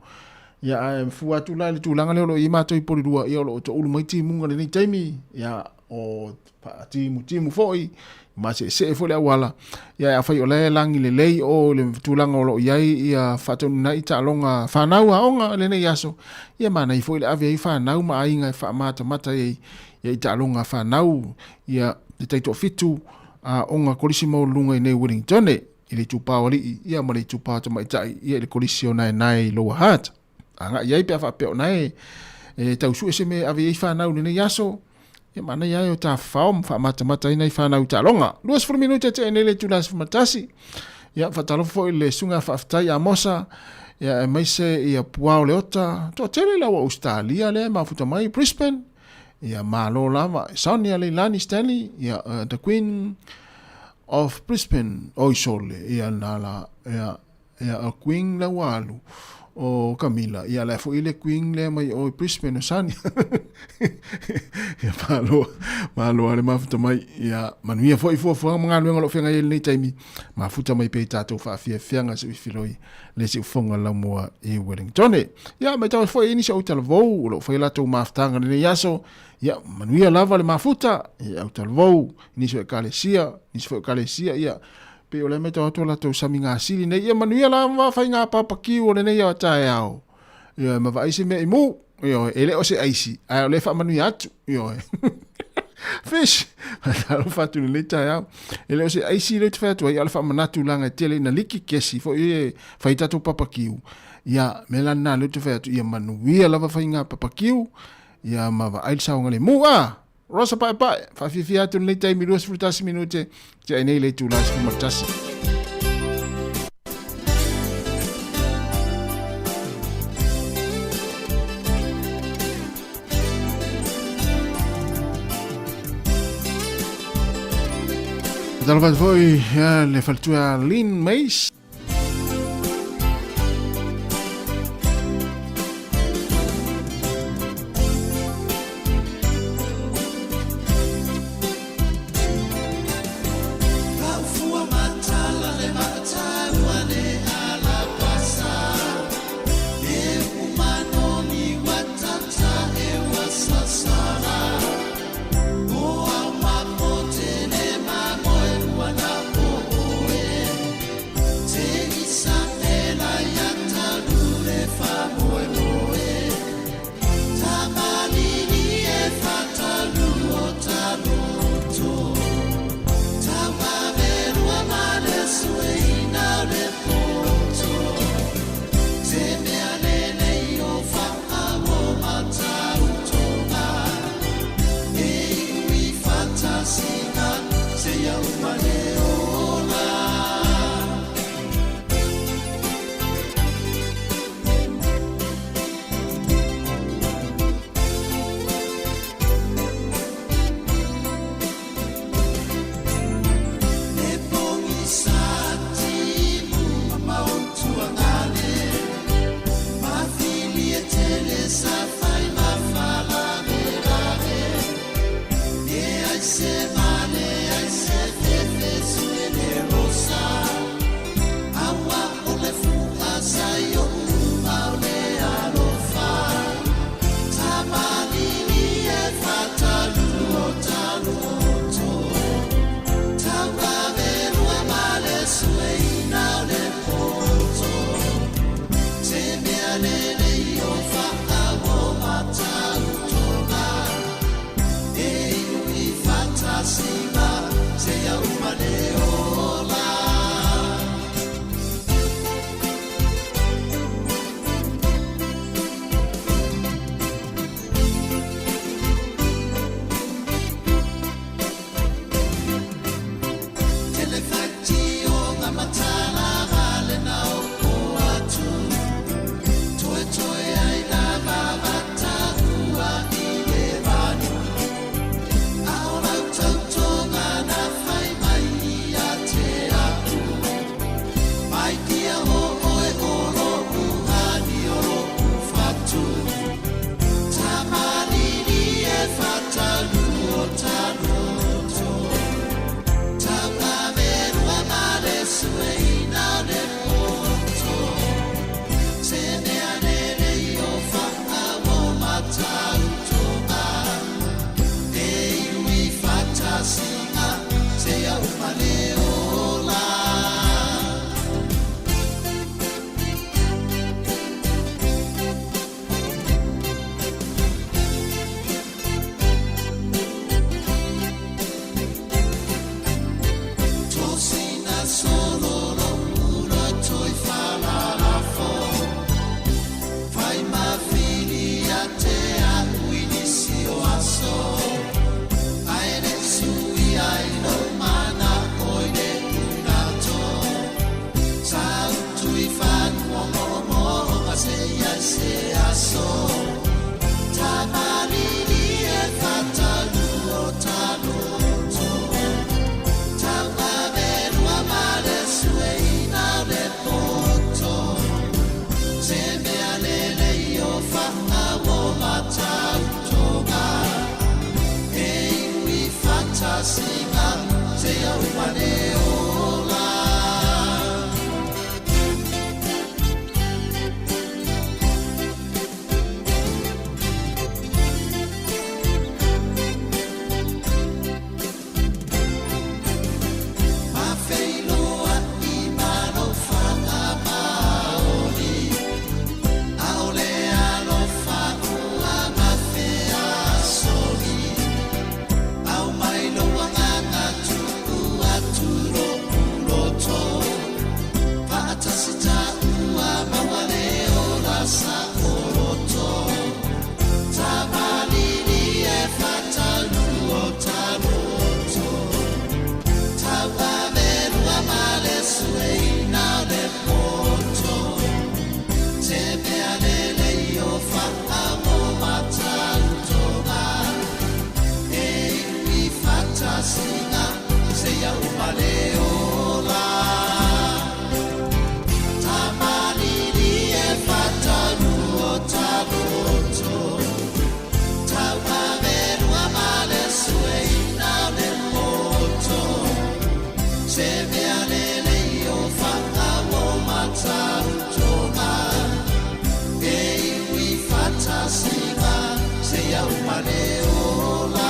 Ia ae fua atu la i le tulaga lea o lo o i ai matou i Porirua, ia o lo o toulu mai timuga i lenei taimi, ia o faatimutimu foi, maseesee foi le auala. Ia afai o la e lagi lelei o le tulaga o lo o i ai ia faataunuuina ai taaloga fanau aoga i lenei aso, ia manaia foi le ave ai fanau ma aiga e faamatamata ai ia i taaloga fanau ia le taitoafitu aoga kolisi maualuluga i nei Wellingtone i le itupa o alii ia ma le itupa o tamaitai ia i le kolisi o Naenae i Lower Hutt. Agai ai pe a faapea o na e, e tau sue se mea e ave ai fanau i lenei aso, ia manaia ai o tafafao ma faamatamata ai nai fanau i taaloga. 20 minute tea nei le itula 11. Ia faatalofa foi i le susuga faafetai Amosa, ia aemaise ia Puao Leota, toatele la ua Australia lea e mafuta mai Brisbane. Ia malo lava Sonia Leilani Stanley, ia the Queen of Brisbane, oi sole, ia na la, ia Ia o Queen la ua alu o Camilla ia la foi le Queen lea mai o Brisbane o Sani. Ia malo malo ale mafuta mai ia manuia foi fuafuaga ma galuega o lo o feagai ai i lenei taimi mafuta mai pea i tatou faafiafiaga se i filoi le siufoga laumua i Wellingtone. Ia matau foi i nisi o talavou o lo o fai latou mafutaga i lenei aso. Ia manuia lava le mafuta ia au talavou nisi o ekalesia nisi foi o ekalesia ia Pei o lea matau atu o latou sami gasili nei. Ia manuia lava faiga papakiu o lenei ao taeao. Ioe, ma vaai se mea i mu. Ioe, e le o se aisi, ae o lea e faamanuia atu. Ioe. Fish! Faatalofa atu i lenei taeao. E le o se aisi lea ou te fai atu ai, a o le faamanatu leaga e tele ina liki kesi foi e fai tatou papakiu. Ia, mea la lena lea ou te fai atu, ia manuia lava faiga papakiu, ia ma vaai le saogalemu. A! Rosa Paepae, faafiafia atu lenei taimi 21 minute, tea nei le itula 11. Talofa atu foi le faletua Lynn Mace. le ola.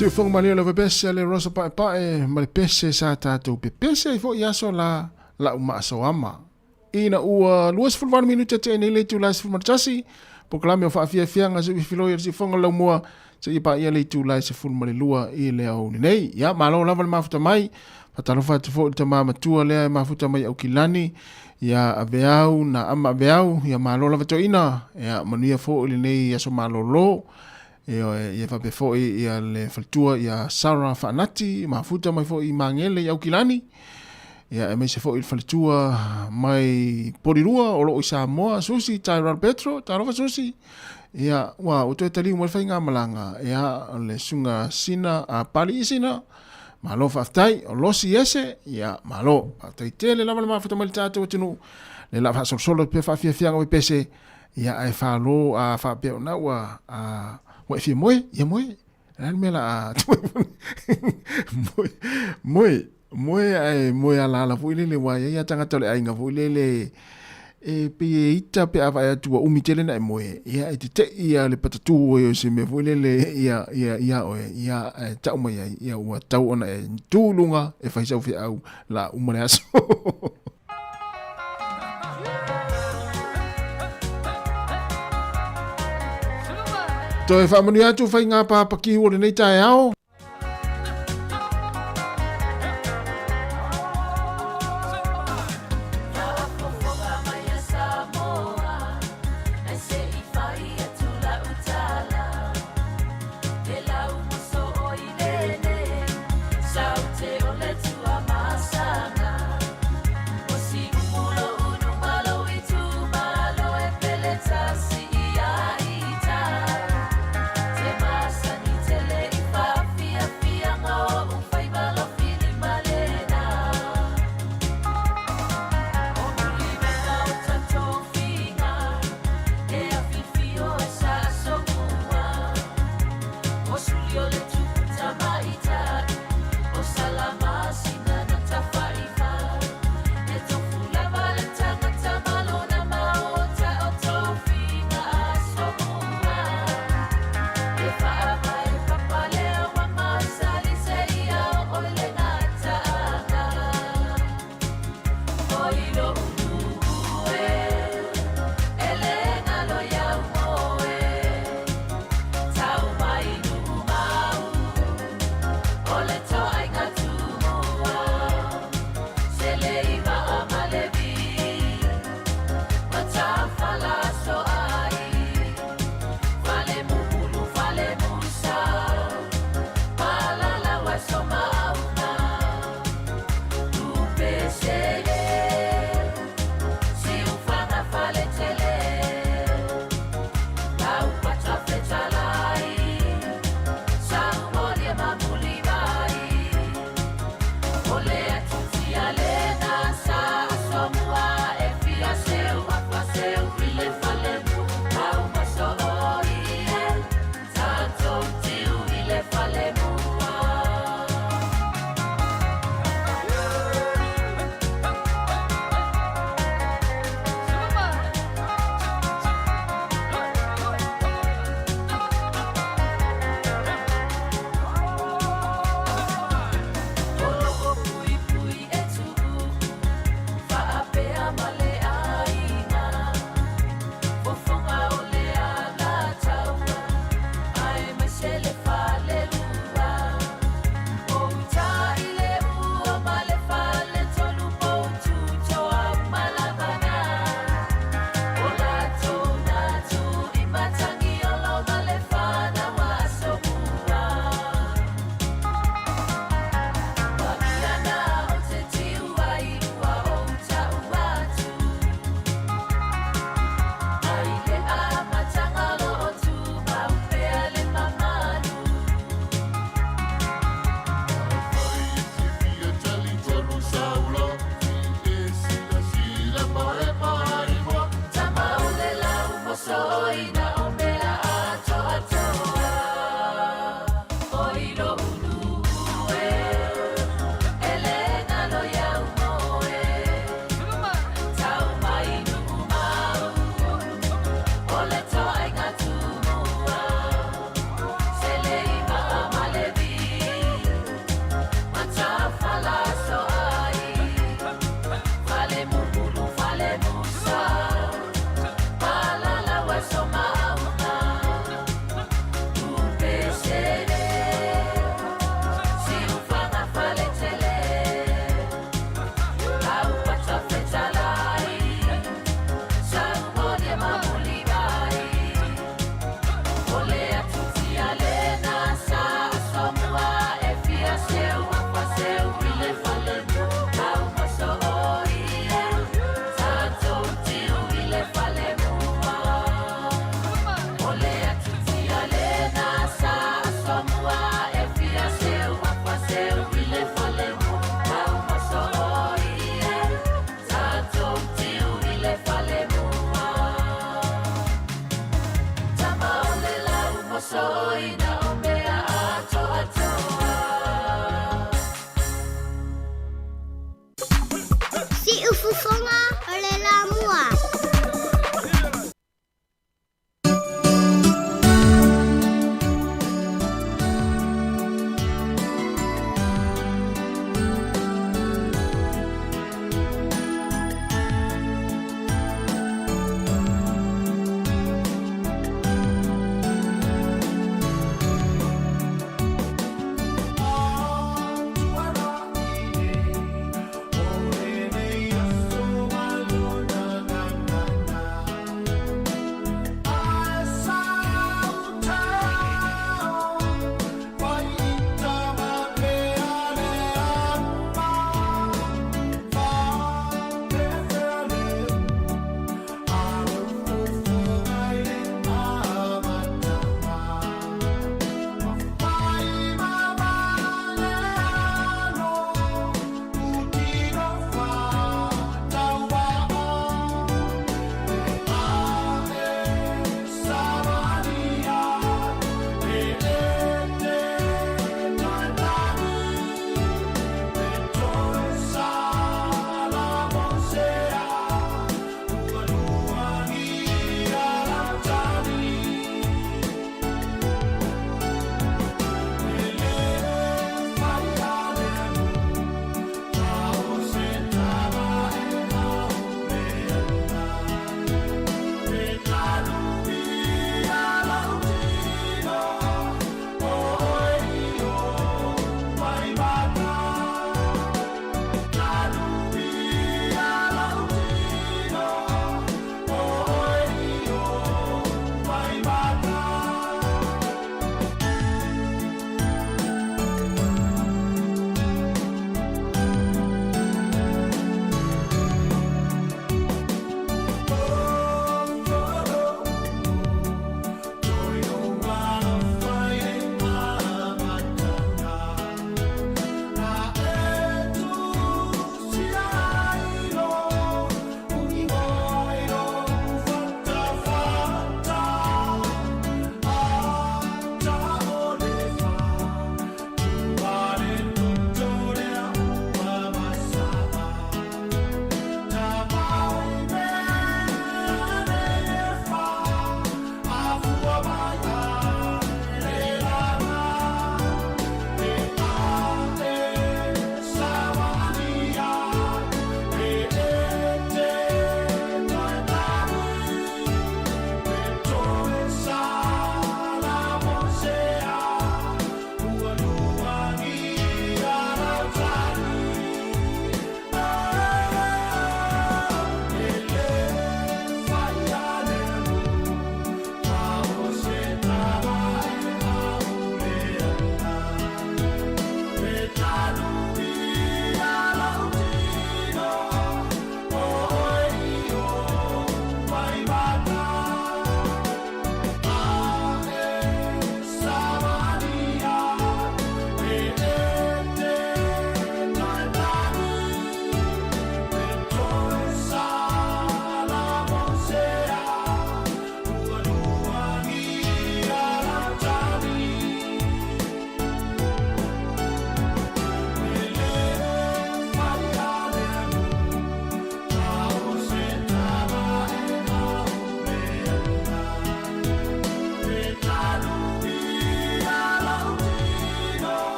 Siufoga malie o le pepese a le Rosa Paepae ma le pese sa tatou pepese ai foi i aso la lau maasoama. Ina ua 28 minute tea nei le itula e 11, polokalame o faafiafiaga se filoi o le siufoga o le laumua seia paia le itula e 12 i le aoauli nei. Ia, malo lava le mafuta mai. Faatalofa atu foi i le tama matua lea e mafuta mai Aukilani, ia Aveau na ama Aveau, ia malo lava toeaina, ia manuia foi lenei aso malolo. Ioe, ia faapea foi ia le faletua ia Sarah Faanati, mafuta mai foi i Magele i Aukilani. Ia aemaise foi le faletua mai Polirua o loo i Samoa, Susi Tyrell Petro, talofa Susi. Ia ua ua toe taliu mai le faigamalaga, ia o le susuga Sina a Pali Sina, malo faafetai, o Losi Ese, ia malo, faafetai tele lava le mafuta mai le tatou atunuu, le la faasolosolo pea faafiafiaga pepese, ia ae falo a faapea ona ua a ua e fia moe, ia moe. Le a le mea la a moe, moe, moe ae moe alaala foi lele aua e i ai lava tagata o le aiga foi lele e pei e ita pe a vaai atu ua umi tele ona e moe, ia e tetei lava le patatū ai o se mea foi lele ia, ia, ia oe, ia ae tau mai ai, ia ua tau ona e tu i luga e fai sau feau la uma le aso. Toe faamanuia atu faiga papakiu o lenei taeao.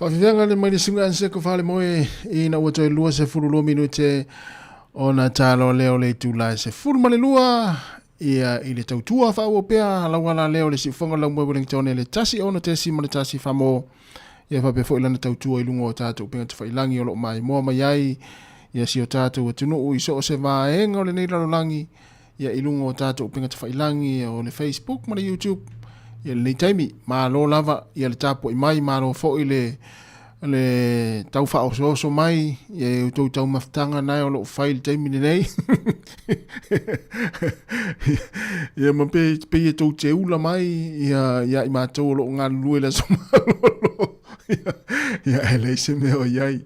Faafefeaga le mai le suga anseko faalemoe ina ua toe 22 minute ona talo lea o le itula e 12 ia i le tautua faaauau pea lauala lea o le siufoga laumue Wellington le 1 6.1 famo ia faapea foi lana tautua i luga o tatou upega tafailagi o lo o maimoa mai ai ia si o tatou atunuu i so o se vaega o lenei lalolagi ia i luga o tatou upega tafailagi o le Facebook ma le YouTube ia lenei taimi. Malo lava ia le tapuai mai, malo foi le le tau faaosooso mai ia e outou taumafataga nae o loo fai i le taimi lenei ia ma pe pe e tou te ula mai ia ia i matou o loo galulue i le aso malolo ia e leai se mea o i ai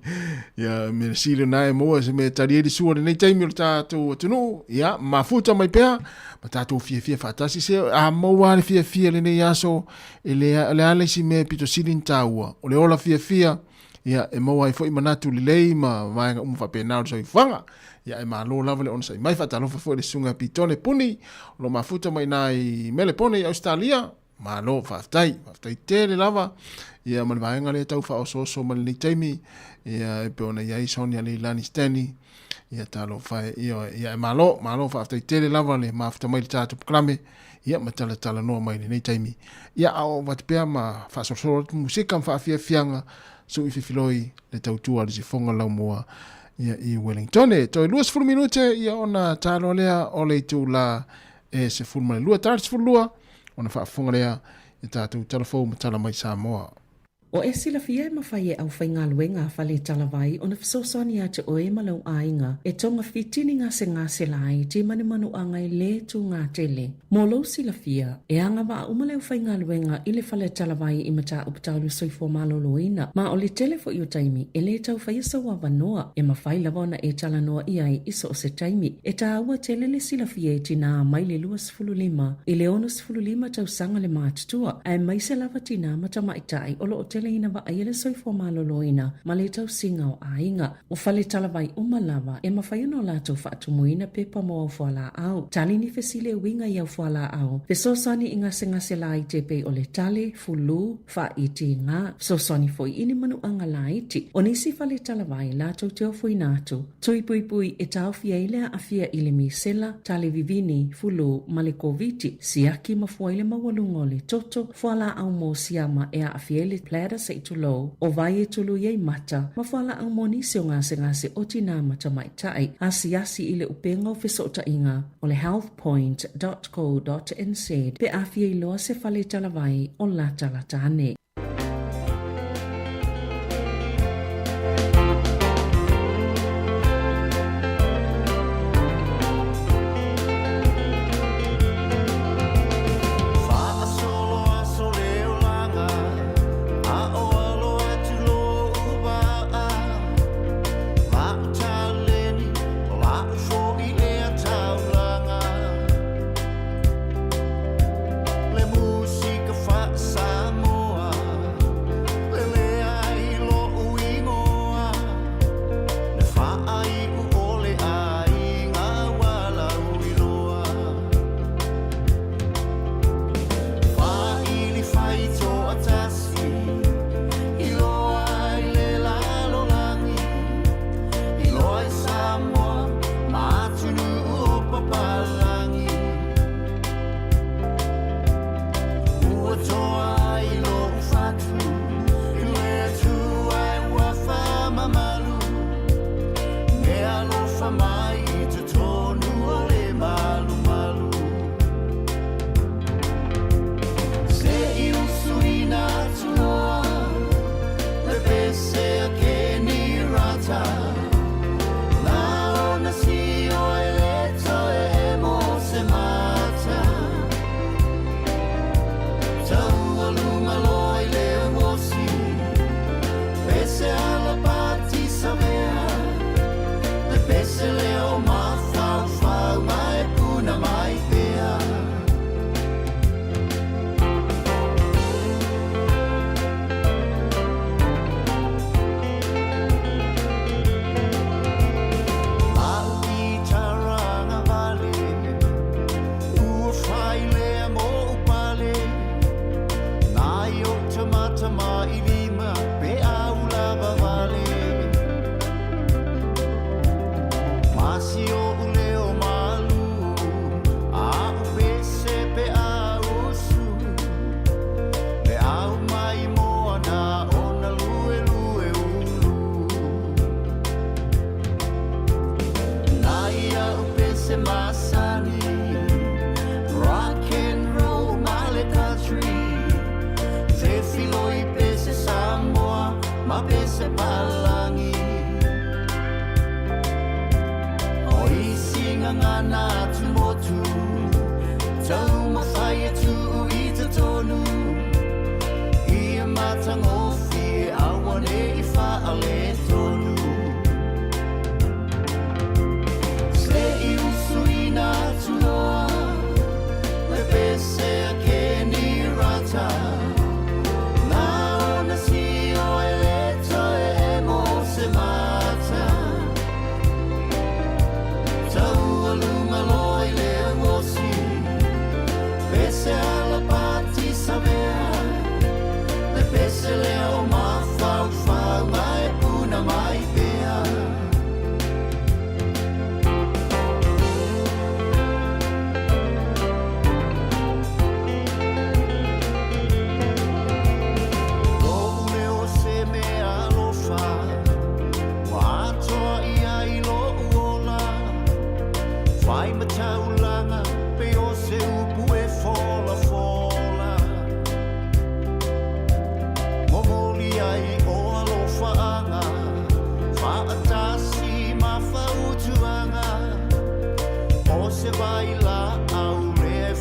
ia mea sili lena e maua se mea e tali ai le sua lenei taimi o le tatou atunuu ia mafuta mai pea ma tatou fiafia faatasi se a maua le fiafia lenei aso e le le a le isi mea pito sili ona taua o le ola fiafia ia e maua ai foi manatu lelei ma vaega uma faapena o le soifuaga ia e malo lava le onosai mai faatalofa foi le susuga Pitone Puni o lo mafuta mai na i Melepone i Australia Malo, faafetai, faafetai tele lava. Ia ma le vaega lea tau faaosooso ma lenei taimi, ia e pei ona i ai Sonia Leilani Stanley, ia talofa e, ia, ia e malo, malo faafetai tele lava le mafuta mai le tatou polokalame, ia ma talatalanoa mai lenei taimi. Ia a o avatu pea ma faasolosolo atu musika ma faafiafiaga, sui fifiloi le tautua a le sifoga laumua ia i Wellington. E toe 20 minute ia ona taloa lea o le itula e 12 tala 12 ona faafofoga lea i tatou tala fou ma tala mai Samoa. Ua e silafia e mafai e aufaigaluega a Fale Talavai ona fesoasoani ia te oe ma lou aiga e togafiti ni gasegase laiti ma ni manuaga e lē tūgatele. Mo lou silafia, e agavaa uma le aufaigaluega i le Fale Talavai i mataupu tau le soifua maloloina, ma o le tele foi o taimi e lē tau faia sou avanoa e mafai lava ona e talanoa i ai i so o se taimi. E tāua tele le silafia e tinā mai le 25 i le 65 tausaga le matutua, aemaise lava tinā ma tamaitai o lo o teleina vaaia le soifua maloloina ma le tausiga o aiga. O fale talavai uma lava e mafai ona o latou faatumuina pepa mo au fualaau, tali ni fesili e uiga i au fualaau, fesoasoani i gasegase laiti e pei o le tale, fulu, faaitiga, fesoasoani foi i ni manuaga laiti. O nisi fale talavai latou te ofoina atu, Tui puipui e taofia ai le aafia i le misela, tale vivini, fulu, ma le Koviti, siaki ma fua i le maualuga o le toto, fualaau mo siama e aafia ai le bladder seʻi tulou, o vai e tului ai mata, ma fualaau mo nisi o gasegase o tinā ma tamaitai. Asiasi i le upega o fesootaiga o le healthpoint.co.nz pe a fia iloa se fale talavai o latalata ane. Le musika faa-Samoa.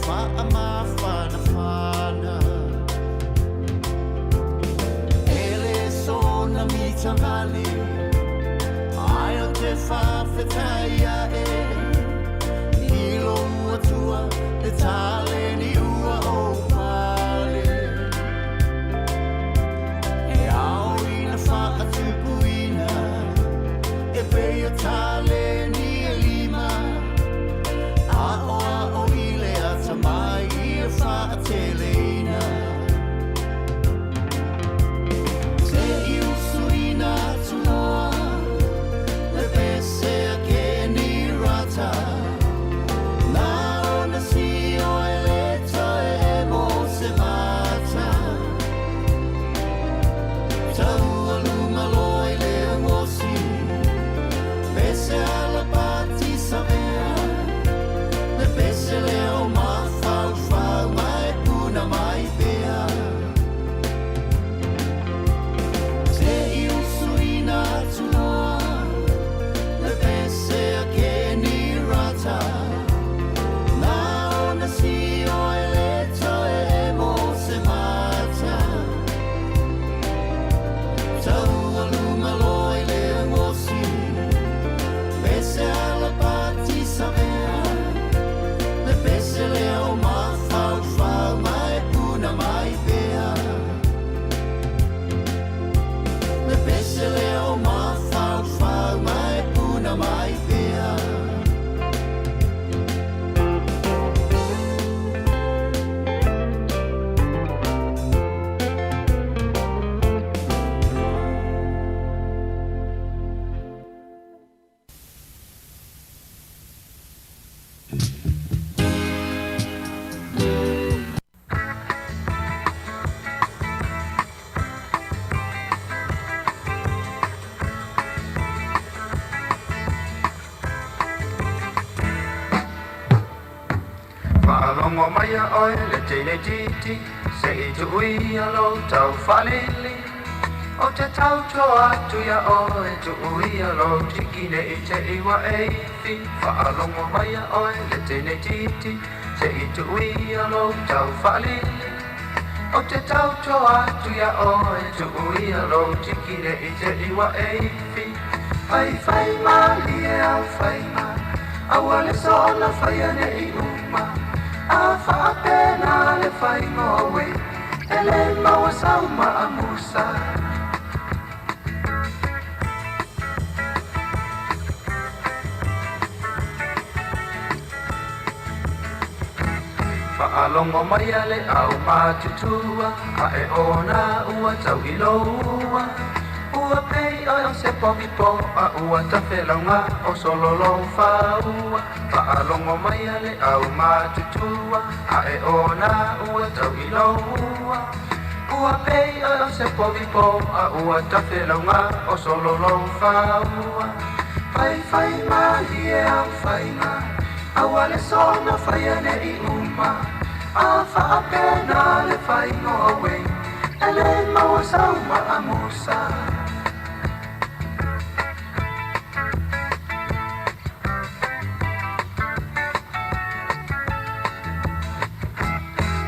faamafanafana. E le sona mitavale, ai o te whawhetai a e, i lo atua le tale ni ua o pale. E ao ina whaatupuina, e pei o tale ni e lima, a o a o i le ata mai i e whaateleina. Te i usuina atunoa, le pese a ke ni rata, nā ona si o e le toe e mo se mata. Taua luma loa i le ngosi, pese ala pati savea, le pese leo mafaufau mai puna mai pea. Te i usuina atunoa, le pese a ke ni rata, nā ona si o e le toe e mo se mata. Taua luma loa i le ngosi, pese ala pati savea, le pese leo mafaufau mai puna mai pea. Le pese leo mafaufau mai puna mai pea. Faalogo mai a oe le teine titi se i tuuia lou taufaalili. O te tautua atu ia oe tuuia lou tiki ne i te iwa eifi. Faalogo mai a oe le teine titi se i tuuia lou taufaalili. O te tautua atu ia oe tuuia lou tiki ne i te iwa eifi. Fai fai malie au faiga, aua le soona faia ne i uma. A faapena le faiga oe, e le maua sau maamusa. Faalogo mai a le au matutua, a e ona ua tau i loua. Ua pei oe o se povi a ua tafelauga o sololo faua. Faalogo mai a le au matutua, a e ona ua tau i loua. Ua pei oe o se povi a ua tafelauga o sololo faua. Fai fai malie au faiga, aua le soona faia ne i uma. A faapena le faiga oe, e le maua sau maamusa.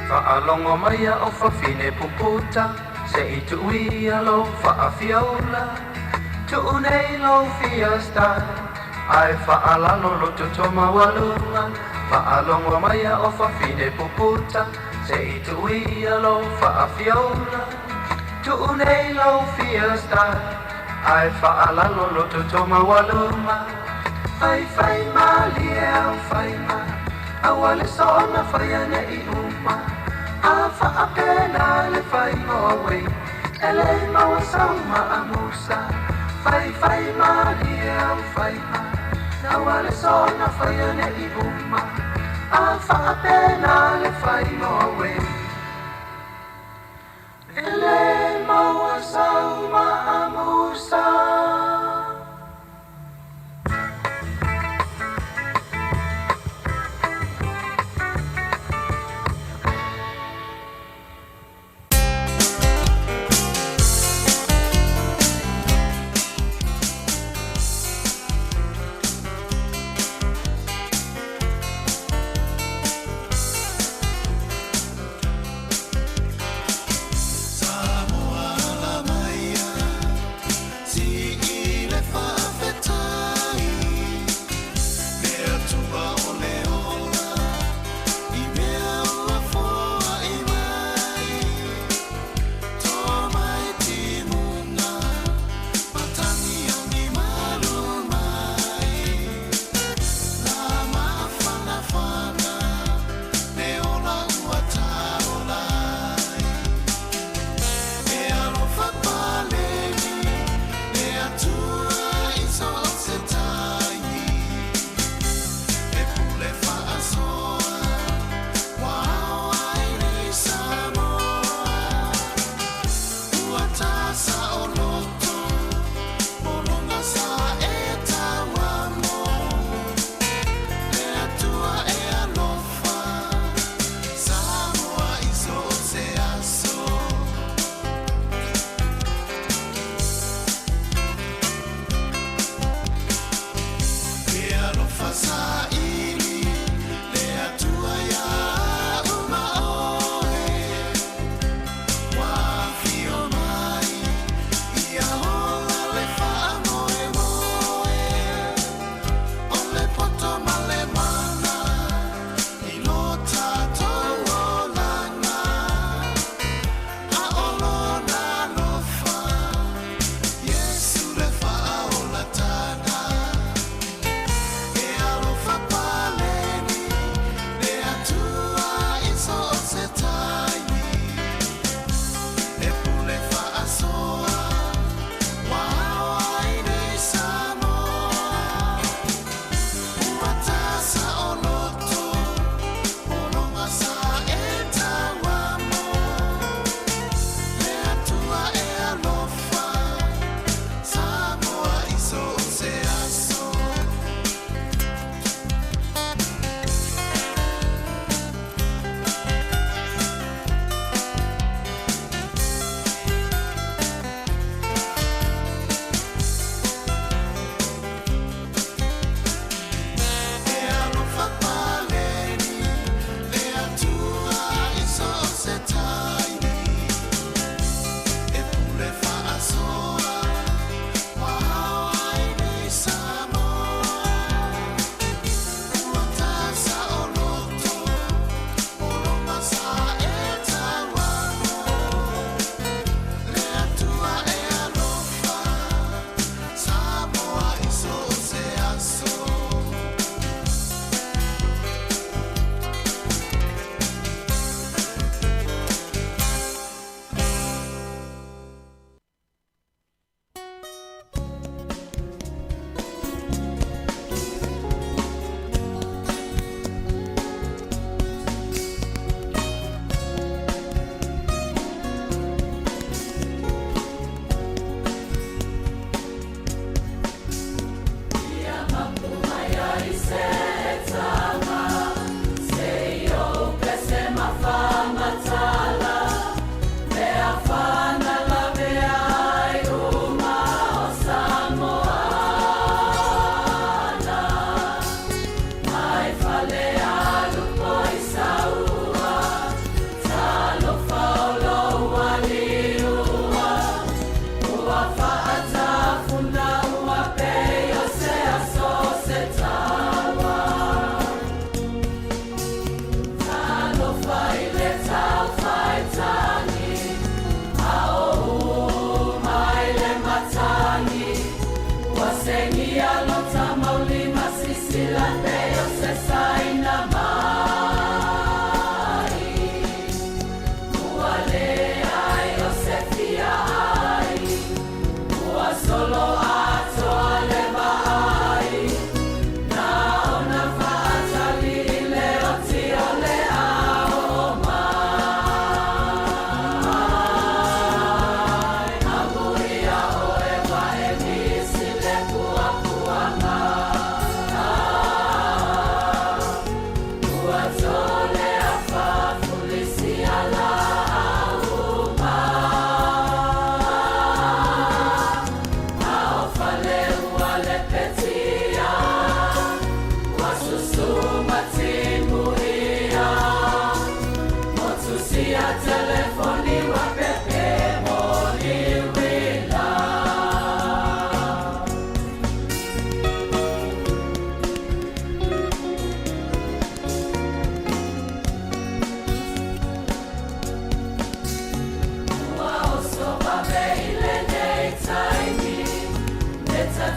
Faalogo mai a o fafine puputa, se i tuuia lou faafiaula. Tuu nei lou fiasta, ae faalalo lo toto maualuga. Faalogo mai a o fafine puputa, se i tuuia lou faafiaula. Tuu nei lou fiasta, ae faalalo lo toto maualuga. Fai fai malie au faiga, aua le soona faia ne i uma. A faapena le faiga oe, e le maua sau maamusa. Fai fai malie au faiga, aua le soona faia ne i uma. A faapena le faiga oe, e le maua sau maamusa.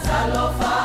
Talofa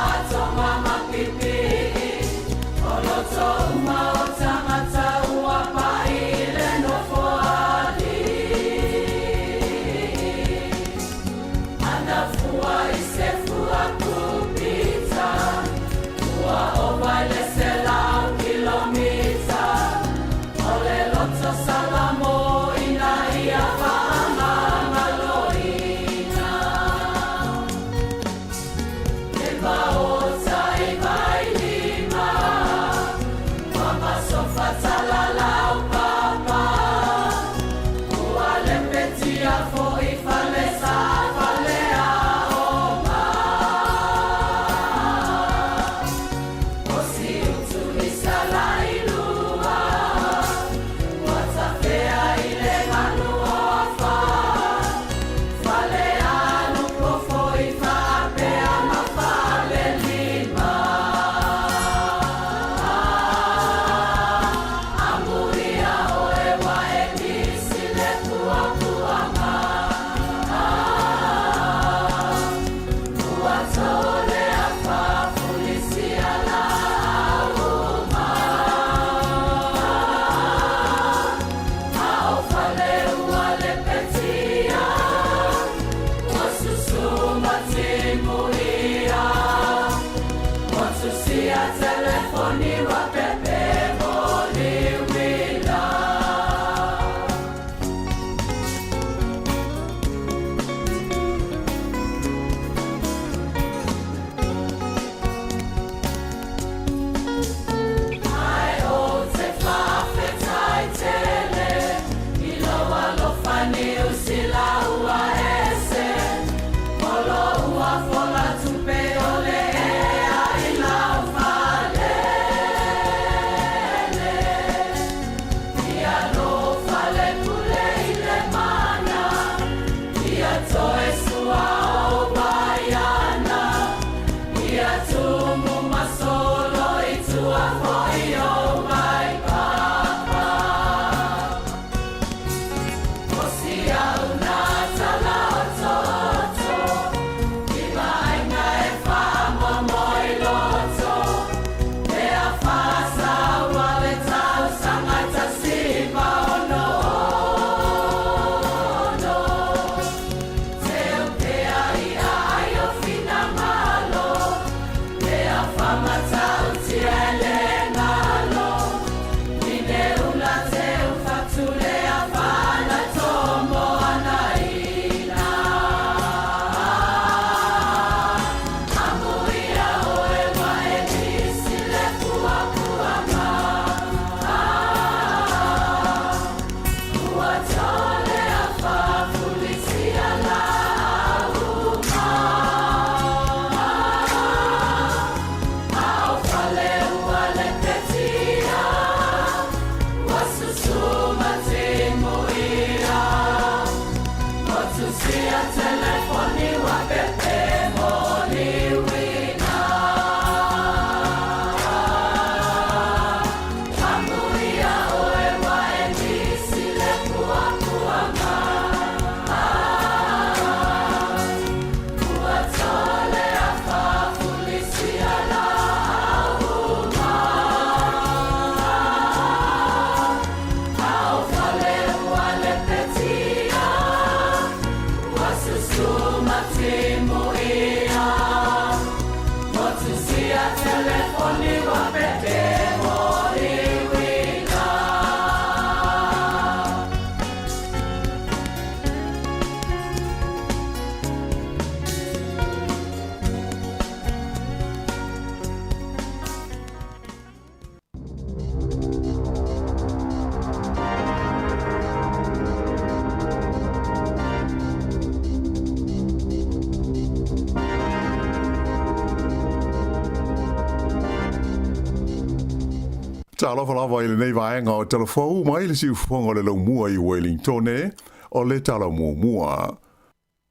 Talofa lava i lenei vaega o Talafou mai le siufofoga o le laumua i Uelintone o le Tala Muamua.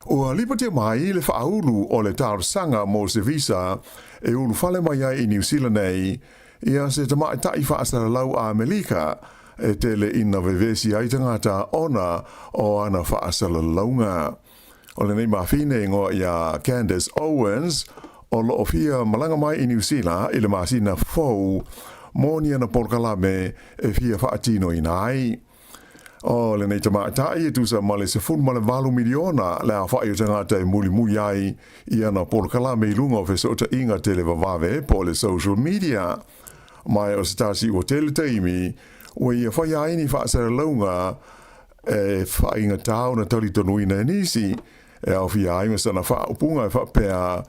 Ua lipotia mai le faaulu o le talosaga mo se visa e ulufale mai ai i Niu Sila nei ia se tamaitai faasalalau Amelika e tele ina vevesi ai tagata ona o ana faasalalauga. O lenei mafine e igoa ia Candace Owens o lo o fia malaga mai i Niu Sila i le masina fou mo ni ana polokalame e fia faatinoina ai. O lenei tamaitai e tusa ma le 18 miliona le aofai o tagata e mulimuli ai i ana polokalame i luga o fesootaiga televavave po o le social media. Ma o se tasi ua tele taimi ua ia faia ai ni faasalalauga e faaigatā ona talitonuina e nisi, e aofia ai ma sana faaupuga e faapea,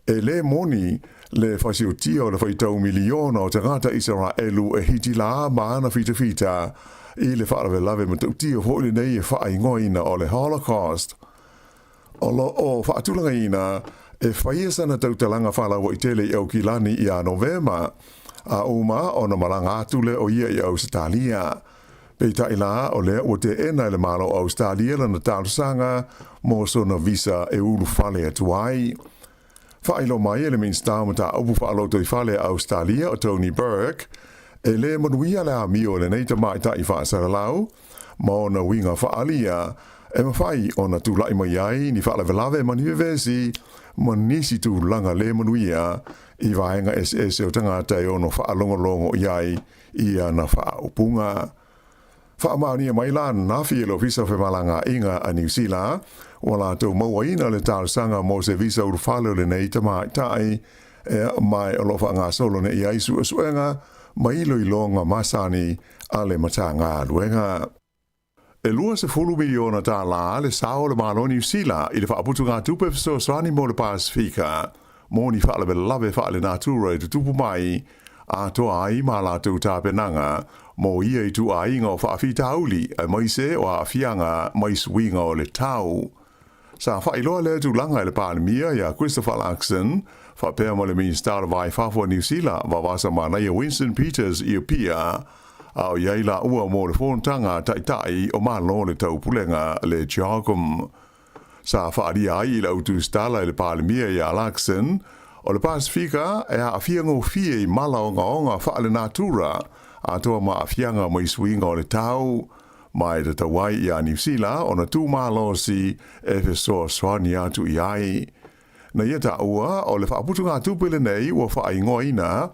E lē moni le fasiotia o le faitau miliona o tagata Isaraelu e Hitilā ma ana fitafita i le faalavelave matautia foi lenei e faaigoaina o le Holocaust. O lo o faatulagaina e faia sana tautalaga faalauaitele i Aukilani ia Novema, a uma ona malaga atu lea o ia i Ausetalia. Peitai la, o lea ua teena e le Malo o Ausetalia lana talosaga mo sona visa e ulufale atu ai. Faailoa mai e le Minisita o Mataupu Faalotoifale a Ausetalia o Tony Burke, e lē manuia le amio o lenei tamaitai faasalalau ma ona uiga faaalia e mafai ona tulai mai ai ni faalavelave ma ni vevesi ma nisi tulaga lē manuia i vaega eseese o tagata e ono faalogologo i ai i ana faaupuga. Faamaonia mai la ananafi e le Ofisa o Femalagaaiga a Niu Sila, ua latou mauaina le talosaga mo se visa ulufale o lenei tamaitai e mai o lo o faagasolo nei ai suesuega ma iloiloga masani a le Matagaluega. E 20 miliona tālā le sao o le Malo o Niu Sila i le faaputugatupe fesoasoani mo le Pasefika mo ni faalavelave faalenatura e tutupu mai atoa ai ma latou tapenaga mo ia ituaiga o faafitauli aemaise o aafiaga mai suiga o le tau. Sa faailoa lea tulaga e le Palemia ia Christopher Luxon faapea ma le Minisita o le Va i Fafo a Niu Sila, Vavasa Manaia Winston Peters i Apia, a o i ai laua mo le fonotaga a Taitai o Malo o le Taupulega le CHOGM. Sa faaalia ai i le autusitala e le Palemia ia Luxon, o le Pasefika e aafia gofie i mala ogaoga faalenatura atoa ma aafiaga mai suiga o le tau, ma e tatau ai iā Niu Sila ona tū malosi e fesoasoani atu i ai. Na ia taua, o le faaputugatupe lenei ua faaigoaina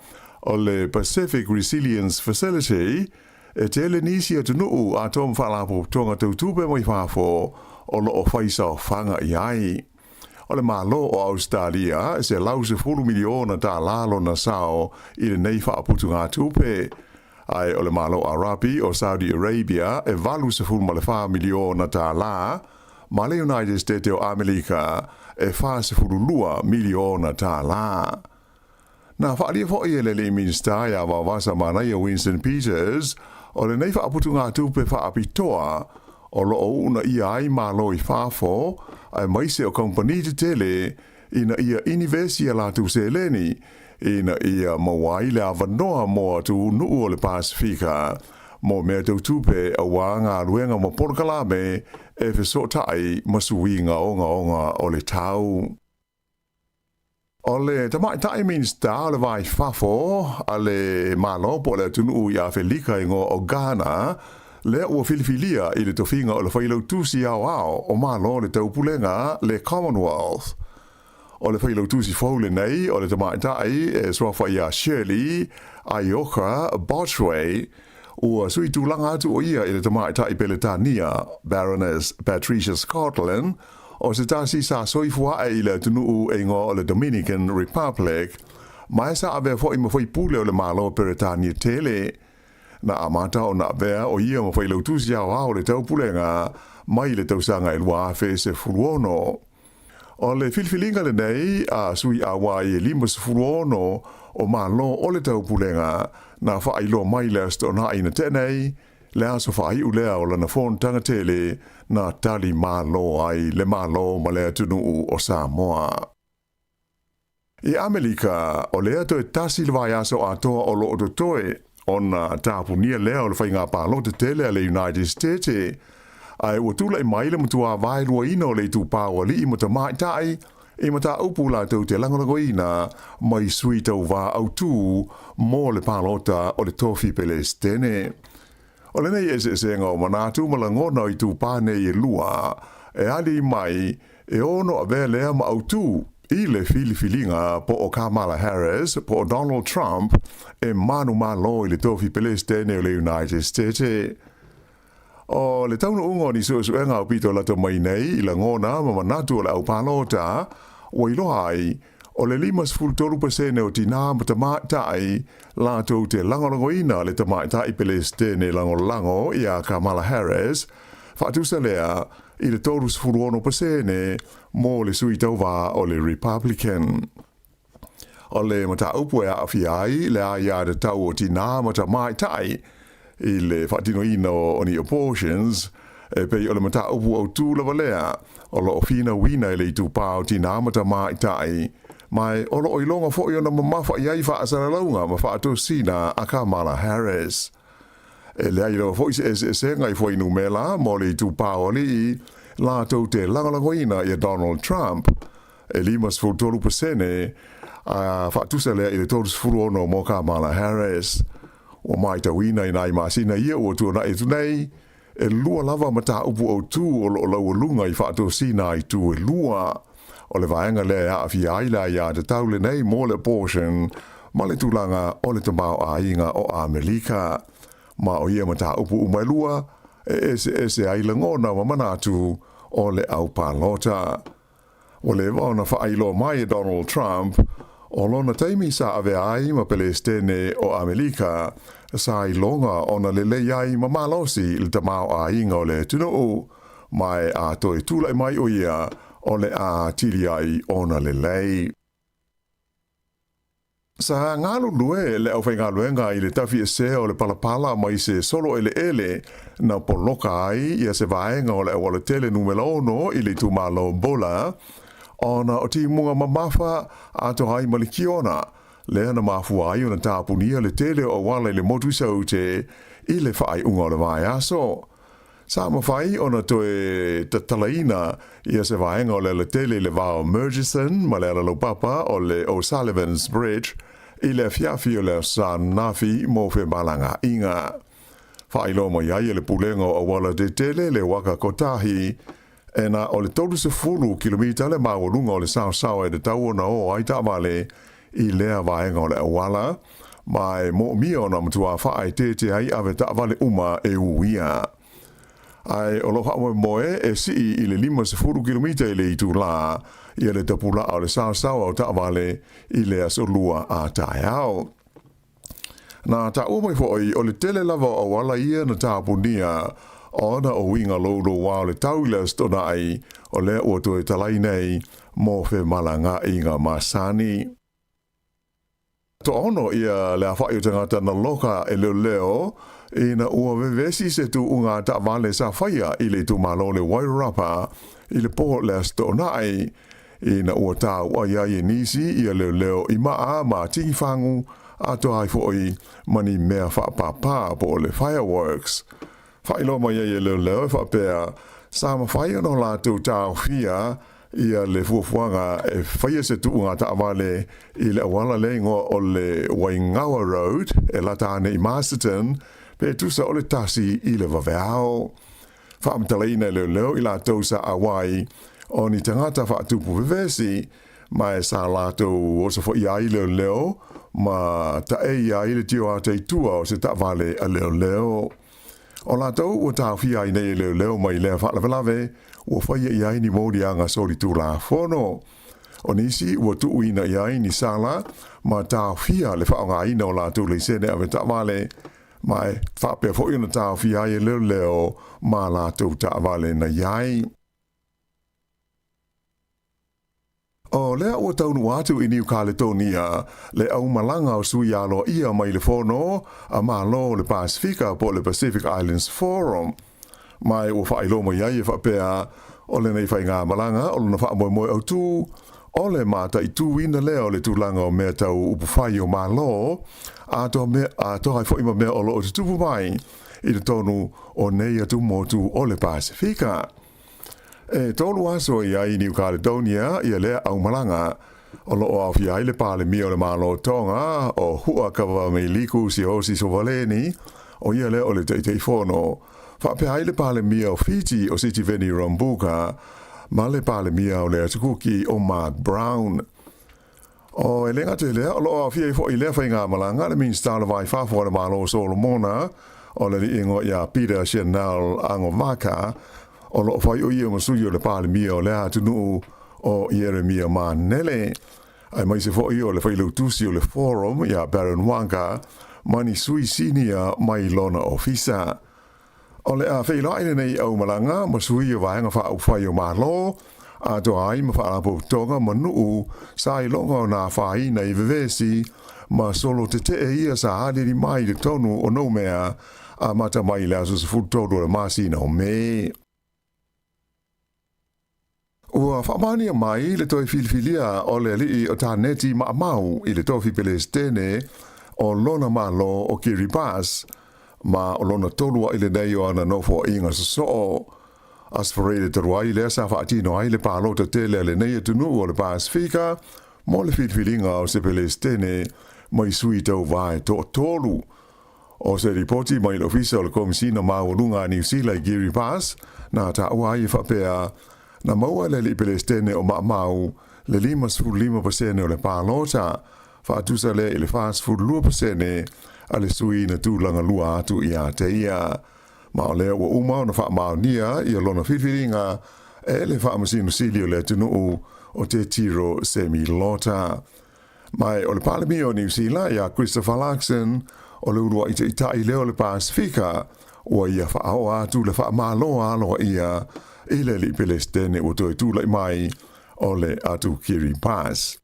o le Pacific Resilience Facility, e tele nisi atunuu atoa ma faalapotopotoga tau tupe mai fafo o lo o fai saofaga i ai. O le Malo o Ausetalia e 110 miliona tālā lona sao i lenei faaputugatupe, ae o le Malo Arapi o Saudi Arabia e 84 miliona tālā, ma le United State o Amelika e 42 miliona tālā. Na faaalia foi e le alii Minisita ia Vaovasa Manaia Winston Peters, o lenei faaputugatupe faapitoa o lo o uunaia ai Malo i fafo aemaise o kamupani tetele ina ia inivesi a latou seleni ina ia maua ai le avanoa mo atunuu o le Pasefika mo mea tau tupe auā galuega ma polokalame e fesootai ma suiga ogaoga o le tau. O le tamaitai Minisita o le Va i Fafo a le Malo po o le atunuu i Afelika e igoa o Ghana, lea ua filifilia i le tofiga o le Failautusi Aoao o Malo o le Taupulega, le Commonwealth. O le Failautusi fou lenei o le tamaitai e suafa ia Shirley Ayorkor Botchwey, ua sui tulaga atu o ia i le tamaitai Peletania, Baroness Patricia Scotland, o se tasi sa soifua ae i le atunuu e igoa o le Dominican Republic, ma e sa avea foi ma faipule o le Malo o Peretania tele. Na amata ona avea o ia ma Failautusi Aoao o le Taupulega mai le tausaga e 2016. O le filifiliga lenei a sui auai e 56 o Malo o le Taupulega na faailoa mai le Aso Toonai na tea nei, le aso faaiu lea o lana fonotaga tele na tali malo ai le Malo ma le atunuu o Samoa. I Amelika, o lea toe tasi le vaiaso atoa o lo o totoe Ona tapunia lea o le faiga palota tele a le United States, ae ua tulai mai le matuā vaeluaina o le itupa o alii ma tamaitai i mataupu latou te lagolagoina mai sui tauvā autū mo le palota o le tofi Pelesitene. O lenei eseesega o manatu ma lagona o itupa nei e lua e ali mai e ono avea lea ma autū i le filifiliga po o Kamala Harris po o Donald Trump e manumalo i le tofi Pelesitene o le United States. O le taunuuga o ni suesuega aupito lata mai nei i lagona ma manatu o le au palota, ua iloa ai, o le 53% o tinā ma tamaitai latou te lagolagoina le tamaitai Pelesitene lagolago iā Kamala Harris, faatusa lea i le 36% mo le sui tauvā o le Republican. O le mataupu e aafia ai le aiatatau o tinā ma tamaitai i le faatinoina o ni abortions, e pei o le mataupu autū lava lea o lo o finauina e le itupa o tinā ma tamaitai, ma o lo o iloga foi ona mamafa i ai faasalalauga ma faatosina a Kamala Harris. E leai lava foi se eseesega i fuainumera mo le itupa o alii latou te lagolagoina ia Donald Trump, e 53% a faatusa lea i le 36 mo Kamala Harris. Ua matauina i nai masina ia ua tuanai atu nei, e lua lava mataupu autū o lo o laualuga i faatosina ai itu e lua. O le vaega lea e aafia ai le aiatatau lenei mo le abortion ma le tulaga o le tamaoaiga o Amelika. Ma o ia mataupu uma e lua e eseese ai lagona ma manatu o le au palota. Ua leva ona faailoa mai e Donald Trump o lona taimi sa avea ai ma Pelesitene o Amelika sa iloga ona lelei ai ma malosi le tamaoaiga o le atunuu, ma e a toe tulai mai o ia o le a atili ai ona lelei. Sa galulue le aufaigaluega i le tafiesea o le palapala mai se solo eleele na poloka ai ia se vaega o le aualatele numera 6 i le itumalo Bola, ona o timuga mamafa atoa ai ma le kiona, lea na mafua ai ona tapunia le tele o auala i le motu i Saute i le faaiuga o le vaiaso. Sa mafai ona toe tatalaina ia se vaega o le alatele i le va o Murchison ma le alalaupapa o le O'Sullivan's Bridge i le afiafi o le Aso Ananafi mo femalagaaiga. Faailoa mai ai e le Pulega o Auala Tetele le waka kotahi e na o le 30 kilomita le maualuga o le saosao e tatau ona o ai taavale i lea vaega o le auala, ma e moomia ona matua faaeteete ai ave taavale uma e uia. Ae o lo faamoemoe e sii i le 50 kilomita i le itulā ia le tapulaa o le saosao au taavale i le aso Lua a taeao. Na taua mai foi o le tele lava o auala ia na tapunia ona o uiga louloua o le tau i le Aso Toonai o lea ua toe talai nei mo femalagaaiga masani. Toaono ia le afa'i o tagata na loka e leoleo ina ua vevesi se tuuga taavale sa faia i le itumalo o le Wairarapa i le po le Aso Toonai ina ua tāuai ai e nisi ia leoleo i maa ma tigifagu atoa ai foi ma ni mea faapāpā po o le fireworks. Faailoa mai ai e leoleo e faapea, sa mafai ona o latou taofia ia le fuafuaga e faia se tuuga taavale i le auala lea igoa o le Waingawa Road e lata ane i Masterton pe tusa o le 1 i le vaveao. Faamatalaina e leoleo i latou sa auai o ni tagata faatupu vevesi, ma e sa latou osofaia ai leoleo ma taei ai le tioata i tua o se taavale a leoleo. O latou ua taofia ai nei e leoleo mai lea faalavelave ua faia i ai ni moliaga solitulafono. O nisi ua tuuina i ai ni sala ma taofia le faaaogaina o latou laisene ave taavale, ma e faapea foi ona taofia ai e leoleo ma latou taavale na i ai. O lea ua taunuu atu i Niu Kaletonia le aumalaga o sui aloaia mai le Fono a Malo o le Pasefika po o le Pacific Islands Forum. Ma ua faailoa mai ai e faapea, o lenei faigamalaga o lona faamoemoe autū, O le mataituina lea o le tulaga o mea tau upufai o Malo, atoa mea, atoa ai foi ma mea o lo o tutupu mai i totonu o nei atumotu o le Pasefika. E tolu aso i ai i New Caledonia ia lea aumalaga, o lo o aofia ai le Palemia o le Malo o Tonga, o Hu'akavameiliku Siaosi Sovaleni, o ia lea o le Taitaifono, faapea ai le Palemia o Fiti o Sitiveni Rabuka ma le Palemia o le Atu Kuki o Mark Brown. O e le gata i lea, o lo o aofia ai foi i lea faigamalaga le Minisita o le Va i Fafo a le Malo o Solomona, o le alii igoa ia Peter Chanel Agovaka, o lo o fai o ia ma sui o le Palemia o lea atunuu o Ieremia Manele, aemaise foi o le failautusi o le Forum ia Baron Waqa ma ni sui sinia mai lona ofisa. O le a feiloai lenei aumalaga ma sui o Vaega Faaupufai o Malo, atoa ai ma faalapotopotoga ma nuu sa iloga o na afaina i vevesi ma solo tetee ia sa aliali mai i totonu o Noumea amata mai i le aso 13 o le masina o Me. Ua faamaonia mai le toe filifilia o le alii o Taneti Maamau i le tofi Pelesitene o lona Malo o Kiribati, ma o lona tolu aʻi lenei o ana nofoaiga sosoo. Aso Faraile talu ai lea sa faatino ai le palota tele a lenei atunuu o le Pasefika mo le filifiliga o se Pelesitene mai sui tauva e toatolu. O se lipoti mai le Ofisa o le Komisina Maualuga a Niu Sila i Kiribati, na taua ai e faapea, na maua e le alii Pelesitene o Maamau le 55% o le palota, faatusa lea i le 42% a le sui na tulaga lua atu ia te ia. Ma o lea ua uma ona faamaonia ia lona filifiliga e le Faamasino Sili o le atunuu o Te Tiro Semi Lota. Ma o le Palemia o Niu Sila ia Christopher Luxon, o le uluai taitai lea o le Pasefika ua ia faaoo atu le faamalo aloaia i le alii Pelesitene ua toe tulai mai o le atu Kiribati.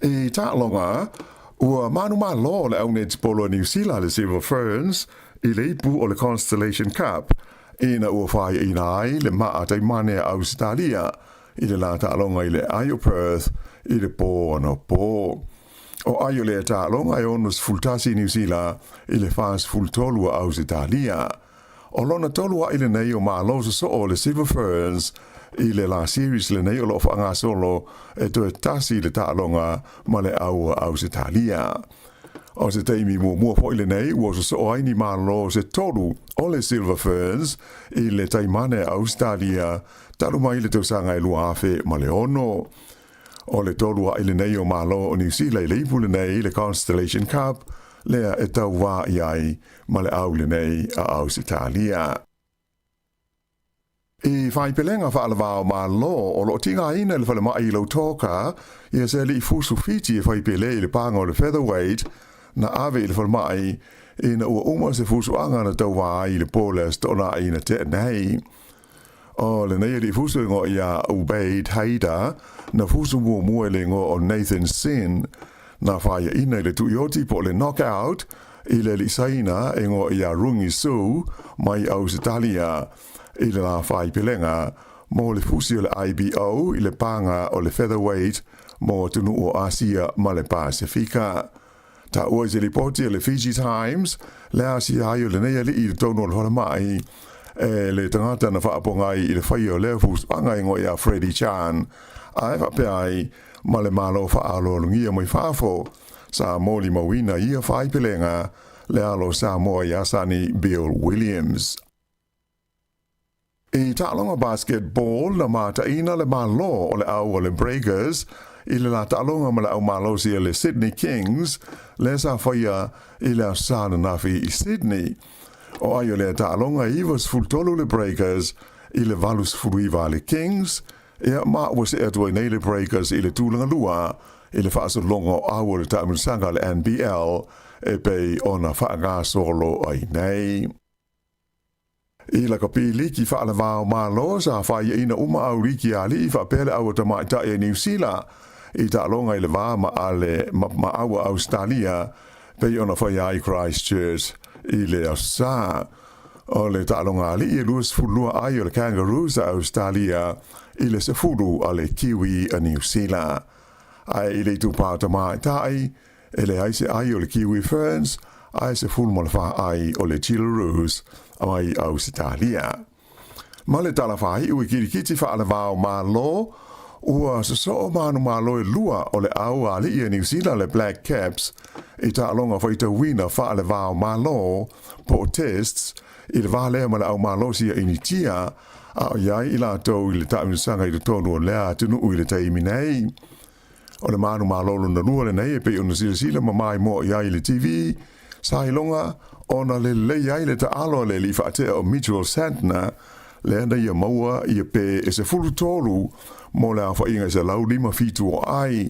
I taaloga, ua manumalo le au netipolo a Niu Sila le Silver Ferns i le ipu o le Constellation Cup ina ua faiaina ai le maa taimane a Ausetalia i le la taaloga i le ai o Perth i le pō anapo. O ai o lea taaloga e 61 Niu Sila i le 43 a Ausetalia. O lona tolu aʻi lenei o malo sosoo o le Silver Ferns i le la series lenei o lo o faagasolo e toe tasi le taaloga ma le au a Ausetalia. O se taimi muamua foi lenei ua sosoo ai ni malo se tolu o le Silver Ferns i le taimane a Ausetalia talu mai le tausaga e 2006. O le tolu aʻi lenei o malo o Niu Sila i le ipu lenei le Constellation Cup lea e tauvā i ai ma le au lenei a Ausetalia. I faipelega faalavao Malo o lo o tigaina i le falemai i Lautoka ia se alii fusu Fiti e faipele i le paga o le featherweight na ave i le falemai ina ua uma se fusuaga na tauvā ai i le po le Aso Toonai na tea nei. O lenei alii fusu e igoa ia Ubaid Haida na fusu muamua i le igoa o Nathan Sin na faiaina i le tuioti po o le knockout i le alii Saina e igoa ia Rungi Su mai Ausetalia i le la faipelega mo le fusi o le IBO i le paga o le featherweight mo atunuu o Asia ma le Pasefika. Taua i se lipoti a le Fiji Times le asia ai o lenei alii i totonu o le falemai e le tagata na faapoga ai i le faia o lea fusuaga igoa ia Freddie Chan, ae faapea ai ma le Malo faaaloalogia mai fafo sa molimauina ia faipelega le alo o Samoa ia Sonny Bill Williams. I taaloga basketball, na mataina le Malo o le au a le Breakers i le la taaloga ma le au malosi a le Sydney Kings lea sa faia i le Aso Sa ananafi i Sydney. O ai o lea taaloga e 93 le Breakers i le 89 a le Kings, ia ma ua see atu ai nei le Breakers i le tulaga lua i le faasologa o au o le taamilosaga a le NBL e pei ona faagasolo ai nei. I lakapi liki faalevao Malo sa faiaina uma au liki a alii faapea le au a tamaitai a Niu Sila i taaloga i le va ma ale ma ma au a Ausetalia pei ona faia ai Christchurch i le Aso Sa. O le taaloga alii e 22 ai o le Kangaroos a Ausetalia i le 10 a le Kiwi a Niu Sila. Ae i le itupa o tamaitai, e leai se ai o le Kiwi Ferns, ae 14 ai o le Jillaroos mai Ausetalia. Ma le tala faaiu i kirikiti faalevao Malo, ua sosoo manumalo e lua o le au a alii a Niu Sila le Black Caps i taaloga faitauina faalevao Malo po o Tests i le va lea ma le au malosi a Initia a o i ai i latou i le taamilosaga i totonu o lea atunuu i le taimi nei. O le manumalo lona lua lenei e pei ona silasila ma maimoa i ai i le TV, sa iloga ona lelei ai le taalo a le alii faatea o Mitchell Santner, lea na ia maua ia pe e 13 mo le aofaiga e 157 o ai,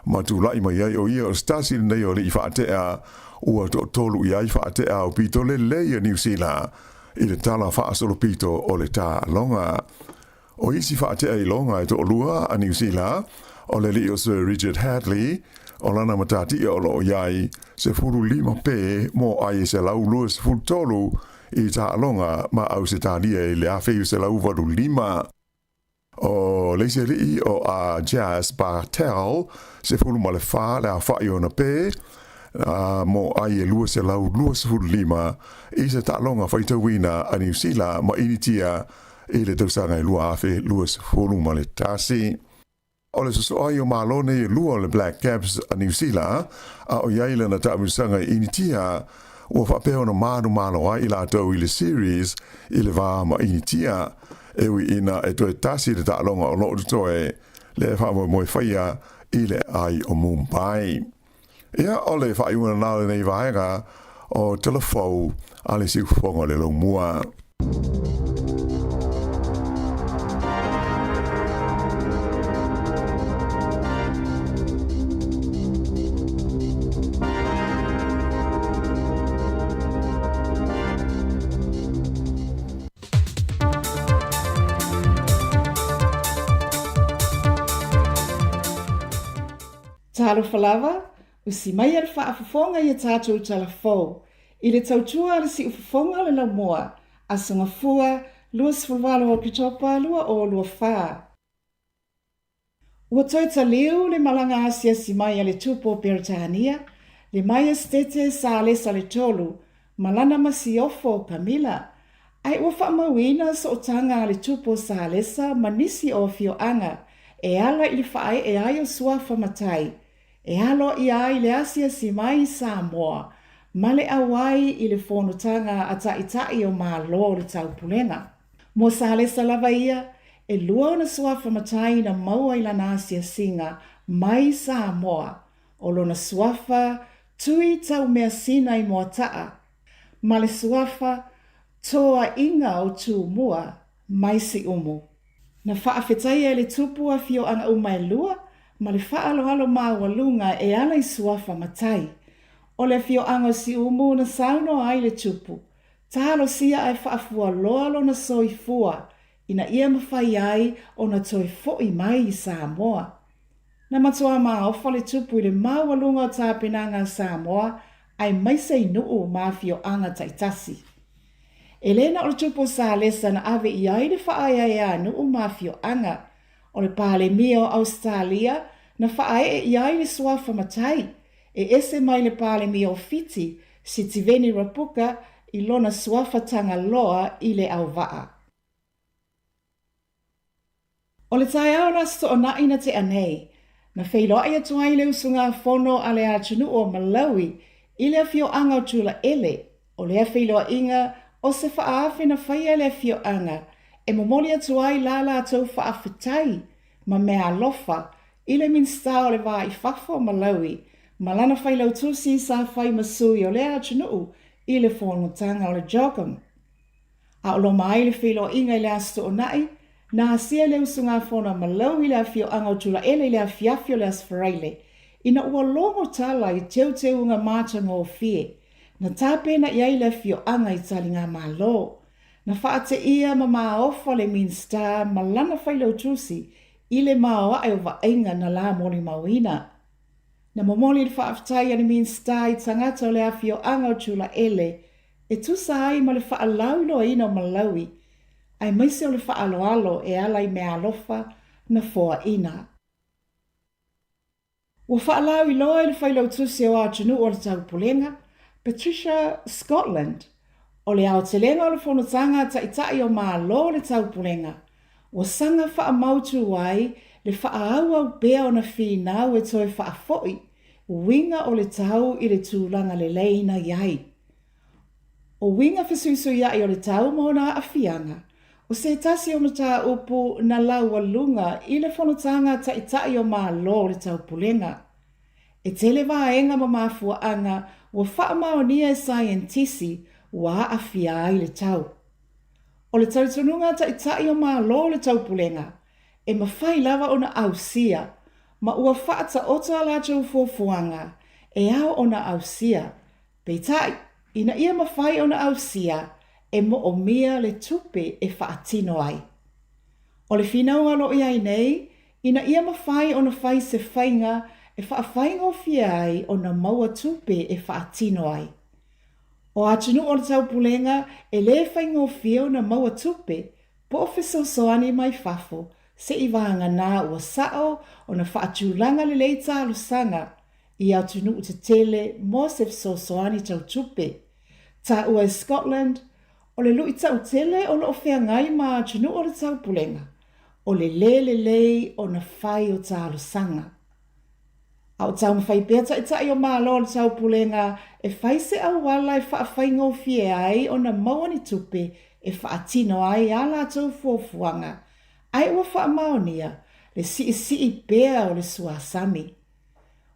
ma tulai mai ai o ia o se tasi lenei o alii faatea ua toatolu i ai faatea aupito lelei a Niu Sila i le tala faasolopito o le taaloga. O isi faatea iloga e toalua a Niu Sila, o le alii o Sir Richard Hadlee, o lana matatia o lo o i ai 15 pe mo ai e 123 i taaloga ma Ausetalia i le 1985. O le isi alii o a Jazz Bartel, 14 le aofai ona pe, mo ai e 225 i se taaloga faitauina a Niu Sila ma Initia i le tausaga e 2021. O le sosoo ai o Malo nei e lua o le Black Caps a Niu Sila, a o i ai lana taamilosaga i Initia, ua faapea ona manumalo ai i latou i le series i le va ma Initia, e ui ina e toe tasi le taaloga o lo o totoe le faamoemoe faia i le ai o Mumbai. Ia, o le faaiuga lena o lenei vaega o Tala Fou a le Siufofoga o le Laumua. Talofa lava, usi mai a le faafofoga i a tatou tala fou, i le tautua a le siufofoga o le laumua, Aso Gafua, 28 Oketopa 2024. Ua toe taliu le malaga asiasi mai a le Tupu o Peretania, le Maiesetete Salesa le Tolu, ma lana masiofo Kamila, ae ua faamauina sootaga a le Tupu o Salesa ma nisi o afioaga e ala i le faaee ai o suafa matai e aloaia ai le asiasi mai i Samoa ma le auai i le fonotaga a Taitai o Malo o le Taupulega. Mo Salesa lava ia, e lua ona suafa matai na maua i lana asiasiga mai Samoa, o lona suafa Tui Taumeasina i Moataa, ma le suafa Toaiga o Tumua mai Siumu. Na faafetaia e le Tupu afioaga uma e lua ma le faaaloalo maualuga e ala i suafa matai. O le afioaga o Siumu na saunoa ai le Tupu, talosia ae faafualoa lona soifua ina ia mafai ai ona toe foi mai i Samoa. Na matua maofa le Tupu i le maualuga o tapenaga a Samoa aemaise i nuu ma afioaga taitasi. E le na o le Tupu o Salesa na ave i ai le faaeaea a nuu ma afioaga. O le Palemia o Ausetalia na faaee i ai le suafa matai, e ese mai le Palemia o Fiti, Sitiveni Rabuka, i lona suafa Tagaloa i le auvaa. O le taeao o le Aso Toonai na tea nei, na feiloai atu ai le usugafono a le atunuu o Malawi i le afioaga o Tulaele, o lea feiloaiga o se faaafe na faia e le afioaga e momoli atu ai la latou faafetai ma meaalofa i le Minisita o le Va i Fafo o Malawi ma lana failautusi sa fai ma sui o lea atunuu i le fonotaga o le CHOGM. A o loma ai le feiloaiga i le Aso Toonai, na asia le usugafono a Malawi i le afioaga o Tulaele i le afiafi o le Aso Faraile, ina ua logo tala i teuteuga matagofie na tapena i ai le afioaga i taligamalo. Na faateia ma maofa le Minisita ma lana failautusi i le maoae o vaaiga na la molimauina. Na momoli le faafetai a le Minisita i tagata o le afioaga o Tulaele. e tusa ai ma le faalauiloaina o Malawi aemaise o le faaaloalo e ala i meaalofa na foaina. Ua faalauiloa e le Failautusi o Atunuu o le Taupulega, Patricia Scotland, o le aotelega o le Fonotaga a Taitai o Malo o le Taupulega, ua saga faamautu ai le faaauau pea ona finau e toe faafoi uiga o le tau i le tulaga lelei na i ai. O uiga fesuisuiaʻi o le tau ma ona aafiaga, o se tasi o mataupu na laualuga i le Fonotaga a Taitai o Malo o le Taupulega. E tele vaega ma mafuaaga ua faamaonia e saienitisi ua aafia ai le tau. O le talitonuga a Taitai o Malo o le Taupulega, e mafai lava ona ausia, ma ua faataoto a latou fuafuaga e ao ona ausia. Peitai, ina ia mafai ona ausia, e moomia le tupe e faatino ai. O le finauga o lo o i ai nei, ina ia mafai ona fai se faiga e faafaigofie ai ona maua tupe e faatino ai. O atunuu o le taupulega e lē faigofie ona maua tupe po o fesoasoani mai fafo seivagana ua sao ona faatulaga lelei talosaga i atunuu tetele mo se fesoasoani tau tupe. Taua e Scotland, o le luitau tele o lo o feagai ma atunuu o le taupulega, o le lē lelei ona fai o talosaga. A o taumafai pea Taitai o Malo o le Taupulega e fai se auala e faafaigofie ai ona maua ni tupe e faatino ai a latou fuafuaga, ae ua faamaonia le siisii pea o le suasami.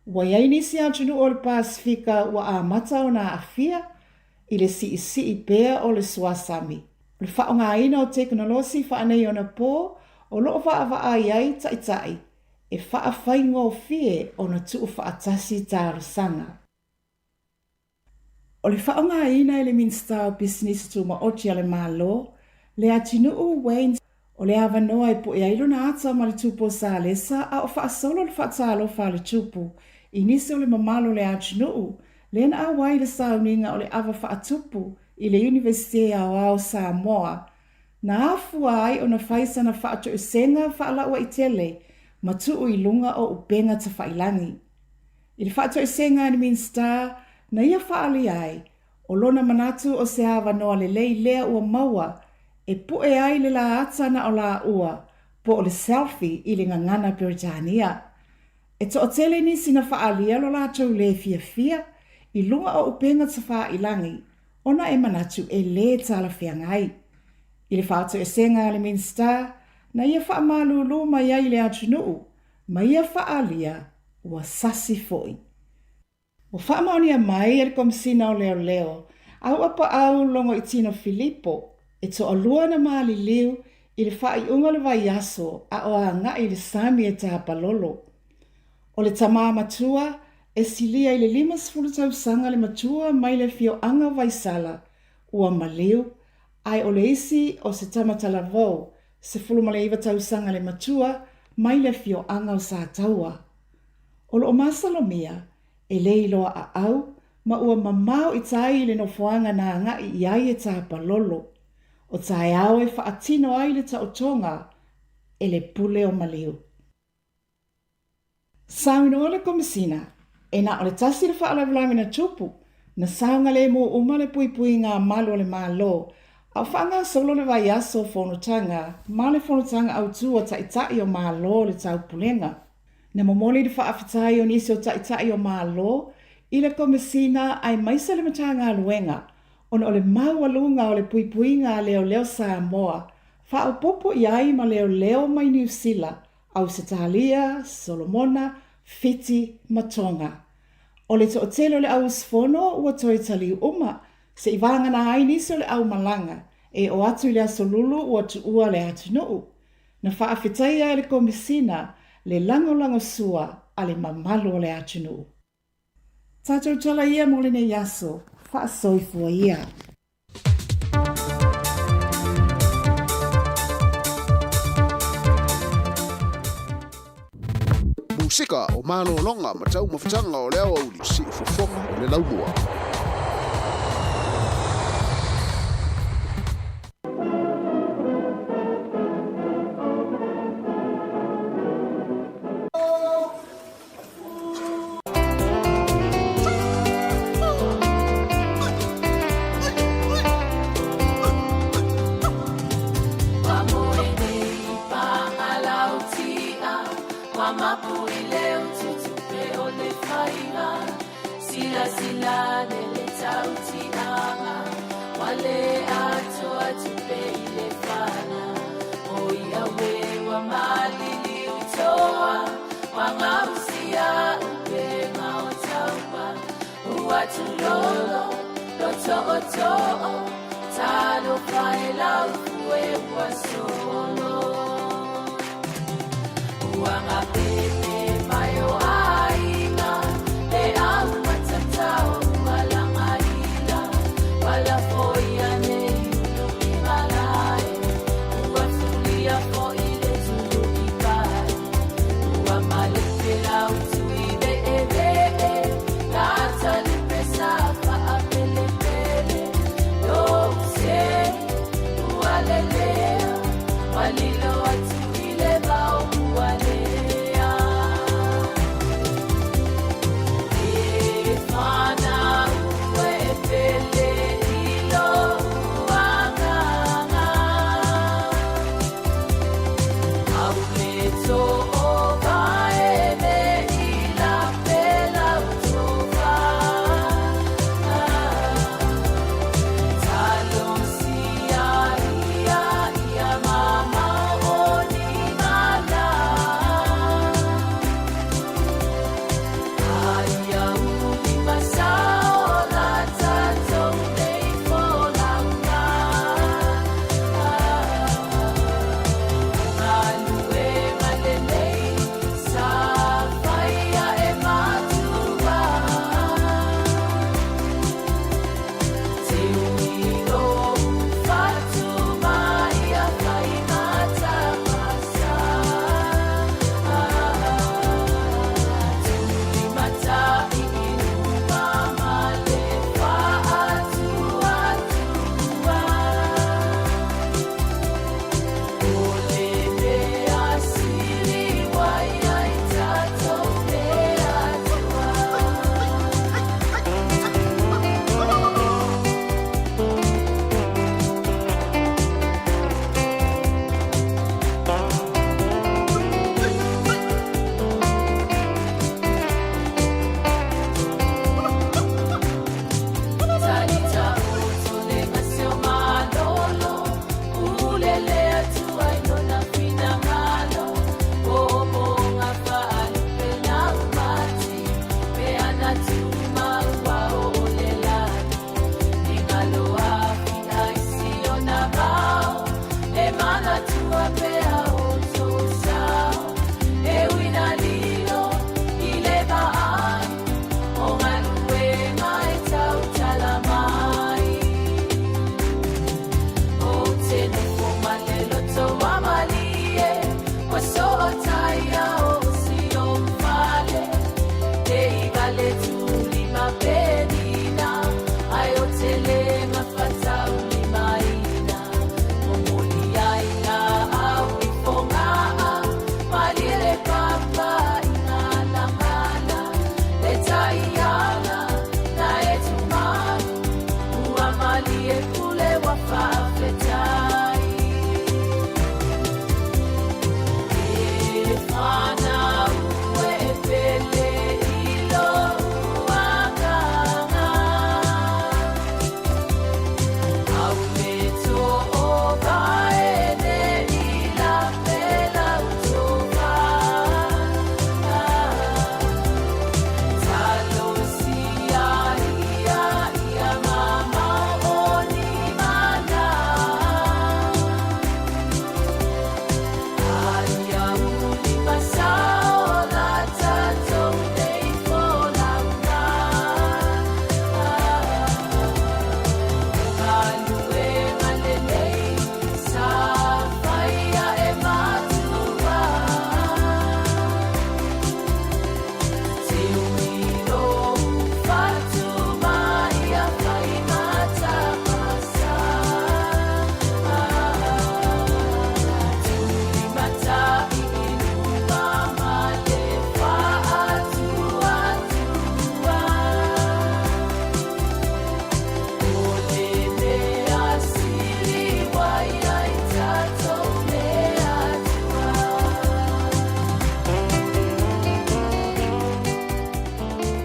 Ua i ai nisi atunuu o le Pasefika ua amata ona aafia i le siisii pea o le suasami. O le faaaogaina o tekonolosi faaneionapo o lo o vaavaai ai Taitai e faafaigofie ona tuufaatasi talosaga. O le faaaogaina e le Minisita o Pisinisi Tumaoti a le Malo, Leatinuu Wayne, o le avanoa e po'e ai lona ata ma le tupu o Salesa a o faasolo le faatalofa a le tupu i nisi o le mamalu o le atunuu lea na auai i le sauniga o le ava faatupu i le Iunivesite Aoao Samoa na afua ai ona fai sana faatoesega faalauaitele ma tuu i luga o upega tafailagi. I le faatoesega a le Minisita na ia faaalia ai, o lona manatu o se avanoa lelei lea ua maua e puʻe ai le lā ata na o lāua po o le selfie i le gagana Peretania. E toatele nisi na faaalia lo latou lē fiafia i luga o upega tafailagi ona e manatu e lē talafeagai. I le faatoesega a le Minisita, na ia faamalūlū mai ai i le atunuu ma ia faaalia ua sasi foi. Ua faamaonia mai e le Komesina o Leoleo Auapaau Logoitino Filipo e toalua na maliliu i le faaiuga o le vaiaso a o agai i le sami e tapalolo. O le tamā matua e silia i le 50 tausaga le matua mai le afioaga o Vaisala ua maliu, ae o le isi o se tama talavou, 19 tausaga le matua mai le afioaga o Sataua. O lo o masalomia, e lē iloa aau ma ua mamao i tai i le nofoaga na agai i ai e tapalolo. O taeao e faatino ai le taotoga e le pule o maliu. Saunoa le Komesina, e na o le tasi le faalavelave na tupu, na saogalemu uma le puipuiga a malu o le Malo, a o faagasolo le vaiaso o fonotaga ma le fonotaga autū a Taitai o Malo o le Taupulega. Na momoli le faafetai o nisi o Taitai o Malo i le Komesina aemaise le Matagaluega ona o le maualuga o le puipuiga a leoleo Samoa faaopoopo i ai ma leoleo mai Niu Sila, Ausetalia, Solomona, Fiti ma Tonga. O le toatele o le au usufono ua toe taliu uma, seivagana ai nisi o le au malaga e oo atu i le Aso Lulu ua tuua le atunuu. Na faafetaia e le Komesina le lagolagosua a le mamalu o le atunuu. Tatou tala ia mo lenei aso, faasoifua ia. Musika o malologa ma taumafataga o le aoauli, siufofoga o le laumua. Mapu i le ututupe o le faiga Silasila ane le tautiaga Ua le atoa tupe i le fana O ia ue ua maliliu toa Ua gausia upega o taua Ua tulolo loto otoo Talofa e laufue ua solo Ua gapepe mai o aiga Le au matatao ua lagaila Palafoia nei ulu i malae Ua tulia foi le tulu i pai Ua malepe lau tui veevee Lata lipe sa faapelepele Lou sei ua lelea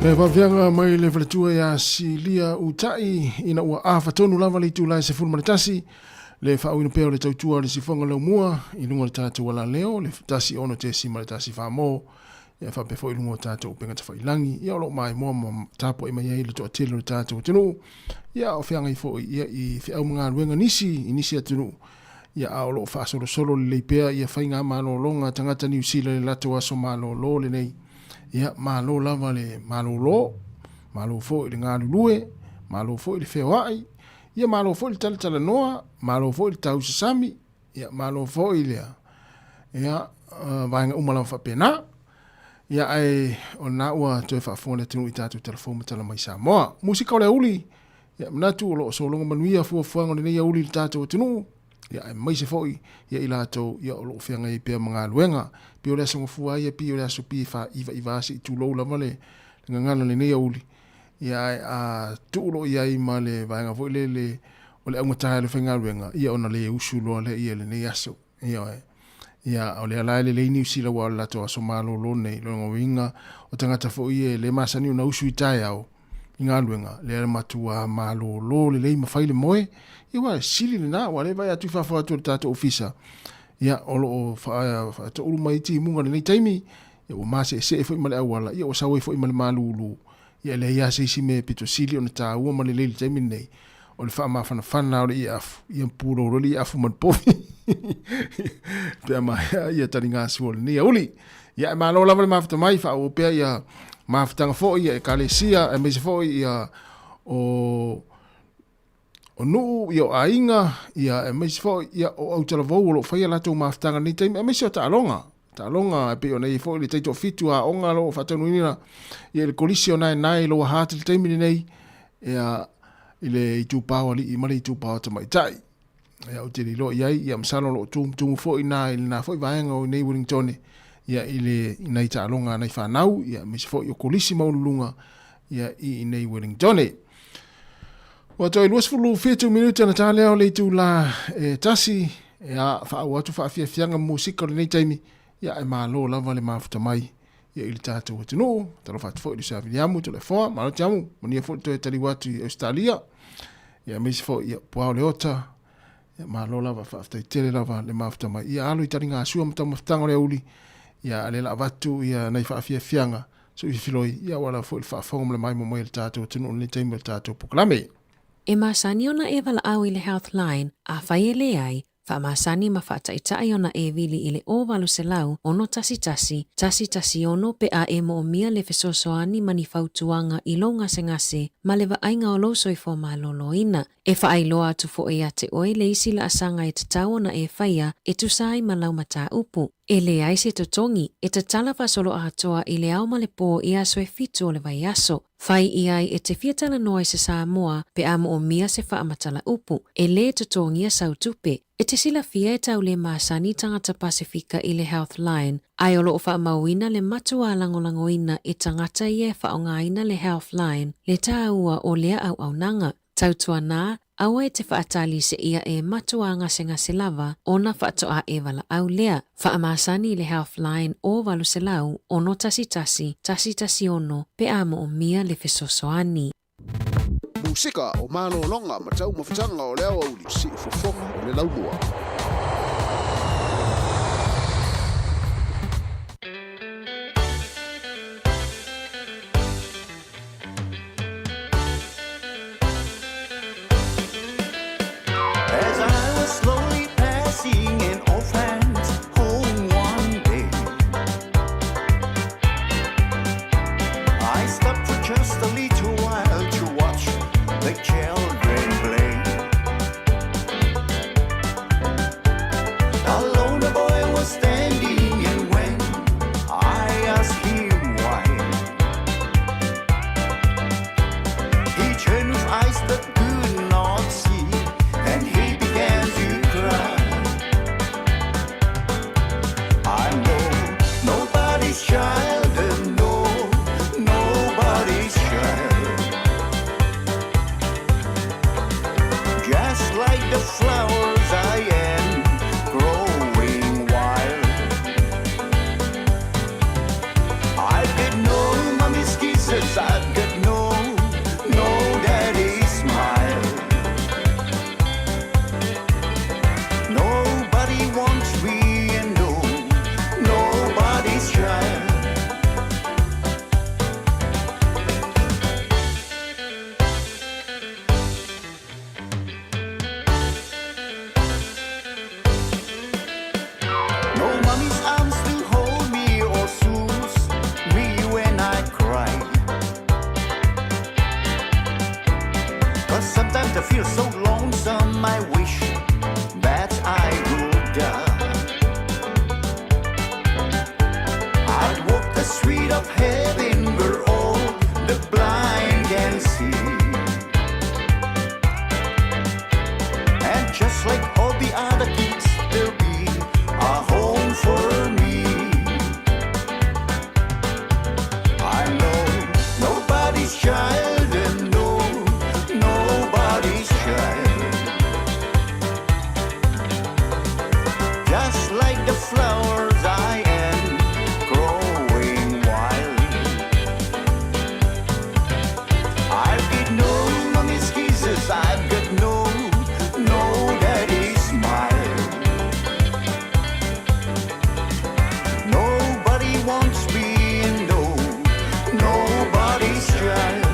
E vaaviaga mai le faletua iā Silia Utaʻi ina ua afatonu lava le itula e 11 le faaauina pea o le tautua a le sifoga laumua i luga o le tatou alaleo le 16.1 mo ia faapea foi i luga o tatou upega tafailagi ia o lo o maimoa ma tapuai mai ai le toatele o le tatou atunuu ia o feagai foi ia i feau ma galuega nisi i nisi atunuu ia a o lo o faasolosolo lelei pea ia faiga malologa a tagata Niu Sila i le latou aso malolo lenei. Ia malo lava le malolo, malo foi le galulue, malo foi le feoai, ia malo foi le talatalanoa, malo foi le tausasami, ia malo foi le ia vaega uma lava faapena. Ia ae o lena ua toe faafofoga le atunuu i tatou talafou ma tala mai Samoa. Musika o le auli, Ia, manatu o lo o sologa manuia fuafuaga o lenei auli i le tatou atunuu, ia, aemaise foi ia i latou ia o lo o feagai ai pea ma galuega. Pei o le aso gafua ia, pei o le aso pei e faaiva se i tulou lava le gagana o lenei auli, ia, ae a tuu loa i ai ma le vaega foi lele o le augata o le faigaluega, ia ona le usu loa lea i lenei aso. Ioe. Ia, o lea la e lelei Niu Sila aua o le latou aso malolo nei. Lona uiga, o tagata foi ia e le masani ona usu i taeao i galuega, lea e matua malolo lelei ma fai le moe. Ia aua e sili lena, aua o lea e vaai atu i fafo atu o le tatou ofisa, ia, o lo o faatoulu mai timuga i lenei taimi, ia ua maseesee foi ma le auala, ia ua sau ai foi ma le malulu. Ia e leai lava se isi mea e pito sili ona taua ma lelei i le taimi lenei, o le faamafanafana o le ieafu, ia pulou loa le ieafu ma le povi pe a maea ia taligasua o lenei auli. Ia e malo lava le mafuta mai, faaauau pea ia mafutaga foi ia ekalesia, aemaise foi ia o o nuu, ia o aiga, ia aemaise foi ia o autalavou o lo o faia latou mafutaga i lenei taimi, aemaise o taaloga. Taaloga e pei ona i ai foi le taitoafitu aoga o lo o faataunuuina ia i le Kolisi o Naenae i Lower Hutt i le taimi lenei, ia, i le itupa o alii ma le itupa o tamaitai. Ia, ou te le iloa i ai, ia, masalo o lo o tumutumu foi i ina i lena foi vaega o inei Wellingtone, ia, i le, i nai taaloga a nai fanau, ia, aemaise foi o kolisi maualuluga, ia, i inei Wellingtone. Ua toe 27 minute ona ta lea o le itula e tasi, ia, faaauau atu faafiafiaga ma musika o lenei taimi, ia, e malo lava le mafuta mai ia i le tatou atunuu. Talofa atu foi i Lusa Viliamu Toleafoa, malo Tiamu, manuia foi le toe taliu atu i Ausetalia, ia, aemaise foi ia Puao Leota, ia, malo lava, faafetai tele lava le mafuta mai. Ia alo i taligasua ma taumafataga o le auli, ia, a o lea la avatu ia nai faafiafiaga se i filifiloi, ia aua lava foi le faafofoga ma le maimoa mai a le tatou atunuu i lenei taimi o le tatou polokalame. E masani ona e valaau i le Healthline, afai e leai, faamasani ma faataitai ona e vili i le 0800 611 116 pe a e moomia le fesoasoani ma ni fautuaga i lou gasegase ma le vaaiga o lou soifua maloloina. E faailoa atu foi ia te oe le isi laasaga e tatau ona e faia e tusa ai ma lau mataupu. E leai se totogi, e tatala faasoloatoa i le ao ma le pō i aso e fitu o le vaiaso. Fai i ai e te fia talanoa i se Samoa pe a moomia se faamatala upu, e lē totogia sau tupe. E te silafia e tau lē masani tagata Pasefika i le Healthline, ae o lo o faamauina le matua lagolagoina e tagata ia e faaaogaina le Healthline le tāua o lea auaunaga. Tautuanā, aua e te faatali seia e matua gasegase lava ona faatoa e valaau lea. Faamasani i le Healthline o 800 611 116 pe a moomia le fesoasoani. Musika o malologa ma taumafataga o le aoauli siufofoga o le laumua. As I was slowly passing an orphan's home one day, I stopped for just a little while to watch the children play. Alone the boy was standing, and when I asked him why, He turned with eyes that could not see, and he began to cry. Just like the flowers I am growing wild. I've got no mommy's kisses, I've got no daddy's smile. Nobody wants me and no, nobody's child.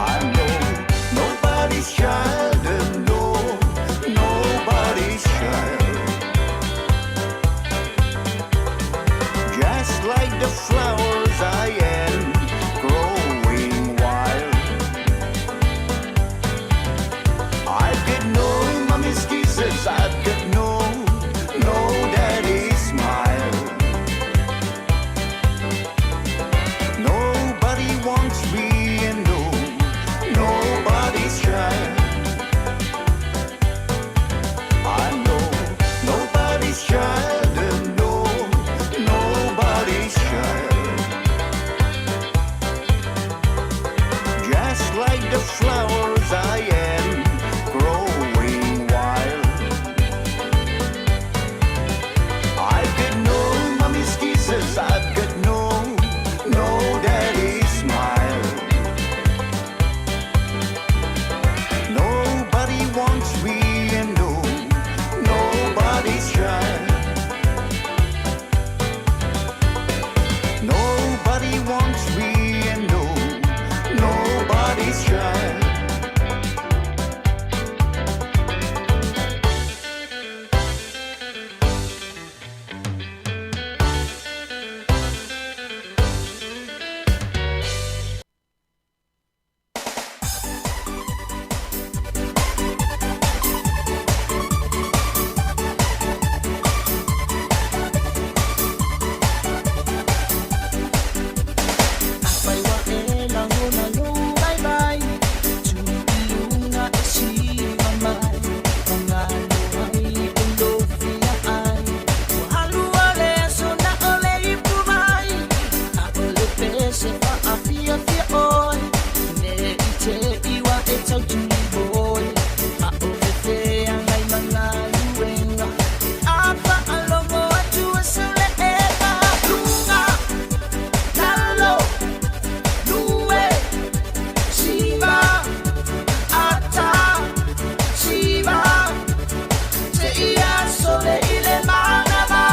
I'm no nobody's child and no nobody's child. Just like the flowers I am growing wild. I've got no mommy's kisses, I've got no daddy's smile. Nobody wants me and no, nobody's child. I'm no nobody's child and no, nobody's child. Just like the flowers I am growing wild. I've got no mommy's kisses, I've got no daddy's smile. Nobody wants me and no, nobody's child. Nobody wants me and no, nobody's child. Afai ua e lagona lou vaivai, tuuiluga e siva mai, fagalo ai e lou fia ai. Ua alu o le aso na o le ipu mai, a o le pese faafiafia oe, ne i te iwa e tautuli oe, a o fefeagai ma galuega, a faalogo atu e sauleʻega. Luga, lalo, lue, siva, ata, siva, seia sole i le manava.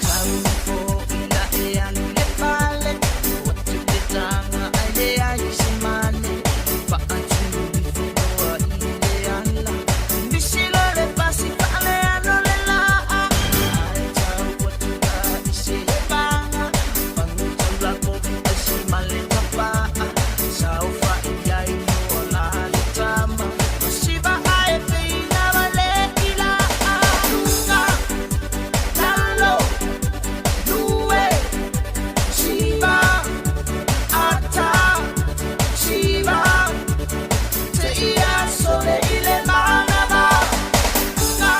Tau foʻi la e alu i le fale, o atu le taga ae leai se male, faatulifo loa i le ala, misi lo le pasi faaleano le laa, ae tau atu la i se paga, fagutaulakovi ai si male tapaa, saofaʻi ai loa la le tama, masiva ae feina vale i laa. Luga, lalo, lue, siva, ata, siva, seia sole i le manava. Luga,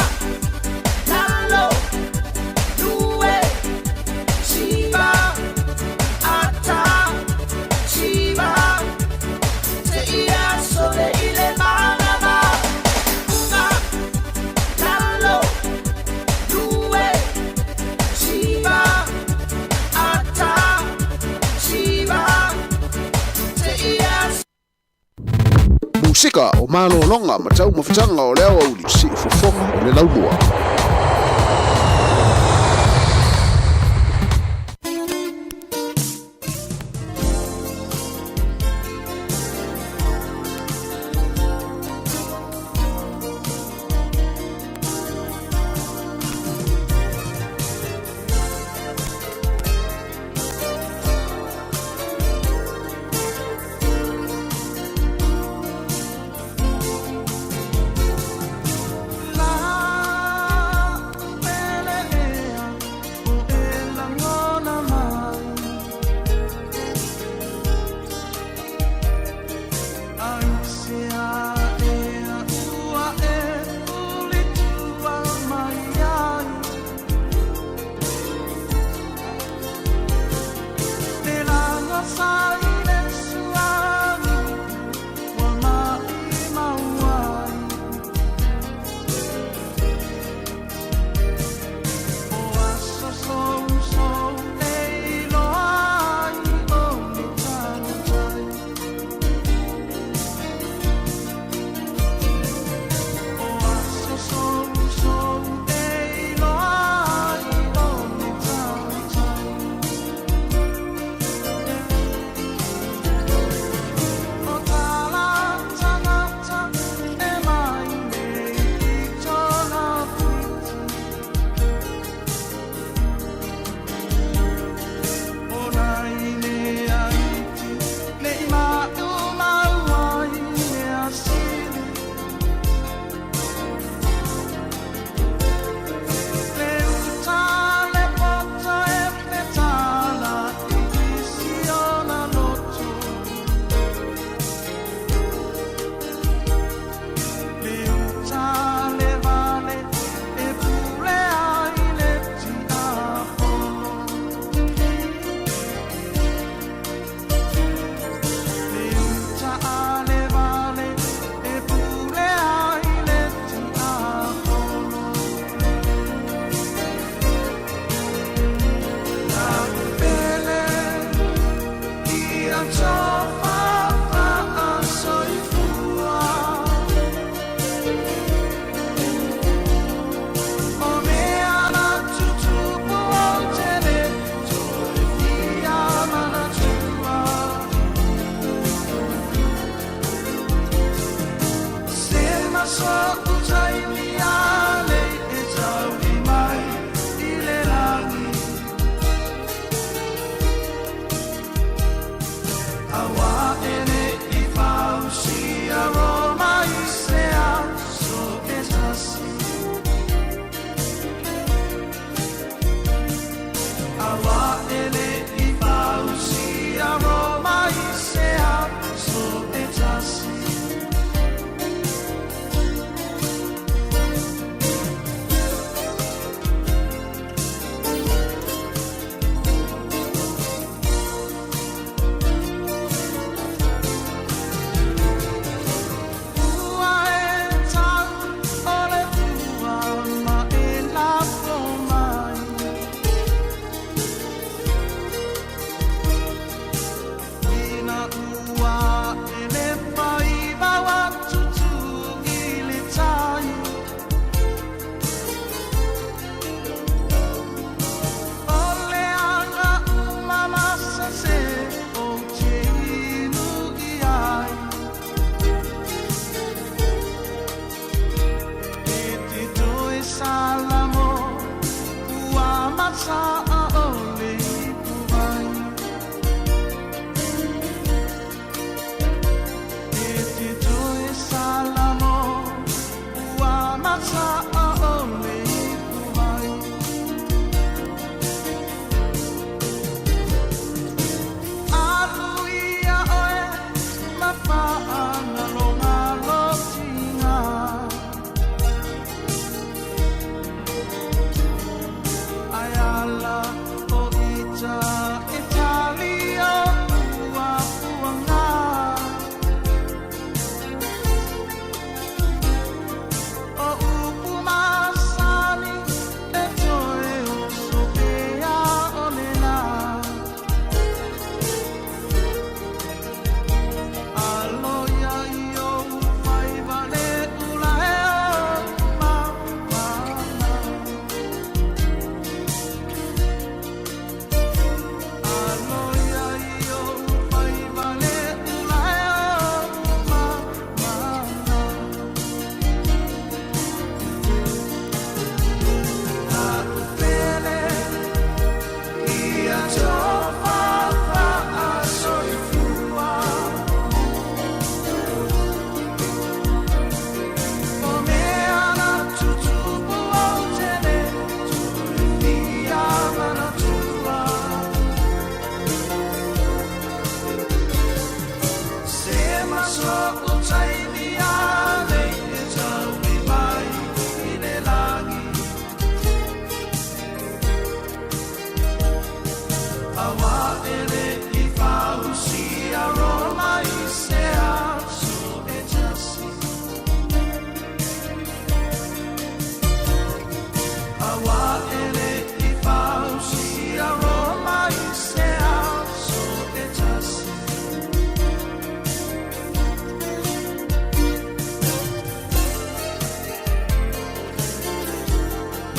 lalo, lue, siva, ata, siva, seia sole i le manava. Luga, lalo, lue, siva, ata, siva, seia. Musika o malōloga ma taumafataga o le aoauli siufofoga o le laumua.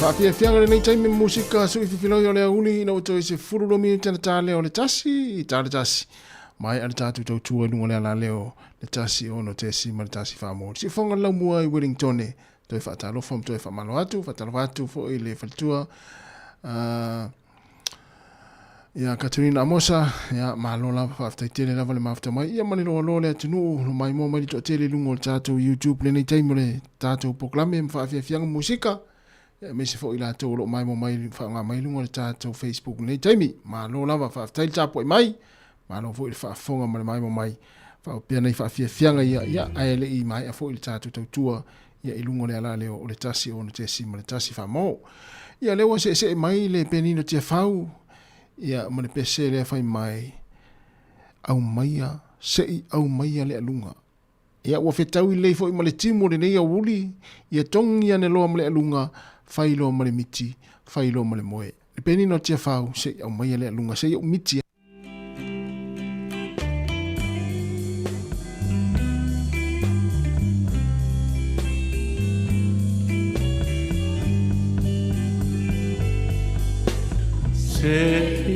Faafiafiaga lenei taimi musika sui fifiloi o le auli ina ua toe se fulu lomi i tana tāleo le tasi i tāle tasi. Mai a le tātou tautua i lunga le ala leo le 1 6.1 whaamō. Si whonga lau mua i Wellington toe whaatalofa ma toe whaamalo atu, whaatalofa atu fo i le faletua. Ia Katerina Amosa, ia malo lava faafetai tele lava le mafuta mai. Ia ma le loaloa le atunuu, lo maimoa mai le toatele i luga o le tatou YouTube lenei taimi o le tatou polokalame ma faafiafiaga musika. Ia aemaise foi i latou o lo o maimoa mai faaaoga mai luga o le tatou Facebook lenei taimi. Malo lava faafetai le tapuai mai. Malo foi le faafofoga ma le maimoa mai. Faaopea nei faafiafiaga ia, ia ae le i maea foi le tatou tautua ia i luga o le ala lea o le 1 6.1 faamao. Ia lea ua seesee mai le Penina Tiafau ia ma le pese lea fai mai aumaia se i aumaia le aluga. Ia ua fetaui lelei foi ma le timu o lenei aoauli, ia togi ane loa ma le aluga, fai loa ma le miti, fai loa ma le moe. Le Penina o Tiafau se i aumaia le aluga se i ou miti. Se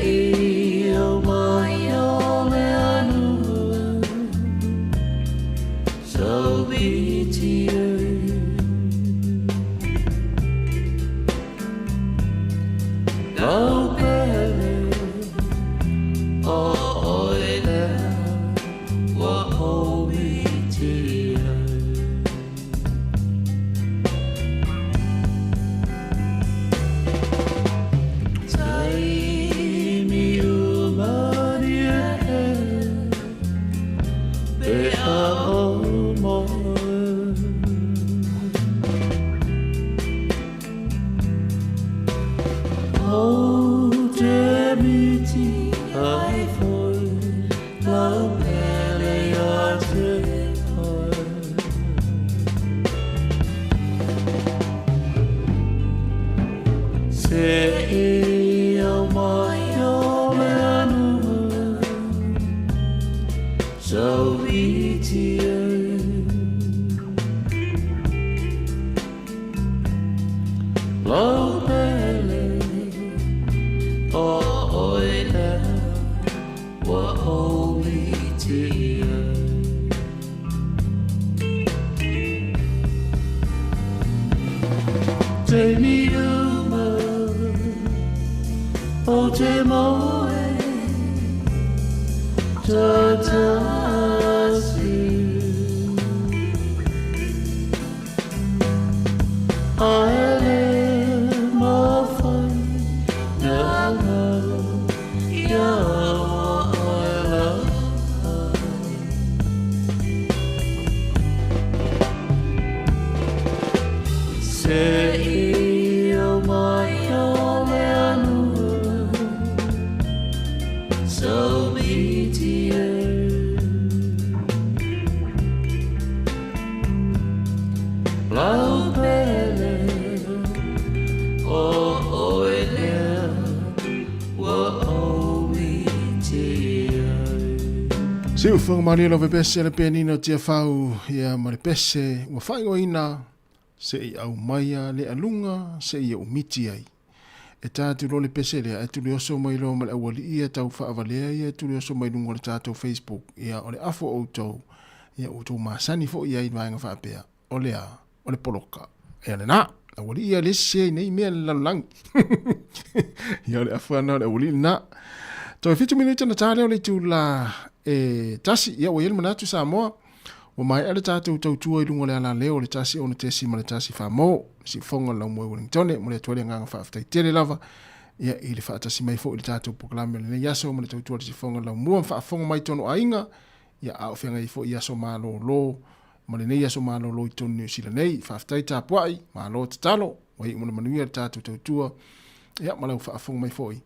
i au mai o le i au mai o le anua So iti e Lau pele o oe lea Ua o miti e Te mi uma o te moe Tatasi Ae le mawhai Nā ngau ia oe la Se i au mai o le anua So miti e Lau pele o oe lea Ua o miti e Si ufunga malie lo pese le penino tia fau ia ma le pese ua faaigoaina se i au maia le aluga se i umiti ai. E tātu lo le pese lea, e tuli oso mai loa ma le aualii ia tau faavalea ia e tuli oso mai luga o le tātou Facebook. Ia o le afo o outou, ia outou masani foʻi ai i vaega faapea. O le a, o le poloka. Ia lenā, aualii ia le sese nei mea le lalolagi. Ia o le afu ana o le aualii lenā. Toe 7 minute na tā lea o le itula e 1. Ia ua i ai le manatu Samoa. Ua maea le tātou tautua i luga o le alaleo o le 1 6.1 famo. Siufoga o le Laumua i Wellingtone. Mo le atu ai le agaga faafetai tele lava. Ia i le faatasi mai foi i le tātou polokalame o lenei aso ma le tautua o le siufoga o le Laumua ma faafofoga mai tonu aiga. Ia a o feagai foi i aso malōlō ma lenei aso malōlō i totonu o Niu Sila nei. Faafetai tapuai, malo tatalo. Ua iu ma le manuia le tātou tautua. Ia ma lau faafofoga mai foi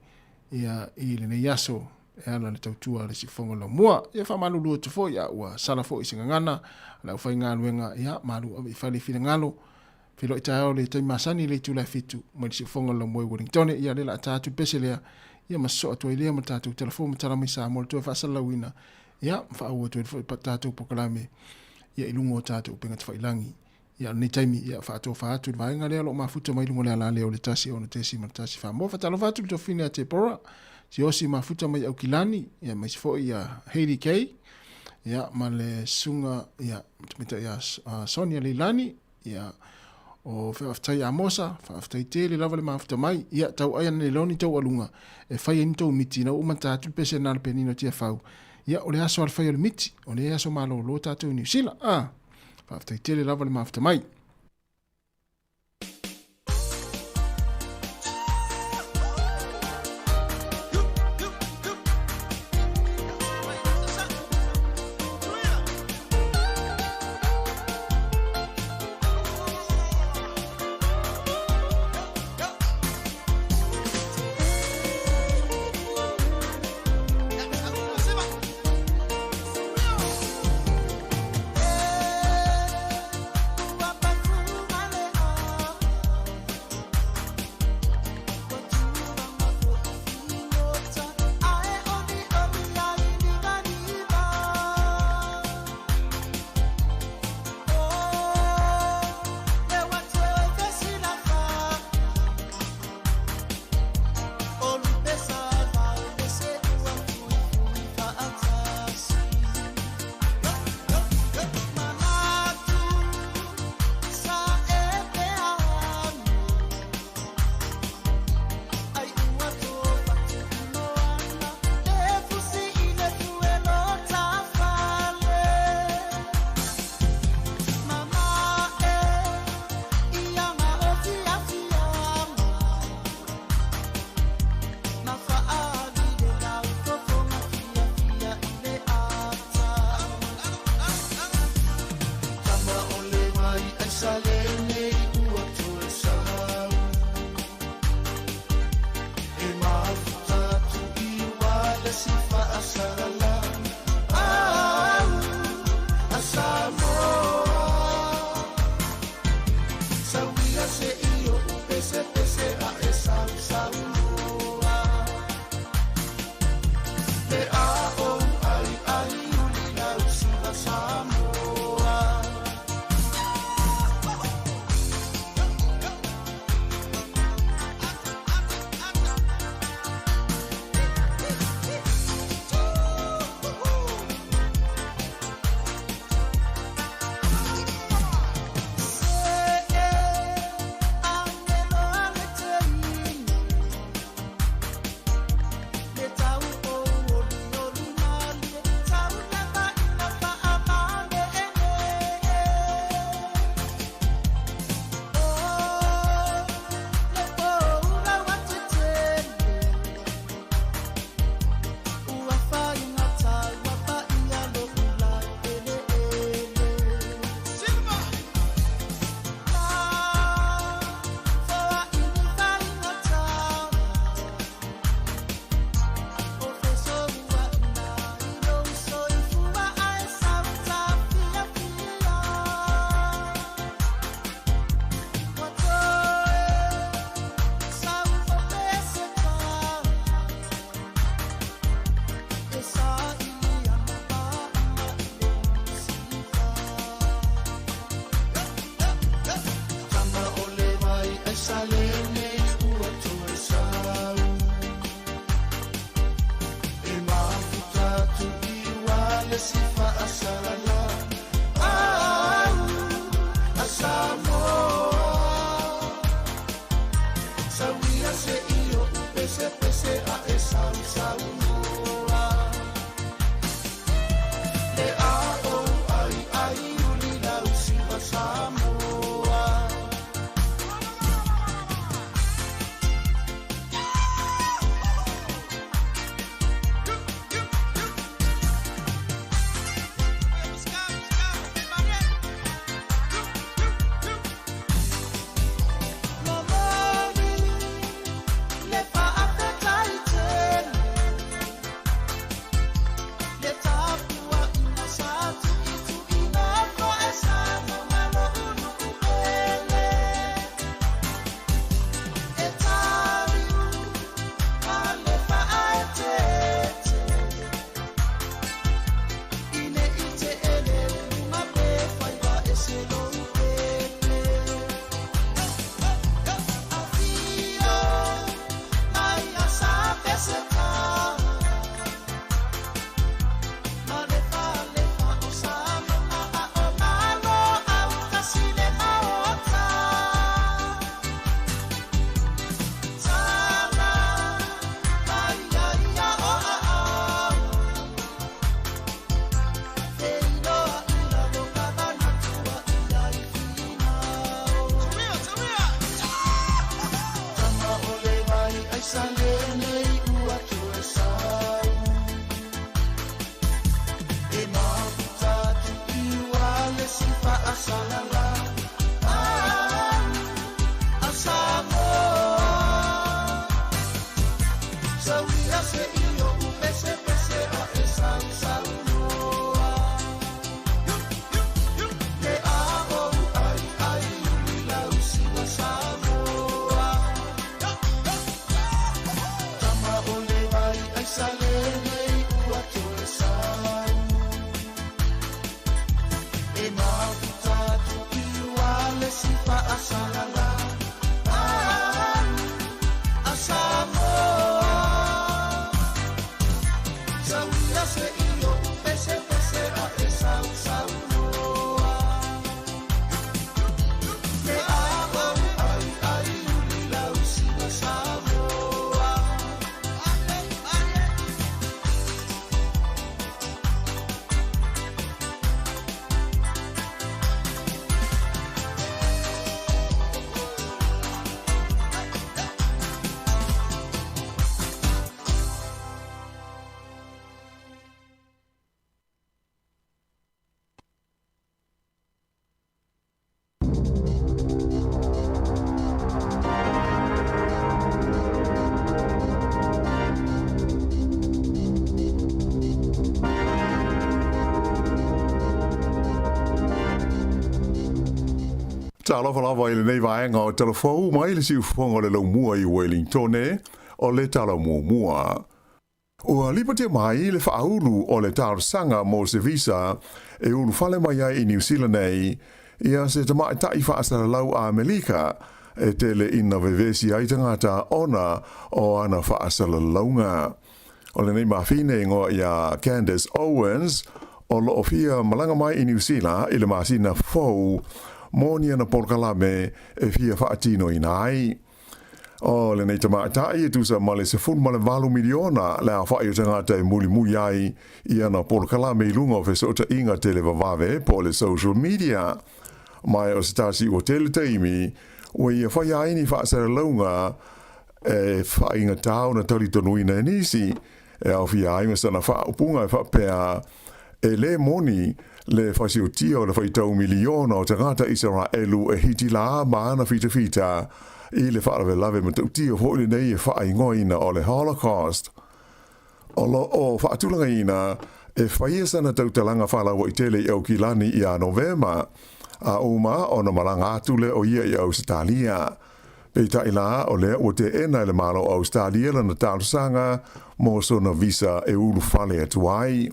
ia i lenei aso e ala le tautua a le siufoga o le Laumua. Ia faamalulu atu foi a ua sala foi se gagana a le aufaigaluega ia malu ave i fale finagalo. Feiloai taeao le taimi masani i le itula e 7 mai le siufoga o le Laumua i Wellingtone. Ia lea la a ta atu le pese lea ia ma sosoo atu ai lea ma le tatou telefo ma tala mai Samoa le toe faasalalauina ia ma faaauau atu ai foi tatou polokalame ia i luga o tatou upega tafailagi. Ia o lenei taimi ia faatofa atu le vaega lea o lo o mafuta mai luga o le alaleo o le 1 6.1 Famoa. Faatalofa atu i le tofine a Tepora, Siosi mafuta mai Aukilani, ia aemaise foi ia Hayley Kay, ia ma le susuga ia tamaitai ia Sonia Leilani, ia o faafetai Amosa, faafetai tele lava le mafuta mai. Ia tauai ana le loni tau aluga e fai ai ni tou miti ina ua uma ta atu le pese na le penina o Tiafau. Ia o le aso a le fai o le miti, o le aso malōlō tātou i Niu Sila. Ah, faafetai tele lava le mafuta mai. si faasalala au a Samoa. Sauia se i o pese pese a e sau sau noa. Le a o ai ai uli lau siva Samoa. Momoni le faafetai tele le tapua ina sa tuituina ko e sa malo ulu upele e taliu ma le faaetete ine i te ele lunga pe faiva e se lou pepe. Afio mai a sa peseta ma le fa le fa o sa manga a o malo au kasi le maota. Tala mai ia ia o a au Feiloa i lalo ka manatua ia i finau. Tama o le vai ai sa lenei ua toe sau. E mafuta atu i ua le si faasalala au a Samoa. Sauia se i o upese pese a e sau sau noa. Le a o ai ai uli lau siva Samoa. Tama o le vai ai sa lenei ua toe sau. E mafuta atu i ua le si faasalala au a Samoa. Sauia se i o upese pese a e sau sau noa. Le a o ai ai uli lau siva Samoa. Talofa lava i lenei vaega o Talafou mai le siufofoga o le laumua i Wellingtone o le tala muamua. Ua lipotia mai le faaulu o le talosaga mo se visa e ulufale mai ai i Niu Sila nei ia se tamaitai faasalalau Amelika e tele ina vevesi ai tagata ona o ana faasalalauga. O lenei mafine e igoa ia Candace Owens o loo fia malaga mai i Niu Sila i le masina fou mo ni ana polokalame e fia faatinoina ai. O lenei tamaitai e tusa ma le 18 miliona le aofai o tagata e mulimuli ai i ana polokalame i luga o fesootaiga televavave po o le social media. Ma o se tasi ua tele taimi ua ia faia ai ni faasalalauga e faaigatā ona talitonuina e nisi, e aofia ai ma sana faaupuga e faapea, E lē moni le fasiotia o le faitau miliona o tagata Isaraelu e Hitilā ma ana fitafita i le faalavelave matautia foi lenei e faaigoaina o le Holocaust. O lo o faatulagaina e faia sana tautalaga faalauaitele i Aukilani ia Novema, a uma ona malaga atu lea o ia i Ausetalia. Peitai la, o lea ua teena e le Malo o Ausetalia lana talosaga mo sona visa e ulufale atu ai.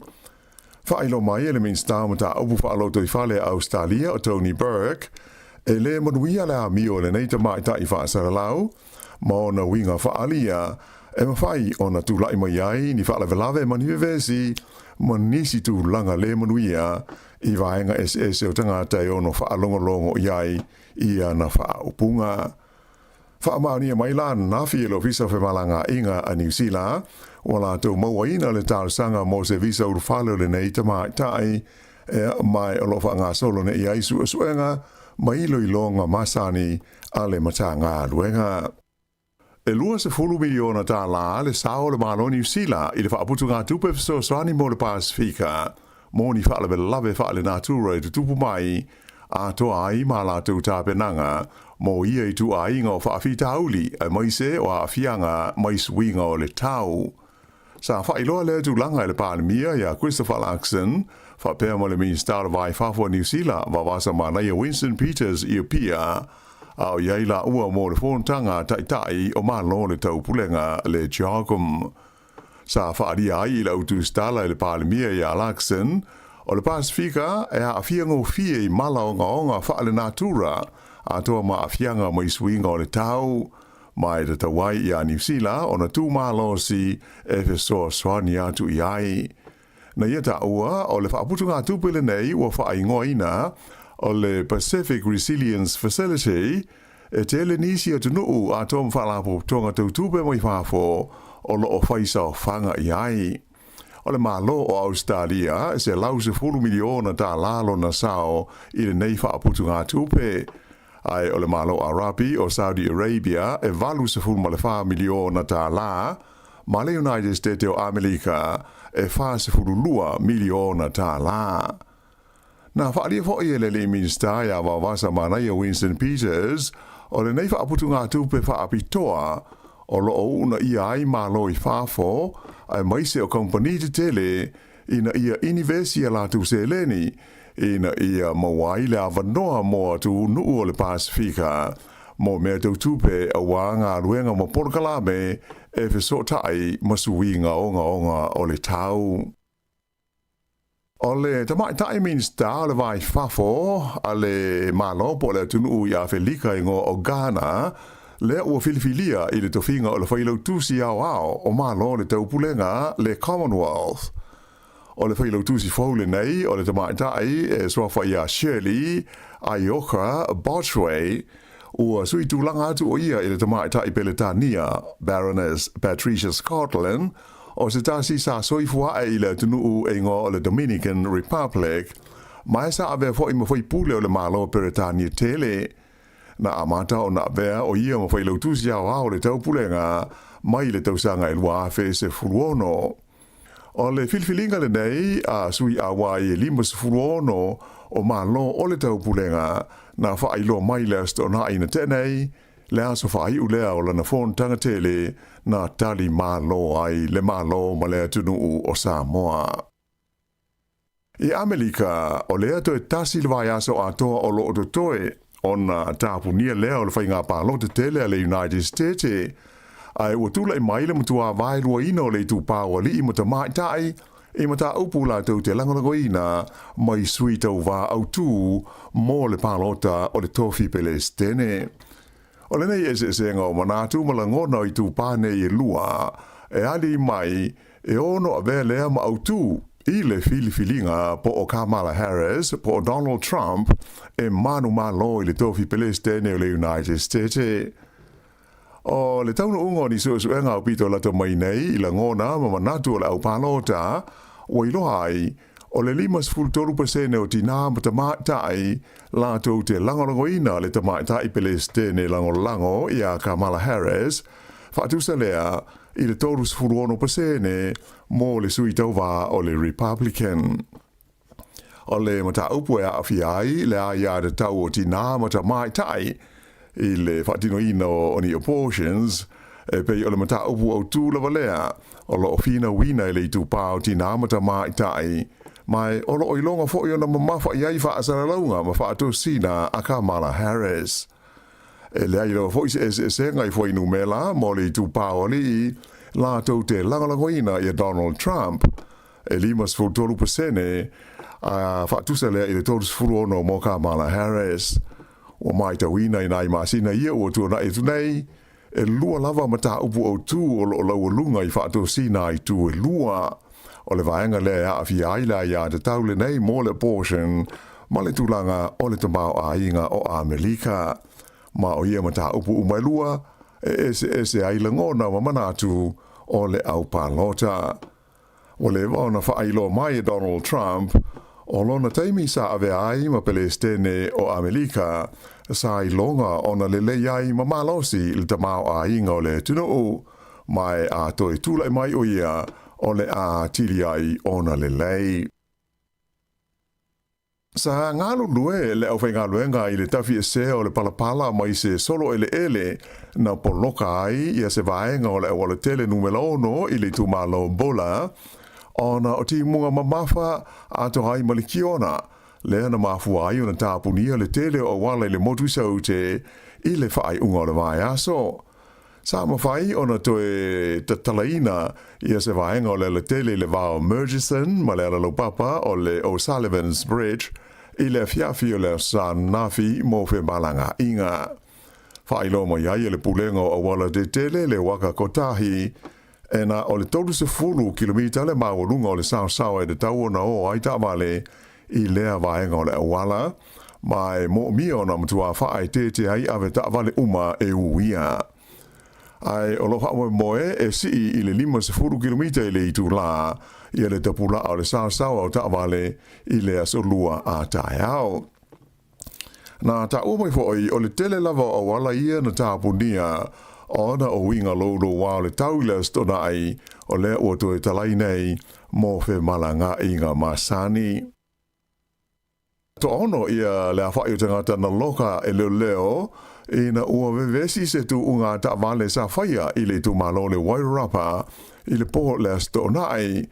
Faailoa mai e le Minisita o Mataupu Faalotoifale a Ausetalia o Tony Burke, e lē manuia le amio o lenei tamaitai faasalalau ma ona uiga faaalia E mafai ona tula'i mai ai ni faalavelave ma ni vevesi ma nisi tulaga lē manuia i vaega eseese o tagata e ono faalogologo i ai i ana faaupuga. Faamaonia mai la ananafi e le Ofisa o Femalagaaiga a Niu Sila ua latou mauaina le talosaga mo se visa ulufale o lenei tamaitai ea mae o lo o faagasolo nei ai suesuega ma iloiloga masani a le Matagaluega. E $20 miliona tālā le sao o le Malo o Niu Sila i le faaputugatupe fesoasoani mo le Pasefika mo ni faalavelave faalenatura e tutupu mai, atoa ai ma latou tapenaga mo ia ituaiga o faafitauli aemaise o aafiaga mai suiga o le tau. Sa faailoa lea tulaga e le Palemia ia Christopher Luxon faapea ma le Minisita o le Va i Fafo a Niu Sila, Vavasa Manaia Winston Peters i Apia, a o i ai laua mo le fonotaga a Taitai o Malo o le Taupulega le CHOGM. Sa faaalia ai i le autusitala e le Palemia ia Luxon, o le Pasefika e aafia gofie i mala ogaoga faalenatura atoa ma aafiaga mai suiga o le tau, ma e tatau ai iā Niu Sila ona tu malosi e fesoasoani atu i ai. Na ia taua, o le faaputugatupe lenei ua faaigoaina o le Pacific Resilience Facility, e tele nisi atunuu atoa ma faalapotopotoga tau tupe mai fafo o lo o fai saofaga i ai. O le Malo o Ausetalia e $110 miliona tālā lona sao i lenei faaputugatupe. Ae o le Malo Arapi o Saudi Arabia e $84 miliona tālā, ma le United State o Amelika e $42 miliona tālā. Na faaalia foi e le alii Minisita ia Vaovasa Manaia Winston Peters, o lenei faaputugatupe faapitoa o lo o uunaia ai Malo i fafo aemaise o kamupani tetele ina ia inivesi a latou seleni ina ia maua ai le avanoa mo atunuu o le Pasefika mo mea tau tupe aua galuega ma polokalame e fesootai ma suiga ogaoga o le tau. O le tamaitai Minisita o le Va i Fafo a le Malo po o le atunuu i Afelika i igoa o Ghana, lea ua filifilia i le tofiga o le Failautusi Aoao o Malo o le Taupulega, le Commonwealth. O le Failautusi fou lenei o le tamaitai e suafa ia Shirley Ayorkor Botchwey, ua sui tulaga atu o ia i le tamaitai Peletania, Baroness Patricia Scotland, o se tasi sa soifua ae i le atunuu e igoa o le Dominican Republic, ma e sa avea foi ma faipule o le Malo o Peretania tele. Na amata ona avea o ia ma Failautusi Aoao o le Taupulega mai le tausaga e 2016. O le filifiliga lenei a sui auai e 56 o Malo o le Taupulega na faailoa mai le Aso Toonai na tea nei, le aso faaiu lea o lana fonotaga tele na tali malo ai le Malo ma le atunuu o Samoa. I Amelika, o lea toe tasi le vaiaso atoa o lo o totoe ona tapunia lea o le faiga palota tele a le United States, ae ua tulai mai le matua vaeluaina o le itupa o alii ma tamaitai i mataupu latou te lagolagoina mai sui tauva autū mo le palota o le tofi Pelesitene. O lenei eseesega o manatu ma lagona o itupa nei e lua e ali mai e ono avea lea ma autū i le filifiliga po o Kamala Harris po o Donald Trump e manumalo i le tofi Pelesitene o le United States. O le taunuuga o ni suesuega aupito lata mai nei i lagona ma manatu o le au palota, ua iloa ai, o le 53% o tinā ma tamaitai latou te lagolagoina le tamaitai Pelesitene lagolago iā Kamala Harris, faatusa lea i le 36% mo le sui tauva o le Republican. O le mataupu e aafia ai le aiatatau o tinā ma tamaitai i le faatinoina o ni abortions, e pei o le mataupu autū lava lea o lo o finauina e le itupa o tinā ma tamaitai, ma o lo o iloga foi ona mamafa i ai faasalalauga ma faatosina a Kamala Harris. E leai lava foi se eseesega i fuainumera mo le itupa o alii latou te lagolagoina ia Donald Trump, E 53% a faatusa lea i le 36 mo Kamala Harris. Ua maitauina i nai masina ia ua tuanai atu nei, e lua lava mataupu autū o loo laualuga i faatosina a itu e lua. O le vaega lea e aafia ai le aiatatau lenei mo le abortion ma le tulaga o le tamaoaiga o Amelika. Ma o ia mataupu uma e lua e eseese ai lagona ma manatu o le au palota. Ua leva ona faailoa mai e Donald Trump o lona taimi sa avea ai ma Pelesitene o Amelika sa iloga ona lelei ai ma malosi le tamaoaiga o le atunuu, ma e a toe tulai mai o ia o le a atili ai ona lelei. Sa galulue le aufaigaluega i le tafiesea o le palapala mai se solo eleele na poloka ai ia se vaega o le aualatele numera 6 i le itumalo o Bula, ona o timuga mamafa atoa ai ma le kiona, lea na mafua ai ona tapunia le tele o auala i le motu i Saute i le faaiuga o le vaiaso. Sa mafai ona toe tatalaina ia se vaega o le alatele i le va o Murchison ma le alalaupapa o le O'Sullivan's Bridge i le afiafi o le Aso Sa ananafi mo femalagaaiga. Faailoa mai ai e le Pulega o Auala Tetele le Waka Kotahi e na o le 30 kilomita le maualuga o le saosaoa e tatau ona o ai taavale i lea vaega o le auala, ma e moomia ona matua faaeteete ai ave taavale uma e uia. Ae o lo faamoemoe e sii i le 50 kilomita i le itulā ia le tapulaa o le saosaoa o taavale i le aso Lua a taeao. Na taua mai foi o le tele lava o auala ia na tapunia ona o uiga loulouā o le tau i le Aso Toonai, o lea ua toe talai nei mo femalagaaiga masani. Toaono ia le afa'i o tagata na loka e leoleo ina ua vevesi se tuuga taavale sa faia i le itumalo o le Wairarapa i le po le Aso Toonai,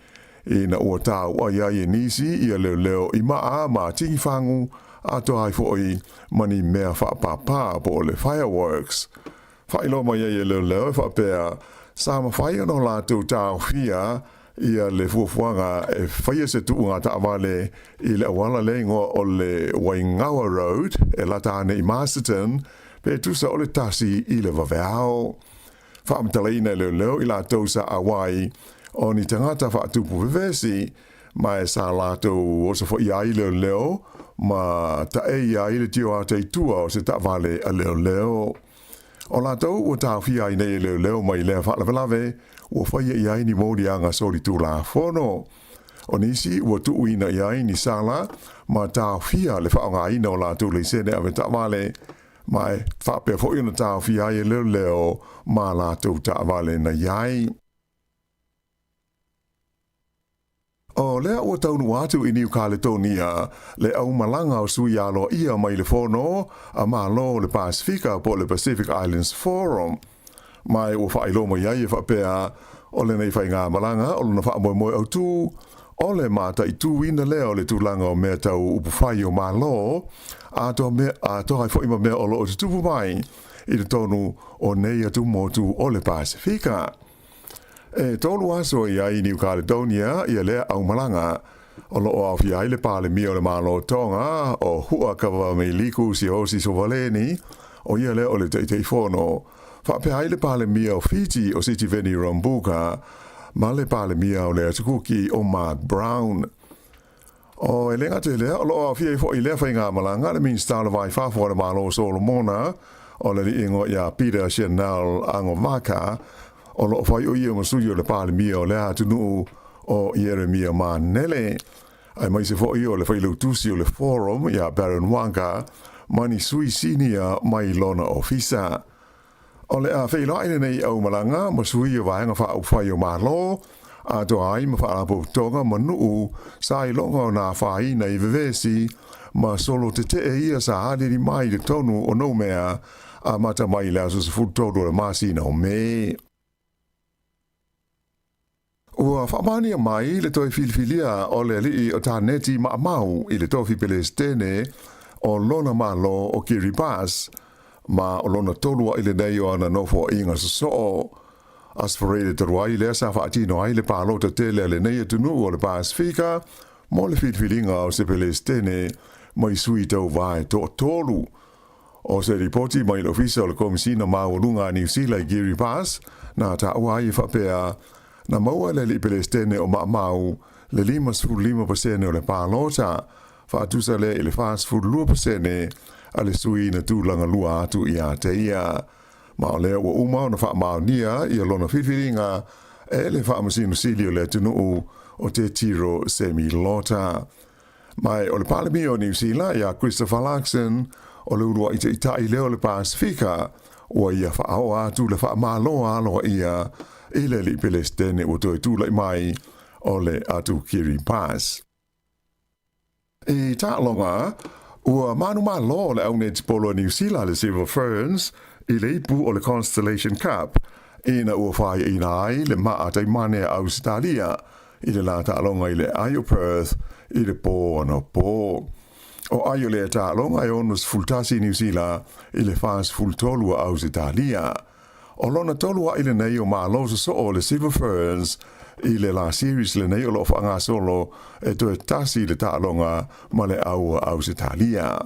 ina ua tauai ai e nisi ia leoleo i maa ma tigifagu atoa ai foi ma ni mea faapāpā po o le fireworks. Faailoa mai ai e leoleo e faapea, sa mafai ona o latou taofia ia le fuafuaga e faia se tuuga taavale i le auala le igoa o le Waingawa Road e lata ane i Masterton pe tusa o le 1 i le vaveao. Faamatalaina e leoleo i latou sa auai o ni tagata faatupu vevesi, ma e sa latou osofaia ai leoleo ma taei ai le tioata i tua o se taavale a leoleo. O latou ua taofia ai nei e leoleo mai lea faalavelave ua faia i ai ni moliaga solitulafono. O nisi ua tuuina i ai ni sala ma taofia le faaaogaina o latou laisene ave taavale, ma e faapea foi ona taofia ai e leoleo ma latou taavale na i ai. O lea ua taunuu atu i Niu Kaletonia le aumalaga o sui aloaia mai le Fono a Malo o le Pasefika po o le Pacific Islands Forum. Ma e ua faailoa mai ai e faapea, o lenei faigamalaga o lona faamoemoe autū, o le mataituina lea o le tulaga o mea tau upufai o Malo, atoa mea, atoa ai foi ma mea o lo o tutupu mai i totonu o nei atumotu o le Pasefika. E tolu aso i ai i Niu Kaledonia ia lea aumalaga, o lo o aofia ai le Palemia o le Malo o Tonga, o Hu'akavameiliku Siaosi Sovaleni, o ia lea o le Taitaifono, faapea ai le Palemia o Fiti o Sitiveni Rabuka, ma le Palemia o le Atu Kuki o Mark Brown. O e le gata i lea, o lo o aofia ai foi i lea faigamalaga le Minisita o le Va i Fafo a le Malo o Solomona, o le alii igoa ia Peter Chanel Agovaka, o lo o fai o ia ma sui o le Palemia o lea atunuu o Ieremia Manele, aemaise foi o le failautusi o le Forum ia Baron Waqa ma ni sui sinia mai lona ofisa. O le a feiloai lenei aumalaga ma sui o Vaega Faaupufai o Malo, atoa ai ma faalapotopotoga ma nuu sa iloga o na afaina i vevesi ma solo tetee ia sa alili mai i totonu o Noumea amata mai i le aso 13 o le masina o Me. Ua faamaonia mai le toe filifilia o le alii o Taneti Maamau i le tofi Pelesitene o lona Malo o Kiribati, ma o lona tolu aʻi lenei o ana nofoaiga sosoo. Aso Faraile talu ai lea sa faatino ai le palota tele a lenei atunuu o le Pasefika mo le filifiliga o se Pelesitene mai sui tauva e toatolu. O se lipoti mai le Ofisa o le Komesina Maualuga a Niu Sila i Kiribati, na taua ai e faapea, na maua e le alii Pelesitene o maamau le 55% o le palota, faatusa lea i le 42% a le sui na tulaga lua atu ia te ia. Ma o lea ua uma ona faamaonia ia lona filifiliga e le Faamasino Sili o le atunuu o Te Tiro Semi Lota. Ma o le Palemia o Niu Sila ia Christopher Luxon, o le uluai taitai lea o le Pasefika ua ia faaoo atu le faamalo aloaia i le alii Pelesitene ua toe tulai mai o le atu Kiribati. I taaloga, ua manumalo le au netipolo a Niu Sila le Silver Ferns i le ipu o le Constellation Cup ina ua faiaina ai le maa taimane a Ausetalia i le la taaloga i le ai o Perth i le pō anapo. O ai o lea taaloga e 61 Niu Sila i le 43 a Ausetalia. O lona tolu aʻi lenei o malo sosoo o le Silver Ferns i le la series lenei o loo faagasolo e toe tasi le taaloga ma le au a Ausetalia.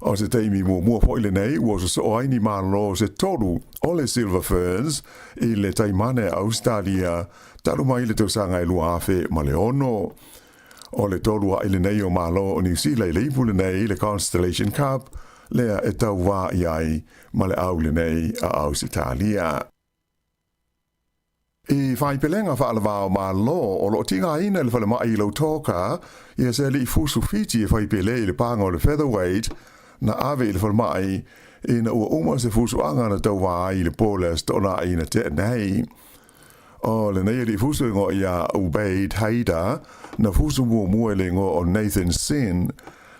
O se taimi muamua foi lenei ua sosoo ai ni malo se tolu o le Silver Ferns i le taimane a Ausetalia talu mai le tausaga e 2006. O le tolu aʻi lenei o malo o Niu Sila i le ipu lenei le Constellation Cup lea e tauvā i ai ma le au lenei a Ausetalia. I faipelega faalavao malo o loo tigaina i le falemai i Lautoka ia se alii fusu Fiti e faipele i le paga o le featherweight na ave i le falemai ina ua uma se fusuaga na tauvā ai i le po le Aso Toonai na tea nei. O lenei alii fusu e igoa ia Ubaid Haida na fusu muamua i le igoa o Nathan Sin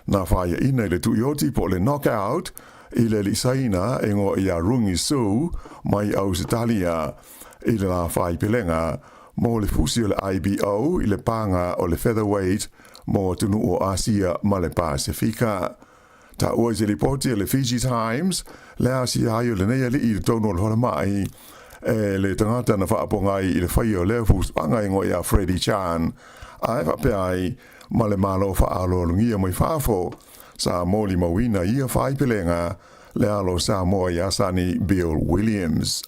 na faiaina i le tuioti po o le knockout i le alii Saina e igoa ia Rungi Su mai Ausetalia i le la faipelega mo le fusi o le IBO i le paga o le featherweight mo atunuu o Asia ma le Pasefika. Taua i se lipoti a le Fiji Times, le asia ai o lenei alii i totonu o le falemai e le tagata na faapogai i le faia o lea fusuaga e igoa ia Freddie Chan, ae faapea ai ma le Malo faaaloalogia mai fafo sa molimauina ia faipelega le alo o Samoa ia Sonny Bill Williams.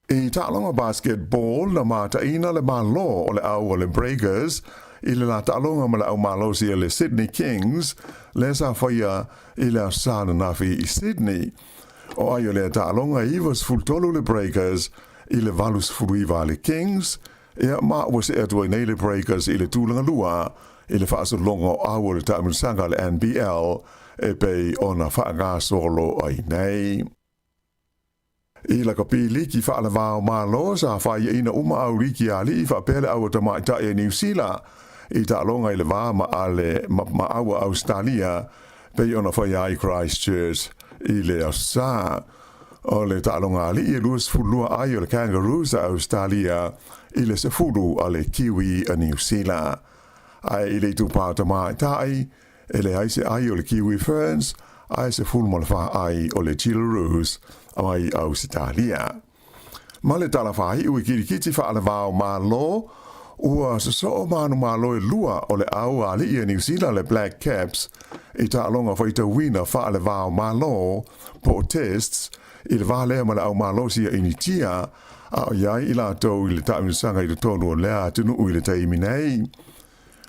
I taaloga basketball, na mataina le Malo o le au a le Breakers i le la taaloga ma le au malosi a le Sydney Kings lea sa faia i le Aso Sa ananafi i Sydney. O ai o lea taaloga e 93 le Breakers i le 89 a le Kings, ia ma ua see atu ai nei le Breakers i le tulaga lua i le faasologa o au o le taamilosaga a le NBL e pei ona faagasolo ai nei. I lakapi liki faalavao malo sa faiaina uma au liki a alii faapea le au a tamaitai a Niu Sila i taaloga i le va ma ale ma ma au a Ausetalia pei ona faia ai Christchurch i le Aso Sa. O le taaloga alii e 22 ai o le Kangaroos a Ausetalia i le 10 a le Kiwi a Niu Sila. Ae i le itupa tamaitai E leai se ai o le Kiwi Ferns, ae 14 ai o le Jillaroos mai Ausetalia. Ma le tala faaiu i kirikiti faalavao Malo, ua sosoo manumalo e lua o le au a alii a Niu Sila le Black Caps i taaloga faitauina faalevao Malo po o Tests i le va lea ma le au malosi a Initia a o i ai i latou i le taamilosaga i totonu o lea atunuu i le taimi nei.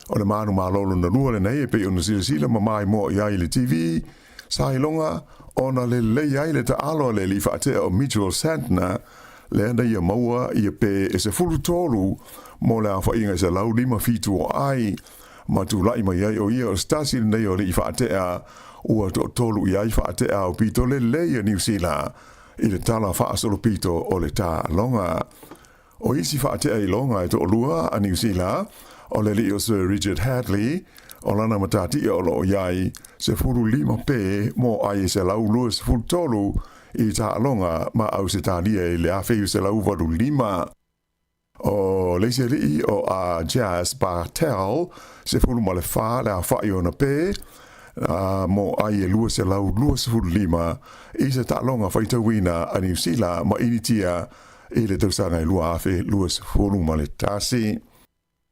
O le manumalo lona lua lenei e pei ona silasila ma maimoa i ai i le TV, sa iloga ona lelei ai le taalo a le alii faatea o Mitchell Santner, lea na ia maua ia pe e 13 mo le aofaiga e 157 o ai, ma tulai mai ai o ia o se tasi lenei o alii faatea ua toatolu i ai faatea aupito lelei a Niu Sila i le tala faasolopito o le taaloga. O isi faatea iloga e toalua a Niu Sila, o le alii o Sir Richard Hadlee, o lana matatia o loo i ai, 15 pe mo ai e 123 i taaloga ma Ausetalia i le 1985. O le isi alii o a Jazz Bartel, 14 le aofai ona pe, a mo ai e 225 i se taaloga faitauina a Niu Sila ma Initia i le tausaga e 2021.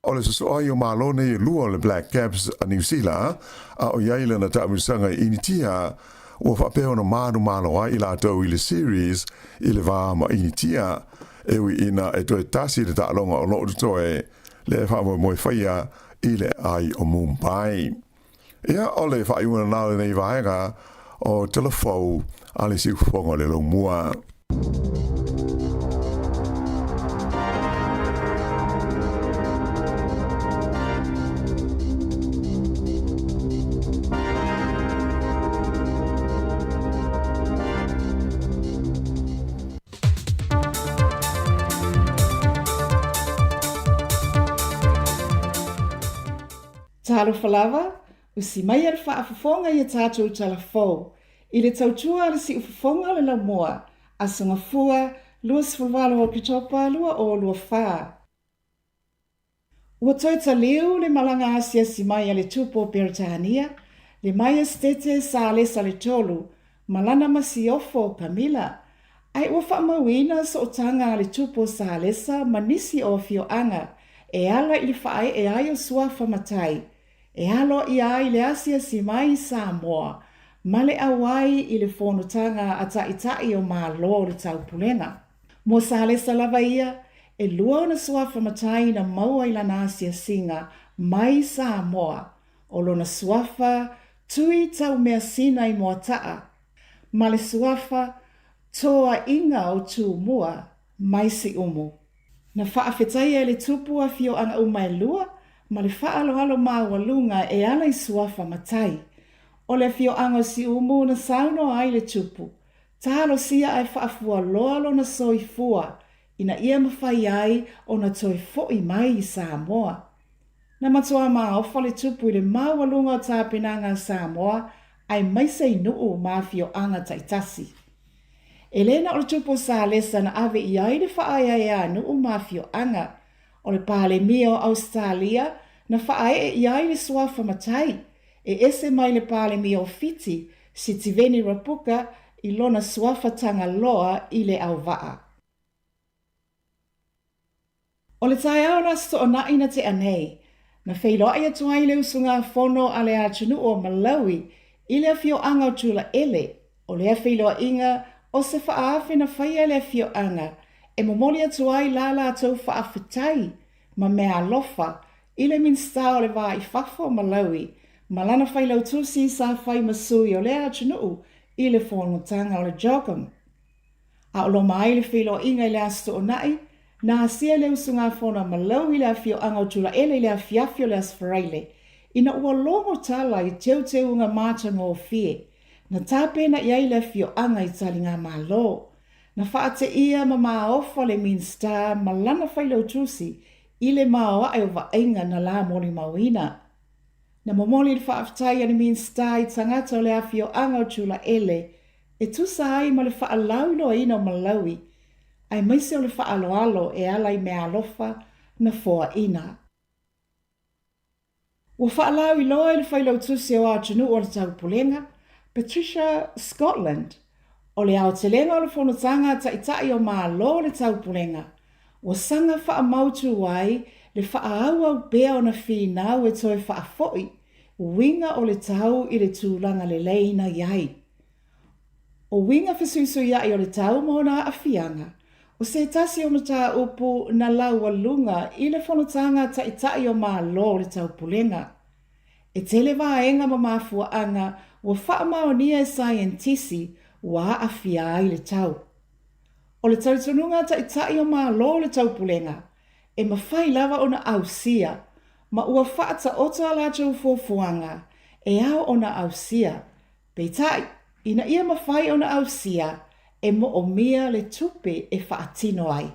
O le sosoo ai o Malo nei e lua o le Black Caps a Niu Sila, a o i ai lana taamilosaga i Initia, Ua faapea ona manumalo ai i latou i le series i le va ma Initia, e ui ina e toe tasi le taaloga o lo o totoe, lea e faamoemoe faia i le aai o Mumbai. Ia, o le faaiuga lena o lenei vaega o Tala Fou a le Siufofoga o le Laumua. Talofa lava, usi maia le faafofoga i a tatou tala fou i le tautua a le siufofoga o le laumua, Aso Gafua, 28 Oketopa 2024. Ua toe taliu le malaga asiasi mai a le Tupu o Peretania, le Maiestete Salesa le Tolu, ma lana masiofo Kamila, ae ua faamauina sootaga a le Tupu o Salesa ma nisi o afioaga e ala i le faaee ai o suafa matai e aloaia ai le asiasi mai i Samoa ma le auai i le fonotaga a Taitai o Malo o le Taupulega. Mo Salesa lava ia, e lua ona suafa matai na maua i lana asiasiga mai Samoa, o lona suafa Tui Taumeasina i Moataa, ma le suafa Toaiga o Tumua mai Siumu. Na faafetaia e le Tupu afioaga uma e lua ma le faaaloalo maualuga e ala i suafa matai. O le afioaga o Siumu na saunoa ai le Tupu, Talosia ae faafualoa lona soifua ina ia mafai ai ona toe fo'i mai i Samoa. Na matuā maofa le Tupu i le maualuga o tapenaga a Samoa aemaise i nuu ma afioaga taitasi. E le na o le Tupu o Salesa na ave i ai le faaeaea a nuu ma afioaga. O le Palemia o Ausetalia na faaee i ai le suafa matai, e ese mai le Palemia o Fiti, Sitiveni Rabuka, i lona suafa Tagaloa i le auvaa. O le taeao o le Aso Toonai na tea nei, na feiloai atu ai le usugafono a le atunuu o Malawi i le afioaga o Tulaele, o lea feiloaiga o se faaafe na faia e le afioaga e momoli atu ai la latou faafetai ma meaalofa i le Minisita o le Va i Fafo o Malawi ma lana failautusi sa fai ma sui o lea atunuu i le fonotaga o le CHOGM. A o loma ai le feiloaiga i le Aso Toonai, na asia le usugafono a Malawi i le afioaga o Tulaele i le afiafi o le Aso Faraile, ina ua logo tala i teuteuga matagofie na tapena i ai le afioaga i taligamalo. Na faateia ma maofa le Minisita ma lana failautusi i le maoae o vaaiga na la molimauina. Na momoli le faafetai a le Minisita i tagata o le afioaga o Tulaele e tusa ai ma le faalauiloaina o Malawi, aemaise o le faaaloalo e ala i meaalofa na foaina. Ua faalauiloa e le Failautusi o Atunuu o le Taupulega, Patricia Scotland, o le aotelega o le Fonotaga a Taitai o Malo o le Taupulega, ua saga faamautu ai le faaauau pea ona finau e toe faafoi uiga o le tau i le tulaga lelei na i ai. O uiga fesuisuiaʻi o le tau ma ona aafiaga, o se tasi o mataupu na laualuga i le fonotaga a Taitai o Malo o le Taupulega. E tele vaega ma mafuaaga ua faamaonia e saienitisi ua aafia ai le tau. O le talitonuga a Taitai o Malo o le Taupulega, e mafai lava ona ausia ma ua faataoto a latou fuafuaga e ao ona ausia. Peitai, ina ia mafai ona ausia, e moomia le tupe e faatino ai.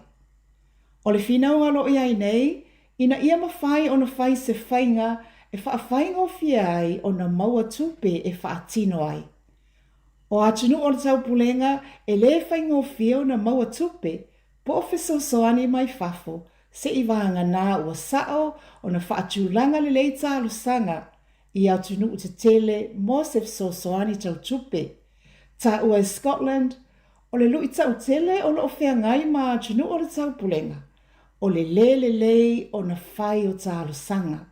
O le finauga o lo o i ai nei, ina ia mafai ona fai se faiga e faafaigofie ai ona maua tupe e faatino ai. O atunuu o le taupulega e le faigofie ona maua tupe po o fesoasoani mai fafo seivagana ua sao ona faatulaga lelei talosaga i atunuu tetele mo se fesoasoani tau tupe. Taua e Scotland, o le luitau tele o lo o feagai ma atunuu o le taupulega, o le lē lelei ona fai o talosaga.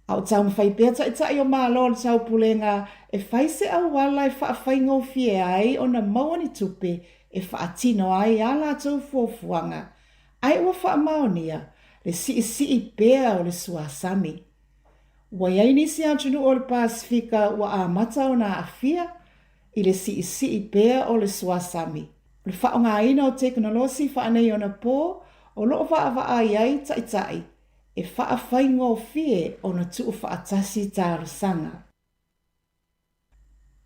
A o taumafai pea Taitai o Malo o le Taupulega e fai se auala e faafaigofie ai ona maua ni tupe e faatino ai a latou fuafuaga, ae ua faamaonia le siisii pea o le suasami. Ua i ai nisi atunuu o le Pasefika ua amata ona aafia i le siisii pea o le suasami. O le faaaogaina o tekonolosi faaneionapo o lo o vaavaai ai Taitai e faafaigofie ona tuufaatasi talosaga.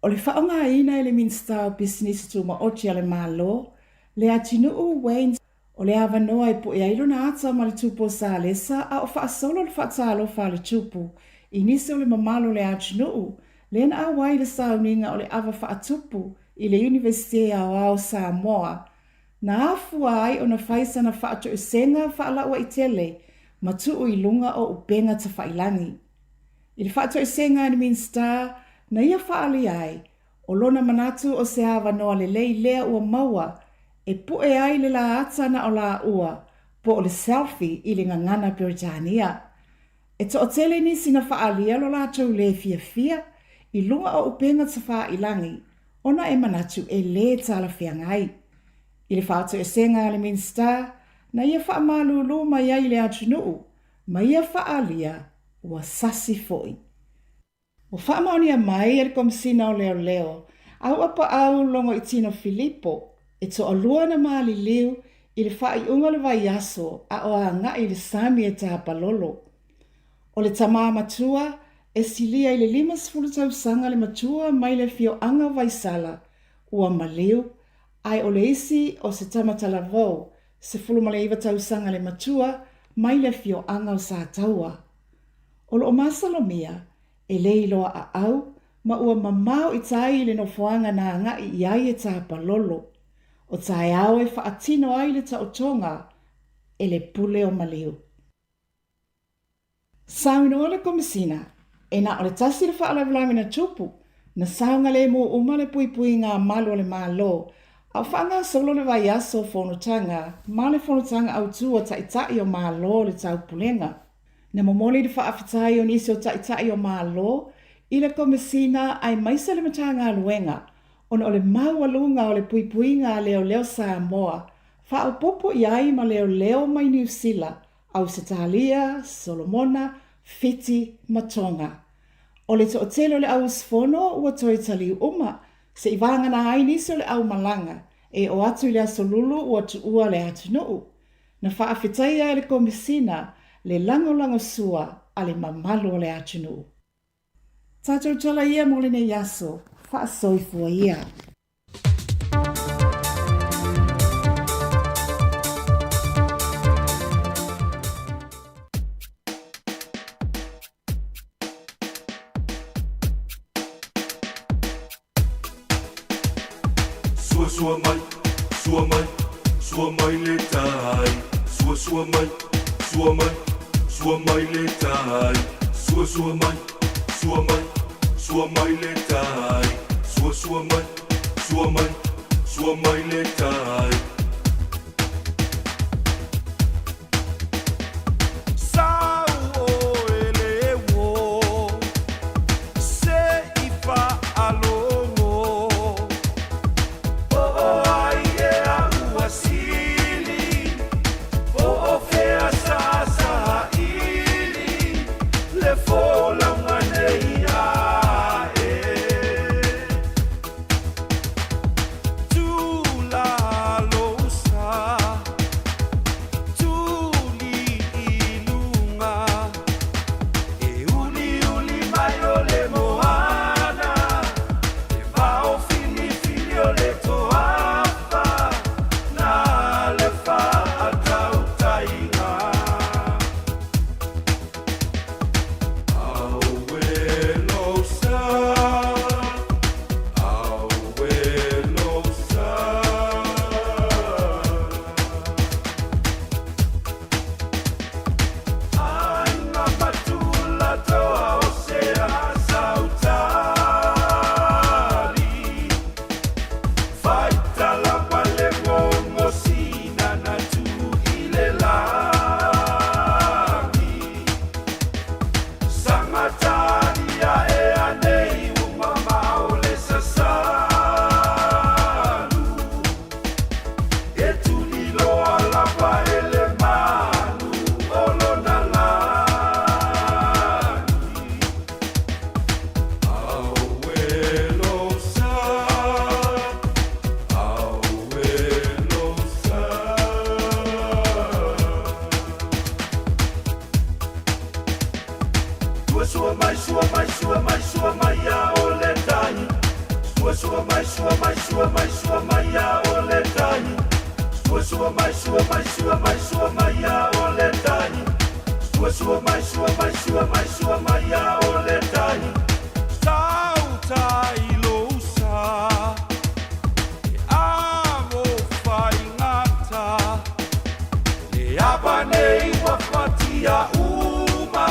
O le faaaogaina e le Minisita o Pisinisi Tumaoti a le Malo, Leatinuu Wayne o le avanoa e pue ai lona ata ma le Tupu o Salesa a o faasolo le faatalofa a le Tupu i nisi o le mamalu o le atunuu lea na auai i le sauniga o le ava faatupu i le Iunivesite Aoao o Samoa na afua ai ona fai sana faatoesega faalauaitele ma tuu i luga o upega tafailagi. I le faatoesega a le Minisita na ia faaalia ai, o lona manatu o se avanoa lelei lea ua maua e pue ai le lā ata na o laua po o le selfie i le gagana Peretania. E toatele nisi na faaalia lo latou lē fiafia i luga o upega tafailagi ona e manatu e lē talafeagai. I le faatoesega a le Minisita, na ia faamalūlū mai ai i le atunuu ma ia faaalia ua sasi foi. Ua faamaonia mai e le Komesina o Leoleo Auapaau Logoitino Filipo e toalua na maliliu i le faaiuga o le vaiaso a o agai i le sami e tapalolo. O le tamā matua e silia i le 50 tausaga le matua mai le afioaga o Vaisala ua maliu, ae o le isi o se tama talavou, 19 tausaga le matua mai le afioaga o Sataua. O lo o masalomia, e le iloa aau ma ua mamao i tai i le nofoaga na agai i ai e tapalolo. O taeao e faatino ai le taotoga e le pule o maliu. Saunoa le Komesina, e na o le tasi le faalavelave na tupu, na saogalemu uma le puipuiga a malu o le Malo, a o faagasolo le vaiaso o fonotaga ma le fonotaga autū a Taitai o Malo o le Taupulega. Na momoli le faafetai o nisi o Taitai o Malo i le Komesina aemaise le Matagaluega ona o le maualuga o le puipuiga a leoleo Samoa faaopoopo i ai ma leoleo mai Niu Sila, Ausetalia, Solomona, Fiti ma Tonga. O le toatele o le au usufono ua toe taliu uma, se i vagana ai nisi o le au malaga e oo atu i le Aso Lulu ua tuua le atunuu. Na faafetaia e le Komesina le lagolagosua a le mamalu o le atunuu. Tatou tala ia mo lenei aso, faasoifua ia. Sua sua mai, sua mai, sua mai le tai. Sua sua mai, sua mai, sua mai le tai. Sua sua mai, sua mai, sua mai le tai. Sua sua mai, sua mai, sua mai le tai. sua mai, sua mai, sua mai, sua mai ia o le tai. Sua sua mai, sua mai, sua mai, sua mai ia o le tai. Sauta i lou sa, e amo faigata. Le ava nei ua fatia uma,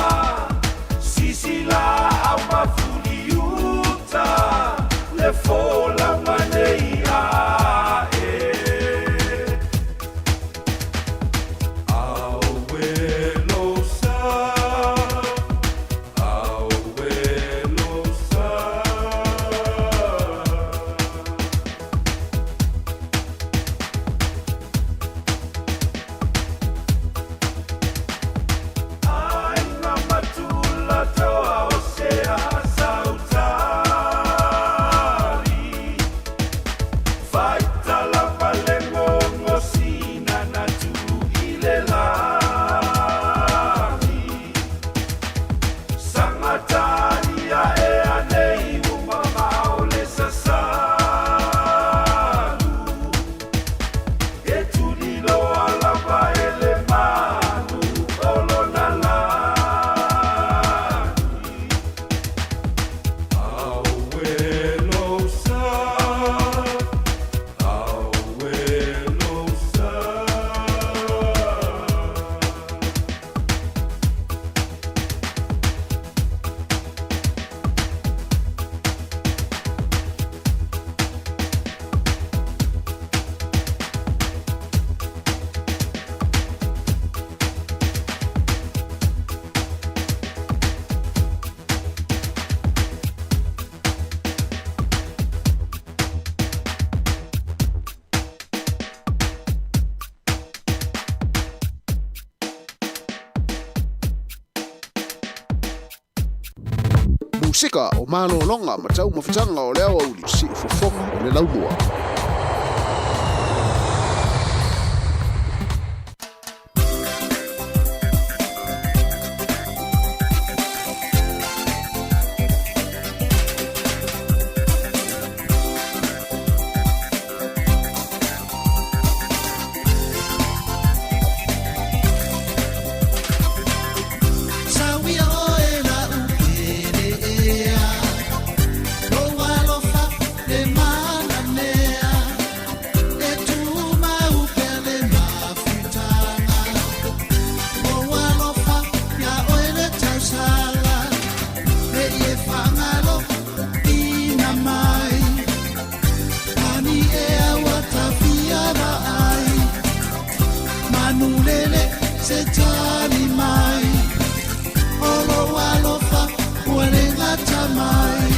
sisi la au mafuliuta, le folauga nei ae. Auē lou sa, auē lou sa. Aiga matula toa o sea sautali. Faitala palegongo sina na tu i le lagi. Sangatalia e anei uma mao le sasalu. E tuliloa lava e le manu o lona lagi. Auē lou sa, auē lou sa. Musika o malologa ma taumafataga o le aoauli siufofoga o le laumua. Sauia oe la upele ea, lou alofa le manamea, e tumau pea le mafutaga. Lou alofa ia oe le tausala, nei e faagalo ina mai. Ani ea ua tafia vaai, manulele se tali mai. O lou alofa ua le gata mai.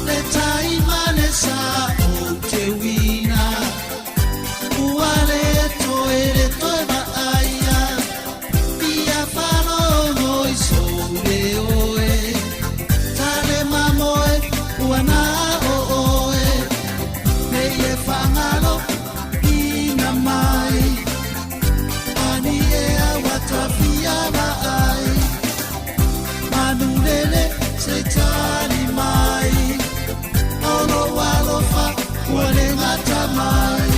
Le taima le sa o te uina, ua le toe le toe vaaia, ia faalogo i sou leo e. Tale mamoe ua na o oe, nei e faagalo ina mai. Ani ea ua tafia vaai, manulele se tali mai. O lou alofa ua le gata mai.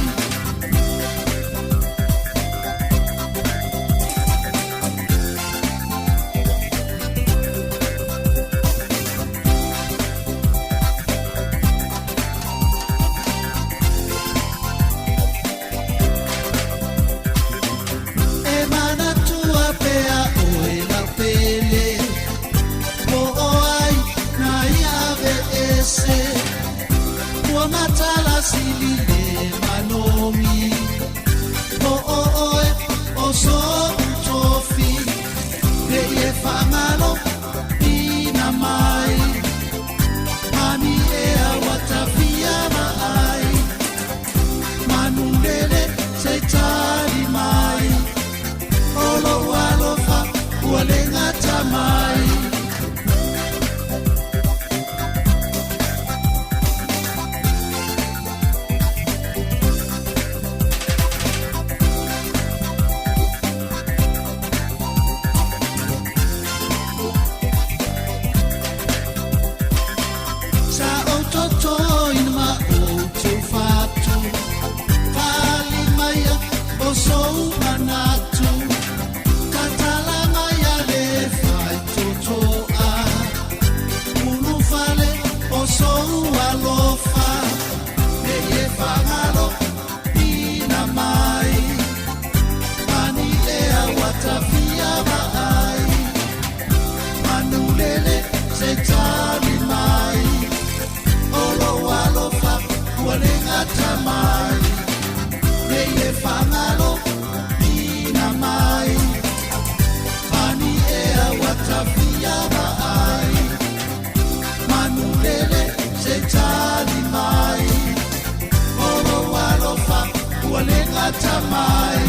E manatua pea oe laupele, po o ai na ia aveese. Ua matala sili le manogi, po o oe o so'u tofi. Nei e faagalo ina mai, ani ea ua tafia vaai. Manulele se tali mai, o lou alofa ua le gata mai. sou manatu Tatala mai a le faitotoa Ulufale o sou alofa Nei e fagalo ina mai Pani ea ua tafia vaai Manulele se tali mai O lou alofa ua le gata mai Nei e fagalo ina mai Pani ea ua tafia vaai Manulele se tali mai O lou alofa ua le gata mai.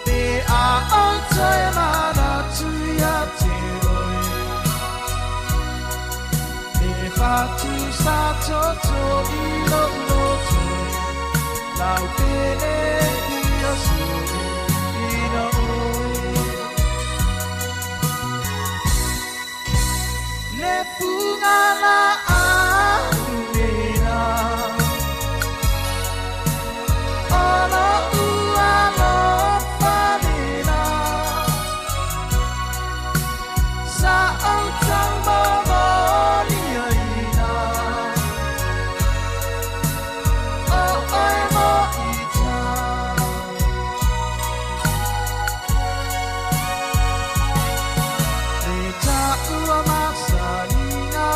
Te a o te mana tu Fuga la alena Olo ua lo falena Sa o tau mo ina O oe mo ita Le taua masalina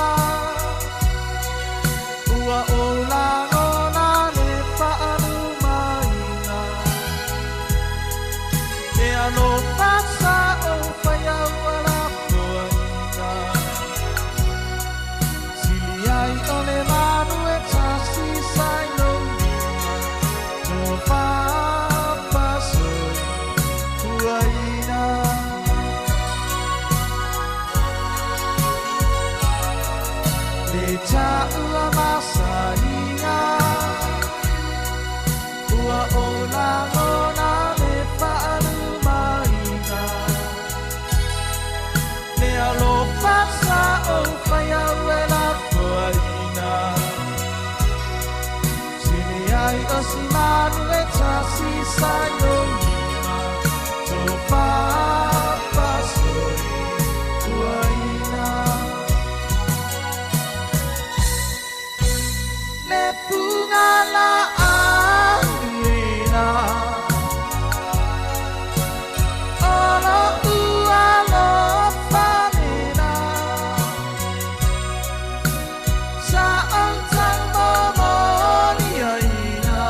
Ua o lagona le faalumaina E alofa sa o faiaua lafoaina Sili ai o le manu e tasi sai lou lima Tofafa soifuaina Le taua masalina Ua o lagona le faalumaina Le alofa sa o faiau e lafoaina Sili ai o si manu e tasi sai lou lima Tofafa soifuaina Le fuga la alena Olo ua lo falena Sa o tau momoli aina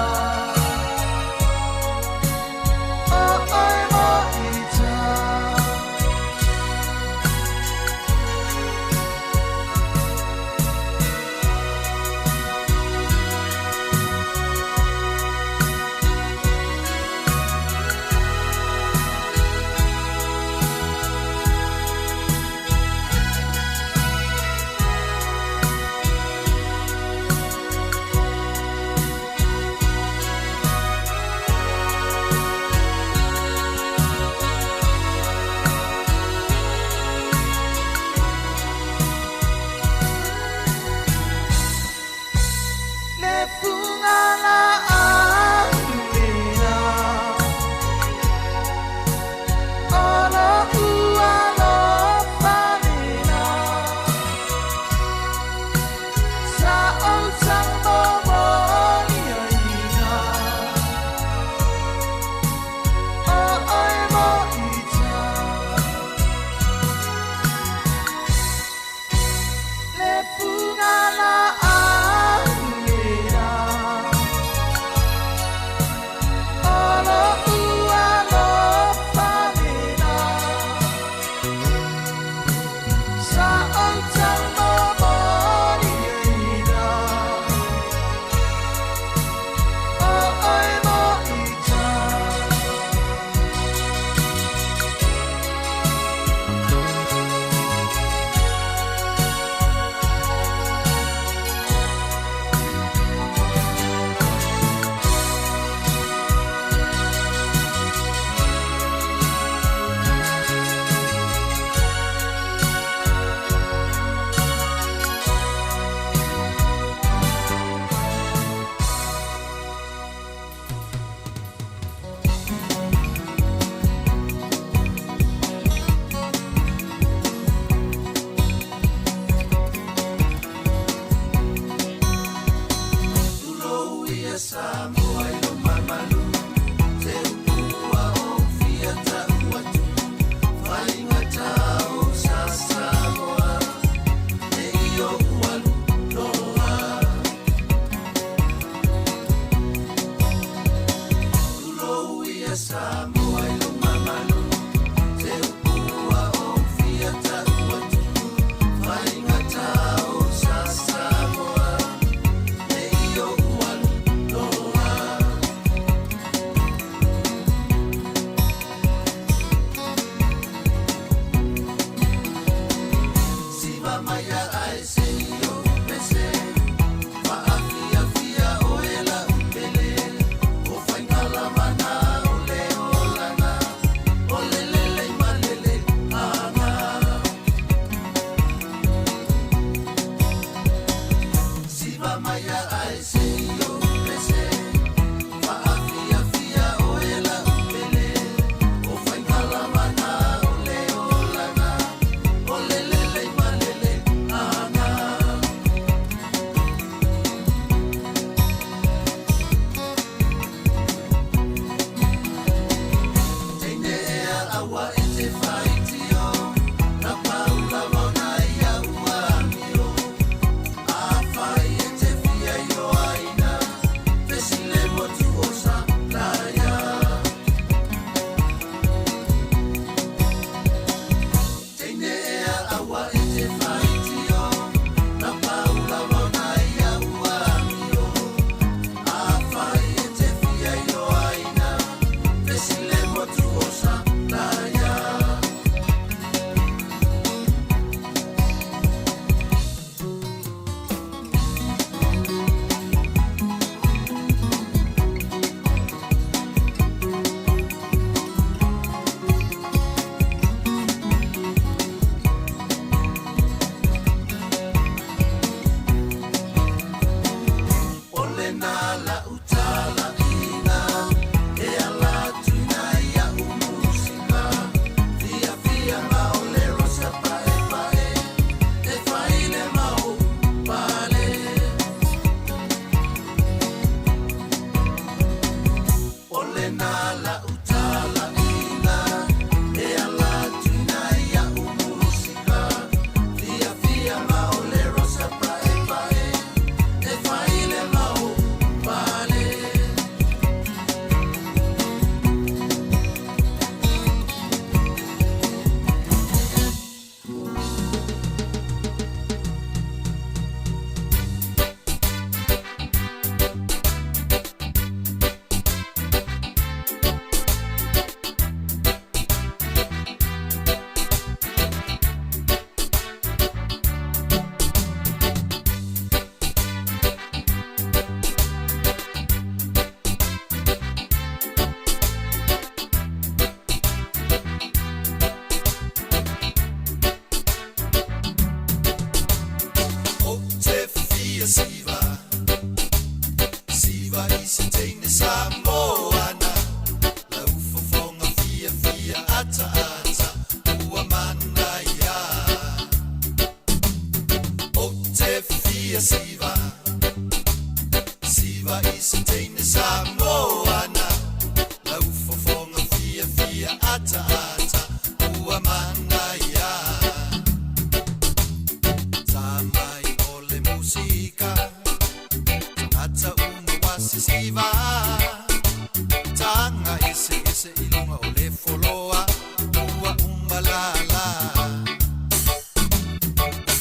la.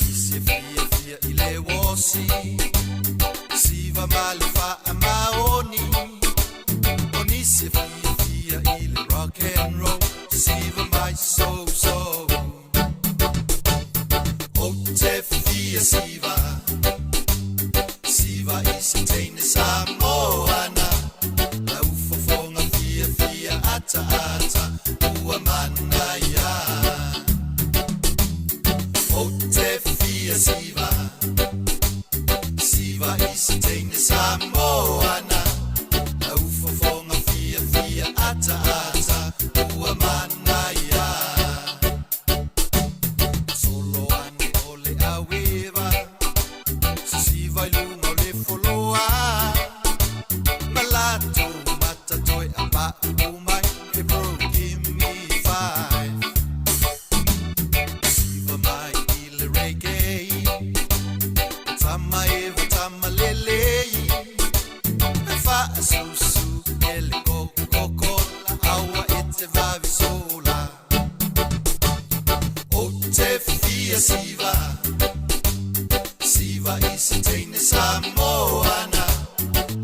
Nisi e fiafia i le osi, siva ma le faamaoni. O nisi e fiafia i le rock and roll, siva mai so-so. Ou te fia siva, siva i se teine Samoana. Lau fofoga fiafia ataata ua manaia. Ou te fia siva, siva i se teine Samoana. Lau fofoga fiafia ataata ua manaia. Solo ane o le aueva, sisiva i luga o le foloa. Ma latou mata toe apa'u mai, hey bro, give me five. Siva mai i le reggae, tama eva tama lelei. E faasusu e le Coca-Cola, aua e te vave sola. Ou te fia siva, siva i se teine Samoana.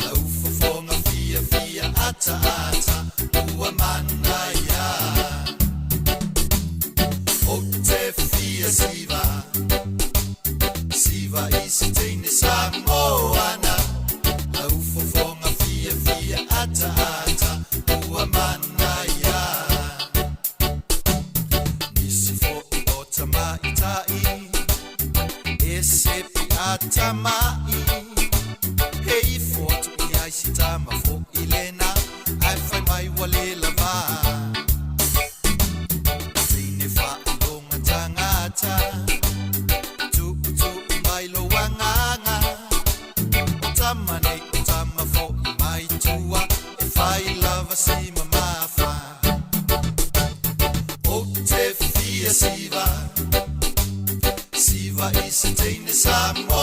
Lau fofoga fiafia ataata ua manaia. Ou te fia siva, siva i se teine Samoana. Lau fofoga fiafia ataata ua manaia. Nisi fo'i o tamaita'i, e sepi atama'i. E ifo atu i ai si tama fo'i lena, ae fai mai ua le lavā. Teine faailoga tagata, tuutuu mai lou agaga. O tama nei o tama fo'i mai tua, e fai lava si mamafa. Ou te fia siva, siva i se teine Samoana.